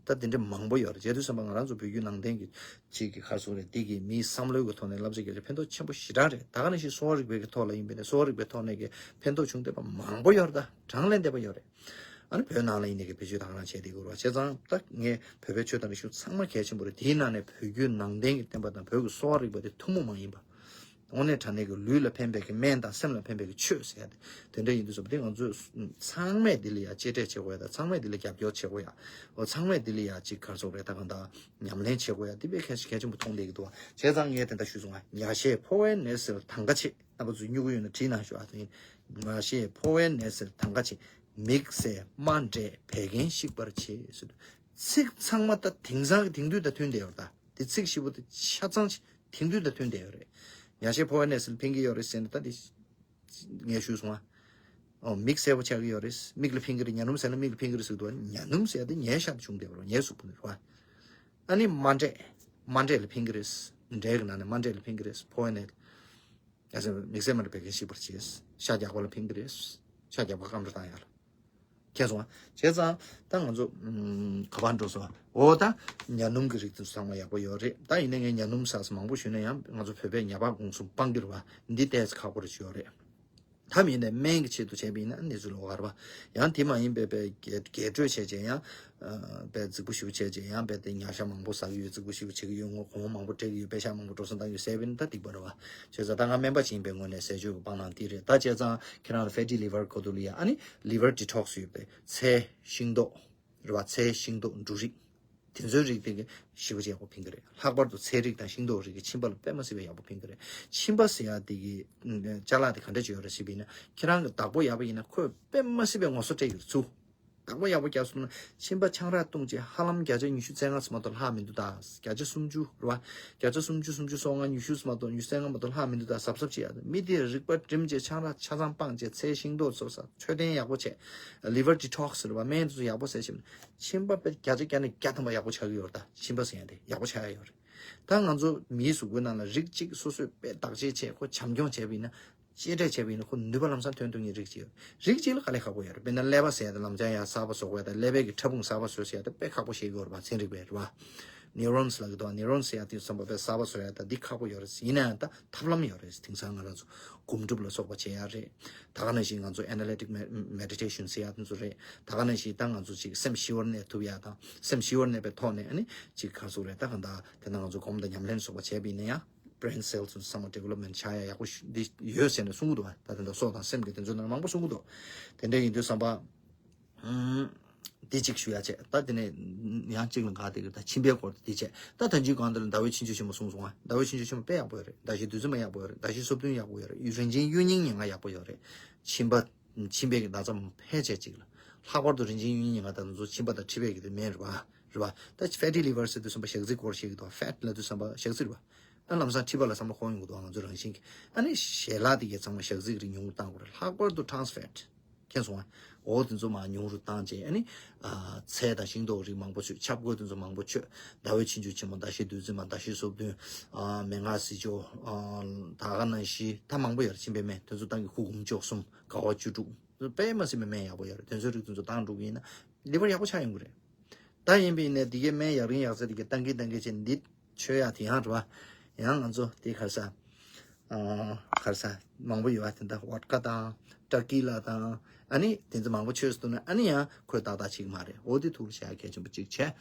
ད་དེ་འདྲ་མང་པོ་ཡོད་རེད། བྱས་དུས་ཙམ་པ་ང་རང་ཚོ་བོད་བརྒྱུད་ནང་བསྟན་གྱི་ཅིག་གི་ག་རེ་ཟེར་དགོས་རེད། འདི་གི་མིའི་བསམ་བློའི་གི་ཐོག་ནས་བསླབ་བྱ་རྒྱབ་བྱ་ཕན་ཐོགས་ཆེན་པོ་ཞེ་དྲག་རེད། ད་ག་ནང་བཞིན་གསོ་བ་རིག་པའི་གི་ཐོག་ལ་ཡིན་པས་ན་གསོ་བ་རིག་པའི་ཐོག་ནས་གི་ཕན་ཐོགས་བྱུང་བསྡད་པ་མང་པོ་ཡོད་རེད། ད་གྲངས་ལས་འདས་པ་ཡོད་རེད། ཨ་ནི་བོད་ནང་ལ་ཡིན་ནའི་གི་བེད་སྤྱོད་ད་ག་རང་བྱས་བསྡད་ཀྱི་ཡོད་རེད་བ། བྱས་ཙང་ད་ངས་བོད་པའི་ཆོས་དང་རིག་གཞུང་ཚང་མ་གལ་ཆེན་པོ་རེད། དེའི་ནང་ནས་བོད་བརྒྱུད་ནང་བསྟན་གྱི་བསྟན་པ་དང་བོད་ཀྱི་གསོ་བ་རིག་པ་དེ་ཐུན་མོང་མ་ཡིན་པ། དངོས་གནས་དྲང་གནས་ཀྱི་ལུས་ལ་ཕན་པའི་གི་སྨན་དང་སེམས་ལ་ཕན་པའི་གི་ཆོས་ཟེར་ཡ་དེ་དེ་འདྲ་ཡིན་དུས་ཙམ་པ་དེ་ང་ཚོས་ཚང་མས་འདི་ལ་ཡ་གཅེས་སྤྲས་བྱེད་དགོས་ཡ་དང་། ཚང་མས་འདི་ལ་རྒྱབ་སྐྱོར་བྱེད་དགོས་ཡ། འོ་ཚང་མས་འདི་ལ་ཡ་ཅིག་ག་རེ་ཟེར་དགོས་རེད། ད་གང་ལྟར་ཉམས་ལེན་བྱེད་དགོས་ཡ་དེ་དཔེ་གལ་གལ་ཆེན་པོ་མཐོང་བསྡད་ཀྱི་འདུག་བ། བྱས་ཙང་ངས་དེ་འདྲ་ཞུས་སོང་ང་། ཉ་ཤས་ཕོ་བའི་ནད་སེལ་དང་ག་ཆེ། རྣམ་པ་ཚོས་སྨྱུ་གུ་ཡོད་ན་བྲིས་གནང་ཤོག་ཨ། ཉ་ཤས་ཕོ་བའི་ནད་སེལ་དང་ག་ཆེ། དམིགས་བསལ་རྨ་འབྲས་བད་ཀན་བཤིག་པར་བྱེད་ཟེར། ཚིག་ཚང་མ་ད་དེང་སང་གི་དེང་དུས་དང་མཐུན་བསྡད་ཡོད་རེད། ད་དེ་ཚིག་བཞི་པོ་དེ་ཆ་ཚང་དེང་དུས་དང་མཐུན་བསྡད་ཡོད་རེད། ཉ་ཤས་ཕོ་བའི་ནད་སེལ་ཕན་གྱི་ཡོད་རེད་ཟེར་ནས་ད་དེ་ངས་ཞུས་སོང་ཨ། ཨོ་མིག་གསལ་པོ་ཆགས་ཀྱི་ཡོད་རེད། མིག་ལ་ཕན་གྱི་རེད། ཉ་སྣུམ་ཟས་ན་མིག་ལ་ཕན་གྱི་རེད་ཟེར་འདུག་ཉ་སྣུམ་ཟས་དེ་ཉའི་ཤ་དེ་བྱུང་བསྡད་པ་རེད། ཉའི་གཟུགས་པོ་ནས་རེད་བ། ཨ་ནི་རྨ་འབྲས། མ་འདྲེས་ལ་ཕན་གི་རེད། འདྲེས་ཀྱི་ནང་ནས་མ་འདྲེས་ལ་ཕན་གི་རེད། ཕོ་ཡ་ནས་ཨ་ཟེར་དམིགས་བསལ་མ་འདྲེས་བད་ཀན་ཞིབ་པར་བྱས། ཤ་རྒྱགས་པ་ལ་ཕན་གི་རེད། ཤ་རྒྱགས་པ་སྐམ་རུ་བཏང་ཡ་ལ། མཁྱེན་སོང་ཨ། བྱས་ཙང་ད་ང་ཚོ་ཨམ། ག་པར་འགྲོ་སོང་། འོ་ད་ཉ་སྣུམ་གྱི་རིགས་དེ་ཚོ་ཚང་མ་ཡག་པོ་ཡོད་རེད། ད་ཡིན་ན་ངས་ཉ་སྣུམ་ཟ་ས་མང་པོ་ཞུས་ན་ཡང་ང་ཚོ་བོད་པས་ཉ་པ་གོང་གསུམ་སྤང་གི་རེད་བ། འདི་ཏོག་ཙམ་ཁག་པོ་རེ་ཞིག་ཡོད་རེད། ད་མིན་ནས་སྨན་གྱི་ཆེད་དུ་བྱས་པ་ཡིན་ན་གནས་ཚུལ་ལོགས་ཀ་རེད་བ། ཡང་དེ་མ་ཡིན་པའི་པའི་རྒྱས་རྒྱས་སྤྲོས་བྱས་བྱས་ཡང་། ཨ། པའི་རྫིག་པོ་ཞིག་བྱས་བྱས་ཡང་པའི་དེ་ཉ་ཤ་མང་པོ་ཟ་གི་ཡོད། རྫིག་པོ་ཞིག་བྱེད་ཀྱི་ཡོད། ངོ་གོང་མ་མང་པོ་སྤྲད་ཀྱི་ཡོད། པེ་ཤག་མང་པོ་འགྲོ་སོང་བཏང་གི་ཡོད་ཟེར་བ་ཡིན་ན་ད་སྡིག་པ་རེད་བ། བྱས་ཙང་ད་ང་སྨན་པ་ཅིག་ཡིན་པའི་ངོས་ནས་ཟེར་ཆོག་གི་སྤང་བླང་དེ་རེད། ད་བྱས་ཙང་ཁྱེད་རང་ལ་ཕེ་ཊི་ལི་ཝར་གོ་དུ་ལ་ཡ་ཨ་ནི་ལི་ཝར་ཌི་ཊོག་སི་ཡོད་པའི་ཚལ་ཤིང་ཏོག་རེད་བ། ཚལ་ཤིང་ཏོག་འབྲུ་རིགས། དེ་ཚོའི་རིགས་དེ་གི་ཞེ་པོ་ཅིག་ཡག་པོ་ཕན་གི་རེད། ལྷག་པར་དུ་ཚལ་རིགས་དང་ཤིང་ཏོག་རིགས་ཀྱི་མཆིན་པ་ལ་དཔེ་མ་སྲིད་པའི་ཡག་པོ་ཕན་གི་རེད། མཆིན་པ་ཟེར་ཡ་དེ་གི་ཨ། ཅ་ལག་དེ་ག་འདྲ་ཅིག་ཡོད་རེད་ཟེར་བ་ཡིན་ན། ཁྱེད་རང་གི་བདག་པོ་ཡག་པོ་ཡིན་ན་ཁོས་དཔེ་མ་སྲིད་པའི་ངོ་སོ་སྤྲད་ཡོད་རེད་ཚུ། བདག་པོ་ཡག་པོ་རྒྱག་སོང་ན་མཆིན་པ་ཆང་རག་བཏུང་རྗེས་ཧ་ལམ་བརྒྱ་ཆ་ཉི་ཤུ་རྩ་ལྔ་ཙམ་མ་གཏོགས་ལྷག་མི་འདུག་ད། བརྒྱ་ཆ་སུམ་ཅུ་རེད་བ། བརྒྱ་ཆ་སུམ་ཅུ། སུམ་ཅུ་སོ་ལྔ། ཉི་ཤུ་ཙམ་མ་གཏོགས། ཉི་ཤུ་རྩ་ལྔ་མ་གཏོགས་ལྷག་མི་འདུག་ད། གཟབ་གཟབ་བྱེད་ཡ། མི་དེས་རིག་པ་བསྒྲིམས་བྱས་ཆང་རག་ཆ་ཚང་སྤངས་བྱས་ཚལ་ཤིང་ཏོག་ཚོ་ཟ། འཕྲོད་བསྟེན་ཡག་པོ་བྱས། ལི་ཝར་ཌི་ཊོག་སི་རེད་བ། སྨན་དེ་ཚོ་ཡག་པོ་ཟས་བྱས་ན་མཆིན་པ་དཔེ་བརྒྱ་ཆ་བརྒྱ་ནས་བརྒྱ་ཐམ་པ་ཡག་པོ་ཆགས་ཀྱི་ཡོད་རེད་ད། མཆིན་པ་ཟེར་ཡ་དེ་ཡག་པོ་ཆགས་ཡ་ཡོད་རེད། ད་ང་ཚོ་མིའི་གཟུགས་པོའི་ནང་ལ་རིགས་གཅིག་སོ་སོས་དཔེ་བདག་གཅེས་བྱས་ཁོ་བྱམས་སྐྱོང་བྱས་པ་ཡིན་ན། གཅེས་སྤྲས་བྱས་པ་ཡིན་ན་ཁོ་ནུས་པ་ལམ་སང་ཐོན་ཐུབ་མཁན་རིགས་གཅིག་ཡོད། རིགས་གཅིག་ལ་དཀའ་ལས་ཁག་པོ་ཡོད་རེད། དཔེར་ན་ཀླད་པ་ཟེར་ཡ་དེ་ལམ་སང་ཡ་གསར་པ་བཟོ་དགོས་ཡ་དང་ཀླད་པའི་གི་ཕྲ་ཕུང་གསར་པ་བཟོ་ཟེར་ཡ་དེ་དཔེ་ཁག་པོ་ཤེས་ཀྱི་ཡོད་རེད་པ། ཚན་རིག་པས་རེད་པ། ནིའུ་རོན་སི་ལབ་ཀྱི་འདུག་ནིའུ་རོན་སི་ཟེར་ཡ་དེ་བསམ་པ་དཔེ་གསར་པ་བཟོ་ཡ་དང་འདི་ཁག་པོ་ཡོད་རེད། ཡིན་ན་ཡང་ད་ཐབས་ལམ་ཡོད་རེད། དེང་སང་ང་རང་ཚོ་སྒོམ་སྒྲུབ་ལ་སོགས་པ་བྱེད་ཡ་རེད། ད་ག་ནང་བཞིན་ང་ཚོ་ཨེ་ན་ལི་ཊིག་མེ་ཌི་ཊེ་ཤན་ཟེར་ཡ་དེ་ཚོ་རེད། ད་ག་ནང་བཞིན་ད་ང་ཚོ་ཅིག་སེམས་ཞི་བར་གནས་ཐུབ་ཡ་དང་སེམས་ཞི་བར་གནས་པའི་ཐོག་ནས་ཨ་ནི་ཅིག་ག་ཚོད་རེད། ད་ག་འདྲ་དེ་ན་ང་ཚོ་སྒོམ་དང་ཉམས་ལེན་སོགས་པ་བྱས་པ་ཡིན་ན་ཡང་། brain cell ཚོ་ཚང་མ་development ཆགས་ཡ་ཡག་པོ་ཞུ་འདི་ཡོད་ཟེར་ནས་གསུང་གི་འདུག་བ། ད་དེ་འདྲ་སྲོག་དང་སེམས་ཀྱི་དེ་ཚོ་ནང་མང་པོ་གསུང་གི་འདུག་དེ་འདྲ་ཡིན་དུས་ཙམ་པ། ཨུམ། འདི་གཅིག་ཞུ་ཡ་བྱས། ད་དེ་ནས་ཡང་གཅིག་ལ་འགག་དེ་གི་ད་མཆིན་པའི་སྐོར་དེ་བྱས། ད་ད་ཅི་གང་དེ་ལ་ཟླ་བའི་ཆུང་ཆུང་ཆེན་མོ་གསུངས་སོང་ང་། ཟླ་བའི་ཆུང་ཆུང་ཆེན་མོ་དཔེ་ཡག་པོ་ཡོད་རེད། ཟླ་བཞི་བདུད་རྩི་མ་ཡག་པོ་ཡོད་རེད། ཟླ་བཞི་སོ་བདུན་ཡག་པོ་ཡོད་རེད། རིན་ཆེན་གཡུ་རྙིང་ཉེན་ཁ་ཡག་པོ་ཡོད་རེད། མཆིན་པ། མཆིན་པའི་གི་ན་ཚ་ཕལ་ཆེར་གཅིག་ལ། ལྷག་པར་དུ་རིན་ཆེན་གཡུ་རྙིང་ཉེན་ཁ་དང་ཚོ་མཆིན་པ་དང་མཁྲིས་པའི་གི་དེ་མེད་རེད་བ། རེད་བ། ད་fatty liver ཟེར་དུས་ཙམ་པ་ཞག་རྩི་སྐོར་བཤད་ཀྱི་འདུག fat ལབ་དུས་ཙམ་པ་ཞག་རྩི་རེད་བ། ཨ་ལམ་སང་མཁྲིས་པ་ལ་བསམ་བློ་འཁོར་ཡོང་གི་འདུག་ང་ཚོ་རང་བཞིན་གྱི། ཨ་ནི་ཞལ་ལག་དེ་གས་ཚང་མ་ཞག་རྩི་རིགས་ཉུང་རུ་བཏང་དགོས་རེད། ལྷག་པར་དུ་trans fat། མཁྱེན་སོང་ང་། འོ་དེ་ཚོ་མར་ཉུང་རུ་བཏང་བྱས། ཨ་ནི་ཨ་ཚལ་དང་ཤིང་ཏོག་རིགས་མང་པོ་མཆོད། ཆབ་ཀོ་དེ་ཚོ་མང་པོ་མཆོད། ཟླ་བའི་ཆུང་ཆུང་ཆེན་མོ། ཟླ་བཞི་བདུད་རྩི་མ། ཟླ་བཞི་སོ་བདུན། ཨ་མེ་ང་སྲི་ཅོ། ཨ་ད་ག་ནང་བཞིན་ད་མང་པོ་ཡོད་རེད། མཆིན་པའི་སྨན་དེ་ཚོ་བཏང་གི། ཧུ་གུམ་བཅུ་གསུམ། དགའ་བ་བཅུ་དྲུག་དཔེ་མ་སྲིད་པའི་སྨན་ཡག་པོ་ཡོད་རེད། དེ་ཚོའི་རིགས་དེ་ཚོ་བཏང་འགྲོ་གི་ཡིན་ན་ལི་ཝར་ཡག་པོ་ཆགས་ཡོང་གི་རེད། ད་ཡིན་པ་ཡིན་ནའི་འདི་གའི་སྨན་ཡག་རིན་ཡག་ཚད་འདི་གའི་བཏང་གི་བཏང་གི་བྱས། འདི་མཆོད་ཡག་དེ་ཡང་རེད་བ། ཡང་ང་ཚོ་དེ་ག་རེ་ཟ། ཨ་ག་རེ་ཟ། མང་པོ་ཡོད་བ། དེ་འདྲ་ཝོད་ཀ་དང་ཊེ་ཀི་ལ་དང་། ཨ་ནི་དེ་ཚོ་མང་པོ་མཆོད་སོང་ན་ཨ་ནི་ཡང་ཁོས་ཏག་ཏག་བྱེད་ཀྱི་མ་རེད། འོ་དེ་ཐུགས་ལ་བཞག་ཡ་གལ་ཆེན་པོ་གཅིག་བྱས།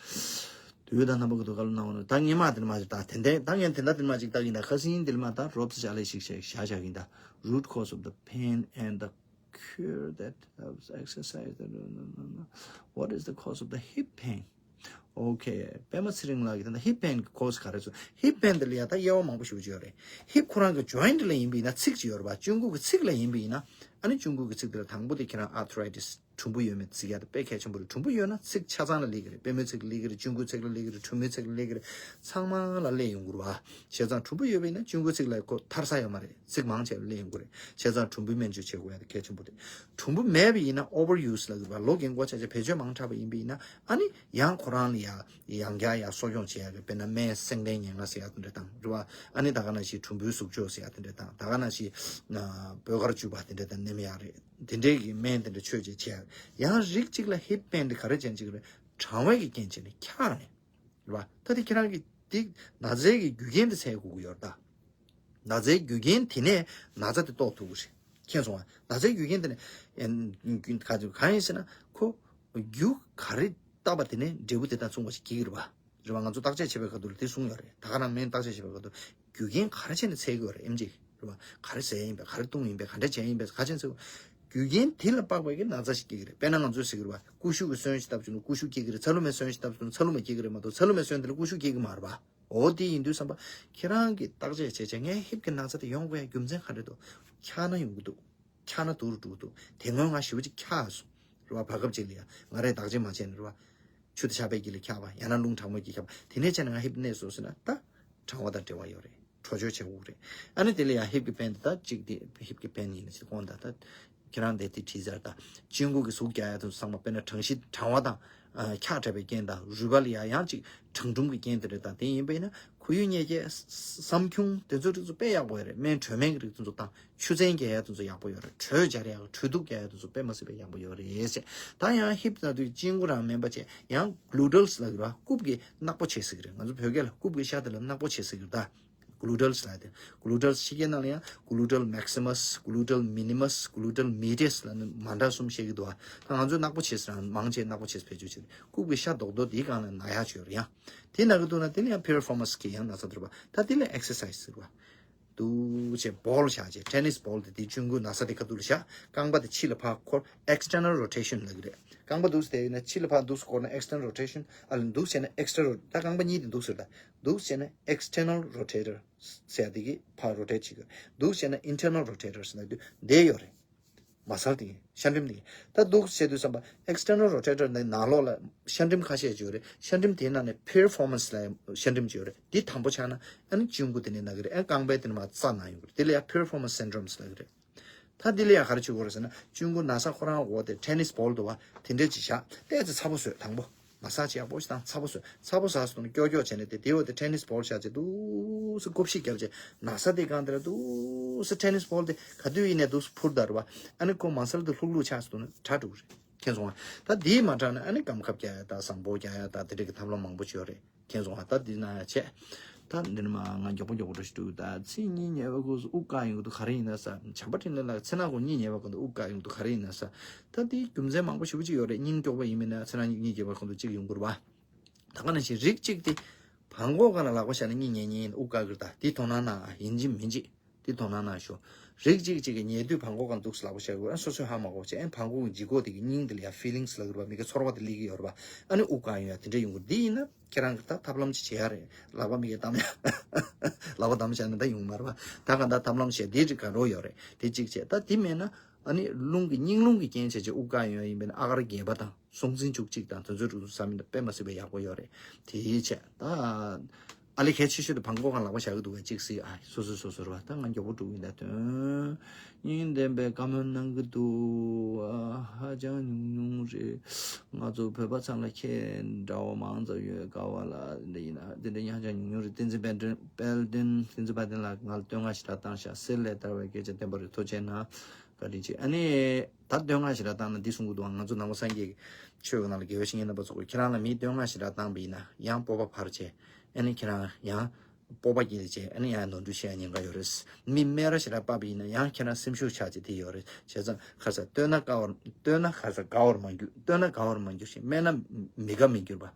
དུས་དང་རྣམ་པ་ཀུན་ཏུ་བཀའ་སློབ་གནང་བ་ནི། ད་ངས་མ་དེ་མ་ཅིག་ད་དེ་འདྲ་ད་ངས་དེ་འདྲ་དེ་མ་ཅིག་ད་ཡིན་ད་ཁ་སང་དེ་མ་ད་རོབ་ཙམ་བྱ་ལས་ཤིག་བྱས་བཞག་བཞག་ཡིན་ད། Root cause of the pain and the cure that helps exercise the what is the cause of the hip pain? Okay, པད་མ་ཚེ་རིང་ལགས་ཀྱིས་ད་ལྟ་hip pain གི་cause ག་རེ་ཚོ། hip pain དེ་ལ་ཡ་ད་དབྱེ་བ་མང་པོ་ཞིག་ཡོད་རེད། hip ཁོ་རང་གི་joint ལ་ཡིན་པ་ཡིན་ན་ཚིགས་ཅིག་ཡོད་རེད་པ། གཅུང་པོ་གི་ཚིགས་ལ་ཡིན་པ་ཡིན་ན། ཨ་ནི་གཅུང་པོ་གི་ཚིགས་དེ་ལ་དང་པོ་དེ་ཁྱེད་རང་arthritis གྲུམ་བུ་ཡོད་མེད་གཟིགས་ཡ་དེ་དཔེ་གལ་ཆེན་པོ་རེད། གྲུམ་བུ་ཡོད་ན་ཚིགས་ཆ་ཚང་ལ་སླེབས་ཀྱི་རེད། པད་མའི་ཚིགས་ལ་སླེབས་ཀྱི་རེད། གཅུང་པོའི་ཚིགས་ལ་སླེབས་ཀྱི་རེད། གྲུམ་བུའི་ཚིགས་ལ་སླེབས་ཀྱི་རེད། ཚང་མ་ལ་སླེབས་ཡོང་གི་རེད་བ། བྱས་ཙང་གྲུམ་བུ་ཡོད་པ་ཡིན་ན་གཅུང་པོའི་ཚིགས་ལ་ཁོ་ཐར་ས་ཡོད་མ་རེད། ཚིགས་མང་ཆེ་བ་སླེབས་ཡོང་གི་རེད། བྱས་ཙང་གྲུམ་བུའི་སྨན་བཅོས་བྱེད་དགོས་ཡ་དེ་གལ་ཆེན་པོ་རེད། གྲུམ་བུ་མེད་པ་ཡིན་ན། overuse ལབ་ཀྱི་རེད་བ། ལོ་རྒན་གོག་ཆ་ཆ་བེད་སྤྱོད་མང་དྲགས་པ་ཡིན་པ་ཡིན་ན། ཨ་ནི་ཡང་ཁོ་རང་ལ་ཡ་ཡང་བསྐྱར་ཡ་གསོ་སྐྱོང་བྱེད་ཡ་གི། དཔེར་ན་སྨན་སེང་ལྡེང་ཉེར་ལྔ་ཟེར་ཡ་དེ་འདྲ་དང་རེད་བ། ཨ་ནི་ད་ག་ནང་བཞིན་གྲུམ་བུའི་ཟུག་གཅོག་ཟེར་ཡ་དེ་འདྲ་དང་། ད་ག་ནང་བཞིན་སྤོས་དཀར་བཅུ་པ་དེ་འདྲ་དང་ནེམ་ཡག་རེད། དེ་འདྲའི་གི་སྨན་དེ་འདྲ་མཆོད་བྱས་བྱས། ཡང་རིགས་གཅིག་ལ་hip pain དེ་ག་རེ་བྱས་ནས་བྱེད་ཀྱི་རེད། གྲང་བའི་གི་རྐྱེན་བྱས་ནས་འཁྱག་ནས་རེད་བ། ད་དེ་ཁྱེད་རང་གི་དེ་ན་ཚའི་གི་རྒྱུ་རྐྱེན་དེ་འཚོལ་དགོས་ཀྱི་ཡོད་རེད་ད། ན་ཚའི་རྒྱུ་རྐྱེན་དེ་ནས་ན་ཚ་དེ་རྟོགས་ཐུབ་ཀྱི་རེད། མཁྱེན་སོང་ང་། ན་ཚའི་རྒྱུ་རྐྱེན་དེ་ནས་ཨེ་ག་གང་ཡིན་ཟེར་ན། ཁོ་རྒྱུ་ག་རེ་བཏབ་པ་དེ་ནས་འབྲས་བུ་དེ་དང་མཚུངས་པ་ཞིག་སྐྱེ་གི་རེད་བ། རེད་བ། ང་ཚོ་བརྟག་དཔྱད་བྱེད་པའི་ཁ་ཐུག་ལ་དེ་གསུངས་ཡོད་རེད། ད་ག་རང་སྨན་བརྟག་དཔྱད་བྱེད་པའི་ཁ་ཐུག་རྒྱུ་རྐྱེན་ག་རེ་བྱས་ནས་འཚོལ་གི་ཡོད་རེད། ཨེམ་ཆི་རེད་བ། ག་རེ་ཟས་ཡིན་པས། ག་རེ་བཏུང་ཡིན་པས། ག་འདྲ་བྱས་ཡིན་པས། ག་བྱས་འཚོལ། རྒྱུ་རྐྱེན་དེ་ལ་དཔག་པའི་གི་ན་ཚ་ཞིག་སྐྱེ་གི་རེད། དཔེར་ན་ང་ཚོས་ཟེར་གི་རེད་བ། ཀུ་ཤུ་གི་སོན་ཞིག་བཏབ་བྱུང་ན་ཀུ་ཤུ་སྐྱེ་གི་རེད། ཚ་ལུ་མའི་སོན་ཞིག་བཏབ་བྱུང་ན་ཚ་ལུ་མ་སྐྱེ་གི་རེད་མ་གཏོགས་ཚ་ལུ་མའི་སོན་དེ་ལ་ཀུ་ཤུ་སྐྱེ་གི་མ་རེད་བ། འོ་དེ་ཡིན་དུས་ཙམ་པ་ཁྱེད་རང་གིས་བརྟག་དཔྱད་བྱས་བྱས། ངའི་ཧིབ་ཀྱི་ན་ཚ་དེ་ཡོང་དགོས་ཡ་རྒྱུ་མཚན་ག་རེ་འདུག་འཁྱག་ན་ཡོང་གི་འདུག་འཁྱག་ན་སྡུག་རུ་འགྲོ་གི་འདུག་དེ་སྔོན་ང་ཞེ་པོ་ཅིག་འཁྱག་སོང་། རེད་བ། བར་སྐབས་ཅིག་ལ་ཡ་ང་རས་བརྟག་དཔྱད་མ་བྱས་ན་རེད་བ། ཆུ་དང་ཆར་པའི་དཀྱིལ་ལ་འཁྱག་པ། ཡང་ན་རླུང་གྲང་མོའི་དཀྱིལ་འཁྱག་པ། དེ་ནས་བྱས་ན་ང་ཧིབ་གནས་སོང་ཟེར་ན། ད་གྲང་བ་དང་འབྲེལ་བ་ཡོད་རེད། དྲོ་བཅོས་བྱེད་དགོས་རེད། ཨ་ནི་དེ་ལ་ཡང་ཧིབ་ཀྱི་པེན་དེ་དག་ཅིག་དེ་ཧིབ་ཀྱི་པེན་ཡིན་ན་ཅིག་དགོངས་དག་ད་ཁྱེད་རང་དེ་དེ་བྲིས་ཚར། ད་གཅིན་སྐུད་ཀྱི་ཟུག་རྒྱག་ཡ་དང་ཚང་མ། དཔེར་ན་གྲང་གཤིས་གྲང་བ་དང་འཁྱག་འདྲ་བའི་རྐྱེན་དང་། རུས་པ་ལ་ཡ་ཡང་ཅིག་གྲང་གྲུམ་གྱི་རྐྱེན་དེ་རེད། ད་དེ་ཡིན་པ་ཡིན་ན་ བུ་ཡུག་གཉིས་ཀྱི་བསམ་ཁྱུང་དེ་ཚོ་རིགས་ཚོ་དཔེ་ཡག་པོ་ཡོད་རེད། སྨན་དྲོད་སྨན་གྱི་རིགས་དེ་ཚོ་དང་ཆུ་ཚན་རྒྱག་ཡག་དེ་ཚོ་ཡག་པོ་ཡོད་རེད། དྲོད་སྦྱར་ཡག་དྲོད་ཐུག་རྒྱག་ཡག་དེ་ཚོ་དཔེ་མ་སྲིད་པའི་ཡག་པོ་ཡོད་རེད་ཟེར། ད་ཡང་ཧིབ་ན་དུས་གཅིན་སྐུ་རང་མིན་པ་བྱས་ཡང་གླུ་ཊལ་ལབ་ཀྱི་རེད་བ། རྐུབ་ཀྱི་ནག་པོ་བྱེད་ཟེར་གྱི་རེད། ང་ཚོ་བོད་སྐད་ལ་རྐུབ་ཀྱི་ཤ་དེ་ལ་ནག་པོ་བྱེད་ཟེར་གྱི་རེད་ད། གླུ་ཊལ་ལབ་དེ། གླུ་ཊལ་ཕྱི་རྒྱལ་ནང་ལ་ཡང་གླུ་ཊལ་མེག་སི་མ་སི། གླུ་ཊལ་མི་ནི་མ་སི། གླུ་ཊལ་མི་ཌི་ཡ་སི་ལབ་ནས་མ་འདྲ་གསུམ་བཤད་ཀྱི་འདུག་བ། ད་ང་ཚོས་ནག་པོ་བྱེད་ཟེར་རང་མང་ཆེ་ནག་པོ་བྱེད་ཟེར་བེད་སྤྱོད་བྱེད་རེད། རྐུབ་ཀྱི་ཤ་རྡོག་རྡོག་དེའི་སྒང་ལ་ན་ཡག་ཅིག་ཡོད་རེད་ཡང་། དེ་ན་གི་འདུག་ན་དེ་ནི་ཡང་ཕི་ཡར་ཕོར་མ་སི་གི་ཡང་ན་ཚ་ཐུར་བ། ད་དེ་ལ་ཨེག་སར་སའི་སི་ཟེར་བ། འདུག་བྱས་བོལ་བཞག་བྱས། ཊེ་ནིས་བོལ་དེ་དེའི་གཅུང་གུ་ན་ཚ་དེ་ཁ་ཐུག་ལ་བཞག་རྐང་པ་དེ་ཕྱི་ལ་ཕར་འཁོར། ཨེག་སི་ཊར་ནལ་རོ་ཊེ་ཤན་ལབ་ཀྱི་རེད། རྐང་པ་འདུག་སེ་དེ་ཡིན་ན་ཕྱི་ལ་ཕར་འདུག་སེ་འཁོར་ན་ཨེག་སི་ཊར་ནལ་རོ་ཊེ་ཤན། ཨ་ལ་འདུག་སེ་བྱས་ན་ཨེག་སི་ཊར་རོ། ད་རྐང་པ་གཉིས་དེ་འདུག་སེ་རེད་ད། འདུག་སེ་བྱས་ན་ཨེག་སི་ཊར་ནལ་རོ་ཊེ་ཊར་ཟེར་ཡ་དེ་གིས་ཕར་རོ་ཊེཊ་བྱེད་ཀྱི་རེད། འདུག་སེ་བྱས་ན་ཨིན་ཊར་ནལ་རོ་ཊེ་ཊར་ཟེར་ན་དུས་དེ་ཡོད་རེད། མ་སལ་དེ་ཤ་འགྲིམ་དེ། ད་འདུག་བྱས་དུས་ཙམ་པ་ཨེག་སི་ཊར་ནལ་རོ་ཊེ་ཊར་ནི་ནང་ལོགས་ལ་ཤ་འགྲིམ་ཁ་ཤས་ཅིག་ཡོད་རེད། ཤ་འགྲིམ་དེའི་ནང་ནས་ཕི་ཡར་ཕོར་མ་སི་ལ་ཤ་འགྲིམ་ཅིག་ཡོད་རེད། འདི་དམ་པོ་ཆགས་ན་ཨ་ནི་གཅུང་གུ་དེ་ནས་ན་གི་རེད། ཨ་རྐང་པའི་དེ་ནས་མར་རྩ་ན་ཡོང་གི་རེད། དེ་ལ་ཡང་ཕི་ཡར་ཕོར་མ་སི་སིན་ཌོམ་ཟེར་ལབ་ཀྱི་རེད། ད་དེ་ལ་ཡང་ག་རེ་བྱེད་དགོས་རེད་ཟེར་ན་གཅུང་གུ་ན་ཚ་ཁོ་རང་འོག་དེ་ཊེ་ནིས་བོལ་འདུག་བ། དེ་འདྲས་ཅིག་བཞག་ཏོག་ཙམ་ཚ་པོ་བཟོས། དང་པོ་མ་སལ་ཡག་པོ་ཞིག་དང་ཚ་པོ་བཟོས། ཚ་པོ་ཟ་སོང་ན་ཀྱོག་ཀྱོག་བྱས་ནས་དེ་དེའི་འོག་དེ་ཊེ་ནིས་བོལ་བཞག་བྱས་འདུག་སེ་བཀོབ་ཤིག་བརྒྱབ་བྱས་ན་ཚ་དེ་སྒང་དེ་ལ་འདུག་སེ་ཊེ་ནིས་བོལ་དེ་ག་དུས་ཡིན་ནའི་འདུག་སེ་འཕུར་བསྡད་རེད་བ། ཨ་ནི་ཁོ་མ་སལ་དེ་ལྷུག་ལྷུག་ཆགས་སོང་ན་དྲག་འགྲོ་གི་རེད། མཁྱེན་སོང་ང་། ད་དེའི་མ་དྲག་ན་ཨ་ནི་སྐམ་ཁབ་རྒྱག་ཡ་ད་བཟང་པོ་རྒྱག་ཡ་ད་དེ་འདྲ་གི་ཐབས་ལམ་མང་པོ་ཅིག་ཡོད་རེད། མཁྱེན་སོང་ང་། ད་འདི་ན་ཡ་བྱས། ད་འདི་ནི་མ་ང་མགྱོགས་པོ་མགྱོགས་པོ་འགྲོ་ཞིག་འདུག་ད་ཚེ་གཉིས་ཉལ་བ་ཁོ་སོ་དབུགས་བཀག་ཡོང་གི་འདུག་ག་རེ་ཡིན་ན་ས། བྱམས་པ་འཕྲིན་ལས་ལགས་ཚེ་ན་ཁོ་གཉིད་ཉལ་བ་ཁོ་འདུག་དབུགས་བཀག་ཡོང་གི་འདུག་ག་རེ་ཡིན་ན་ས། ད་འདི་རྒྱུ་མཚན་མང་པོ་ཞེ་པོ་ཅིག་ཡོད་རེད། སྙིང་སྐྱོགས་པ་ཡིན་མིན་ན་ཚེ་ན་གཉིད་ཉལ་བ་ཁོ་འདུག་གཅིག་ཡོང་གི་རེད་བ། ད་ག་ནང་བཞིན་རིགས་གཅིག་དེ་བྲང་ཁོག་སྒང་ལ་ལག་པ་བཞག་ནས་གཉིད་ཉལ་ཉལ་ཡིན། དབུགས་བཀག་གི་རེད། ད་འདི་དོ་སྣང་གནང་ཨ། ཡིན་གཅིག་མིན་གཅིག་འདི་དོ་སྣང་གནང་ཤོག་རིགས་གཅིག་གཅིག་གིས་ཉལ་དུས་བྲང་ཁོག་སྒང་འདུག་སེ་ལག་པ་བཞག་དགོས། ཨ་སོ་སོས་ཧ་མ་གོ་བྱས། ཨ་བྲང་ཁོག་གི་ལྗིད་ཁོག་དེ་གི་སྙིང་དེ་ལ་ཡ་ཕི་ལིང་སི་ལབ་ཀྱི་རེད་བ། མི་ཁ་ཚོར་བ་དེ་སླེབས་ཀྱི་ཡོད་རེད་བ། ཨ་ནི་དབུགས་བཀག་ཡོང་ཡ་དེ་འདྲ་ཡོང་གི། འདི་ཡིན་ན་ཁྱེད་རང་གིས་ད་ཐབས་ལམ་ཅིག་བྱེད་ཡ་རེད། ལག་པ་མི་ཁའི་བསྡམ་ཡ། ལག་པ་བསྡམས་བཞག་ན་ད་ཡོང་མ་རེད་བ། ད་ག་ད་ཐབས་ལམ་བྱས་འདི་རིགས་ག་རོ་ཡོད་རེད། དེ་གཅིག་བྱས། ད་དེ་མེད་ན་ཨ་ནི་རླུང་གི་སྙིང་རླུང་གི་རྐྱེན་བྱས་བྱས་དབུགས་བཀག་ཡོང་ཡ་ཡིན་པས་ན་ཨ་གར་རྒྱས་པ་དང་གཟུང་འཛིན་བཅུ་གཅིག་དང་དེ་ཚོའི་རིགས་སུ་ས་མིན་ད་དཔེ་མ་སྲིད་པའི་ཡག་པོ་ཡོད་རེད། དེ་བྱས་ད། ཨ་ལེ་གལ་ཆེ་ཤོས་དེ་བྲང་ཁོག་སྒང་ལག་པ་བཞག་གི་འདུག་གས། གཅིག་སྲིད་ཨ། སོ་སོ་སོ་སོ་རེད་བ། ད་ང་མགྱོགས་པོ་འགྲོ་གི་ཡིན། ད་དོན་སྙིང་ལྡན་པའི་བཀའ་མོལ་གནང་གི་འདུག་ཨ་ཧ་ཅང་ཉུང་ཉུང་རེད། ང་ཚོ་བོད་པ་ཚང་ལ་ཁྱེད་འདྲ་བོ་མང་ཙམ་ཡོད། དགའ་བ་ལ་འདི་ཡིན་ན་དེ་འདྲ་ཧ་ཅང་ཉུང་ཉུང་རེད། བསྟན་འཛིན་དཔལ་ལྡན། བསྟན་འཛིན་དཔལ་ལྡན་ལགས་ང་ལ་བསྟོད་བསྔགས་ཞེ་དྲག་བཏང་ཤག་གསེར་ལས་དར་བའི་སྐད་ཆ་བདེན་པ་རེད། ཐུགས་རྗེ་གནང་། བཀའ་དྲིན་ཆེ། ཨ་ནི་ད་བསྟོད་བསྔགས་ཞེ་དྲག་བཏང་ན་འདི་གསུང་གི་འདུག་ང་ཚོ་ནང་པ་སངས་རྒྱས་ཀྱི་ཆོས་ཀྱི་ནང་ལ་དགེ་བའི་བཤེས་གཉེན་རྣམ་པ་ཚོ་གིས་ཁྱེད་རང་ལ་མིས་བསྟོད་བསྔགས་ཞེ་དྲག་བཏང་བ་ཡིན་ན་ཡང་སྤོབས་པ་འཕར་བྱས། ཨ་ནི་ཁྱེད་རང་ཡང་སྤོབས་པ་སྐྱེས་བྱས། ཨ་ནི་ཡང་ནོར་འཁྲུལ་བཤད་ཡ་ཉེན་ཁ་ཡོད་རེད། མི་སྨད་ར་ཞེ་དྲག་ཕབ་པ་ཡིན་ན་ཡང་ཁྱེད་རང་སེམས་ཤུགས་ཆག་བྱས་དེ་ཡོད་རེད། བྱས་ཙང་ཁ་ས་བསྟོད་ན་དགའ་བར། བསྟོད་ན་ཁ་ས་དགའ་བར་མ་གྱུར། བསྟོད་ན་དགའ་བར་མ་གྱུར་ཞིང་སྨད་ན་མི་དགའ་མི་འགྱུར་བ།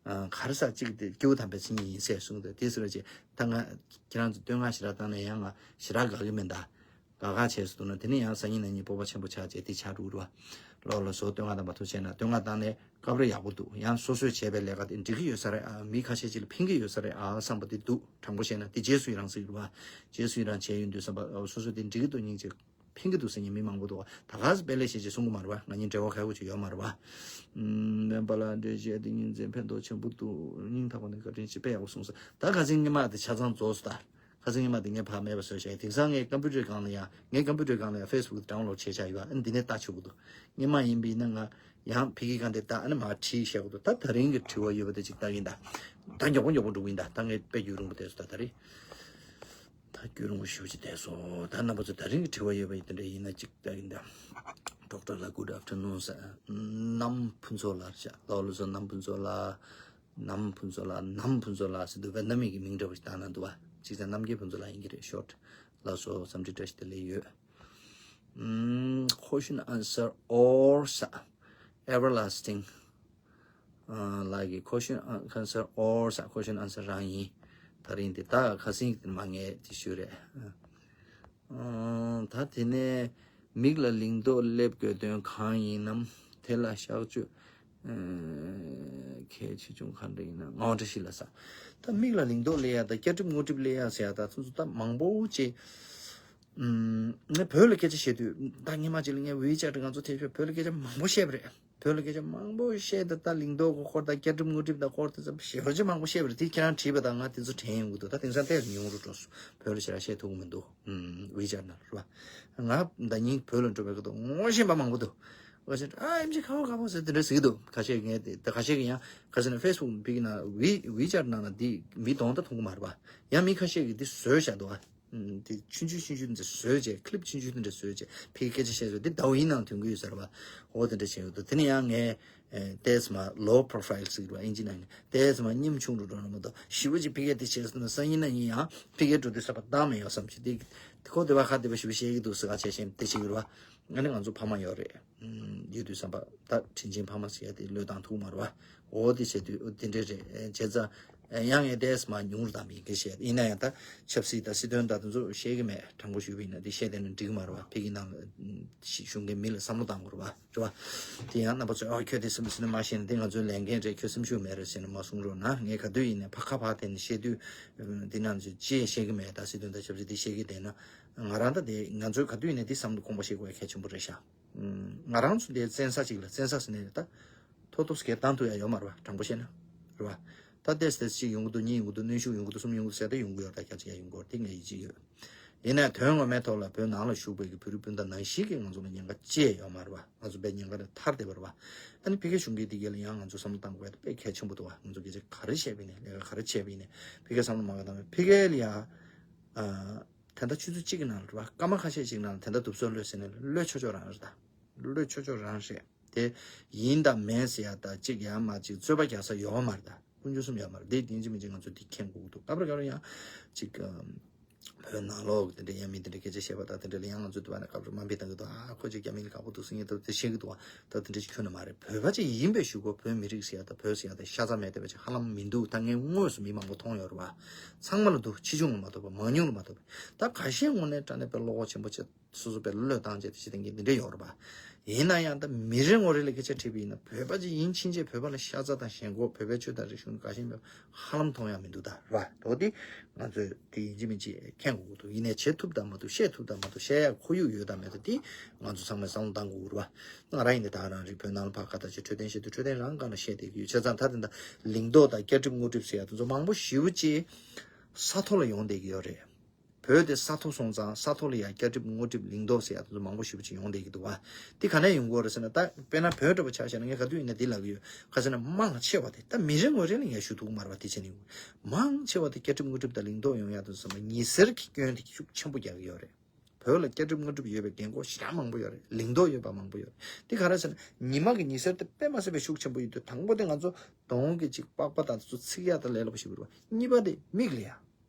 ཨ་ག་རེ་ཟ་གཅིག་དེ་སྐྱེས་བུ་དམ་པའི་མཚན་ཉིད་ཡིན་ཟེར་གསུངས་ཏེ། དེ་ཟེར་བ་ཅིག་ད་ང་ཁྱེད་རང་ཚོ་བསྟོད་བསྔགས་ཞེ་དྲག་བཏང་ན་ཡང་ང་ཞེ་དྲག་དགའ་གི་མིན་ད། དགའ་དགའ་བྱས་སུ་འདུག་ན་དེ་ནི་ཡང་སང་ཉིན་གནངས་ཉིན་སྤོབས་པ་ཆེན་པོ་ཆགས་བྱས་དེ་ཆགས་འགྲོ་གི་རེད་བ། ལོ་ལ་སོ་བསྟོད་བསྔགས་དང་མ་ཐུག་བྱས་ན། བསྟོད་བསྔགས་བཏང་ནས་སྐབས་རེ་ཡག་པོ་འདུག་ཡང་སོ་སོས་བྱས་པའི་ལས་ཀ་དེ་འགྲིག་གི་ཡོད་ས་རེད་ཨ། མི་ཁ་ཤས་ཅིག་ལ་ཕན་གི་ཡོད་ས་རེད་ཨ་བསམ་པ་དེ་འདུག་དྲང་པོ་བཤད་ན་དེ་རྗེས་སུ་ཡི་རང་ཟེར་གི་རེད་བ། རྗེས་སུ་ཡི་རང་བྱས་ཡོང་དུས་བསམ་པ་ཨ་སོ་སོ་དེ་འགྲིག་གི་འདུག་སྙིང་རྗེ་ཕན་གི་འདུག་ཟེར་མཁན་མི་མང་པོ་འདུག་ད་ག་སེ་དཔེ་ལེགས་ཞེས་ཅིག་གསུང་གི་མ་རེད་བ། ང་གཉིས་འབྲེལ་བ་ག་ཡོད་ཅིག་ཡོད་མ་རེད་བ། ཨམ། སྨན་པ་ལགས་འགྲེལ་བཤད་འདི་ཉིན་མཚན་ཕན་ཐོགས་ཆེན་པོ་འདུག་སྙིང་ཐག་པ་ནས་བཀའ་དྲིན་ཆེ། དཔེ་ཡག་པོ་གསུངས་སོང་། ད་ཁ་སང་སྔོན་མ་དེ་ཆ་ཚང་རྫོགས་སོང་ད། ཁ་སང་སྔོན་མ་དེ་ངས་ཕར་མེད་པ་བཟོས་བཞག་དེང་སང་ངའི་ཀམ་པུ་ཊར་སྒང་ལ་ཡང་། ངའི་ཀམ་པུ་ཊར་སྒང་ལ་ཡང་ཕེ་སི་བུག་དེ་ཌའུན་ལོཌ་བྱས་བཞག་ཡོད་ཨ། འདི་ནས་ལྟ་ཆོག་གི་འདུག་སྔོན་མ་ཡིན་པ་ཡིན་ན་ང་ཡང་ཕ་གི་སྒང་དེ་ལྟ་ཨ་ནི་མར་བྲིས་བཞག་གི་འདུག་ད་ད་རིང་གི་དྲི་བ་ཡོད་པ་དེ་ཅིག་ལྟ་གི་ཡིན་ད། ད་མགྱོགས་པོ་མགྱོགས་པོ་འགྲོ་གི་ཡིན་ད། ད་ངས་དཔེ་རྒྱུན་རིང་པོ་བསྡད་སོང་ད་ད་རེད། ད་རྒྱུན་རིང་པོ་ཞེ་པོ་ཅིག་བསྡད་སོང་། ད་རྣམ་པ་ཚོ་ད་རིང་གི་དྲི་བ་ཡོད་པ་ཡིན་དེ་འདྲ་ཡིན་ན་ཅིག་ལྟ་གི་ཡིན་ད། ཌོག་ཊར་ལགས་good afternoon ཟེར། གནམ་ཕུན་ཚོགས་ལགས་ཤག་ལགས་ལགས་སོ། གནམ་ཕུན་ཚོགས་ལགས། གནམ་ཕུན་ཚོགས་ལགས། གནམ་ཕུན་ཚོགས་ལགས་ཟེར་དུས་ཝེ་ཏི་ནམ་མི་གི་མིང་འདྲ་པོ་ཞིག་བཏགས་གནང་འདུག་བ། ཅིག་ཙམ་རྣམ་རྒྱལ་ཕུན་ཚོགས་ལགས་ཡིན་གྱི་རེད། ཤོར་ཊི་ལགས་སོ། འཚམས་འདྲི་བཀྲ་ཤིས་བདེ་ལེགས་ཡོད། ཨམ། Question answer or ཟེར། Everlasting ལགས་ཀྱི་question answer or ཟེར། Question answer རང་ཡིན། ད་རིང་འདི་ད་ཁ་སང་གི་མ་ངས་དེ་ཞུས་རེད། ཨ། ད་དེ་ནས་མིག་ལ་ལིང་ཏོག་སླེབས་དགོས་དོན་གང་ཡིན་ནམ། དེ་ལ་གཤག་བཅོས་གལ་ཆེ་ཆུང་ག་འདྲ་ཡིན་ན། ངག་དབང་བཀྲ་ཤིས་ལགས་ཟེར། ད་མིག་ལ་ལིང་ཏོག་སླེབས་ཡ་དང་སྐྱ་གྲིབ་ངོ་གྲིབ་སླེབས་ཡ་ཟེར་ཡ་ད་ཚོ་ཚོ་ད་མང་པོ་ཅིག་ངས་བོད་ལ་སྐད་ཆ་བཤད་དུས་ད་སྔོན་མ་ཅིག་ལ་ངས་ཝི་ཅེཊ་ང་ཚོ་ཐེ་ཤོད་བོད་ལ་སྐད་ཆ་མང་པོ་བཤད་པ་རེད། བོད་ལ་སྐད་ཆ་མང་པོ་བཤད་དེ་ད་ལིང་ཏོག་གི་སྐོར་དང་སྐྱ་གྲིབ་ངོ་གྲིབ་དང་སྐོར་དེ་ཚོ་ཞེ་པོ་ཅིག་མང་པོ་བཤད་པ་རེད། དེ་ཁྱེད་རང་བྲིས་པ་དང་ང་དེ་ཚོ་དྲན་ཡོང་གི་འདུག་ད་དེང་སང་ཏོག་ཙམ་ཉུང་རུ་འགྲོ་སོང་། བོད་ལ་ཞེ་དྲག་བཤད་ཐུབ་ཀྱི་མི་འདུག་ཝི་ཅེཊ་ནང་རེད་བ། ང་ཟླ་ཉིན་བོད་ལ་འགྲོ་བའི་སྐབས་དུ་ངོ་ཤེས་པ་མང་པོ་འདུག་བ་ཟེར་ཨ་ཨེམ་ཆི་ཁ་བོ་ཁ་བོ་ཟེར་དེ་འདྲ་ཟེར་གི་འདུག་ཁ་ཤས་ངས་དེ་ད་ཁ་ཤས་ཀྱི་ཡང་ཁ་ཤས་ནས་ཕེ་སི་བུག་ཕི་གི་ན་ཝི་ཝི་ཅར་ནང་ན་འདི་མི་གདོང་ད་མཐོང་གི་མ་རེད་པ། ཡང་མི་ཁ་ཤས་ཀྱིས་འདི་བཟོས་བཞག་འདུག་ཨ། འདི་ཆུང་ཆུང་ཆུང་ཆུང་འདི་བཟོས་བྱས་ཀི་ལིབ་ཆུང་ཆུང་འདི་འདྲ་བཟོས་བྱས་ཕི་གི་སྐད་ཆ་བཤད་བཟོས་འདི་ཟླ་བ་ཡིན་ནང་ཐོན་གི་ཡོད་ཟེར་བ། འོ་དེ་འདྲ་བྱས་ཡོད་འདུག་དེ་ནས་ཡང་ངས་ཨེ་ཏེས་མ་ལོ་པོ་རོ་ཕ་ཡིལ་ཟེར་བ་ཨིན་ཇི་ནང་ནས་ཏེས་མ་སྙེམས་ཆུང་རུ་འགྲོ་ན་མ་གཏོགས་ཞི་བ་ཅིག་ཕི་གི་དེ་བྱས་སོང་ན་སང་ཉིན་གནངས་ཉིན་ཡང་ཕི་གི་འགྲོ་དུས་ས་པ་བཏང་མི་ཡོང་བསམ་ཞིག་འདི་ཁོ་དེ་བ་ཁ་དེ་བ་ཞི་བ་བཤད་གི་འདུག་ཟེར་ག་བྱས་ཤེས་དེ་བྱེད་གི་རེད་བ། ཨ་ནི་ང་ཚོ་ཕ་མ་ཡོད་རེད། ཡོད་དུས་བསམ་པ་ད་དྲིན་ཆེན་ཕ་མ་ཟེར་ཡ་དེ་བློས་བཏང་ཐུབ་མ་རེད་བ། འོ་དེ་བྱེད་དུས་འོ་དེ་འདྲས་རེད་བྱས་ཙང་། ཡང་ངས་དེས་མ་ཉུང་རུ་དང་མི་འགལ་བཤད་ཡིན་ན་ཡང་ད་ཆབ་སྲིད་དང་སྲིད་དོན་དང་དེ་ཚོ་བཤད་གི་མེད། དྲང་པོ་ཞུས་པ་ཡིན་ན་དེ་བཤད་བསྡད་ན་འགྲིག་གི་མ་རེད་བ། ཕ་གི་ནང་ལ་ཞུགས་མཁན་མི་ལ་བསམ་བློ་བཏང་དགོས་རེད་བ། རེད་བ། དེ་ཡང་རྣམ་པ་ཚོས་ཨ་ཁྱོད་དེ་སེམས་སེམས་མ་ཤེས་ན་དེ་ང་ཚོའི་ལས་འགན་རེད། ཁྱོད་སེམས་ཤུགས་མེད་རེད་ཟེར་ནས་མ་གསུང་རོགས་གནང་། ངས་ག་དུས་ཡིན་ནས་ཕ་ཁ་ཕ་དེ་ནས་བཤད་དུས་འདི་ནང་ཚོས་ཅི་ཡང་བཤད་གི་མེད། ད་སྲིད་དོན་དང་ཆབ་སྲིད་དེ་བཤད་གི་བསྡད་ན་ང་རང་ད་དེ་ང་ཚོས་ག་དུས་ཡིན་ནས་དེ་བསམ་བློ་ཁོང་པ་བཤད་དགོས་ཡ་གལ་ཆེན་པོ་རེད་ཤག་ང་རང་ཚོ་དེ་བཙན་ས་ཅིག་ལ་བཙན་ས་ཟེར་ནས་ད་ཐོ་ཐོ་སྐད་བཏང་ཐུབ་ཡ་ཡོད་མ་རེད་བ། དྲང་པོ་བཤད་ན་རེད་བ། ད་ཏེས་ཏེས་གཅིག་ཡོང་གི་འདུག་གཉིས་ཡོང་གི་འདུག་གནོན་ཤུགས་ཡོང་གི་འདུག་གསུམ་ཡོང་གི་འདུག་ཟེར་ད་ཡོང་གི་ཡོད་རེད། ད་ཁྱབ་ཆེ་ཡ་ཡོང་གི་ཡོད་རེད། དེ་ངས་ཡིད་ཆེས་ཡོད། ཡིན་ནའི་དོན་ངོ་མའི་ཐོག་ལ་བོད་ནང་ལ་བཞུགས་པའི་གི་བོད་རིགས་སྤུན་ཟླ་ནང་བཞིན་གྱི་ང་ཚོ་ལ་ཉེན་ཁ་ཅི་ཡང་ཡོད་མ་རེད་བ། ང་ཚོ་དཔེ་ཉེན་ཁ་ནས་ཐར་བསྡད་པ་རེད་བ། ཨ་ནི་ཕ་གིའི་གཞུང་གིས་དེ་ག་ལ་ཡང་ང་ཚོ་བསམ་བློ་བཏང་དགོས་ཡ་དེ་དཔེ་གལ་ཆེན་པོ་འདུག་བ། ང་ཚོ་སྐད་ཆ་ག་རེ་བཤད་པ་ཡིན་ནའི་ལས་ཀ་ག་རེ་བྱས་པ་ཡིན་ནའི་ཕ་གིའི་བསམ་བློ་མ་ག་བཏང་བས་ཕ་གིའི་ལ་ཡ། ཨ། ད་ལྟ་ཆུ་ཚོད་གཅིག་གི་ནང་ལ་རེད་བ། སྐར་མ་ཁ་ཤས་ཤིག་ནང་ལ་ད་ལྟ་དུབ་སོ་གློད་ཟེར་ནས་གློད་ཆོག་ཆོག་རང་རེད་ད། གློད་ཆོག་ཆོག་རང་རེད། དེ་ཡིན་དང་མིན་ཟེར་ཡ་ད་གཅིག་ཡང་མ་གཅིག་རྩོད་པ་རྒྱག་ས་ཡོད་མ་རེད་ད། ཀུན་སྤྱོད་གསུམ་ཡོད་མ་རེད། དེ་ཡིན་གཅིག་མིན་གཅིག་ང་ཚོ་དེ་མཁྱེན་དགོས་ཀྱི་འདུག་སྐབས་རེ་སྐབས་རེ་ཡང་གཅིག་བོད་ནང་ལོགས་དེ་འདྲ་ཡང་མི་དེ་འདྲ་སྐད་ཆ་བཤད་པ་དང་དེ་འདྲ་ལ་ཡང་ང་ཚོ་དུ་བ་ནས་སྐབས་རེ་དམའ་འབེབས་བཏང་གི་འདུག་ཨ་ཁོ་ཅིག་རྒྱ་མི་ལ་དགའ་པོ་འདུག་ཟེར་ངས་ད་དེ་ཤེས་ཀྱི་འདུག་ད་དེ་འདྲ་ཞིག་ཁྱོན་ནས་མ་རེད། བོད་པ་ཅིག་ཡིན་པའི་གཞུག་གུ་བོད་མི་རིགས་ཟེར་ཡ་ད་བོད་ཟེར་ཡ་ད་ཤ་ཚ་མེད་བསྡད་པ་ཅིག་ཧ་ལམ་མི་འདུག་ད་ངས་དངོས་སུ་མི་མང་པོ་མཐོང་ཡོད་རེད་བ། ཚང་མ་ལ་འདུག་ཆེ་ཆུང་ལ་མ་གཏོགས་པ་མང་ཉུང་ལ་མ་གཏོགས་པ། ད་ཁ་ཤས་དངོས་གནས་དྲང་གནས་དཔེ་བློ་ཁོག་ཆེན་པོ་ཆེ་སོ་སོ་དཔེ་བློས་བཏང་བྱས་དེ་བྱེད་མཁན་དེ་འདྲ་ཡོད་རེད་བ། ཡིན་ན་ཡང་ད་མི་རེ་ངོ་རེ་ལ་སྐད་ཆ་དྲིས་པ་ཡིན་ན་བོད་པ་ཅིག་ཡིན་ཕྱིན་ཆད་བོད་པ་ལ་ཤ་ཚ་དང་ཞེན་ཁོག་བོད་པའི་ཆོས་དང་རིག་གཞུང་དགའ་ཞེན་མེད་པ་ཧ་ལམ་མཐོང་ཡ་མི་འདུག་ད་རེད་བ། འོ་དེ་ང་ཚོས་དེ་ཡིན་གཅིག་མིན་གཅིག་མཁྱེན་དགོས་ཀྱི་འདུག་ཡིན་ནའི་བྱེད་ཐུབ་དང་མ་ཐུབ་བཤད་ཐུབ་དང་མ་ཐུབ་བཤད་ཡ་ཁོར་ཡུག་ཡོད་དང་མེད་དང་དེ་ང་ཚོ་ཚང་མས་བསམ་བློ་བཏང་དགོས་ཀྱི་རེད་བ། ང་རང་ཡིན་ནའི་ད་ག་རང་རེད། བོད་ནང་ལ་ཕར་ཁ་ཐག་ཆོད་འཕྲོད་བསྟེན་བཤད་དུས་འཕྲོད་བསྟེན་རང་སྒང་ལ་བཤད་བསྡད་ཀྱི་ཡོད། བྱས་ཙང་ད་དེ་འདྲ་ལིང་ཏོག་དང་སྐྱ་གྲིབ་དངུལ་གྲིབ་ཟེར་ཡ་དེ་ཚོ་མང་པོ་ཞེ་པོ་ཅིག་ས་ཐོག་ལ་ཡོང་བསྡད་ཀྱི་ཡོད་རེད། བོད་དེ་ས་མཐོ་སོང་ཙང་ས་མཐོ་ལ་ཡ་སྐྱ་གྲིབ་དངུལ་གྲིབ་ལིང་ཏོག་ཟེར་ཡ་དེ་ཚོ་མང་པོ་ཞེ་པོ་ཅིག་ཡོང་བསྡད་ཀྱི་འདུག་བ། དེ་ག་ནས་ཡོང་གི་ཡོད་རེད་ཟེར་ན་ད་དཔེར་ན་བོད་འདྲ་པོ་ཆ་བཞག་ན་ངས་ག་དུས་ཡིན་ན་འདི་ལབ་ཀྱི་ཡོད། ག་ཟེར་ན་མང་ཆེ་བ་དེ་ད་མི་རེ་ངོ་རེ་ལ་ངས་ཞུ་ཐུབ་ཀྱི་མ་རེད་བ། དེ་བྱས་ནས་ཡོང་མང་ཆེ་བ་དེ་སྐྱ་གྲིབ་དངུལ་གྲིབ་དང་ལིང་ཏོག་ཡོང་ཡ་དེ་ཚོ་ཚང་མ་ཉི་ཟེར་གྱི་སྐྱོན་དེ་ཤུགས་ཆེན་པོ་རྒྱག་གི་ཡོད་རེད། བོད་ལ་སྐྱ་གྲིབ་དངུལ་གྲིབ་ཡོད་པའི་རྒན་འཁོགས་ཞེ་དྲག་མང་པོ་ཡོད་རེད། ལིང་ཏོག་ཡོད་པ་མང་པོ་ཡོད་རེད། དེ་ག་རེ་ཟེར་ན་ཉི་མ་གི་ཉི་ཟེར་དེ་དཔེ་མ་སྲིད་པའི་ཤུགས་ཆེན་པོ་ཡོད་དུས་དང་པོ་དེ་ང་ཚོ་གདོང་གི་ཅིག་པགས་པ་དང་དེ་ཚོ་ཚིག་ཡག་དང་ལས་སླ་པོ་ཞིག་རེད་བ། གཉིས་པ་དེ་མིག་ལ་ཡ་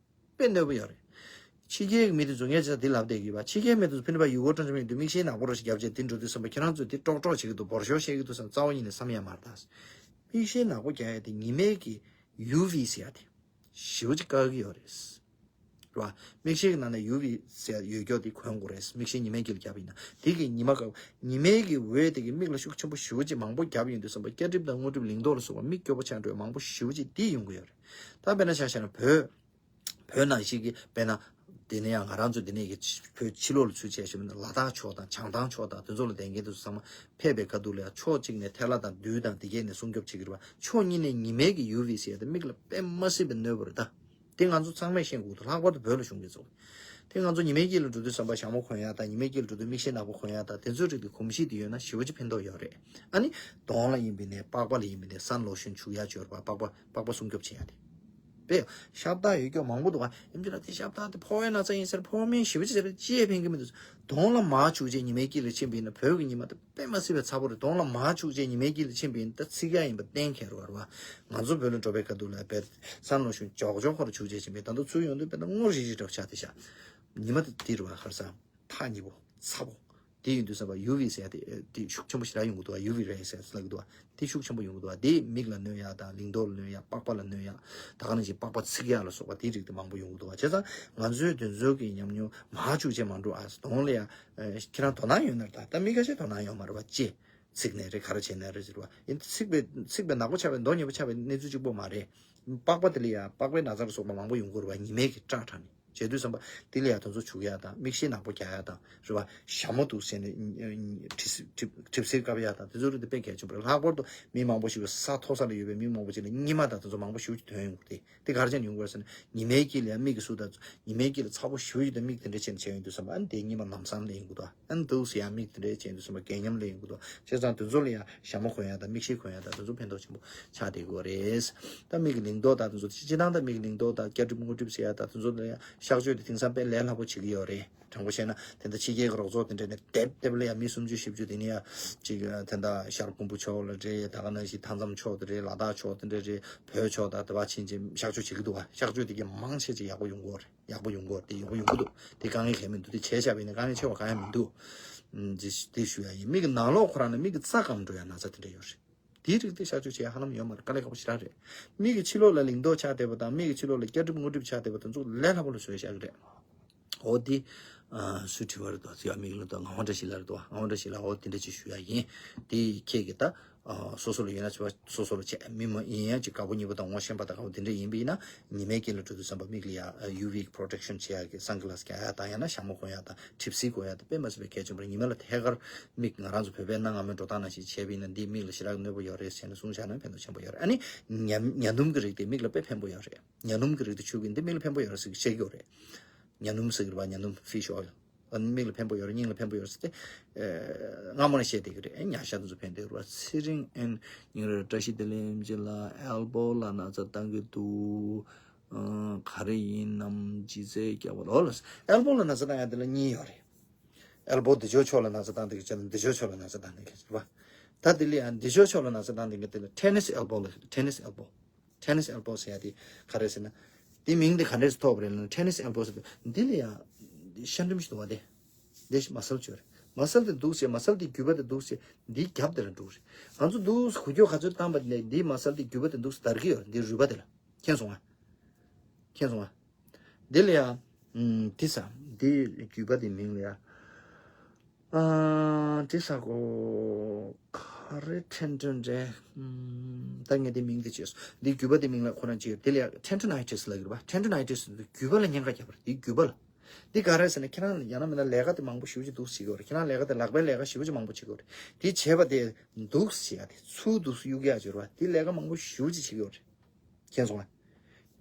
དཔེ་གནོད་པོ་ཡོད་རེད། ཕྱི་རྒྱལ་གྱི་མི་དེ་ཚོ་ངས་ཅིག་འདི་ལབ་བསྡད་ཀྱི་ཡོད་པ། ཕྱི་རྒྱལ་མི་དེ་ཚོ་ཕི་ནི་པ་ཡུལ་སྐོར་འགྲོ་འཆམ་ཡོང་དུས་མིག་ཤེལ་ནག་པོ་རོ་ཞིག་བརྒྱབ་བྱས་དེ་འགྲོ་དུས་བསམ་པ་ཁྱེད་རང་ཚོས་དེ་ཀྲོག་ཀྲོག་བྱེད་ཀྱི་འདུག་འབོར་ཤོག་བཤད་ཀྱི་འདུག་བསམ་རྩ་བ་ཉིད་ནས་བསམ་ཡ་མ་རེད་ད། མིག་ཤེལ་ནག་པོ་རྒྱག་ཡ་དེ་ཉི་མའི་གི་ཡུ་ཝི་ཟེར་ཡ་དེ་ཞེ་པོ་ཅིག་བཀག་གི་ཡོད་རེད། རེད་བ། མིག་ཤེལ་གྱི་ནང་ན་ཡུ་ཝི་ཟེར་ཡོད་རྒྱུ་དེ་གོན་དགོས་རེད། མིག་ཤེལ་ཉི་མའི་དཀྱིལ་ལ་བརྒྱབ་ཡིན་ན་དེ་གི་ཉི་མ་ག་ཉི་མའི་གི་འོད་དེ་གི་མིག་ལ་ཤུགས་ཆེན་པོ་ཞེ་པོ་ཅིག་མང་པོ་བརྒྱབ་ཡོང་དུས་ཙམ་པ་སྐྱ་གྲིབ་དང་དངུལ་གྲིབ་ལིང་ཏོག་ལ་སོགས་པ་མིག་སྐྱོ་པོ་ཆགས་འགྲོ་ཡ་མང་པོ་ཞེ་པོ་ཅིག་དེ་ཡོང་གི་ཡོད་རེད། ད་དཔེར་ན་ཆ་བཞག་ན་བོད་བོད་ནང་བཞིན་གི་དཔེར་ན་དེ་ནས་ཡང་ང་རང་ཚོ་འདི་ནས་གི་བོད་ཕྱི་ལོགས་ལ་ཚུར་བྱས་ཞུ་ན་ལ་དྭགས་ཕྱོགས་དང་བྱང་ཐང་ཕྱོགས་དང་དེ་ཚོ་ལ་བསྡད་མཁན་དེ་ཚོ་ཚང་མ་ཕེབས་པའི་ཁ་ཐུག་ལ་ཡང་ཕྱོགས་གཅིག་ནས་ཐལ་བ་དང་རྡུལ་དང་དེ་གས་ནས་སྲུང་སྐྱོབ་བྱེད་ཀྱི་རེད་བ། ཕྱོགས་གཉིས་ནས་ཉི་མའི་གི་ཡུ་ཝི་ཟེར་ཡ་དེ་མིག་ལ་དཔེ་མ་སྲིད་པའི་གནོད་པ་རེད་ད། དེ་ང་ཚོ་ཚང་མས་ཤེས་དགོས་འདུག་ལྷག་པར་དུ་བོད་ལ་བཞུགས་མཁན་ཚོ། དེ་ང་ཚོ་ཉི་མའི་དཀྱིལ་ལ་འགྲོ་དུས་ཟམ་པ་ཞྭ་མོ་གོན་ཡ་དང་ཉི་མའི་དཀྱིལ་ལ་འགྲོ་དུས་མིག་ཤེལ་ནག་པོ་གོན་ཡ་དང་དེ་ཚོའི་རིགས་ཀྱི་གོམས་གཤིས་དེ་ཡོད་ན་ཞེ་པོ་ཅིག་ཕན་ཐོགས་ཡོད་རེད། ཨ་ནི་གདོང་ལ་ཡིན་པ་ནས་པགས་པ་ལ་ཡིན་པ་ནས་སན་ལོ་ཤོན་བྱུག་ཡ་ཅིག་ཡོད་རེད་པ། པགས་པ་པགས་པ་སྲུང་སྐྱོབ་བྱེད་ཡ་དེ། དཔེ་ཤ་སྟག་ཡོད་སྐྱོ་མང་པོ་འདུག་ཨ། ཨེམ་ཆི་ལ་དེ་ཤ་སྟག་དེ་ཕོ་བའི་ན་ཚ་ཡིན་ཟེར་ཕོ་བ་སྨན་ཞེ་པོ་ཅིག་ཟེར་ཅི་ཡང་ཕན་གི་མི་འདུག་གདོང་ལ་མར་བྱུག་བྱས་ཉི་མའི་དཀྱིལ་ལ་ཕྱིན་པ་ཡིན་ན་བོད་ཀྱི་ཉི་མ་དེ་དཔེ་མ་སྲིད་པའི་ཚ་པོ་རེད། གདོང་ལ་མར་བྱུག་བྱས་ཉི་མའི་དཀྱིལ་ལ་ཕྱིན་པ་ཡིན་ན་ད་ཚིག་ཡག་ཡིན་པ་གཏན་འཁེལ་རེད་བ། ང་ཚོ་བོད་ལ་འགྲོ་བའི་ཁ་ཐུག་ལ་བས་སན་ལོ་ཤོན་ཅོག་ཅོག་ཁོ་ར་བྱུག་བྱས་ཕྱིན་པ་ཡིན་ད་ལྟ་ཚུར་ཡོང་དུས་དཔེ་ད་སྔོ་རིལ་རིལ་འདྲ་བོ་ཆགས་བསྡད་ཤག་ཉི་མ་དེ་འདི་རེད་བ། ཁར་སང་ཐག་ཉེ་པོ་ཚ་པོ། དེ་ཡིན་དུས་ཙམ་པ་ཡུ་ཝི་ཟེར་ཡ་དེ་དེ་ཤུགས་ཆེན་པོ་ཞེ་དྲག་ཡོང་གི་འདུག་བ། ཡུ་ཝི་རེ་ཟེར་ལབ་ཀྱི་འདུག་བ། དེ་ཤུགས་ཆེན་པོ་ཡོང་གི་འདུག་བ། དེ་མིག་ལ་གནོད་ཡ་དང་ལིང་ཏོག་ལ་གནོད་ཡ་པགས་པ་ལ་གནོད་ཡ་ད་ག་ནང་བཞིན་པགས་པ་ཚིག་ཡ་ལ་སོགས་པ་དེ་རིགས་དེ་མང་པོ་ཡོང་གི་འདུག་བ། བྱས་ཙང་ང་ཚོས་དེ་ཚོ་གི་ཉམས་མྱོང་མར་བཅུག་བྱས་མ་འགྲོ་ཨ། གདོང་ལ་ཡ་ཁྱེད་རང་དོ་སྣང་ཡོད་ན་རེད་ད། ད་མི་ཁ་ཤས་དོ་སྣང་ཡོད་མ་རེད་བ། ཅེས་ཚིག་ནས་རེད་ག་རེ་བྱས་ནས་རེད་ཟེར་བ་ཡིན། ཚིག་པའི་ཚིག་པའི་ནག་པོ་ཆགས་པའི་མདོག་ཉེས་པོ་ཆགས་པའི་གནས་ཚུལ་གཅིག་པོ་མ་རེད། པགས་པ་དེ་ལ་ཡ་པགས་པའི་ན་ཚ་ལ་སོགས་པ་མང་པོ་ཡོང་གི་རེད་བ། ཉི་མའི་གི་སྐྲག་དྲགས་ནས། བྱེད་དུས་ཙམ་པ་དེ་ལ་ཡང་དེ་ཚོ་བྱུག་ཡག་དང་མིག་ཤེལ་ནག་པོ་རྒྱག་ཡག་དང་རེད་བ། ཞྭ་མོ་འདུག་ཟེར་ནས་གྲིབ་གྲིབ་གྲིབ་བསིལ་བཀབ་ཡག་དང་དེ་ཚོ་རིགས་དེ་དཔེ་གལ་ཆེན་པོ་རེད། ལྷག་པར་དུ་མི་མང་པོ་ཞིག་གི་ས་མཐོ་ས་ལ་ཡོད་པའི་མི་མང་པོ་ཅིག་ལ་སྙིགས་མ་དང་དེ་ཚོ་མང་པོ་ཞེ་པོ་ཅིག་ཐོན་ཡོང་གི་རེད། དེ་ག་རེ་བྱས་ནས་ཡོང་གི་རེད་ཟེར་ན་ཉི་མའི་དཀྱིལ་ལ་ཡང་མིག་གིས་ཟུར་དང་ཉི་མའི་དཀྱིལ་ལ་ཚ་པོ་ཞེ་པོ་ཅིག་དང་མིག་དེ་འདྲ་བྱས་ནས་བྱས་ཡོང་དུས་ཙམ་པ་ཨ་ནི་དེའི་སྙིགས་མ་ལམ་སང་ལ་ཡོང་གི་འདུག་ཨ་ནི་འདུག་ཟེར་ཡང་མིག་དེ་འདྲ་བྱས་ཡོང་དུས་ཙམ་པ་སྐད་ཉམས་ལ་ཡོང་གི་འདུག་བྱས་ཙང་དེ་ཚོ་ལ་ཡང་ཞྭ་མོ་གོན་ཡག་དང་མིག་ཤེལ་གོན་ཡག་དང་དེ་ཚོ་ཕན་ཐོགས་ཆེན་པོ་ཆགས་བསྡད་ཀྱི་ཡོད་རེད། ད་མིག་གི་ལིང་ཏོག་དང་དེ་ཚོ་སྤྱིར་བཏང་ད་མིག་གི་ལིང་ཏོག་དང་སྐྱ་གྲིབ་དངོས་གྲིབ་ཟེར་ཡག་དང་དེ་ཚོ་ལ་ཡང་གཤག་བཅོས་དེ་དེང་སང་དཔེ་ལས་སླ་པོ་བྱེད་ཀྱི་ཡོད་རེད། དྲང་པོ་བཤད་ན་དེ་འདྲ་ཕྱི་རྒྱལ་གྱི་རོགས་ཚོགས་དེ་འདྲ་ནས་དེབ་དེབ་ལ་ཡང་མི་སུམ་ཅུ་བཞི་བཅུ་དེ་ནས་ཡང་ཅིག་དེ་འདྲ་ཤར་ཀོང་པོ་ཕྱོགས་ལ་རེད། ད་ག་ནང་བཞིན་མཐའ་མཚམས་ཕྱོགས་དེ་རེད། ལ་དྭགས་ཕྱོགས་དེ་འདྲ་རེད། བོད་ཕྱོགས་དང་དེ་བ་ཕྱིན་ཅིག་གཤག་བཅོས་བྱེད་ཀྱི་འདུག་བ། གཤག་བཅོས་དེ་གའི་མང་ཆེ་ཅིག་ཡག་པོ་ཡོང་གི་ཡོད་རེད། ཡག་པོ་ཡོང་གི་ཡོད་རེད། དེ་ཡག་པོ་ཡོང་གི་འདུག་དེ་དཀའ་ངལ་གང་ཡང་མི་འདུག་དེ་བྱས་བཞག་པ་ཡིན་ན་དཀའ་ངལ་ཆེ་བ་གང་ཡང་མི་འདུག་ཨུམ། དེ་དེ་ཞུ་ཡ་ཡིན། མིག་གི་ནང་ལོགས་ཁོ་རང་ནས་མིག་གི་རྩ་སྐམ་འགྲོ་ཡ་ན་ཚ་དེ་འདྲ་ཡོད་རེད། དེའི་རིགས་དེ་གཤག་བཅོས་བྱེད་ཡ་ཧ་ལམ་ཡོད་མ་རེད། དཀའ་ལས་ཁག་པོ་ཞེ་དྲག་རེད། མིག་གི་ཕྱི་ལོགས་ལ་ལིང་ཏོག་ཆགས་བསྡད་པ་དང་མིག་གི་ཕྱི་ལོགས་ལ་སྐྱ་གྲིབ་དངོས་གྲིབ་ཆགས་བསྡད་པ་དེ་ཚོ་ལས་སླ་པོ་ལ་བཟོས་བཞག་གི་རེད། འོ་དེ་ཨ་སུས་དྲི་བ་རེད་དོ། ཚིག་ཨ་མིག་ལ་དོ་ངག་དབང་བཀྲ་ཤིས་ལགས་རེད་དོ། ངག་དབང་བཀྲ་ཤིས་ལགས། འོ་དེ་འདྲ་ཅིག་ཞུ་ཡ་ཡིན། དེ་ཁྱེད་ཀྱིས་ད་ཨ་སོ་སོ་ལ་ཡོད་ན་ཆོག་པ། སོ་སོ་ལ་བྱས། མི་མ་ཡིན་ཡང་ཅིག་དཀར་པོ་མཉེས་པོ་དང་ངོ་ཤེས་པ་དང་དཀར་པོ་དེ་འདྲ་ཡིན་པ་ཡིན་ན་ཉི་མའི་དཀྱིལ་ལ་འགྲོ་དུས་ཙམ་པ་མིག་ལ་ཡ་ཨ་ཡུ་ཝི་པྲོ་ཊེག་ཤན་བྱེད་ཡག་གི་སན་གི་ལཱ་སི་རྒྱག་ཡག་དང་ཡང་ན་ཞྭ་མོ་གོན་ཡག་དང་གྲིབ་བསིལ་གོན་ཡག་དང་དཔེ་མ་སྲིད་པའི་གལ་ཆེན་པོ་རེད། ཉི་མ་ལ་ཐད་ཀར་མིག་ང་རང་ཚོ་བོད་པའི་གནའ་སྔ་མོའི་འགྲོ་སྟངས་ནང་བཞིན་བྱས་པ་ཡིན་ན་འདི་མིག་ལ་ཞེ་དྲག་གནོད་པ་ཡོད་རེད་ཟེར་ནས་གསུངས་བཞག་ན་ཕན་ཐོགས་ཆེན་པོ་ཡོད་རེད། ཨ་ནི་ཉ་ཉ་སྣུམ་གྱི་རིགས་དེ་མིག་ལ་དཔེ་ཕན་པོ་ཡོད་རེད། ཉ་སྣུམ་གྱི་རིགས་དེ་བྱུག་པ་ཡིན་ན་འདི་མིག་ལ་ཕན་པོ་ཡོད་རེད་ཟེར་བཤད་ཀྱི་ཡོད་རེད། ཉ་སྣུམ་ཟེར་གྱི་རེད་པ། ཉ་སྣུམ། ཕིཤ་ཨོ་ཡིལ། ཨ་ནི་མིག་ལ་ཕན་པོ་ཡོད་རེད། སྙིང་ལ་ཕན་པོ་ཡོད་རེད་ཟེར་ཏེ། ཨེ་སྔ་མོ་ནས་བཤད་བསྡད་ཀྱི་རེད། ཨེ་ཉ་ཤ་དེ་ཚོ་ཕན་བསྡད་ཀྱི་རེད་པ། ཚེ་རིང་ཨན་ཉིན་རེ་བཀྲ་ཤིས་བདེ་ལེགས་ཅན་ལགས། ཨེལ་བོ་ལ་ན་ཚ་བཏང་གི་འདུག་ཨ་ག་རེ་ཡིན་ནམ་ལྗིད་ཚད་རྒྱག་པ་ལ། ཨོ་ལ། ཨེལ་བོ་ལ་ན་ཚ་བཏང་ཡ་དེ་ལ་གཉིས་ཡོད་རེད། ཨེལ་བོ་འདི་ཕྱོགས་ཕྱོགས་ལ་ན་ཚ་བཏང་བསྡད་ཀྱི་བྱས་ན་འདི་ཕྱོགས་ཕྱོགས་ལ་ན་ཚ་བཏང་བསྡད་ཀྱི་རེད་པ། ད་དེ་ལ་ཡང་འདི་ཕྱོགས་ཕྱོགས་ལ་ན་ཚ་བཏང་བསྡད་ཀྱི་དེ་ལ་ཊེ་ནི་སི་ཨེལ་བོ་ལ། ཊེ་ནི་སི་ཨེལ་བོ། ཊེ་ནི་སི་ཨེལ་བོ་ཟེར་ཡ་དེ་ག་རེ་ཟེར་ན། དེ་མིང་དེ་ག་འདྲས་སུ་ཐོགས་པ་རེད་ལབ་ན། ཊེ་ནི་སི་ཨེལ་བོ་ཟེར་དུས་འདི་ལ་ཡང་ཤ་འགྲིམ་ཞིག་འདུག་བ། དེ་དེ་མ་སལ་ཅིག་ཡོད་རེད། མ་སལ་དེ་འདུག་སེ། མ་སལ་དེ་རྒྱུས་པ་དེ་འདུག་སེ། འདིའི་རྒྱབ་དེ་ལ་འགྲོ་གི་རེད། ང་ཚོ་འདུག་སེ་འགུལ་སྐྱོད་ག་ཚོད་བཏང་བ་ནས་འདིའི་མ་སལ་དེ་རྒྱུས་པ་དེ་འདུག་སེ་འདར་གྱི་ཡོད་རེད། འདིའི་རུས་པ་དེ་ལ། མཁྱེན་སོང་ང་། མཁྱེན་སོང་ང་། འདི་ལ་ཡང་། ཨུམ། དེ་ས། འདིའི་རྒྱུས་པ་དེ་མིང་ལ་ཡང་། ཨ་དེ་ས་གོ། ག་རེ། ཊེན་ཌོན་རེད། ཨུམ། ད་ངས་དེ་མིང་དེ་བརྗེད་སོང་། འདི་རྒྱུས་པ་དེ་མིང་ལ་ཁོ་རང་ཅིག་ཡོད། དེ་ལ་ཡང་ཊེན་ཌོ་ནའི་ཊི་སི་ལབ་ཀྱི་རེད་པ། ཊེན་ཌོ་ནའི་ཊི་སི་རྒྱུས་པ་ལ་གཉན་ཁ་རྒྱབ་པ་རེད། དེ་རྒྱུས་པ་ལ། འདི་ག་རེ་ཟེར་ན། ཁྱེད་རང་ཡང་ན་མིན་ན་ལས་ཀ་དེ་མང་པོ་ཞེ་པོ་ཅིག་འདུག་སེ་བྱེད་ཀྱི་ཡོད་རེད། ཁྱེད་རང་ལས་ཀ་དེ་ལག་པའི་ལས་ཀ་ཞེ་པོ་ཅིག་མང་པོ་བྱེད་ཀྱི་ཡོད་རེད། དེ་བྱས་པ་དེ་འདུག་སེ་ཡ་དེ་ཚུར་འདུག་སེ་གཡུག་ཡ་ཅིག་ཡོད་རེད་པ། དེ་ལས་ཀ་མང་པོ་ཞེ་པོ་ཅིག་བྱེད་ཀྱི་ཡོད་རེད། མཁྱེན་སོང་ང་།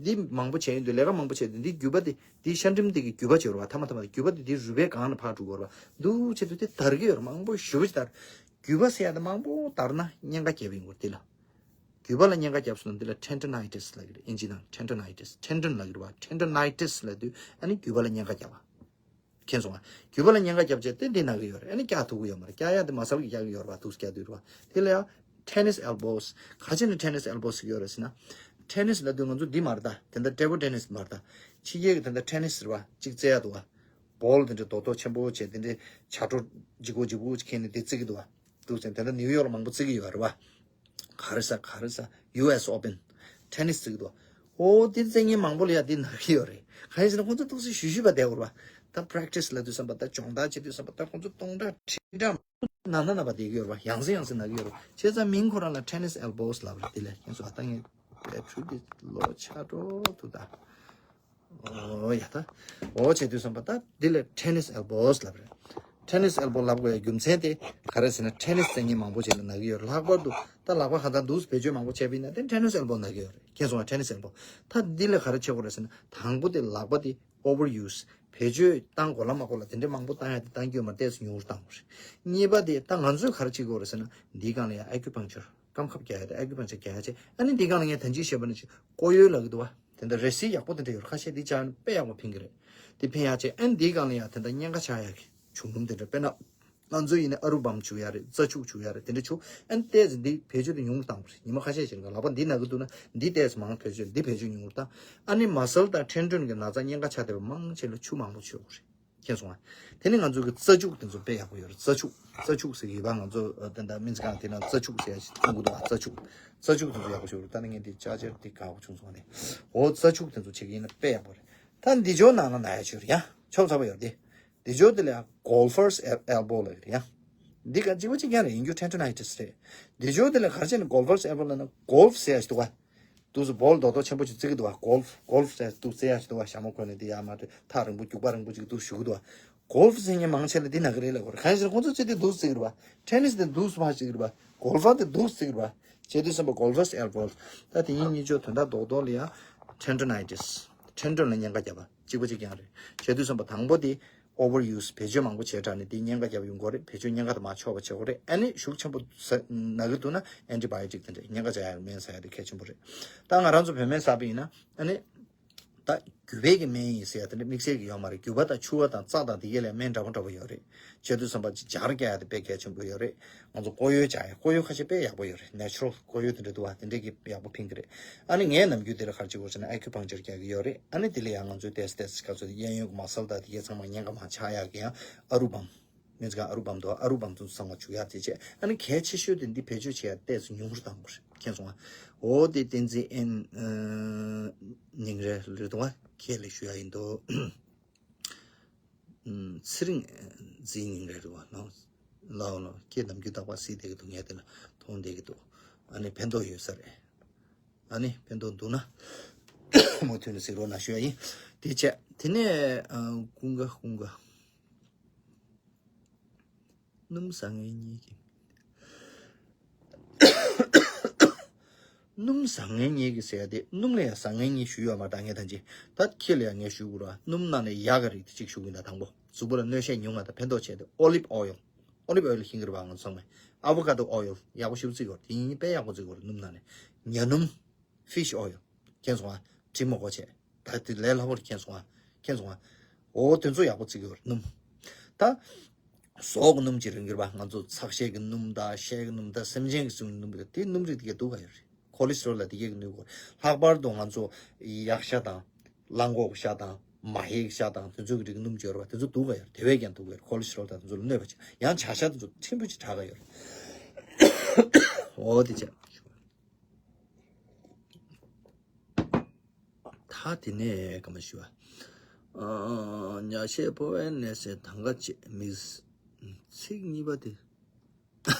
འདི་མང་པོ་བྱས་ཡོང་དུས། ལས་ཀ་མང་པོ་བྱས་དུས། འདི་རྒྱུས་པ་འདི། འདི་ཤ་འགྲིམ་འདི་གི་རྒྱུས་པ་བྱེད་རོགས། ཐ་མ་ཐ་མ་རྒྱུས་པ་འདི་འདི་རུས་པའི་སྒང་ལ་ཕར་འགྲོ་གི་རེད་པ། འདུག་བྱེད་དུས་དེ་འདར་གྱི་ཡོད་རེད། མང་པོ་ཞེ་པོ་ཅིག་འདར། རྒྱུས་པ་ཟེར་ཡ་དེ་མང་པོ་འདར་ན་གཉན་ཁ་རྒྱབ་ཡོང་གི་རེད། འདི་ལ། རྒྱུས་པ་ལ་གཉན་ཁ་རྒྱབ་སོང་ན་འདི་ལ་ཊེན་ཌོ་ནའི་ཊི་སི་ལབ་ཀྱི་རེད། ཨིན་ཇི་ནང་ཊེན་ཌོ་ནའི་ཊི་སི། ཊེན་ཌོན་ལབ་ཀྱི་རེད་པ། ཊེན་ཌོ་ནའི་ཊི་སི་ལབ་དུས་ཨ་ནི་རྒྱུས་པ་ལ་གཉན་ཁ་རྒྱབ་པ། མཁྱེན་སོང་ང་། རྒྱུས་པ་ལ་གཉན་ཁ་རྒྱབ་བྱས་ཏེ་འདི་ན་གི་ཡོད་རེད། ཨ་ནི་རྒྱག་ཐུབ་ཀྱི་ཡོད་མ་རེད། རྒྱག་ཡ་དེ་མ་སལ་གྱིས་རྒྱག་གི་ཡོད་རེད་པ། འདུག་སེ་རྒྱག་དུས་རེད་པ། དེ་ལ་ཡང་ཊེ་ནི་སི་ཨེལ་བོ་སི། ག་ཅི་ནས་ཊེ་ནི་སི་ཨེལ་བོ་སི་ཟེར་གྱི་ཡོད་རེད་ཟེར་ན། ཊེ་ནི་སི་ལབ་དུས་ང་ཚོ་འདི་མ་རེད་ད། དེ་འདྲ་ཊེ་བལ་ཊེ་ནི་སི་མ་རེད་ད། ཕྱི་རྒྱལ་གྱི་དེ་འདྲ་ཊེ་ནི་སི་རེད་པ། གཅིག་རྩེ་ཡ་འདུག་པ། བོལ་དེ་འདྲ་རྡོག་རྡོག་ཆེན་པོ་བྱས། དེ་འདྲའི་བྱ་སྒྲོ་ལྗིད་ཁོག་ལྗིད་ཁོག་ཅིག་འཁྱེར་ནས་དེ་རྩེ་གི་འདུག་པ། འདུག་ཟེར། དེ་འདྲ་ནིའུ་ཡོག་ལ་མང་པོ་རྩེ་གི་ཡོད་རེད་པ། ག་རེ་ཟེར་ག་རེ་ཟེར། ཡུ་ཨེས་ཨོ་པན། ཊེ་ནི་སི་རྩེ་གི་འདུག་པ། ཨོ་དེ་རྩེ་མཁན་མང་པོ་ལ་ཡ་དེ་ན་གི་ཡོད་རེད། གང་ཡིན་ཟེར་ན་ཁོང་ཚོ་འདུག་སེ་ཞུ་ཞུ་བ་བསྡད་ཡོད་རེད་པ། ད་པ་རེག་ཊི་སི་ལབ་དུས་ཙམ་པ། ད་སྦྱོང་བརྡར་བྱེད་དུས་ཙམ་པ། ད་ཁོང་ཚོ་སྟོང་ཕྲག་ཁྲི་ཕྲག་ན་ན་ན་པ་བསྡད་ཀྱི་ཡོད་རེད་པ། ཡང་སེ་ཡང་སེ་ན་གི་ཡོད་རེད་པ། བྱས་ཙང་མིང་ཁོ་རང་ལ་ཊེ་ནི་སི་ཨེལ་བོ་སི་ལབ་རེད། དེ་ལས་ཁྱེད་ཚོ། ཨ་ད་ངས་བེ་ཊི་རི་འདི་ལོ་ཆགས་འགྲོ་འདུག་ད། ཨོ་ཡ་ད། ཨོ་བྱེད་དུས་ཙམ་པ་ད་འདི་ལ་ཊེ་ནི་སི་ཨེལ་བོ་སི་ལབ་རེད། ཊེ་ནི་སི་ཨེལ་བོ་ལབ་དགོས་ཡ་རྒྱུ་མཚན་དེ་ག་རེ་ཟེར་ན། ཊེ་ནི་སི་རྩེ་མཁན་མང་པོ་ཅིག་ལ་ན་གི་ཡོད་རེད། ལྷག་པར་དུ་ད་ལག་པ་ཧ་ད་འདུག་སེ་བེད་སྤྱོད་མང་པོ་བྱས་པ་ཡིན་ན་དེ་ཊེ་ནི་སི་ཨེལ་བོ་ན་གི་ཡོད་རེད། མཁྱེན་སོང་ང་། ཊེ་ནི་སི་ཨེལ་བོ། ད་འདི་ལ་ག་རེ་བྱེད་དགོས་རེད་ཟེར་ན། དང་པོ་དེ་ལག་པ་དེ་ཨོ་ཝར་ཡུ་སི། བེད་སྤྱོད་བཏང་དགོས་ལ་མ་དགོས་ལ་དེ་འདྲ་མང་པོ་བཏང་ཡ་དེ་བཏང་གི་ཡོད་མ་རེད། ཏོག་ཙམ་ཉུང་རུ་བཏང་དགོས་རེད། གཉིས་པ་དེ་ད་ང་ཚོས་ག་རེ་བྱེད་དགོས་རེད་ཟེར་ན། འདིའི་སྒང་ལ་ཡ་ཨ་ཀུ་པང་ཅར། སྐམ་ཁབ་རྒྱག་ཡ་དེ། ཨ་ཀུ་པང་ཅར་རྒྱག་ཡ་བྱས། ཨ་ནི་འདིའི་སྒང་ལ་ངས་ད་གིན་བཤད་པ་ནང་བཞིན་ཀོ་ཡོལ་ལབ་ཀྱི་འདུག་པ། དེ་འདྲ་རས་སིལ་ཡག་པོ་དེ་འདྲ་ཡོད་རེད། ཁ་ཤས་འདི་བཅག་ན་དཔེ་ཡག་པོ་ཕན་གྱི་རེད། དེ་ཕན་ཡག་བྱས། ཨ་ནི་འདིའི་སྒང་ལ་ཡ་དེ་འདྲ་གཉན་ཁ་ཆགས་ཡག་གི་བྱུག་སྣུམ་དེ་འདྲ། དཔེར་ན་ང་ཚོ་ཡིན་ན་ཨ་རུ་བམ་བྱུག་ཡག་རེད། རྩ་བྱུག་བྱུག་ཡག་རེད། དེ་འདྲ་བྱུག་ཨ་ནི་ཏོག་ཙམ་འདི་བེད་སྤྱོད་དེ་ཉུང་རུ་བཏང་དགོས་རེད། ཉི་མ་ཁ་ཤས་ཤིག་ལ་ལག་པ་འདི་ན་གི་འདུག་ན་འདི་ཏོག་ཙམ་མང་བེད་སྤྱོད། འདི་བེད་སྤྱོད་ཉུང་རུ་བཏང་། ཨ་ནི་མ་སལ་དང་ཊེན་ཌོན་གྱི་ན་ཚ། གཉན་ཁ་ཆགས་བསྡད་པ་མང་ཆེ་ལ་ཆུ་མང་པོ་མཆོད་དགོས་རེད། མཁྱེན་སོང་ང་། དེ་ནི་ང་ཚོ་གི་རྩ་བྱུག་དེ་ཚོ་དཔེ་ཡག་པོ་ཡོད་རེད། རྩ་བྱུག་རྩ་བྱུག་ཟེར་གྱི་ཡོད་པ། ང་ཚོ་ཨ་དེ་འདྲ་སྨན་རྩིས་ཁང་དེ་ན་རྩ་བྱུག་ཟེར་ཡ་ཞིག་བཙོང་གི་འདུག་པ། རྩ་བྱུག་རྩ་བྱུག་དེ་ཚོ་ཡག་པོ་ཞིག་རེད། ད་ནི་ངས་འདི་ཅར་ཇར་འདི་དགའ་པོ་བྱུང་སོང་ནས། འོ་རྩ་བྱུག་དེ་ཚོ་བྱེད་ཀྱི་ཡིན་ན་དཔེ་ཡག་པོ་རེད། ད་འདི་ཕྱོགས་ནང་ན་ན་ཡ་ཅིག་ཡོད་རེད་ཡ། ཆོབ་ཚ་པོ་ཡོད་རེད་དེ། འདི་ཕྱོགས་དེ་ལ་ཡ་གོལ་ཕར་སི་ཨེལ་བོ་ལབ་ཀྱི་རེད་ཡ། འདི་ག་གཅིག་པ་གཅིག་རྐྱང་རེད། ཡིན་རྒྱུ་ཊེན་ཌོ་ནའི་ཊི་སི་རེད། འདི་ཕྱོགས་དེ་ལ་ག་རེ་བྱས་ནས་གོལ་ཕར་སི་ཨེལ་བོ་ལབ་ན། གོལ་ཕ་ཟེར་ཡ་ཞིག་འདུག་པ། འདུག་སེ་བོལ་རྡོག་རྡོག་ཆེན་པོ་ཅིག་བརྩི་གི་འདུག་བ། གོལ་ཕ་གོལ་ཕ་ཟེར་འདུག་སེ་ཡག་ཞིག་འདུག་བ། ཞྭ་མོ་གོན་ནས་དེ་ཡར་མར་ཐག་རིང་པོ་རྒྱུག་པ་རིང་པོ་ཅིག་འདུག་ཞུ་གི་འདུག་བ། གོལ་ཕ་ཟེར་མཁན་མང་ཆེ་ལ་འདི་ན་གི་རེད་ལབ་དགོས་རེད། གང་ཡིན་ཟེར་ན་ཁོང་ཚོ་ཚེ་འདི་འདུག་སེ་བརྩི་གི་རེད་བ། ཊེ་ནིས་འདི་འདུག་སེ་མར་བརྩི་གི་རེད་བ། གོལ་ཕ་འདི་འདུག་སེ་བརྩི་གི་རེད་བ། བྱས་དུས་ཙམ་པ་གོལ་ཕ་ཟེར་ཨེལ་ཕ་ད་དེ་གཉིས་གཉིས་ཆོ་དོན་དག་རྡོག་རྡོག་ལ་ཡང་ཊེན་ཌོ་ནའི་ཊི་སི། ཊེན་ཌོན་ལ་གཉན་ཁ་རྒྱབ་པ་གཅིག་པ་གཅིག་རྐྱང་རེད། བྱས་དུས་ཙམ་པ་དང་པོ་དེ་ཨོ་བར་ཡུ་སི་བེད་སྤྱོད་མང་པོ་བྱས་དྲགས་ནས་དེ་གཉན་ཁ་རྒྱབ་ཡོང་གི་རེད། བེད་སྤྱོད་གཉན་ཁ་དེ་མར་ཆོག་པ་བྱེད་དགོས་རེད། ཨ་ནི་ཤུགས་ཆེན་པོ་ཟ་ན་གི་འདུག་ན་ཨན་ཊི་བྷ་ཡོ་ཊིག་དེ་འདྲ་གཉན་ཁ་བྱ་ཡག་སྨན་ཟ་ཡག་དེ་གལ་ཆེན་པོ་རེད། ད་ང་རང་ཚོ་བོད་སྨན་ཟ་བ་ཡིན་ན་ཨ་ནི་ད་རྒྱུ་བས་ཀྱི་སྨན་ཡིན་ཟེར་ཡག་དེ་འདྲ་དམིགས་བསལ་གྱི་ཡོད་མ་རེད། རྒྱུ་བ་དང་ཕྱུར་བ་དང་རྩྭ་དང་དེ་གས་ལ་སྨན་འདྲ་པོ་འདྲ་པོ་ཡོད་རེད། བྱས་དུས་ཙམ་པ་ཅིག་སྦྱར་རྒྱག་ཡག་དེ་དཔེ་གལ་ཆེན་པོ་ཡོད་རེད། ང་ཚོ་ཀོ་ཡོལ་སྦྱར་ཡག་ཀོ་ཡོལ་ཁ་ཤས་དཔེ་ཡག་པོ་ཡོད་རེད། ནེ་ཅུ་རལ་ཀོ་ཡོལ་དེ་འདྲ་འདུག་བ། དེ་འདྲས་ཀྱི་ཡག་པོ་ཕན་གི་རེད། ཨ་ནི་ངས་ནམ་རྒྱུན་དེ་ལ་ག་རེ་བྱེད་དགོས་ཟེར་ན་ཨ་ཁུ་པང་ཅར་རྒྱག་གི་ཡོད་རེད། ཨ་ནི་དེ་ལ་ཡང་ང་ཚོའི་ཏོག་ཙམ་ཏོག་ཙམ་ག་ཚོད་གཡས་གཡོན་གྱི་མ་སལ་དང་དེ་གས་ཚང་མ་གཉན་ཁ་མར་ཆག་ཡག་གི་ཡང་ཨ་རུ་བམ། སྨན་རྩིས་ཁང་ཨ་རུ་བམ་འདུག་ཨ་རུ་བམ་ཚོ་ཚང་མ་བྱུག་ཡག་དེ་བྱས། ཨ་ནི་གལ་ཆེ་ཤོས་དེ་འདི་བེད་སྤྱོད་བྱེད་ཡག་ཏོག་ཙམ་ཉུང་རུ་བཏང་དགོས་རེད། མཁྱེན་སོང་ང་། འོ་དེ་བསྟན་འཛིན་ཨེན་ཨ་ཉིང་རེ་རེད་འདུག་བ། ཁྱེད་ལ་ཞུ་ཡག་ཡིན་འདུག་ཚེ་རིང་འཛིན་ཉིན་རེ་རེ་བ་ནོ། ལའོ་ལོ་ཁྱེད་ནམ་རྒྱུན་རྟག་པར་གཟིགས་བསྡད་ཀྱི་འདུག་ངས་དེ་ལ་མཐོང་བསྡད་ཀྱི་འདུག་ཨ་ནི་ཕན་ཐོགས་ཡོད་ས་རེད། ཨ་ནི་ཕན་ཐོགས་འདུག་ན་མུ་མཐུད་ནས་གཟིགས་རོགས་གནང་ཞུ་ཡ་ཡིན། དེ་བྱས་དེ་ནས་ཨ་ཀུན་དགའ་ཀུན་དགའ། སྣུམ་བཟང་ངན་གཉིས་ཀྱི། སྣུམ་བཟང་ངན་གཉིས་ཀྱི་ཟེར་ཡ་དེ་སྣུམ་ལ་ཡང་བཟང་ངན་གཉིས་ཞུས་ཡོད་མ་རེད། ད་ངས་ད་ཅི་ད་ཁྱེད་ལ་ཡང་ངས་ཞུ་དགོས་ར། སྣུམ་ནང་ནས་ཡག་ག་རིགས་དེ་གཅིག་ཞུ་གི་ཡིན། ད་དང་པོ་གཟུགས་པོ་ལ་གནོད་ཤན་ཉུང་ང་དང་ཕན་ཐོགས་ཆེ་དེ་ཨོ་ལིབ་ཨོ་ཡལ། ཨོ་ལིབ་ཨོ་ཡལ་ཤེས་ཀྱི་རེད་པ་ང་ཚོ་ཚང་མས། ཨ་བོ་ཀ་དོ་ཨོ་ཡལ་ཡག་པོ་ཞེ་པོ་བརྩི་གི་ཡོད་རེད། དེ་གཉིས་དཔེ་ཡག་པོ་བརྩི་གི་ཡོད་རེད། སྣུམ་ནང་ནས་ཉ་སྣུམ། ཕིཤ་ཨོ་ཡལ། མཁྱེན་སོང་ང་། དྲི་མ་གོ་བྱས། ད་དེ་ལས་སླ་པོ་རེད། མཁྱེན་སོང་ང་། མཁྱེན་སོང་ང་། འོ་དེ་ཚོ་ཡག་པོ་བརྩི་གི་ཡོད་རེད། སྣུམ། ད། ཟོག་གི་སྣུམ་ཅིག་རེད་འགྱུར་བ། ང་ཚོ་ཚགས་ཤའི་གི་སྣུམ་དང་ཤའི་གི་སྣུམ་དང་སེམས་ཅན་གྱི་སྣུམ་དེ་དེ་སྣུམ་རིགས་དེ་གས་སྡུག་ག་ཡོད་རེད། ཁོ་ལེ་སི་ཊོ་རོལ་ལ་དེ་གས་གི་གནོད་གོ། ལྷག་པར་དུ་ང་ཚོ་གཡག་ཤ་དང་། གླང་གོག་ཤ་དང་། མ་ཧེ་གི་ཤ་དང་དེ་ཚོ་གི་རིགས་སྣུམ་ཅིག་ཡོད་རེད་པ། དེ་ཚོ་སྡུག་ག་ཡོད་རེད། དེ་བས་ཀྱང་སྡུག་ག་ཡོད་རེད། ཁོ་ལེ་སི་ཊོ་རོལ་དང་དེ་ཚོ་ལ་གནོད་པ་བྱེད། ཡང་བྱ་ཤ་དེ་ཚོ་ཕྲན་བུ་ཅིག་དྲག་ག་ཡོད་རེད། འོ་དེ་བྱས། ད་དེ་ནས་སྐར་མ་ཞུ་བ། ཨ། ཉ་ཤས་ཕོ་བའི་ནད་སེལ་དང་ག་བྱེད་མི། ཚིག་གཉིས་པ་དེ།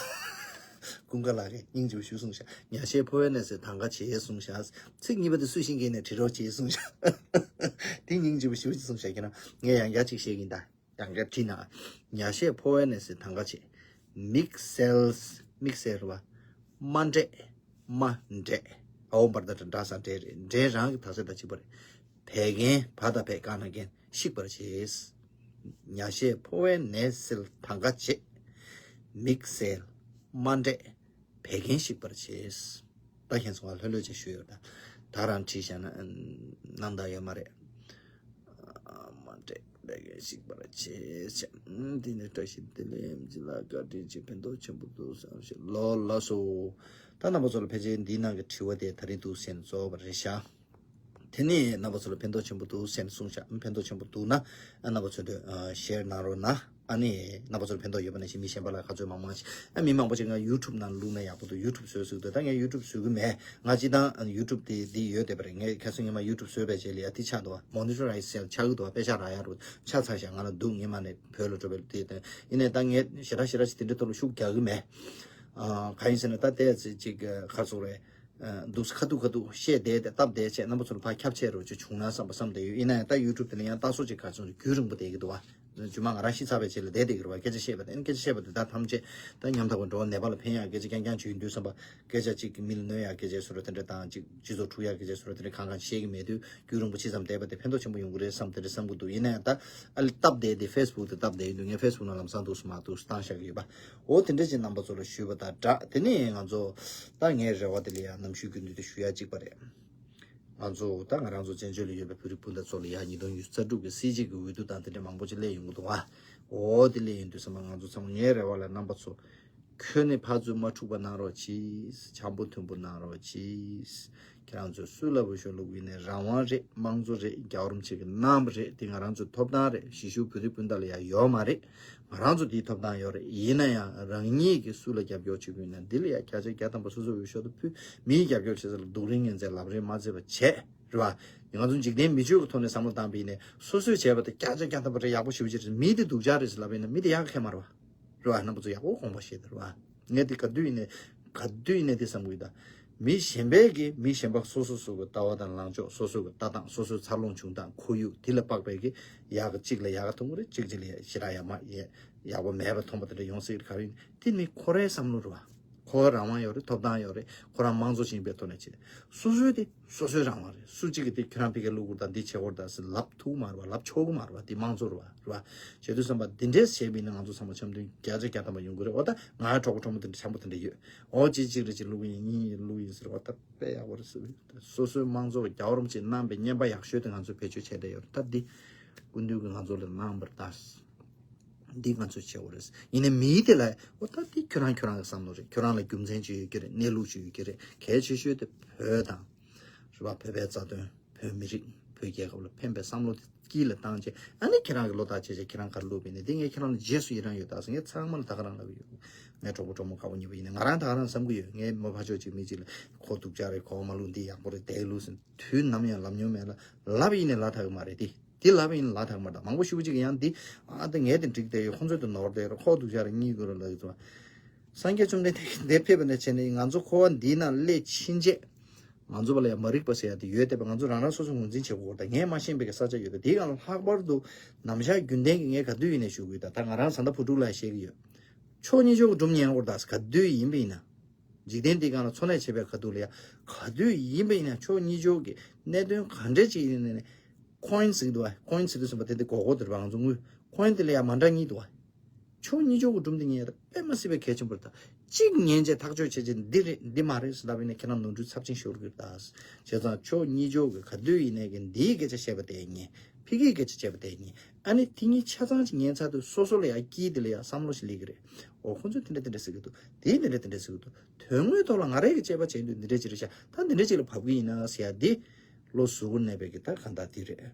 ཀུན་དགའ་ལགས་ཀྱིས་སྙིང་རྗེ་པོ་ཞུ་གསུངས་ཤག་ཉ་ཤས་ཕོ་བའི་ནད་སེལ་དང་ག་བྱེད་གསུངས་ཤག་ཚིག་གཉིས་པ་དེ་སུ་ཤེས་མཁན་ནས་བྲི་རོགས་བྱེད་གསུངས་ཤག་དེ་སྙིང་རྗེ་པོ་ཞུ་གསུངས་ཤག་ཁྱེད་རང་ངས་ཡང་བསྐྱར་ཅིག་བཤད་ཀྱིན་ད། ཡང་བསྐྱར་བྲིས་ན། ཉ་ཤས་ཕོ་བའི་ནད་སེལ་དང་ག་བྱེད། དམིགས་བསལ། དམིགས་བསལ་རེད་པ། མ་འདྲེས། མ་འདྲེས། འའོ་བར་ད་འདྲ་ས་འདྲེས་རེད། འདྲེས་རང་གི་དག་ས་ད་ཅི་པ་རེད། བད་ཀན། བ་དང་བད་ཀ་ན་རྐྱེན་ཞིག་པར་བྱེད། ཉ་ཤས་ཕོ་བའི་ནད་སེལ་དང་ག་བྱེད། དམིགས་བསལ། མ་འདྲེས། བད་ཀན་ཞིག་པར་བྱེད། ད་ཁྱེད་ཚོ་ལ་ལྷོད་ལྷོད་ཅིག་ཞུས་ཡོད་ད། ད་རང་བྲིས་བཞག་ན་སྣང་དག་ཡོད་མ་རེད། མ་འདྲེས་བད་ཀན་ཞིག་པར་བྱེད་བྱ། འདི་ནི་བཀྲ་ཤིས་བདེ་ལེགས་ཨེམ་ཆི་ལགས་བཀའ་དྲིན་ཆེ། ཕན་ཐོགས་ཆེན་པོ་འདུག་བསམ་ཞིག་ལོ་ལགས་སོ། ད་རྣམ་པ་ཚོ་ལ་ཕལ་ཆེར་འདིའི་ནང་གི་དྲི་བ་དེ་ད་རིང་འདུག་ཟེར་ནས་རྫོགས་པ་རེད་ཤག་དེ་ནས་རྣམ་པ་ཚོ་ལ་ཕན་ཐོགས་ཆེན་པོ་འདུག་ཟེར་ནས་གསུངས་ཤག་ཕན་ཐོགས་ཆེན་པོ་འདུག་ན་རྣམ་པ་ཚོ་དུ་ཤེར་གནང་རོགས་གནང་། ཨ་ནི་རྣམ་པ་ཚོར་ཕན་ཐོགས་ཡོད་པ་ནང་བཞིན་མི་གཞན་པ་ལ་ག་ཚོད་མང་མང་ཞིག་ཨ་མི་མང་པོ་ཅིག་ང་ཡུ་ཊུབ་ནང་བླུགས་ན་ཡག་པོ་འདུག་ཡུ་ཊུབ་བཟོས་ཟེར་གི་འདུག་ད་ངས་ཡུ་ཊུབ་བཟོ་གི་མེད། ང་སྤྱིར་བཏང་ཡུ་ཊུབ་དེ་འདི་ཡོད་བསྡད་པ་རེད། ངས་ཁ་སང་ཉི་མ་ཡུ་ཊུབ་བཟོས་པའི་རྗེས་ལ་ཡ་དེ་ཆགས་འདུག་བ། མོ་ནི་ཊ་རའི་ཛི་ཆགས་ཀྱི་འདུག་བ། པེ་ཤག་རག་ཡག་རུ་ཆ་ཚང་ཤག་ང་ལ་འདུག་ངས་མ་ནས་བོད་ལ་འགྲོ་བའི་དེ་དང་ཡིན་ནའི་ད་ངས་ཞེ་དྲག་ཞེ་དྲག་ཅིག་དེ་འདྲའི་ཐོག་ལ་ཤུགས་རྒྱག་གི་མེད། ཨ་གང་ཡིན་ཟེར་ན་ད་ལྟའི་ཅིག་ག་རེ་ཟེར་དགོས་རེད། འདུག་སེ་ཁ་ཐུག་ཁ་ཐུག་བཤད་བསྡད་དེ་སྟབས་བདེ་བྱས་རྣམ་པ་ཚོ་ལ་ཕར་ཁྱབ་ཆེ་རུ་ཅིག་བྱུང་ན་བསམ་པ་བསམ་བསྡད་ཡོད། ཡིན་ན་ཡང་ད་ཡུ་ཊུབ་དེ་ལ་ཡང་ལྟ་སོ་ཅིག་ག་ཚོད་རྒྱུན་རིང་པོ་བསྡད་ཀྱི་འདུག་བ། རྗེས་མ་ང་རང་ཤི་ཚར་བའི་རྗེས་ལ་བསྡད་བསྡད་ཀྱི་རེད་བ། སྐད་ཆ་བཤད་པ་དེ་སྐད་ཆ་བཤད་པ་དེ་དག་ཐམས་ཅད་ད་ཉམ་ཐག་པ་འགྲོ་བ་ནད་པ་ལ་ཕན་ཡག་སྐད་ཆ་རྐྱང་རྐྱང་བྱེད་ཡོང་དུས་བསམ་པ། སྐད་ཆ་ཅིག་མི་ལ་གནོད་ཡག་སྐད་ཆ་བཟོ་འདྲ་དེ་འདྲ་དང་ཅིག་སྤྱི་ཚོགས་འཁྲུག་ཡག་སྐད་ཆ་བཟོ་འདྲ་དེ་འདྲ་གང་གང་བཤད་ཀྱི་མེད་དུས་རྒྱུན་རིང་པོ་ཕྱི་ཙམ་བསྡད་པ་དེ་ཕན་ཐོགས་ཆེན་པོ་ཡོང་གི་རེད་བསམ་དེ་འདྲ་བསམ་གྱི་འདུག་ཡིན་ན་ཡང་ད་ཨ་ལི་སྟབས་བདེ་དེ་ཕེ་སི་བུག་དེ་སྟབས་བདེ་ཡིན་དུས་ངས་ཕེ་སི་བུག་ནང་ལམ་སང་འདུག་སེ་མར་འདུག་སེ་བཏང་བཞག་གི་ཡོད་པ། འོ་དེ་འདྲ་ཅིག་རྣམ་པ་ཚོ་ལ་ཞུས་པ་དང་སྦྲགས། དེ་ནས་ང་ཚོ་ད་ངའི་རེ་བ་དེ་ལ་ཡང་ནམ་ཞུ་རྒྱུ་འདུག་དེ་ཞུ་ཡག་གཅིག་པ་རེད། ང་ཚོ་ད་ང་རང་ཚོ་བཙན་བྱོལ་ལ་ཡོད་པའི་བོད་རིགས་སྤུན་ཟླ་ཚོ་ལ་ཡང་ཉིས་སྟོང་ཉི་ཤུ་རྩ་དྲུག་གི་སྲིད་སྤྱི་གི་འོས་བསྡུ་དང་དེ་འདྲ་མང་པོ་ཅིག་སླེབས་ཡོང་གི་འདུག་ཨ། འོ་དེ་སླེབས་ཡོང་དུས་ཙམ་པ་ང་ཚོ་ཚང་མ་ངའི་རེ་བ་ལ་རྣམ་པ་ཚོ། ཁྱོན་ནས་ཕར་ཚུར་མ་འཁྲུག་པ་གནང་རོགས་གྱིས། འཆམ་པོ་མཐུན་པོ་གནང་རོགས་གྱིས། ཁྱེད་རང་ཚོས་སུ་ལ་འོས་ཤོག་བླུགས་པ་ཡིན་ནའི་རང་དབང་རེད། དམངས་གཙོ་རེད། རྒྱལ་བ་རིན་པོ་ཆེ་གིས་གནང་བ་རེད། དེ་ང་རང་ཚོའི་ཐོབ་ཐང་རེད། གཞིས་བཞུགས་བོད་རིགས་སྤུན་ཟླ་ལ་ཡང་ཡོད་མ་རེད། ང་རང་ཚོ་དེའི་ཐོབ་ཐང་ཡོད་རེད། ཡིན་ན་ཡང་རང་ཉིད་ཀྱིས་སུ་ལ་རྒྱབ་སྐྱོར་བྱེད་དགོས་ན་འདི་ལ་ཡང་བརྒྱ་ཆ་བརྒྱ་ཐམ་པ་སོ་སོའི་འོས་ཤོག་དེ་ཕུལ། མིའི་རྒྱབ་སྐྱོར་བྱེད་ས་ལ་སྡུག་རུས་ངན་ཚད་ལབ་རེས་མ་བྱེད་པ་བྱས། རེད་བ། ང་ཚོ་འཇིག་རྟེན་མི་ཆོས་ཀྱི་ཐོག་ནས་བསམ་བློ་བཏང་པ་ཡིན་ནའི་སོ་སོས་བྱས་པ་དེ་བརྒྱ་ཆ་བརྒྱ་ཐམ་པ་རེད། ཡག་པོ་ཞེ་པོ་ཅིག་རེད། མི་དེ་སྡུག་ཅག་རེད་ཟེར་ལབ་པ་ཡིན་ན་མི་དེ་ཡག་ག་ཁེལ་མ་རེད་བ། རེད་བ། རྣམ་པ་ཚོ་ཡག་པོ་དགོངས་པ་བཞེས་དང་། རེད་བ། ངས་དེ་ག་དུས་ཡིན་ནའི་ག་དུས་ཡིན་ནའི་དེ་བསམ་གི་ཡོད་ད། མི་གཞན་པའི་གི་མི་གཞན་པ་སོ་སོ་སོ་གི་ལྟ་བ་དང་ལངས་ཕྱོགས། སོ་སོ་གི་ལྟ་སྟངས། སོ་སོའི་འཚར་ལོངས་བྱུང་སྟངས། ཁོར་ཡུག་དེ་ལ་དཔག་པའི་གི་ཡག་གཅིག་ལ་ཡག་མཐོང་གི་རེད། གཅིག་གཅིག་ལ་ཞེ་དྲག་ཡག་མ་ཡག་ཡག་པོ་མེད་པ་མཐོང་བ་དེ་འདྲ་ཡོང་སྲིད་གི་རེད། ག་རེ་ཡིན། དེ་ནི་ཁོ་རའི་བསམ་བློ་རེད་བ། ཁོ་རང་དབང་ཡོད་རེད། ཐོབ་ཐང་ཡོད་རེད། ཁོ་རང་དམངས་གཙོ་ཞིག་ཡིན་པའི་ཐོག་ནས་བྱེད། སོ་སོའི་དེ་སོ་སོའི་རང་དབང་རེད། སུ་གཅིག་གིས་དེ་ཁྱོད་རང་ཕ་གིར་བླུག་དགོས་དང་འདི་བྱེད་དགོས་དང་ཟེར་ལབ་ཐུབ་མ་རེད་བ། ལབ་ཆོག་གི་མ་རེད་བ། དེ་དམངས་གཙོ་རེད་བ། རེད་བ། བྱེད་དུས་ཙམ་པ་འདི་འདྲས་བྱས་པ་ཡིན་ན་ང་ཚོ་ཚང་མ་འཆམ་མཐུན་བརྒྱ་ཆ་བརྒྱ་ཐམ་པ་ཡོང་གི་རེད། འོ་ད་ང་གྲོགས་པོ་གྲོགས་མོ་དེ་འདྲ་འཆམ་པོ་དེ་འདྲ་ཡོད། འོ་གཅིག་གཅིག་རེ་གཅིག་བླུག་ཡིན། གཉིས་བླུག་ཡིན་ཟེར་བ་ད་དཔེ་ཡག་པོ་རེད་ཟེར། སོ་སོའི་དམངས་གཙོ་རྒྱལ་བ་རིན་པོ་ཆེས་གནང་པའི་བརྙན་པ་ཡག་ཤོས་དེ་ང་ཚོས་བེད་སྤྱོད་བྱས་བསྡད་ཡོད་རེད། ད་འདི་སྐུ་མདུན་གྱིས་ང་ཚོ་ལ་གནང་བར་ད། འདི་ང་ཚོས་བྱེད་དགོས་རེད། ཡིན་ནའི་མིའི་དེ་ལ་འོ་ད་འདི་ཁྱོད་རང་ཁྱོད་རང་གི་བསམ་བློ་རེད། ཁྱོད་རང་ལ་རྒྱུ་མཚན་ཅིག་ཡོད་ཀྱི་རེད། གནས་ལུགས་ཅིག་ཡོད་ཀྱི་རེད། གལ་ཆེ་ཤོས་དེ་བོད་དང་། རེད་བ། བོད་པའི་རྩ་དོན། བོད་མི་རིགས། བོད་རྒྱལ་ཁབ་ལ་ཕན་པའི་བསམ་བློ་དེ་དཀྱིལ་ལ་བཏང་བྱས། ཨ་ནི་ཁྱེད་རང་གི་བློ་ཐག་བཅད་བྱས་ཁྱེད་རང་ག་རེ་བླུགས་པ་ཡིན་ནའི་འདི་ངས་ཁྱེད་རང་ལ་རྗེས་སུ་ཡི་རང་ཡོད་ད་ཟེར། ངས་ཚང་མ་ལ་ད་ག་རང་ལབ་ཀྱི་ཡོད། ངའི་གྲོགས་པོ་གྲོགས་མོ་དཀར་པོ་གཉིས་པོ་ཡིན་ནའི་ང་རང་ད་ག་རང་བསམ་གྱི་ཡོད། ངའི་མོ་ཕ་ཕྱོགས་གཅིག་མི་གཅིག་ལ་ཁོ་སྡུག་ཅག་རེད། གོ་བ་མ་བླུགས། འདི་ཡག་པོ་རེད། དེ་བླུགས་ཟེར་དུས་ནམ་ཡང་ལབ་མྱོང་མེད་ལ། ལབ་ཡིན་ནའི་ལབ་ཐག་གི་མ་རེད། དེ་དེ་ལབ་ཡིན་ལབ་ཐག་གི་མ་རེད། མང་པོ་ཞེ་པོ་ཅིག་ཡང་འདི་ཨ་ད་ངས་དེ་འགྲིག་བསྡད་ཡོད། ཁོ་ཚོས་དེ་ནོར་བསྡད་ཡོད། ཁོ་སྡུག་ཅག་རེད། གཉིས་ཀྱི་རོ་ལ་ཡོད་ཚོ། སངས་རྒྱས་བཅོམ་ལྡན་འདས་ཀྱིས་འདིར་ཕེབས་པ་ནས་བྱས་ནས་ང་ཚོ་འཁོར་བ་འདིའི་ནང་སླེབས་ཕྱིན་ཆད། ང་ཚོ་བ་ལ་ཡང་མ་རིག་པ་ཟེར་ཡ་དེ་ཡོད་བསྡད་པ། ང་ཚོ་རང་རང་སོ་སོ་ངོས་འཛིན་བྱེད་དགོས་དང་། ངས་མ་ཤེས་པའི་གི་ས་ཆ་ཡོད་པ། དེའི་སྒང་ལ་ལྷག་པར་དུ་ནམ་ཞག་རྒྱུན་ལྡན་གྱི་ངས་ག་དུས་ཡིན་ནས་ཞུ་གི་ཡོད། ད་ད་ང་རང་བཟའ་ཟླ་བུ་ཕྲུག་ལ་བཤད་ཀྱི་ཡོད། ཕྱོགས་གཉིས་ཕྱོགས་ཀྱི་སྒྲུང་ཉན་དགོས། ད་ག་དུས་ཡིན་པ་ཡིན་ན། འཇིག་རྟེན་འདིའི་སྒང་ལ་འཚོ་གནས་བྱེད་པའི་ཁ་ཐུག་ལ་ཡ་ག་དུས་ཡིན་པ་ཡིན་ན་ཕྱོགས་གཉིས་ཕྱོགས་ཀྱི་གནད་དོན་ག་འདྲ་ཅིག་ཡིན་ནའི་ཁོའིན་ཟེར་གྱི་འདུག་བ། ཁོའིན་ཟེར་དུས་ཙམ་པ་དེ་འདི་སྒོར་སྒོར་དེ་རེད་བ། ང་ཚོ་དངུལ་ཁོའིན་དེ་ལ་ཡ་མ་འདྲ་གཉིས་འདུག་བ། ཕྱོགས་གཉིས་ཕྱོགས་ཀྱི་སྒྲུང་དེ་ཉན་ཡ་ད་དཔེ་མ་སྲིད་པའི་གལ་ཆེན་པོ་རེད། ད་གཅིག་ཉན་བྱས་ཐག་གཅོད་བྱས་བྱས་འདི་རེད་འདི་མ་རེད་ཟེར་ལབ་ཡིན་ན་ཁྱེད་རང་ནོར་འཁྲུལ་ཚབས་ཆེན་ཤོར་གི་རེད། ད་བྱས་ཙང་ཕྱོགས་གཉིས་ཕྱོགས་ཀྱི་ག་དུས་ཡིན་ནའི་གི་འདིའི་སྐད་ཆ་བཤད་པ་དེ་ཉན། ཕ་གིའི་སྐད་ཆ་བཤད་པ་དེ་ཉན། ཨ་ནི་དེ་གཉིས་ཆ་ཚང་ཅིག་ཉན་ཚར་དུས་སོ་སོ་ལ་ཡ་དཀྱིལ་དེ་ལ་ཡ་བསམ་བློ་ཞིག་སླེབས་ཀྱི་རེད། འོ་ཁོ་ཚོས་དེ་འདྲ་དེ་འདྲ་ཟེར་གྱི་འདུག་དེས་དེ་འདྲ་དེ་འདྲ་ཟེར་གྱི་འདུག་དོན་དངོས་ཐོག་ལ་ང་རང་གིས་དཔྱད་པ་བྱས་དུས་འདི་འདྲ་ཅིག་རེད་ཤག་ད་འདི་འདྲ་ཅིག་ལ་བབས་ཀྱི་ཡིན་ན་ཟེར་ཡ་འདི་བློ་གཟུ་བོར་གནས་པའི་གི་ད་གང་ལྟར་འདི་རེད།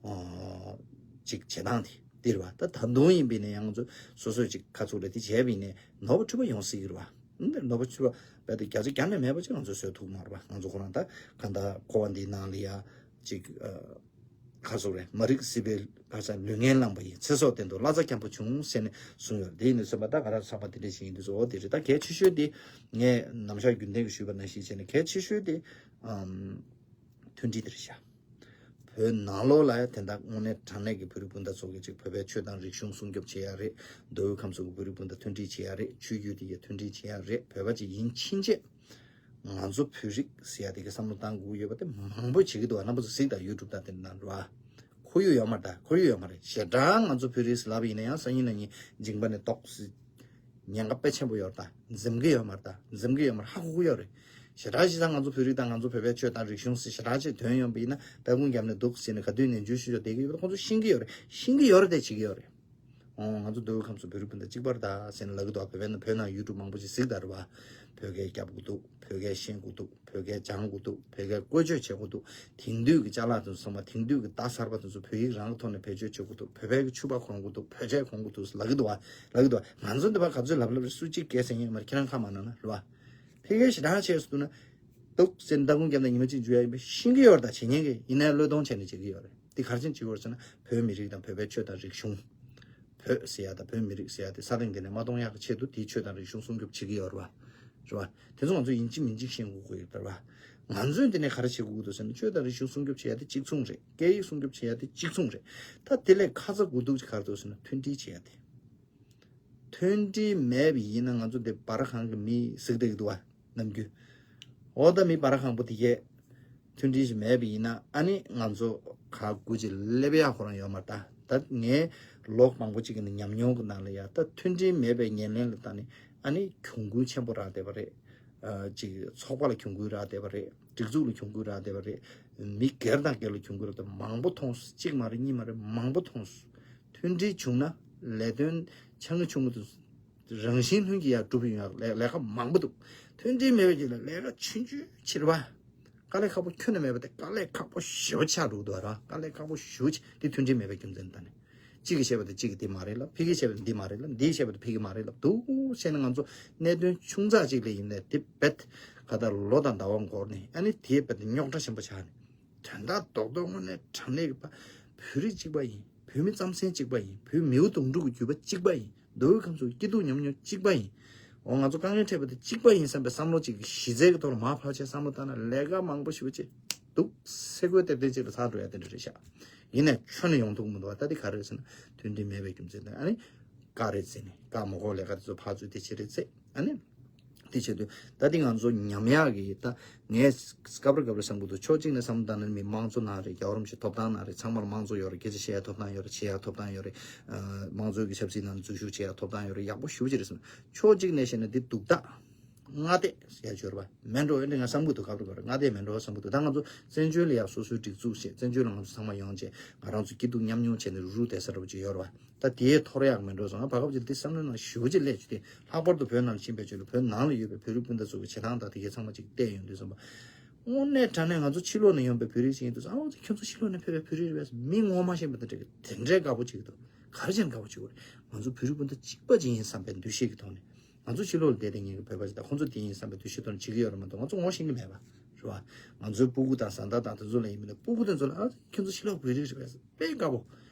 ཨོ། ཅིག་བྱེད་སྟངས་དེ་འདི་རེད་བ། ད་ད་དུང་ཡིན་པས་ན་ཡང་ང་ཚོ་སོ་སོས་ཅིག་ཁ་ཚུགས་ལ་དེ་བྱས་པ་ཡིན་ནའི་ནོར་བ་འཁྲུལ་པ་ཡོང་སྲིད་ཀྱི་རེད་བ། འདི་ནོར་བ་འཁྲུལ་པ་རྦད་དེ་བརྒྱ་ཆ་བརྒྱ་ནས་མེད་པ་ཅིག་ང་ཚོས་བཟོ་ཐུབ་མ་རེད་བ། ང་ཚོ་ཁོ་རང་ད་གང་ལྟར་འཁོར་བ་འདིའི་ནང་ལ་ཡ་ཅིག་ཨ། ག་ཟེར་རེད། མ་རིག་སྲིད་པའི་ག་ཟེར་ལུས་ངན་བླངས་པ་ཡིས། ཚེ་སྲོག་སྟེང་དུ་བླ་རྩ་འཁྱམས་པོ་བྱུང་ཟེར་ནས་གསུངས་ཡོད་རེད། དེ་ཡིན་དུས་ཙམ་པ་ད་ང་རང་ཚང་མ་དེ་འདྲ་ཞིག་ཡིན་དུས་ཙམ་པ་འོ་དེ་རེད། ད་གལ་ཆེ་ཤོས་དེ་ངས་ནམ་ཞག་རྒྱུན་ལྡན་གྱི་ཞུས་པ་ནང་བཞིན་བྱས་ནས་གལ་ཆེ་ཤོས་དེ་ཨམ། མཐུན་སྒྲིལ་དེ་རེད་ཤག་བོད་ནང་ལོགས་ལ་ཡང་དེ་འདྲ་དངོས་གནས་དྲང་གནས་ཀྱི་བོད་རིགས་སྤུན་ཟླ་ཚོ་གི་ཅིག་བོད་པའི་ཆོས་དང་རིག་གཞུང་སྲུང་སྐྱོབ་བྱེད་ཡ་རེད། མདོ་དབུས་ཁམས་གསུམ་གྱི་བོད་རིགས་སྤུན་ཟླ་མཐུན་སྒྲིལ་བྱེད་ཡ་རེད། ཆོས་བརྒྱུད་དེ་གའི་མཐུན་སྒྲིལ་བྱེད་ཡ་རེད། བོད་པ་ཅིག་ཡིན་ཕྱིན་ཆད། ང་ཚོ་བོད་རིགས་ཟེར་ཡ་དེ་གི་བསམ་བློ་བཏང་དགོས་ཡོད་པ་དེ་མང་པོ་བྱེད་ཀྱི་འདུག་བ། རྣམ་པ་ཚོ་གཟིགས་དང་། ཡུ་ཊུབ་དང་དེ་ནང་ར། ཁོར་ཡུག་ཡོད་མ་རེད། ད་ཁོར་ཡུག་ཡོད་མ་རེད། ཞེ་དྲག་ང་ཚོ་བོད་རིགས་ལབ་ཡིན་ན་ཡང་སང་ཉིན་གནངས་ཉིན་མཇིང་པ་ནས་ཏོག་ཙམ་ཉེན་ཁ་དཔེ་ཆེན་པོ་ཡོད་རེད། ད་འཛེམ་གི་ཡོད་མ་རེད། ད་འཛེམ་གི་ཡོད་མ་རེད། ཧ་གོ་གི་ཡོད་རེད། ཞེ་དྲག་ཞེ་དྲག་ང་ཚོ་བོད་རིགས་དང་ང་ཚོ་བོད་པའི་ཆོས་དང་རིག་གཞུང་ཟེར་ཞེ་དྲག་ཅིག་དོན་ཡོད་པ་ཡིན་ན་སྦས་སྐུང་བརྒྱབ་ནས་འདུག་ཟེར་ནས་ག་དུས་ནས་འཇུ་ཞུ་ཞུ་བསྡད་ཀྱི་ཡོད་པ། ཁོང་ཚོ་ཤེས་ཀྱི་ཡོད་རེད། ཤེས་ཀྱི་ཡོད་རེད་དེ་བྱེད་ཀྱི་ཡོད་རེད། ཨོ། ང་ཚོ་མདོ་དབུས་ཁམས་གསུམ་བོད་རིགས་སྤུན་ཟླ་གཅིག་པ་རེད་ད་ཟེར་ནས་ལབ་ཀྱི་འདུག་བོད་པའི་ནང་བོད་ནང་ཡུ་ཊུབ་མང་པོ་ཞིག་གཟིགས་དང་རེད་བ། བོད་སྐད་རྒྱབ་དགོས་འདུག་བོད་སྐད་ཤེས་དགོས་འདུག་བོད་སྐད་སྦྱང་དགོས་འདུག་བོད་སྐད་བཀོལ་སྤྱོད་བྱེད་དགོས་འདུག་དེང་དུས་ཀྱི་ཅ་ལག་དེ་ཚོ་ཚང་མ་དེང་དུས་ཀྱི་རྟ་གསར་པ་དེ་ཚོ་བོད་ཡིག་རང་གི་ཐོག་ནས་བེད་སྤྱོད་བྱེད་དགོས་འདུག་བོད་པའི་གི་ཕྱུ་པ་གོན་དགོས་འདུག་བོད་ཆས་གོན་དགོས་འདུག་ལབ་ཀྱི་འདུག་བ། ལབ་ཀྱི་འདུག་བ། ང་ཚོ་འདི་བ་ག་ཚོད་ལབ་ལབ་རེད། སུ་གཅིག་སྐད་ཟེར་མཁན་ཡོད་མ་རེད། ཁྱེད་རང་ཁ་མ་ནང་ན་རེད་བ། ཕ་གིར་ཞེ་དྲག་བྱས་སོང་ན། འདུག་ཟེར་ནས་སྦས་སྐུང་བརྒྱབ་ནས་ཉི་མ་གཅིག་འཇུ་ཡ་ཡིན་པས་ཤེས་ཀྱི་ཡོད་རེད། ད་བྱེད་མཁན་གྱིས་ཡིན་ནའི་བློས་གཏོང་བྱས་ནས་བྱེད་ཀྱི་ཡོད་རེད། འདི་ག་རེ་བྱས་ནས་བྱེད་ཀྱི་ཡོད་རེད་ཟེར་ན་བོད་མི་རིགས་དང་བོད་པའི་ཆོས་དང་རིག་གཞུང་། བོད་ཟེར་ཡ་དང་བོད་མི་རིགས་ཟེར་ཡ་དེ་ས་སྟེང་འདི་ནས་མ་གཏོང་ཡག་གི་ཆེད་དུ་དེའི་ཆོས་དང་རིག་གཞུང་སྲུང་སྐྱོབ་བྱེད་ཀྱི་ཡོད་རེད་བ། རེད་བ། དེ་ཚོ་ང་ཚོ་ཡིན་གཅིག་མིན་གཅིག་ཤེས་དགོས་ཀྱི་ཡོད་རེད་བ། ང་ཚོས་འདི་ནས་ག་རེ་བྱེད་དགོས་ཀྱི་འདུག་ཟེར་ན་ཆོས་དང་རིག་གཞུང་སྲུང་སྐྱོབ་བྱེད་ཡ་དེ་གཅིག་མཚུངས་རེད། སྐད་ཡིག་སྲུང་སྐྱོབ་བྱེད་ཡ་དེ་གཅིག་མཚུངས་རེད། ད་དེ་ལས་ཁ་ཚ་དགོས་གཏུགས་ཅིག་ག་རེ་འདུག་ཟེར་ན་མཐུན་སྒྲིལ་བྱེད་ཡ་དེ། མཐུན་སྒྲིལ་མེད་པ་ཡིན་ན་ང་ཚོ་འདི་སྦ་ར་ཁང་གི་མི་གཟིགས་བསྡད་ཀྱི་འདུག་བ། ནམ་རྒྱུན། འོ་ད་མི་སྦ་ར་ཁང་པོ་དེ་གས་མཐུན་སྒྲིལ་ཞིག་མེད་པ་ཡིན་ན་ཨ་ནི་ང་ཚོ་ག་དགོས་ཅིག་སླེབས་ཡག་ཁོ་རང་ཡོད་མ་རེད། ད་ད་ངས་ལོ་མང་པོ་ཅིག་གི་ནས་ཉམས་མྱོང་གི་ནང་ལ་ཡ་ད་མཐུན་སྒྲིལ་མེད་པའི་ཉེར་ལེན་ལ་ད་ནི་ཨ་ནི་གྱོང་གུན་ཆེན་པོ་རག་བསྡད་པ་རེད། ཨ་ཅིག་ཚོགས་པ་ལ་གྱོང་གུན་རག་བསྡད་པ་རེད། སྒྲིག་འཛུགས་ལ་གྱོང་གུན་རག་བསྡད་པ་རེད། མི་སྒེར་དང་སྒེར་ལ་གྱོང་གུན་རག་བསྡད་པ་མང་པོ་མཐོང་སོང་། གཅིག་མ་རེད་གཉིས་མ་རེད། མང་པོ་མཐོང་སོང་། མཐུན་སྒྲིལ་བྱུང་ན་ལས་དོན་ཆུང་ངུ་ཆུང་ངུ་དེ་རང་བཞིན་ལྷུན་གྱིས་ཡར་འགྲུབ་ཡོང་ཡག་ལས་ལས་ཀ་མང་པོ་འདུག་མཐུན་སྒྲིལ་མེད་པའི་རྗེས་ལ་ལས་ཀ་ཆུང་ཆུང་བྱེད་རེད་བ། དཀའ་ལས་ཁག་པོ་ཁྱོན་ནས་མེད་པ་དེ་དཀའ་ལས་ཁག་པོ་ཞེ་པོ་ཆགས་འགྲོ་གི་འདུག་ར། དཀའ་ལས་ཁག་པོ་ཞེ་པོ་ཆགས། དེ་མཐུན་སྒྲིལ་མེད་པའི་རྒྱུ་མཚན་ད་ནི། གཅིག་གིས་བཤད་པ་དེ་གཅིག་གིས་དེ་མ་རེད་ལབ། ཕ་གིས་བཤད་པ་དེ་འདི་མ་རེད་ལབ། འདིས་བཤད་པ་དེ་ཕ་གིས་མ་རེད་ལབ་འདུག་བྱས་ནས་ང་ཚོ་གནད་དོན་ཆུང་ཙག་ཅིག་ལ་ཡིན་ནའི་དེ་རྦད་ག་ད་ལོ་དང་ཟླ་བ་འགོར་ནས་ཨ་ནི་དེ་རྦད་དེ་རྙོག་དྲ་ཆེན་པོ་ཆགས་ནས། དོན་དག་རྡོག་རྡོག་དངོས་གནས་དྲང་གནས་ཀྱི་བོད་རིགས་གཅིག་པ་ཡིན། བོད་མི་རྩམ་ཟན་གཅིག་པ་ཡིན། བོད་མིའུ་གདུང་དྲུག་གི་རྒྱུད་པ་གཅིག་པ་ཡིན། མདོ་དབུས་ཁམས་གསུམ་སྐྱིད་སྡུག་མཉམ་མྱོང་གཅིག་པ་ཡིན། འོ་ང་ཚོ་དཀའ་ངལ་འཕྲད་པ་དེ་གཅིག་པ་ཡིན་བསམ་པའི་བསམ་བློ་གཅིག་གི་གཞི་རྩའི་གི་ཐོག་ལ་མར་ཕར་ཕྱིན་བསམ་བློ་བཏང་ན་ལས་ཀ་མང་པོ་ཞེ་པོ་ཅིག་འདུག་སེ་གོལ་ཏེ་ཏེ་གཅིག་ལ་ཚར་འགྲོ་ཡ་དེ་འདྲ་རེད་ཤག་ཡིན་ནའི་ཁྱོན་ནས་ཡོང་ཐུབ་མི་འདུག་བ། ད་དེ་ག་རེ་ཟེར་ན་མཐུན་སྒྲིལ་མེད་པའི་རྒྱུ་མཚན་དང་ཨ་ནི་བཀག་རེད་ཟེར་ནས་བཀག་མ་དགོས་ལས་ཀ་དེ་ཚོ་ཕར་ཚུར་དེ་བྱེད་རེད་ཟེར་ཨ་ནི། དེ་བྱེད་དུས་ད་དེ་ང་ཚོ་ཉམས་ཡག་གི་ད་ངས་སྐབས་རེ་སྐབས་རེ་བསམ་གྱི་འདུག་ཕྱོགས་གཅིག་ནས་བསམ་བློ་བཏང་ན་མི་མང་གཙོ་ནང་རེད། རྒྱལ་བ་རིན་པོ་ཆེ་ཐོབ་ཐང་ནང་རེད། ཚང་མར་མང་གཙོ་ཡོད་རེད། སྐད་ཆ་བཤད་ཡ་ཐོབ་ཐང་ཡོད་རེད། བྱེད་ཡ་ཐོབ་ཐང་ཡོད་རེད། ཨ་མང་གཙོའི་གི་ཆབ་སྲིད་ནང་འཛུལ་ཞུགས་བྱེད་ཡ་ཐོབ་ཐང་ཡོད་རེད། ཡག་པོ་ཞེ་པོ་ཅིག་རེད་བསམ། ཕྱོགས་གཅིག་ནས་བཤད་ན་འདི་སྡུག་ཐག་མངའ་སྡེ་ཟེར་ཡ་ཅིག་ཡོད་རེད་པ། མེད་འགྲོ་འདི་ང་བསམ་གྱི་འདུག་སྐབས་རེ་སྐབས་རེ་མངའ་སྡེ་མེད་འགྲོ་བསམ་གྱི་འདུག་ད་ང་ཚོ་བཙན་བྱོལ་ལ་ཡ་སོ་སོའི་སྒྲིག་འཛུགས་བྱས། བཙན་བྱོལ་ལ་ང་ཚོ་ཚང་མ་ཡོང་བྱས། ང་རང་ཚོ་སྐྱིད་སྡུག་མཉམ་མྱོང་བྱས་ནས་རུ་རུ་བསྡད་ས་འདྲ་པོ་ཅིག་ཡོད་རེད་པ། ད་དེའི་ཐོར་ཡག་མེད་འགྲོ་སོང་ང་། བར་སྐབས་ཅིག་འདི་བསམ་བློའི་ནང་ཞེ་པོ་ཅིག་སླེབས་བྱུང་སྟེ། ལྷག་པར་དུ་བོད་ནང་ལ་ཕྱིན་པའི་རྗེས་ལ་བོད་ནང་ལ་ཡོད་པའི་བོད་རིགས་སྤུན་ཟླ་ཚོ་གི་བྱེད་སྟངས་དང་དེ་གའི་ཚང་མ་ཅིག་བལྟས་ཡོང་དུས་ཙམ་པ། དངོས་གནས་དྲང་གནས་ང་ཚོ་ཕྱི་ལོགས་ནས་ཡོང་པའི་བོད་རིགས་ཅིག་ཡིན་དུས་ཙམ། ཨ་ཁྱོད་ཚོ་ཕྱི་ལོགས་ནས་ཕེབས་པའི་བོད་རིགས་རེད་པས། མི་ངོ་མ་ཤེས་པ་དང་འདྲ་གི་དེ་འདྲའི་དགའ་པོ་ཅིག་འདུག་ག་རེ་བྱས་ནས་དགའ་པོ་ཅིག་ཡོད་རེད། ང་ཚོ་བོད་རིགས་སྤུན་ཟླ་གཅིག་པ་ཅིག་ཡིན་བསམ་པའི་འདུ་ཤེས་ཀྱི་ཐོག་ནས། ང་ཚོ་ཕྱི་ལོགས་ལ་བསྡད་དེ་ངེད་ཀྱི་བོད་པ་ཅིག་དང་ཁོང་ཚོ་དེ་ཡིན་བསམ་པའི་འདུ་ཤེས་ཐོག་ནས་བྱེད་ཀྱི་ཡོད་རེད་མ་གཏོགས། ང་ཚོ་ངོ་ཤེས་ཀྱི་མེད་པ་རེད་པ། ང་ཚོའི་སྤུ་གུ་དང་བཟའ་ཟླ་དང་དེ་ཚོ་ལ་ཡིན་མིན་ན། སྤུ་གུ་དེ་ཚོ་ལ་ཨ་ཁྱོད་ཚོ་ཕྱི་ལོགས་བོད་རིགས་རེད་པས། དཔེ་དགའ་པོ།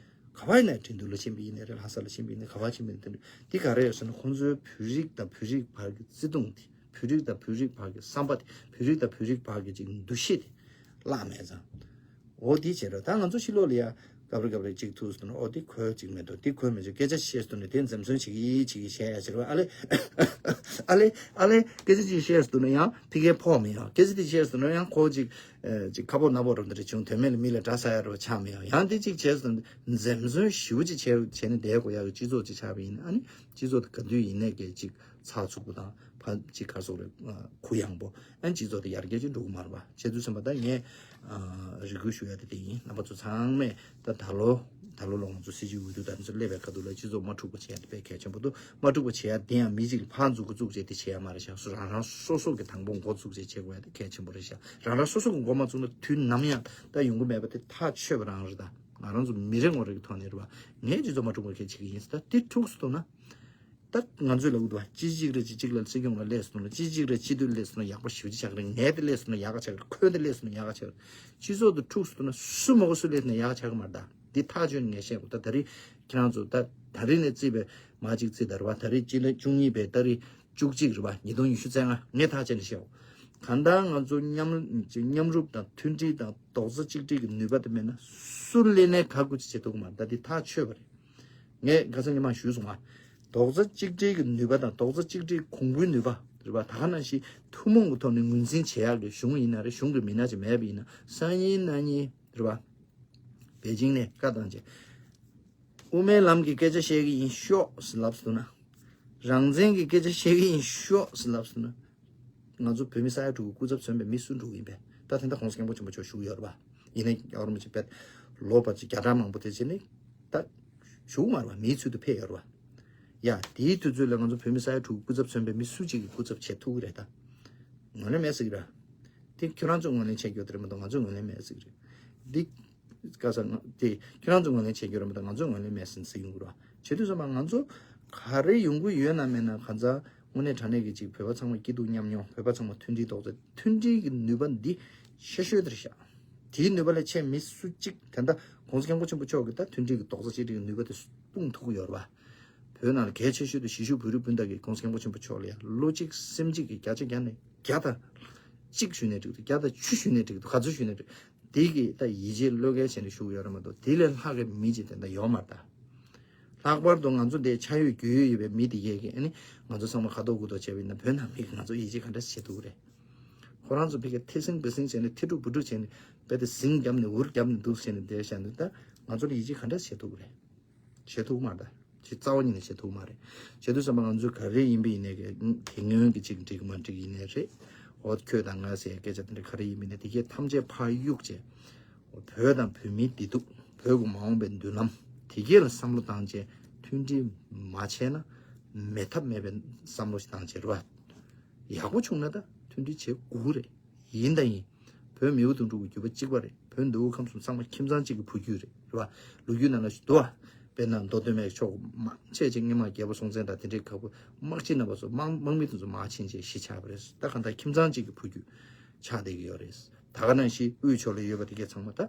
ག་པར་ཡིན་ན་ཡང་ཁྲིན་ཏུའུ་ལ་ཕྱིན་པ་ཡིན་ནའི་རེད། ལྷ་ས་ལ་ཕྱིན་པ་ཡིན་ནའི་ག་པར་ཕྱིན་པ་ཡིན་ནའི་དེ་འདྲ། འདི་ག་རེ་ཡོད་ཟེར་ན་ཁོང་ཚོའི་བོད་རིགས་དང་བོད་རིགས་བར་གྱི་བརྩེ་དུང་དེ། བོད་རིགས་དང་བོད་རིགས་བར་གྱི་བསམ་པ་དེ། བོད་རིགས་དང་བོད་རིགས་བར་གྱི་ཅིག་འདུ་ཤེས་དེ་བརླག་མེད་ཙང་། འོ་འདི་བྱེད་རོགས། ད་ང་ཚོ་ཕྱི་ལོགས་ལ་ཡ་སྐབས་རེ་སྐབས་རེ་ཅིག་ཐུག་སོང་ན། འོ་འདི་ཁོས་ཅིག་མེད་དོ། འདི་ཁོས་མེད་ཅོ། སྐད་ཆ་བཤད་སོང་ན་དེ་འཛེམ་ཟོན་བྱེད་ཀྱི་ཡིན་བྱེད་ཀྱི་བཤད་ཡ་བྱེད་རོགས། ཨ་ལེ། ཨ་ལེ། ཨ་ལེ། སྐད་ཆ་ཅིག་བཤད་སོང་ན་ཡང་ཕ་གིར་ཕོག་མི་ཡོང་། སྐད་ཆ་དེ་བཤད་སོང་ན་ཡང་ཁོ་ཅིག་ཨ་ཅིག་ཁ་པོ་ནག་པོ་རུ་འདི་རེ་བྱུང་། དོན་མེད་ལ་མི་ལ་དགྲ་ཟ་ཡ་རུ་ཆགས་མི་ཡོང་། ཡང་འདི་ཅིག་བྱས་སོང་ན་འཛེམ་ཟོན་ཞེ་པོ་ཅིག་བྱས་བྱས་ནས་བསྡད་དགོས་ཡ་གི་སྤྱི་ཚོགས་ཅིག་ཆགས་པ་ཡིན་ན། ཨ་ནི་སྤྱི་ཚོགས་དེ་ག་དུས་ཡིན་ནའི་གི་ཅིག་ཚགས་ཚུད་པོ་དང་། ཕ་ཅིག་ག་རེ་ཟེར་དགོས་རེད། ཨ་གུ་ཡངས་པོ། ཨ་སྤྱི་ཚོགས་དེ་ཡར་རྒྱས་ཅིག་འགྲོ་གི་མ་རེད་པ། བྱས་དུས་ཙམ་པ་ད་ངས་ཨ་རེ་སྐུལ་ཞུ་ཡ་དེ་དེ་ཡིན། རྣམ་པ་ཚོ་ཚང་མས་ད་ད་ལོ་ད་ལོ་ལོ་ང་ཚོ་སྲིད་སྤྱི་འོས་བསྡུ་ད་ཚོ་སླེབས་པའི་ཁ་ཐུག་ལ་སྤྱི་ཚོགས་དམག་འཁྲུག་པ་བྱེད་ཡ་དེ་དཔེ་གལ་ཆེན་པོ་འདུག་དམག་འཁྲུག་པ་བྱེད་ཡ་དེ་ཡང་མི་གཅིག་ཕར་འཛུགས་འགོ་བཙུགས་བྱས་དེ་བྱེད་ཡ་མ་རེད་ཤག་སོ་རང་རང་སོ་སོ་གི་དང་པོ་འགོ་བཙུགས་བྱས་བྱེད་དགོས་ཡ་དེ་གལ་ཆེན་པོ་རེད་ཤག་རང་རང་སོ་སོ་གི་འགོ་མ་བཙུགས་ན་དུས་ནམ་ཡང་ད་ཡོང་གི་མེད་པ་དེ་ཐག་ཆོད་པ་རང་རེད། ད་ང་རང་ཚོ་མི་རེ་ངོ་རེ་གི་ཐོག་ནས་རེད་པ། ངས་སྤྱི་ཚོགས་དམག་འཁྲུག་པ་གལ་ཆེ་གི་ཡིན་ཟེར། ད་དེ་འཁྲུགས་སོང་ན། ད་ང་ཚོས་ལབ་ཀྱི་འདུག་པ། ཅི་གཅིག་རེད། ཅི་གཅིག་ལ་སྲིད་སྐྱོང་ལ་སླེབས་སོང་ན། ཅི་གཅིག་རེད། སྤྱི་འཐུས་སླེབས་སོང་ན་ཡག་པོ་ཞེ་པོ་ཅིག་ཆགས་ཀྱི་རེད། ངའི་དེ་སླེབས་སོང་ན་ཡག་ག་ཆགས་ཀྱི་རེད། ཁོའི་དེ་སླེབས་སོང་ན་ཡག་ག་ཆགས་ཀྱི་རེད། སྤྱི་ཚོགས་དེ་འཁྲུགས་སོང་ན་སུ་མ་གོ་སུ་སླེབས་སོང་ན་ཡག་ག་ཆགས་ཀྱི་མ་རེད། ད་འདི་ཐག་ཆོད་ནས་ངས་བཤད་དགོས། ད་ད་རེས་ཁྱེད་རང་ཚོ་ད་ད་རེས་ནས་བརྩིས་པའི་མ་གཅིག་བརྩིས། ད་རེད་པ། ད་རེས་སྤྱི་ཟླ་བཅུ་གཉིས་པའི་ཏ་རིག་བཅུ་གཅིག་རེད་པ། ཉིས་སྟོང་ཉི་ཤུ་རྩ་ལྔ། ངས་ཐག་བཅད་ནས་བཤད་དགོས། གང་ལྟར་ང་ཚོ་མཉམ་མཉམ་རུབ་དང་མཐུན་སྒྲིལ་དང་རྡོག་རྩ་གཅིག་སྒྲིལ་གྱི་ནུས་པ་དེ་མེད་ན་སུ་སླེབས་ནའི་ག་དགོས་ཅིག་བྱེད་ཐུབ་ཀྱི་མ་རེད། ད་འདི་ཐག་ཆོད་པ་རེད། ངས་ཁ་སང་ཉི་མ་ཞུས་སོང་ང་། རྡོག་རྩ་གཅིག་སྒྲིལ་གྱི་ནུས་པ་དང་རྡོག་རྩ་གཅིག་སྒྲིལ་གོང་བུའི་ནུས་པ་རེད་པ། ད་ག་ནང་བཞིན་ཐུན་མོང་གི་ཐོག་ནས་ངོས་འཛིན་བྱེད་ཡག་གི་གཞུང་ཡིན་ན་རེད། གཞུང་གི་མི་སྣ་ཅིག་མེད་པ་ཡིན་ན། སང་ཉིན་གནངས་ཉིན་རེད་པ། པེ་ཅིང་ནས་བཀའ་བཏང་བྱས། དབུ་མའི་ལམ་གྱི་སྐད་ཆ་བཤད་ཀྱི་ཡིན་ཤོག་ཟེར་ལབ་སོང་ན། རང་བཙན་གྱི་སྐད་ཆ་བཤད་ཀྱི་ཡིན་ཤོག་ཟེར་ལབ་སོང་ན། ང་ཚོ་བོད་མི་ས་ཡ་དྲུག་གི་སྐུ་ཚབ་མཚོན་པའི་མི་སུ་འགྲོ་གི་ཡིན་པས། ད་དེ་འདྲ་༸གོང་ས་སྐྱབས་མགོན་ཆེན་པོ་མཆོག་བཞུགས་ཡོད་རེད་པ། ཡིན་ནའི་རྒྱལ་བ་རིན་པོ་ཆེ་དཔེ་ལོ་བར་གྱི་བརྒྱ་ཕྲག་མང་པོ་དེ་བྱས་ནས་ད་བཞུགས་མ་རེད་པ། མིའི་ཚུལ་དུ་ཕེབས་ཡོད་རེད་པ། ཡ་དེའི་དུས་ཚོད་ལ་ང་ཚོ་བོད་མི་ས་ཡ་དྲུག་གི་སྐུ་ཚབ་མཚོན་པའི་མི་སུ་གཅིག་གིས་སྐུ་ཚབ་བྱེད་ཐུབ་ཀྱི་རེད་ད། ངོས་ལེན་མེད་ཟེར་གྱི་རེད། དེ་ཁྱོད་རང་ཚོས་ངོས་ལེན་བྱེད་རྒྱུ་དེ་རེད་མ་གཏོགས་ང་ཚོས་ངོས་ལེན་མེད་ཟེར་གྱི་རེད། འདི་ག་ས་ང་དེ་ཁྱོད་རང་ཚོས་ངོས་ལེན་བྱེད་རྒྱུ་རེད་མ་གཏོགས་ང་ཚོས་ངོས་ལེན་མེད་ཟེར་ཟེར་ཡོང་གི་རེད་པ། བྱེད་དུས་ཙམ་པ་ང་ཚོ་ག་རེ་ཡོང་གི་ཡོད་ན་མེད་ན་གང་ཟག་དངོས་གནས་དྲང་གནས་ཀྱི་ཅིག་བོད་པ་ཚང་མ་སྐྱིད་སྡུག་མཉམ་མྱོང་། བོད་པ་ཚང་མ་མཐུན་སྒྲིལ་རྡོག་རྩ། མཐུན་སྒྲིལ་གྱི་ནུས་པ་འདི་ཆེ་ཤོས་དེ་རེད་ཤག་དེའི་ནུས་པ་ལས་ཆེ་མི་སུ་གཅིག་དེ་འདྲ་༸གོང་ས་༸སྐྱབས་མགོན་ཆེན་པོ་མཆོག་གིས་ད་མཐུན་སྒྲིལ་གྱི་རྡོག་རྩ་གཅིག་སྒྲིལ་གྱི་ནུས་པ་དེ་སྤུངས་ཐུབ་ཀྱི་ཡོད་རེད་པ། བོད་ནང་ལ་གལ་ཆེ་ཤོས་དེ་གཞིས་བཞུགས་བོད་རིགས་སྤུན་ཟླ་གིས་༸གོང་ས་༸སྐྱབས་མགོན་ཆེན་པོ་མཆོག་ལ་ཡ་བློ་གཅིག་སེམས་གཅིག་གིས་བརྒྱ་ཆ་བརྒྱ་ནས་བརྒྱ་དང་གཅིག་ཞུས་ནའི་འགྲིག་འདུག་བརྒྱ་དང་བཅུ་ཞུས་ནའི་འགྲིག་འདུག་ག་ཚོད་ཞུས་ནའི་འགྲིག་དེ་གི་ད་ཡིད་ཆེས་བློས་འགེལ་བྱས་ནས་བཞུགས་ཡོད་རེད་མ་གཏོགས། དེ་ལས་ལྷག་གི་མི་གཅིག་དེ་འདྲ་ཡོད་མ་རེད་ད། ལྷག་པར་དུ་ང་ཚོ་འདི་ཆ་ཡོད་རྒྱུས་ཡོད་ཡོད་པའི་མི་དེ་གས་ཀྱིས་ཨ་ནི་ང་ཚོ་ཚང་མ་ཁ་ཐོག་དགུ་ཐོག་བྱས་པ་ཡིན་ན་བོད་ནང་མི་གིས་ང་ཚོ་ཡིད་ཆེས་ག་འདྲ་བྱེད་ཐུབ་ཀྱི་རེད། ཁོ་རང་ཚོ་ཕ་གིར་ཐེ་སྲིང་བེ་སྲིང་བྱས་ནས་ཐེ་ཕྲུག་བུ་ཕྲུག་བྱས་ནས་རྦད་དེ་ཟིང་བརྒྱབ་ནས་འུར་བརྒྱབ་ནས་འདུག་བྱས་ནས་བསྡད་བཞག་འདུག་ད་ང་ཚོ་ལ་ཡིད་ཆེས་ག་འདྲ་བྱེད་ཐུབ་ཀྱི་རེད། བྱེད་ཐུབ་ཀྱི་མ་རེད། ད་ཅིག་རྩ་བ་ཉིད་ནས་བྱེད་ཐུབ་ཀྱི་མ་རེད། བྱེད་དུས་ཙམ་པ་ང་ཚོས་ག་རེ་ཡིན་པ་ཡིན་ནའི་གི་དེ་སྔོན་གྱི་ཅིག་འགྲིག་མ་འགྲིག་ཡིན་ནའི་རེད། འོ་ཁྱོད་དང་ང་ཟེར་སྐད་ཆ་དེ་འདྲ་ག་རེ་ཡིན་པ་ཡིན་ནའི་དེ་གས་ཐམས་ཅད་ཕར་གཡུག་བྱས། བོད་དང་བོད་མིའི་བདེ་སྡུག་བོད་ཀྱི་མ་འོངས་པའི་མདུན་ལམ་དེ་གས་ལ་བསམ་བློ་བཏང་བྱས་མཐུན་སྒྲིལ་མ་བྱས་ན་མེད་ཐབས་མེད་པའི་བསམ་བློ་ཞིག་བཏང་བྱས་རེད་པ། ཡག་པོ་བྱུང་ན་ད་མཐུན་སྒྲིལ་བྱེད་དགོས་ཀྱི་རེད། ཡིན་དང་ཡིན། བོད་མིའུ་གདུང་དྲུག་གི་རྒྱུད་པ་གཅིག་པ་རེད། བོད་མདོ་དབུས་ཁམས་གསུམ་ཚང་མ་ཁྱིམ་ཚང་གཅིག་གི་བུ་རྒྱུད་རེད། རེད་པ། ལོ་རྒྱུས་ནང་ལ་ཞིག་འདུག་པ། དཔེར་ན་མདོ་སྟོད་སྨད་ཕྱོགས་མང་ཆེ་ཅིག་སྔོན་མ་རྒྱལ་པོ་སྲོང་བཙན་དང་དེ་འདྲའི་ཁ་བུ་དམག་སྤྱི་རྣམ་པ་ཚོ་དམག་དམག་མི་དེ་ཚོ་མར་ཕྱིན་བྱས་གཞིས་ཆགས་པ་རེད། ད་གང་ལྟར་ཁྱིམ་ཚང་གཅིག་གི་བུ་རྒྱུད་ཆགས་བསྡད་ཀྱི་ཡོད་རེད། ད་ག་ནང་བཞིན་དབུས་ཕྱོགས་ལ་ཡོད་པ་དེ་གས་ཚང་མ་ད་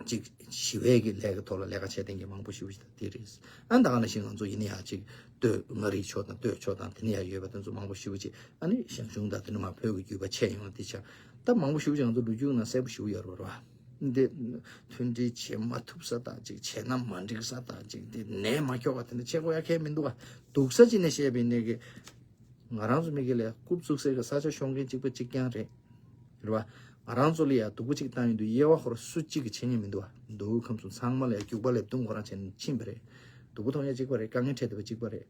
ཅིག་ཞི་བའི་གི་ལས་ཀྱི་ཐོག་ལ་ལས་ཀ་བྱས་བསྡད་མཁན་མང་པོ་ཞེ་པོ་ཅིག་དང་དེ་རེད། ཨ་ད་ག་ནང་བཞིན་ང་ཚོ་ཡིན་ན་ཡང་ཅིག་སྟོད་མངའ་རིས་ཕྱོགས་དང་སྟོད་ཕྱོགས་དང་དེ་ནས་ཡང་ཡོད་པ་དེ་ཚོ་མང་པོ་ཞེ་པོ་ཅིག་ཨ་ནི་ཞང་ཞུང་དང་དེ་ནས་མར་བོད་ཀྱི་བརྒྱུད་པ་ཆད་ཡོང་བ་དེ་ཆ་ད་མང་པོ་ཞེ་པོ་ཅིག་ང་ཚོ་ལོ་རྒྱུས་ནང་གསལ་པོ་ཞེ་པོ་ཡོད་རེད་བ། འདི་མཐུན་སྒྲིལ་བྱེད་མ་ཐུབ་ས་དང་ཅིག་བྱས་ན་མ་འགྲིག་ས་དང་ཅིག་དེ་ནས་མ་འཁྱོག་པ་དེ་འདྲ་བྱེད་དགོས་ཡ་གལ་མི་འདུག་བ། སྡུག་ས་ཅིག་ནས་བཤད་པའི་ནས་ཀྱི། ང་རང་ཚོ་མི་སྒེར་ལ་རྐུབ་བཙུགས་སའི་གི་ས་ཆ་ཤོང་མཁན་གཅིག་པ་གཅིག་རྐྱང་རེད། རེད་བ། ང་རང་ཚོ་ལ་ཡ་སྡུག་པོ་གཅིག་བཏང་ཡོང་དུས་དབྱེ་བ་ཧོར་སུ་གཅིག་གི་བྱེད་ཉན་མི་འདུག་བ། མདོ་དབུས་ཁམས་གསུམ་ཚང་མ་ལ་ཡ་རྒྱུག་པ་ལེབ་བརྡུངས་ཁོ་རང་བྱས་ནས་ཕྱིན་པ་རེད། སྡུག་པོ་མཐོང་ཡ་གཅིག་པ་རེད། དཀའ་ངལ་འཕྲད་བསྡད་པ་གཅིག་པ་རེད།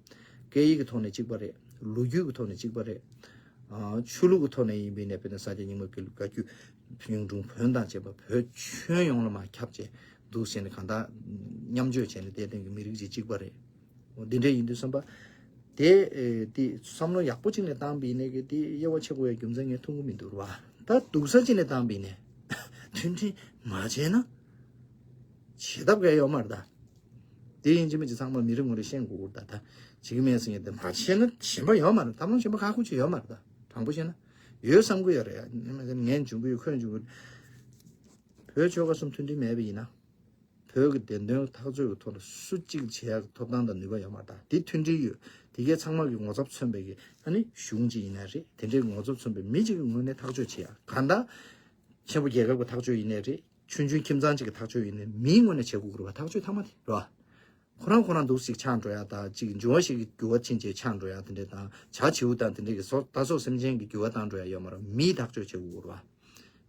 སྐད་ཡིག་གི་ཐོག་ནས་གཅིག་པ་རེད། ལོ་རྒྱུས་ཀྱི་ཐོག་ནས་གཅིག་པ་རེད། ཨ་ཆོས་ལུགས་ཀྱི་ཐོག་ནས་ཡིན་པའི་ནས་དཔེར་ན་ས་སྐྱ་རྙིང་མ་དགེ་ལུགས་བཀའ་བརྒྱུད་གཡུང་དྲུང་བོན་དང་བཅས་པ་བོད་ཁྱོན་ཡོངས་ལ་མར་ཁྱབ་བྱས་འདུག་ཟེར་ནས་གང་ལྟར་མཉམ་སྤྱོད་བྱས་ནས་བསྡད་མཁན་གྱི་མི་རིགས་ཅིག་གཅིག་པ་རེད། འོ་འདི་འདྲ་ཡིན་དུས་བསམ་པ། དེ་ཨེ་དེ་བསམ་བློ་ཡག་པོ་གཅིག་ནས་བཏང་པ་ཡིན་ནའི་གི་དེ་དབྱེ་བ་ཕྱེ་དགོས་ཡ་རྒྱུ་མཚན་ངས་མཐོང་གི་མི་འདུག་ར་བ། ད་སྡུག་ས་གཅིག་ནས་བཏང་པ་ཡིན་ནའི་མཐུན་སྒྲིལ་མ་བྱས་ན་བྱེད་ཐབས་ག་ཡོད་མ་རེད་ད། དེ་ཡིན་གཅིག་མིན་གཅིག་ཚང་མ་མི་རེ་ངོ་རེ་ཤེས་དགོས་ཀྱི་རེད་ད། ད་བྱེད་ཀྱི་མེད་ཟེར་མཁན་དེ་མ་བྱས་ན་གཞན་པ་ཡོད་མ་རེད། ཐབས་ལམ་གཞན་པ་ཁག་ཁུར་ཅིག་ཡོད་མ་རེད་ད། དྲང་པོ་བཤད་ན་ཡོད་བསམ་གྱི་ཡོད་རེད། ངས་འཇོན་གྱི་ཡོད། ཁོས་འཇོན་གྱི་ཡོད། བོད་ཆོལ་ཁ་གསུམ་མཐུན་སྒྲིལ་མེད་པ་ཡིན་ན། བོད་ཀྱི་བདེན་དོན་ཐག་གཅོད་ཀྱི་ཐོག་ལ་སུ་གཅིག་བྱེད་ཡག་གི་ཐོབ་ཐང་དང་ནུས་པ་ཡོད་མ་རེད། དེ་མཐུན་སྒྲིལ་ཡོད། དེ་གའི་ཚང་མ་གི་ངོ་ཚབ་མཚོན་པའི་གི་ཨ་ནི་གཞུང་གཅིག་ཡིན་ན་རེད། དེ་འདྲའི་ངོ་ཚབ་མཚོན་པའི་མི་གཅིག་གི་ངོས་ནས་ཐག་གཅོད་བྱེད་ཡག་གང་ལྟར་ཆེན་པོ་རྒྱལ་ཁབ་ཀྱི་ཐག་གཅོད་ཡིན་ནའི་རེད། ཆུང་ཆུང་ཁྱིམ་ཚང་གཅིག་གི་ཐག་གཅོད་ཡིན་ནའི་མིའི་ངོས་ནས་བྱེད་དགོས་ཀྱི་རེད་བ། ཐག་གཅོད་ཐ་མ་དེ་རེད་བ། ཁོ་རང་ཁོ་རང་འདུག་ཅིག་ཆགས་འགྲོ་ཡ་དང་ཅིག་འབྱུང་བ་ཞིག་གི་འགྱུར་བ་ཕྱིན་ཆད་ཆགས་འགྲོ་ཡ་དེ་འདྲ་དང་བྱ་བྱིའུ་དང་དེ་འདྲ་གི་སོགས་རྟ་ཟོག་སེམས་ཅན་གྱི་འགྱུར་བ་བཏང་འགྲོ་ཡ་ཡོད་མ་རེད། མིའི་ཐག་གཅོད་བྱེད་དགོས་ཀྱི་རེད་བ།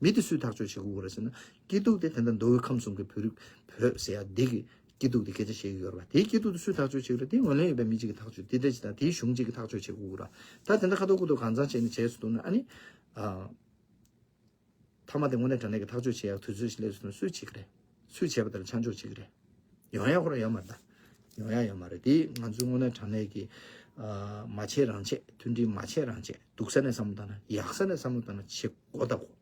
མི་དེ་སུས་ཐག་གཅོད་བྱེད་དགོས་རེད་ཟེར་ན། སྐྱིད་སྡུག་དེ་ད་ལྟ་མདོ་དབུས་ཁམས་གསུམ་གྱི་བོད་རིགས་བོད་ཟེར་ཡ་འདི་གི་སྐྱིད་སྡུག་དེ་སྐད་ཆ་བཤད་ཀྱི་ཡོད་རེད་བ། དེའི་སྐྱིད་སྡུག་དེ་སུས་ཐག་གཅོད་བྱེད་ཀྱི་རེད། དེ་ངོས་ལེན་ཡོད་པའི་མི་གཅིག་གིས་ཐག་གཅོད་དེ་འདྲ་ཅིག་དང་དེའི་གཞུང་གཅིག་གིས་ཐག་གཅོད་བྱེད་དགོས་ཀྱི་རེད། ད་དེ་འདྲ་ཁ་ཐོག་ཁུ་ཐོག་གང་ཚང་བྱས་ནས་བྱས་སུ་འདུག་ན་ཨ་ནི། ཨ། མཐའ་མ་དེ་དངོས་གནས་དྲང་གནས་ཀྱི་ཐག་གཅོད་བྱེད་ཡག་དུས་ཚོད་ཞིག་སླེབས་སོང་ན་སུས་བྱེད་ཀྱི་རེད། སུས་བྱས་པ་དེ་ལ་ཆ་འཇོག་བྱེད་ཀྱི་རེད། ཡོང་ཡག་ཁོ་རང་ཡོད་མ་རེད་ད། ཡོང་ཡག་ཡོད་མ་རེད། དེ་ང་ཚོའི་དངོས་གནས་དྲང་གནས་ཀྱི། ཨ། མ་བྱེད་རང་བྱེད། མཐུན་སྒྲིལ་མ་བྱེད་རང་བྱེད། སྡུག་ས་ནས་བསམ་བློ་བཏང་ན། ཡག་ས་ནས་བསམ་བློ་བཏང་ན་བྱེད་དགོས་ད་གོ།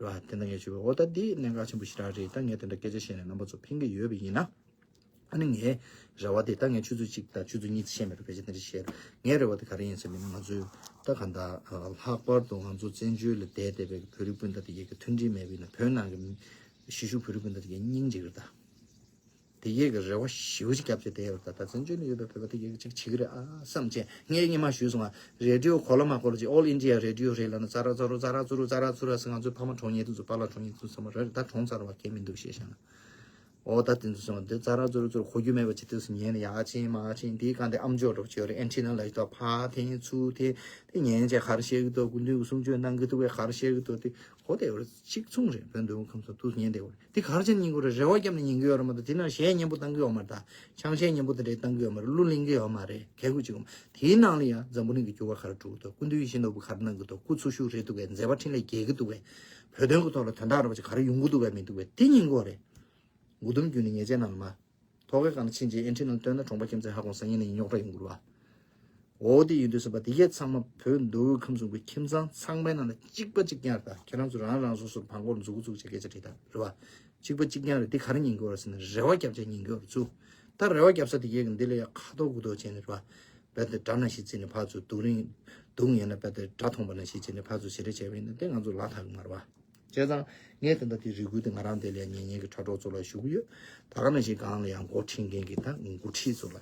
རེད་བ། དེ་འདྲ་ངས་ཞུས་པ། འོ་ད་འདི་གནད་འགག་ཆེན་པོ་ཞེ་དྲག་རེད། ད་ངས་དེ་འདྲ་སྐད་ཆ་བཤད་ནས་རྣམ་པ་ཚོ་ཕན་གྱི་ཡོད་པ་ཡིན་ན། ཨ་ནི་ངའི་རེ་བ་དེ་ད་ངས་ཆུ་ཚོད་གཅིག་དང་ཆུ་ཚོད་གཉིས་ཙམ་བཤད་མེད་པ། ཕལ་ཆེར་དེ་འདྲ་བཤད། ངའི་རེ་བ་དེ་ག་རེ་ཡིན་ཟེར་བ་ཡིན་ན། ང་ཚོས་ད་གང་ལྟར་ལྷག་པར་དུ་ང་ཚོ་བཙན་བྱོལ་ལ་བསྡད་བསྡད་པའི་བོད་རིགས་སྤུན་ཟླ་དེ་གའི་མཐུན་སྒྲིལ་མེད་པ་ཡིན་ན། བོད་ནང་གི་གཞིས་བཞུགས་བོད་རིགས་སྤུན་ཟླ་དེ་གའི་སྙིང་རྗེ་གི་རེད་ད། དེ་གའི་གི་རེ་བ་ཞེ་པོ་ཅིག་བརྒྱབ་བྱས་བསྡད་ཡོད་རེད་ད། ད་བཙན་བྱོལ་ནང་ཡོད་པའི་བོད་པ་དེ་གའི་གི་ཅིག་བྱེད་ཀྱི་རེད་ཨ་བསམ་བྱས། ངས་སྔོན་མ་ཞུས་སོང་ང་། རེ་ཌི་ཡོ་གོ་ལ་མ་གོ་ལ་ཅིག་ཨོལ་ཨིན་ཌི་ཡ་རེ་ཌི་ཡོ་རེད་ལབ་ན། ཙ་ར་ཙ་རུ་ཙ་ར་ཙུ་རུ་ཙ་ར་ཙུ་ར་ཟེར། ང་ཚོའི་ཕ་མ་གྲོངས་མཁན་དེ་ཚོ་པཱ་ལགས་གྲོངས་མཁན་དེ་ཚོ་ཚང་མ་རེད། ད་གྲོངས་ཚར་བ་སྐད་མི་འདུག་ཤེས་བཞག་ན། འོ་ད་དེ་ཚོ་སོང་བ་དེ་ཙ་ར་ཙུ་རུ་ཙུ་རུ་གོ་རྒྱུ་མེད་པ་ཅིག་དུས་སུ་ཉན་ནས་ཡར་ཕྱིན་མར་ཕྱིན། དེའི་སྒང་དེ་ཨམ་ཅོག་འདྲ་པོ་ཅིག་ཡོད་རེད། ཨེན་ཊི་ན་ལབ་ཀྱི་འདུག་ཕར་འཐེན་ཚུར་འཐེན། དེ་ཉན་བྱས་ག་རེ་བཤད་ཀྱི་འདུག་སྐུ་མདུན་གྱི་གསུང་ཆོས་གནང་གི་འདུག་གས། ག་རེ་བཤད་ཀྱི་འདུག་དེ་གོ་བསྡད་ཡོད་རེད། གཅིག་མཚུངས་རེད། བོད་མདོ་དབུས་ཁམས་གསུམ་དུས་སུ་ཉན་བསྡད་ཡོད་རེད། དེ་ག་རེ་བྱས་ནས་ཉན་གྱི་ཡོད་རེད། རེ་བ་བརྒྱབ་ནས་ཉན་གྱི་ཡོད་རེད་མ་གཏོགས། དེ་ནང་གཞས་སྙན་པོ་བཏང་གི་ཡོད་མ་རེད་ད། ཆང་གཞས་སྙན་པོ་དེ་འདྲས་བཏང་གི་ཡོད་མ་རེད། གླུ་ལེན་གྱི་ཡོད་མ་རེད། གལ་དགོས་ཅིག་ཡོད་མ་རེད། དེའི་ནང་ལ་ཡང་འཛམ་བུ་གླིང་གི་འགྱུར་བ་ག་རེ་འགྲོ་གི་འདུག་སྐུ་མདུན་ཡིད་བཞིན་ནོར་བུ་ག་རེ་གནང་གི་འདུག་སྐུ་འཚོ་བཞུགས་རེད་འདུག་གས། མཛད་པ་འཕྲིན་ལས་རྒྱས་ཀྱི་འདུག་གས། བོད་དོན་གྱི་ཐོག་ལ་དོན་དག་འདྲ་པོ་ཅིག་ག་རེ་ཡོང་གི་འདུག་གས་མི་འདུག་གས། དེ་ཉན་གྱི་ཡོད་རེད། འུ་དུམ་བརྒྱུད་ནས་ཉེས་ཆད་ནང་ལ་མ། ཐོག་ཁའི་སྒང་ལ་ཕྱིན་རྗེས་ཨེན་ཊི་ན་བཏོན་ན་གྲོང་པ་ཁྱིམ་མཚེས་ཧ་གོ་སང་ཉིན་ནས་རྙོག་དྲ་ཡོང་གི་རེད་བ། འོ་དེ་ཡིན་དུས་ཙམ་པ་དེ་གས་ཚང་མ་བོད་མདོ་དབུས་ཁམས་གསུམ་གྱི་ཁྱིམ་ཚང་ཚང་མའི་ནང་ལ་གཅིག་པ་གཅིག་རྐྱང་རེད་ད། ཁྱེད་རང་ཚོ་རང་རང་སོ་སོར་བང་སྒོར་མཛུབ་གུ་བཙུགས་བྱས་སྐད་ཆ་དྲིས་དང་རེད་བ། གཅིག་པ་གཅིག་རྐྱང་རེད། དེ་ག་རེ་ཉན་གྱི་ཡོད་རེད་ཟེར་ན་རེ་བ་བརྒྱབ་བྱས་ཉན་གྱི་ཡོད་རེད་ཚུལ། ད་རེ་བ་བརྒྱབ་ས་དེ་གས་ཀྱི་འདི་ལ་ཡ་ཁ་དོག་དགུ་དོག་བྱས་ནས་རེད་བ། རྦད་དེ་དགྲ་ནང་བཞིན་བརྩིས་ནས་ཕར་ཚུར་སྡུག་རིང་སྡུག་ཡིན་ན་རྦད་དེ་དགྲ་མཐོང་པ་ནང་བཞིན་བྱས་ནས་ཕར་ཚུར་བྱེད་རེས་བྱས་པ་ཡིན་ན་དེ་ང་ཚོ་ལ་ཐག་གི་མ་རེད་བ། བྱས་ཙང་ངས་དེ་འདྲ་དེ་རེ་སྐུལ་དེ་ང་རང་དེ་ལ་ཉན་ཉན་གྱི་དྲ་གྲོགས་ཚོ་ལ་ཞུ་གི་ཡོད། ད་ག་ནང་བཞིན་སྒང་ལ་ཡང་འགོ་ཁྲིད་མཁན་གྱི་ད་འགོ་ཁྲིད་ཚོ་ལ།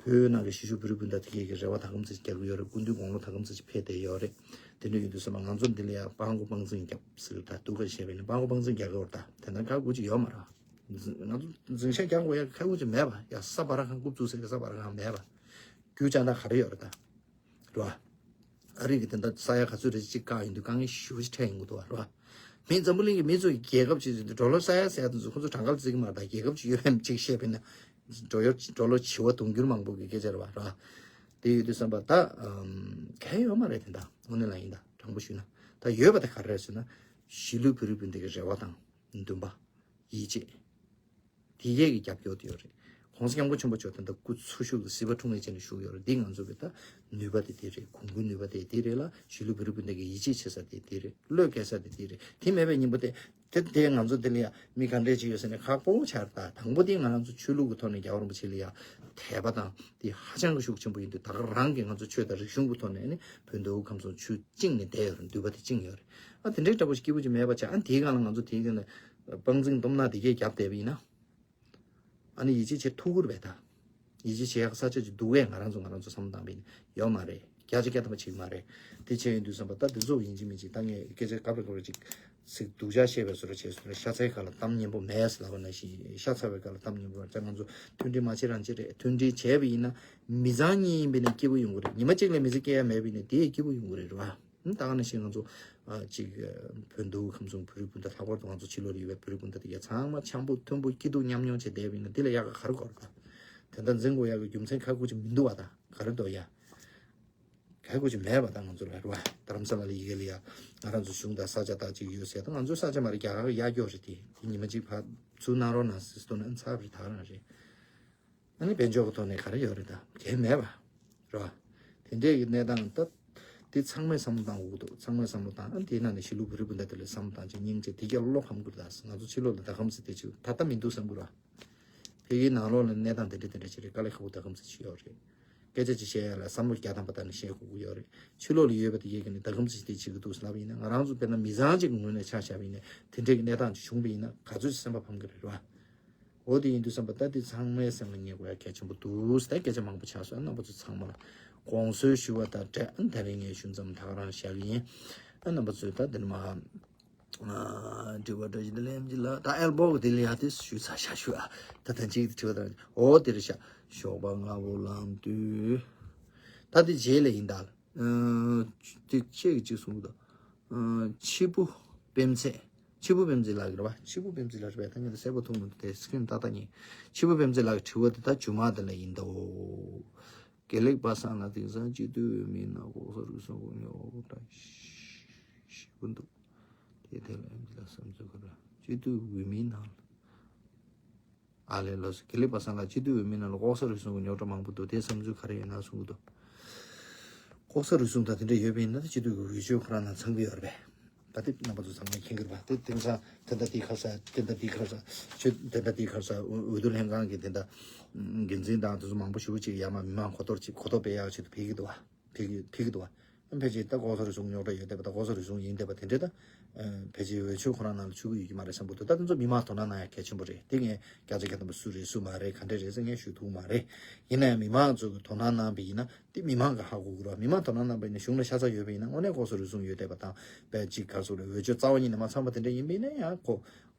བོད་ནང་གི་གཞིས་བཞུགས་བོད་རིགས་སྤུན་ཟླ་དེ་གས་ཀྱི་རེ་བ་ད་གམ་ཚིག་རྒྱག་གི་ཡོད་རེད། སྐུ་མདུན་དགུང་ལོ་ད་གམ་ཚིག་ཕེབས་བསྡད་ཡོད་རེད། དེ་འདྲ་ཡིན་དུས་ཙམ་པ་ང་ཚོ་འདི་ལ་ཡང་སྤྲང་པོ་སྤྲང་རྫུན་རྒྱབ་ཟེར་ད་སྡུག་ག་བཤད་པས་ནི་སྤྲང་པོ་སྤྲང་རྫུན་རྒྱག་གི་ཡོད་རེད་ད། དེ་འདྲ་ཁག་དགོས་ཀྱི་ཡོད་མ་རེད། ང་ཚོ་འཛིང་ཤག་རྒྱག་དགོས་ཡ་ཁག་དགོས་ཀྱི་མེད་པ། ཡ་ས་བར་ཁང་རྐུབ་བཙུགས་ཟེར་གི་ས་བར་ཁང་མེད་པ། རྒྱུ་ཅང་ད་ག་རེ་ཡོད་རེད་ད། རེད་བ། ཨ་རི་གི་དེ་འདྲ་ས་ཡ་ག་ཚོད་རེ་ཅིག་བཀག་ཡིན་དུས་དཀའ་ངལ་ཞེ་པོ་ཅིག་འཕྲད་ཡོང་གི་འདུག་བ། རེད་བ། མི་འཛམ་བུ་གླིང་གི་མི་ཚོ་ཡི་རྒྱལ་ཁབ་ཅིག་ཡིན་དུས་ཌོ་ལར་ས་ཡ་ཟེར་ཡ་དེ་ཚོ་ཁོ་ཚོ་གྲངས་ཀ་ལ་བརྩི་གི་མ་རེད་ད། རྒྱལ་ཁབ་ཅིག་ཡོད་ཡ་ཅིག་བཤད་པས་ན། ཌོ་ལར་ཌོ་ལར་བྱེ་བ་དུང་ཕྱུར་མང་པོ་གི་སྐད་ཆ་རེད་བ། རེད་བ། དེ་ཡོད་དུས་ཙམ་པ་ད་ཨམ་གལ་ཡོད་མ་རེད་དེ་འདྲ། དངོས་གནས་ལ་ཡིན་ད་དྲང་པོ་ཞུས་ན། ད་ཡོད་པ་དེ་ག་རེ་རེད་ཟེར་ན། གཞིས་ལུས་བོད་རིགས་སྤུན་ཟླ་གི་རེ་བ་དང་འདུན་པ། ཡིད་ཆེས། དེ་གས་ཀྱི་རྒྱབ་སྐྱོར་དེ་ཡོད་རེད། ༸གོང་ས་༸སྐྱབས་མགོན་ཆེན་པོ་མཆོག་དེ་འདྲ་སྐུ་འཚོ་བཞུགས་ཀྱི་སྲིད་པ་འཁྲུངས་ངེས་ཅན་ནས་བཞུགས་ཡོད་རེད། འདི་ང་ཚོ་གི་ད་ནུས་པ་དེ་དེ་རེད། གོང་བུའི་ནུས་པ་དེ་དེ་རེད་ལ། གཞིས་ལུས་བོད་རིགས་སྤུན་ཟླ་གི་ཡིད་ཆེས་བྱེད་ས་དེ་དེ་རེད། བློས་འགེལ་ས་དེ་དེ་རེད། དེ་མེད་པའི་སྙིང་པོ་དེ་དེ་དེ་ང་ཚོ་དེ་ལ་ཡ་མི་ག་འདྲས་ཅིག་ཡོད་ཟེར་ནས་ཁག་པོ་ཆགས་རེད་ད། དང་པོ་དེ་ང་རང་ཚོ་ཆོས་ལུགས་ཀྱི་ཐོག་ནས་རྒྱལ་བ་རིན་པོ་ཆེ་ལ་ཡ་དད་པ་དང་དེ་ཧ་ཅང་གི་ཤུགས་ཆེན་པོ་ཡིན་དུས། ད་ག་རང་གི་ང་ཚོ་ཆོས་དང་རིག་གཞུང་གི་ཐོག་ནས་ནི་བོད་མདོ་དབུས་ཁམས་གསུམ་ཆུ་བཅིངས་ནས་བསྡད་ཡོད་རེད། མདུད་པ་དེ་བཅིངས་ཡོད་རེད། ཨ་དེ་འདྲའི་འདྲ་པོ་ཞིག་སྐྱིད་པོ་ཅིག་མེད་པ་བྱས། ཨ་དེའི་སྒང་ལ་ང་ཚོ་དེའི་སྒང་ལ། དཔང་འཛིན་སྟོབས་ན་དེ་གས་རྒྱབ་བསྡད་པ་ཡིན་ན། ཨ་ནི་ཡིད་ཆེས་བྱེད་ཐུབ་ཀྱི་རེད་པས་ད། ཡིད་ཆེས་བྱེད་ཡག་ས་ཆ་ཅིག་འདུག་གས། ང་རང་ཚོ་ང་རང་ཚོ་བསམ་བློ་བཏང་པ་ཡིན་ན་ཡོད་མ་རེད། བརྒྱ་ཆ་བརྒྱ་ཐམ་པ་བྱེད་ཀྱི་མ་རེད། དེ་བྱས་ཡོང་དུས་ཙམ་པ་ད་དེ་ཚོ་ཡིན་གཅིག་མིན་གཅིག་ད་ངས་སྐད་ཆ་སྐབས་རེ་སྐབས་རེ་ཅིག་ཚིག་སྡུག་ཅག་བཤད་པའི་བཟོ་འདྲ་བྱས་སོང་ན། ཤ་ཚའི་ཁ་ལ་གཏམ་སྙན་པོ་མེད་ཟེར་ལབ་པ་ནང་བཞིན། ཤ་ཚ་བའི་ཁ་ལ་གཏམ་སྙན་པོ་མེད་ཙང་ང་ཚོ་མཐུན་སྒྲིལ་མ་བྱེད་རང་བྱེད་རེད། མཐུན་སྒྲིལ་བྱས་པ་ཡིན་ན་མི་ཚང་གཉིས་ཡིན་པ་ཡིན་ན་སྐྱིད་པོ་ཡོང་གི་རེད། ཉི་མ་གཅིག་ལ་མི་ཚེ་སྐྱེལ་ཡ་མེད་པ་ཡིན་ན་དེ་ཡི་སྐྱིད་པོ་ཡོང་གི་རེད། རེད་པ། ད་ག་ནང་བཞིན་ང་ཚོ་ཨ་ཅིག་བོད་འདུལ་ཁམས་གསུམ་བོད་རིགས་སྤུན་ཟླ། ལྷག་པར་དུ་ང་ཚོ་ཕྱི་ལོགས་ལ་ཡོད་པའི་བོད་རིགས་སྤུན་ཟླ་དེ་ག་ཚང་མ་འཆམ་པོ་མཐུན་པོ་སྐྱིད་སྡུག་མཉམ་མྱོང་བྱས་བསྡད་པ་ཡིན་ན་འདི་ལས་ཡག་ག་ག་རེ་དགོས་རེད་པ། དེ་འདྲ་འཛིན་དགོས་ཡག་གི་རྒྱུ་མཚན་ག་གུ་ཅིག་མི་འདུག་པ། ད་ག་རེ་འདུག་ཡ། ག་གུ་ཅིག་མེད་པ། ད་ང་ཚོ་ལ་རེད་པ། རྡ་རམ་ས་ལ་ལ་ཡི་གེ་ལ་ཡ་ང་རང་ཚོ་གཞུང་དང་ས་ཆ་དག་ཅིག་ཡོད་ཟེར། ད་ང་ཚོའི་ས་ཆ་མ་རེད། རྒྱ་གར་གི་གཡར་སྐྱོར་རེད། དེ་དེ་ཉི་མ་གཅིག་ཕར་ཚུར་གནང་རོགས་གནང་ཟེར་ལབ་ན་ཚར་བ་རེད། ད་ག་རང་རེད། ཨ་ནི་དཔལ་འབྱོར་གྱི་ཐོག་ནས་ག་རེ་ཡོད་རེད། ད་གལ་མེད་པ། རེད་པ། དེ་འདྲའི་གི་གནས་སྟངས་ད། དེ་ཚང་མས་བསམ་བློ་བཏང་དགོས་ཀྱི་འདུག། ཚང་མས་བསམ་བློ་བཏང་། ཨ་ནི་དེའི་ནང་ནས་གཞིས་ལུས་བོད་རིགས་སྤུན་ཟླ་དེ་ལ་བསམ་བློ་བཏང་བྱས་སྙིང་རྗེ་དེ་ག་བློ་ཕམ་དགོས་རེད། ད་ང་ཚོ་ཕྱི་ལོགས་ལ་ད་གམ་ཚིག་དེ་ཅིག་ད་ལྟ་མི་འདུག་བསམ་གྱི་རེད་པ། ཕ་གིའི་ནང་ལོགས་ལ་གནས་སྟངས་དེ་འདྲ་དེ་འདྲ་ཅིག་རེད། དཀའ་ལས་ཁག་པོ་ད་གམ་ཚིག་ཅིག་ཡོད་རེད། སྐད་ཆ་ཅིག་བཤད་ཡ་ལ་བསམ་བློ་བརྒྱ་ཐམ་པ་ད་ནི་བཤད་དགོས་ཀྱི་ཡོད་རེད། ཕྱི་ལོགས་ལ་ཡོད་པ་དེ་གས་ཀྱིས་ནི་ད་གམ་ཚིག་དེ་བྱེད་ཀྱི་འདུག་ཟེར་ལབ་པ་ཡིན་ན། ང་རང་ཚོ་དཔེར་ན་མི་ཚང་གཅིག་གི་ངོས་ནས་ཆ་བཞག་པ་ཡིན་ན་དེ་འདྲའི་གི་གནས་སྟངས་ཅིག་བྱུང་པ་ཡིན་ན་ག་ཚོད་ཅིག་སེམས་པ་ཕམ་གྱི་རེད་པ། འོ་དེ་ཡིན་དུས་ཙམ་པ་ད་དེ་ཚང་མའི་སེམས་ལ་ངེས་དགོས་ཡ་གལ་ཆེན་པོ་འདུག་ཟེར། ད་སྐད་ཆ་མང་པོ་ཆགས་སོང་། རྣམ་པ་ཚོ་ཚང་མ་ལ་དགོངས་སེལ་ཞུ་བ་དང་འབྲེལ། ཨ་ནི་དེ་རིང་ངས་ཞུ་མཚམས་ད་ག་རང་བཞག་གི་ཡིན། ཨ་རྣམ་པ་ཚོས་ད་འདི་ནས་མར་ཨ་དྲི་བ་འདྲ་ཞིག་འདི་ལེམ་གྱི་ལ། ད་ཨེལ་བོ་གི་དེ་ལ་ཡ་དེ་ཞུ་ཚར་བཞག་ཞུ། ཨ་ད་ཐེངས་གཅིག་དྲི་བ་དང་འོ་དེ་རེད་ཤག། ཞོགས་པ་སྔ་པོ་ལངས་དུས། ད་དེ་རྗེས་ལ་ཡིན་ད། ཨ་དེ་ཁྱེད་ཀྱིས་གཅིག་གསུངས་འདུག། ཨ་ཕྱི་པོ་པེམ་ཚེ། ཕྱི་པོ་པེམ་ཚེ་ལགས་ཀྱི་རེད་པ། ཕྱི་པོ་པེམ་ཚེ་ལགས་རེད་པས། ད་ངས་ད་གསལ་པོ་མཐོང་མི་འདུག། དེ་སི་ཀི་རིན་ཏག་ཏག་ཉན། ཕྱི་པོ་པེམ་ཚེ་ལགས་ཀྱི་དྲི་བ་དེ་ད་སྒྱུ་མ་དེ་ལ་ཡིན་ད། འོ། དགེ་ལེགས་པ་སངས་ལ་དེང་སང་སྤྱི་འཐུས་འོས་མིའི་ནང་ལྐོག་ཟ་རུལ་སུངས་གོ་ཉོག་འདྲ་ཞིག་འདུག། དེ་དེ་ལ་ཨེམ་ཆི་ལ་བསམ་ཚུལ་ག་རེ། སྤྱི་འཐུས་འོས་མིའི་ནང་ལ། ཨ་ལས། ལགས་སོ། དགེ་ལེགས་པ་སངས་ལགས། སྤྱི་འཐུས་འོས་མིའི་ནང་ལ་ལྐོག་ཟ་རུལ་སུངས་གོ་ཉོག་འདྲ་མང་པོ་འདུག། དེ་བསམ་ཚུལ་ག་རེ་ཡོད་ན་གསུང་གི་འདུག། ལྐོག་ཟ་རུལ་སུངས་དང་དེ་འདྲ་ཡོད་པ་ཡིན་ན་ད་སྤྱི་འཐུས་ཀྱི་འོས་ཆོས་ཁོ་རང་ནང་ཚང་གི་ཡོད་རེད་པས། ད་དེ་རྣམ་པ་ཚོ་ཚང་མས་མཁྱེན་གྱི་རེད་པ། དེ་དེང་སང་དེ་འདྲ་དེ་ཁ་ས་དེ་འདྲ་དེ་ཁ་ས་ཆོས་དེ་འདྲ་དེ་ཁ་ས་འོས་འོས་བསྡུ་ལྷན་ཁང་གི་དེ་འདྲ་འགན་འཛིན་དང་དེ་ཚོ་མང་པོ་ཞེ་པོ་ཅིག་ཡར་མར་མི་མང་གོ་རྟོགས་ཅིག་གོ་རྟོགས་སྤེལ་ཡག་ཆེད་དུ་ཕེབས་ཀྱི་འདུག་པ། ཕེབས་ཀྱི་ཕེབས་ཀྱི་འདུག་པ། ཕལ་ཆེར་ད་ལྐོག་ཟ་རུལ་སུངས་རྙོག་དྲ་ཡོད་བསྡད་པ་དང་ལྐོག་ཟ་རུལ་སུངས་ཡིན་བསྡད་པ་དེ་འདྲ་ད། ཕལ་ཆེར་འོས་ཆོས་ཁོ་རང་ནང་ལ་ཚུད་ཀྱི་ཡོད་ཀྱི་མ་རེད་བསམ་གྱི་འདུག། ད་དེ་ཚོ་མི་མང་དོ་སྣང་གནང་ཡ་གལ་ཆེན་པོ་རེད། དེ་ངས་བརྒྱ་ཆ་བརྒྱ་ཐམ་པ་སུ་རེད་སུ་མ་རེད་ག་འདྲ་རེད་ཟེར་ངས་ཞུ་ཐུབ་མ་རེད། ཡིན་ན་ཡང་མི་མང་ཚོས་དོ་སྣང་གནང་བ་ཡིན་ན་དེ་མི་མང་གིས་ཧ་གོ་གི་རེད་པ། མི་མང་དོ་སྣང་གནང་བ་ཡིན་ན་གཞུང་ལ་ཤ་ཚ་ཡོད་པ་ཡིན་ན་དངོས་གནས་ལྐོག་ཟ་རུལ་སུངས་ཡོད་བསྡད་པ་དང་དཔེ་ཅིག་ག་རེ་ཟེར་དགོས་རེད། འོས་ཆོས་རྩ་བ་ཉིད་ནས་མ་ཚང་བ་དེ་འདྲ་ཡིན་པ་ཡིན་ན་ཡང་ཁོ་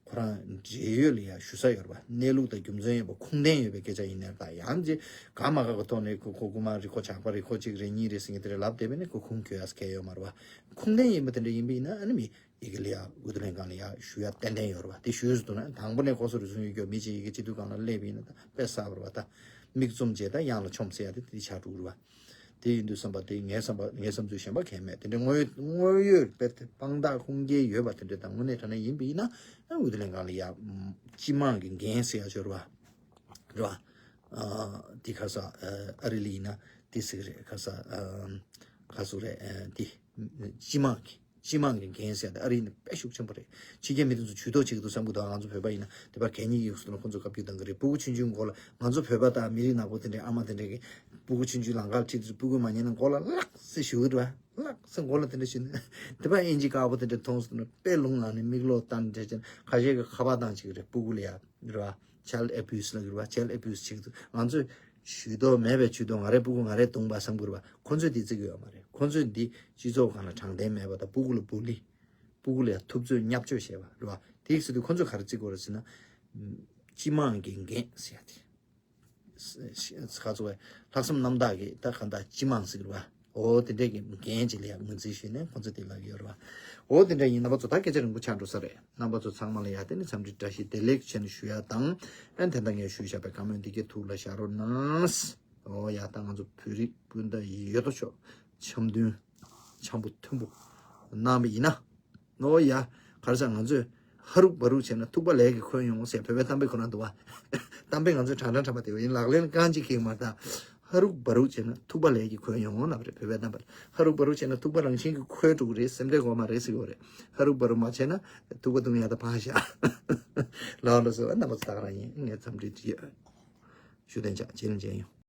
ཁོ་རང་འབྲེལ་ཡོད་ལ་ཡང་ཞུ་ས་ཡོད་རེད་པ། གནས་ལུགས་དང་རྒྱུ་མཚན་ཡོད་པ་ཁུངས་ལྡན་ཡོད་པའི་སྐད་ཆ་ཡིན་ནའི་ད་ཡང་ཅིག་དགའ་མ་དགའ་གི་ཐོག་ནས་ཁོ་ཁོ་རྐུན་མ་རེད། ཁོ་ཇག་པ་རེད། ཁོ་གཅིག་རེད་གཉིས་རེད་ཟེར་མཁན་དེ་འདྲ་ལབ་བསྡད་པ་ཡིན་ན་ཁོ་ཁུངས་འཁྱོལ་ཡ་གང་ཡང་ཡོད་མ་རེད་པ། ཁུངས་ལྡན་ཡིན་པ་དེ་འདྲ་ཡིན་པ་ཡིན་ན་ཨ་ནི་མི་ཡི་གེ་ལ་ཡ་འོས་བསྡུ་ལྷན་ཁང་ལ་ཡ་ཞུ་ཡ་ཏན་ཏན་ཡོད་རེད་པ། དེ་ཞུས་སུ་འདུག་ན་དང་པོ་ནས་ལྐོག་ཟ་རུལ་སུངས་ཡོད་རྒྱུ་མི་གཅིག་ཡི་གེ་སྤྱི་འཐུས་སྒང་ལ་སླེབས་པ་ཡིན་ན་ད་དཔེ་གསར་པ་རེད་པ། ད་མིག་བཙུམ་བྱས་ད་གཡང་ལ་མཆོངས་ཟེར་ཡ་དེ་དེ་ཆགས་འགྲོ་གི་རེད་པ། དེ་ཡིན་དུས་བསམ་པ་དེ་ངའི་བསམ་པ་ངའི་བསམ་ཚུལ་གཞན་པ་གང་ཡང་མེད། དེ་འདྲའི་དངོས་དངོས་ཡོད་དཔེ་དེ་དཔང་རྟགས་ཁུངས་སྐྱེལ་ཡོད་པ་དེ་འདྲ་དང་དངོས་གནས་དྲང་གནས་ཡིན་པ་ཡིན་ན་ཨ་འོས་བསྡུ་ལྷན་ཁང་ལ་ཡ་སྤྱི་དམངས་ཀྱི་འགན་ཟེར་ཡ་ཅིག་ཡོད་རེད་པ། རེད་པ། ཨ་དེ་ག་རེ་ཟེར་ཨ་རི་ལ་ཡིན་ན་དེ་ཟེར་གི་རེད། ག་རེ་ཟེར་ཨ་ག་རེ་ཟེར་རེད། ཨ་དེ་སྤྱི་དམངས་ཀྱི་སྤྱི་དམངས་ཀྱི་འགན་ཟེར་ཡ་དེ་ཨ་རི་ཡིན་ན་དཔེ་ཤུགས་ཆེན་པོ་རེད། ཕྱི་རྒྱལ་མི་དེ་ཚོ་ཇུས་གཏོགས་བྱེད་ཀྱི་འདུག་བསམ་གྱི་འདུག། ང་ཚོ་བོད་པ་ཡིན་ན་དེ་པར་གད་སྙིགས་གཡུགས་སོང་ན་ཁོ་ཚོ་བཀའ་བཀྱོན་གཏོང་གི་རེད། སྤུ་གུ་ཆུང་ཆུང་མགོ་ལ་ང་ཚོ་བོད་པ་དང་མི་རིགས་ནག་པོ་དེ་འདྲའི་ཨ་མ་དེ་འདྲའི་གི་སྤུ་གུ་ཆུང་ཆུང་ལམ་ཁར་ཁྲིད་དུས་སྤུ་གུ་མ་ཉན་ན་མགོ་ལ་ལག་ཟེར་གཞུ་གི་འདུག་པ། ལག་ཟེར་མགོ་ལ་དེ་འདྲ་གཞུས་ན་དེ་པར་ཨིན་ཇི་དཀར་པོ་དེ་འདྲ་མཐོང་སོང་ན་དཔེ་རླུང་ལངས་ནས་མིག་ལོག་བལྟས་ནས་བྱས་ན་ཁ་ཤས་ཀྱིས་ཁ་པར་བཏང་བྱེད་ཀྱི་རེད། སྤུ་གུ་ལ་ཡ་རེད་པ། Child abuse ལབ་ཀྱི་རེད་པ། Child abuse བྱེད་ཀྱི་འདུག། ང་ཚོས་ཇུས་གཏོགས་མེད་པའི་ཇུས་གཏོགས། ང་རའི་སྤུ་གུ་ང་རས་བརྡུངས་པ་བསམ་གྱི་རེད་པ། ཁོ་ཚོས་དེ་བརྩི་གི་ཡོད་མ་རེད། ཁོ་ཚོས་འདི་སྤྱི་ཚོགས་སྒང་ལ་དྲང་བདེན་མེད་པ་དང་སྤུ་གུ་ལ་བུ་ལི། སྤུ་གུ་ལ་ཡ་ཐུབ་ཚོད་བརྙས་བཅོས་བྱས་པ་རེད་པ། དེ་ཟེར་དུས་ཁོ་ཚོས་ག་རེ་བརྩི་དགོས་རེད་ཟེར་ན། སྤྱི་དམངས་ཀྱི་འགན་ཟེར་ཡ་དེ། ཁ་ཚོ་བས་ལྷག་བསམ་རྣམ་དག་གིས་ད་གང་ལྟར་སྤྱི་དམངས་ཟེར་གྱི་རེད་པ། འོ་དེ་འདྲས་ཀྱི་འགན་ཅིག་ལ་ཡ་ངོས་འཛིན་ཞུས་ནས་ཁོ་ཚོས་དེ་ལབ་ཀྱི་ཡོད་རེད་པ། འོ་དེ་འདྲ་ཡིན། རྣམ་པ་ཚོ་ད་སྐད་ཆ་རིང་པོ་ཆགས་འགྲོ་ས་རེད། རྣམ་པ་ཚོ་ཚང་མ་ལ་ཡ་དེ་ནི་འཚམས་འདྲི་བཀྲ་ཤིས་བདེ་ལེགས་བྱས་ནས་ཞུ་ཡ་དང་། ཨ་ནི་ད་ལྟ་ངས་ཞུས་བཞག་པའི་བཀའ་མོལ་འདི་གའི་ཐུགས་ལ་བཞག་རོགས་གནང་། འོ་ཡ་ད་ང་ཚོ་བོད་རིགས་སྤུན་ཟླ་ཡོད་དོ་ཅོག་འཆམ་མཐུན་འཆམ་པོ་མཐུན་པོ་གནང་བ་ཡིན་ན། ནོ་ཡ། ག་རེ་ཟེར། ང་ཚོས་ཧ་རུག་བ་རུག་བྱས་ན་ཐུག་པ་ལས་ཀྱིས་འཁོན་ཡོང་ཟེར་བོད་པའི་གཏམ་དཔེ་ཁོ་ན་འདུག་པ། གཏམ་དཔེ་ང་ཚོས་དྲང་དྲང་དྲང་པ་དེ་བ་ཡིན། ལག་ལེན་རྐང་གཅིག་ཁེགས་མ་རེད་ད། ཧ་རུག་བ་རུག་བྱས་ན་ཐུག་པ་ལས་ཀྱིས་འཁོན་ཡོང་ལབ་རེད་བོད་པའི་གཏམ་དཔེ། ཧ་རུག་བ་རུག་བྱས་ན་ཐུག་པ་རང་བཞིན་གྱིས་འཁོལ་འགྲོ་གི་རེད། སེམས་ཁྲལ་དགོས་མ་རེད་ཟེར་གྱི་ཡོད་རེད། ཧ་རུག་བ་རུག་མ་བྱས་ན་ཐུག་པ་བརྡུང་ཡ་ད་ཕངས་ཤག། ལགས་ལགས་སོ། རྣམ་པ་ཚོ་ད་ག་རང་ཡིན། ངས་འཚམས་འདྲི་བྱེད། ཞུ་དན་ཆགས་རྗེས་ལ་མཇལ་ཡོང་།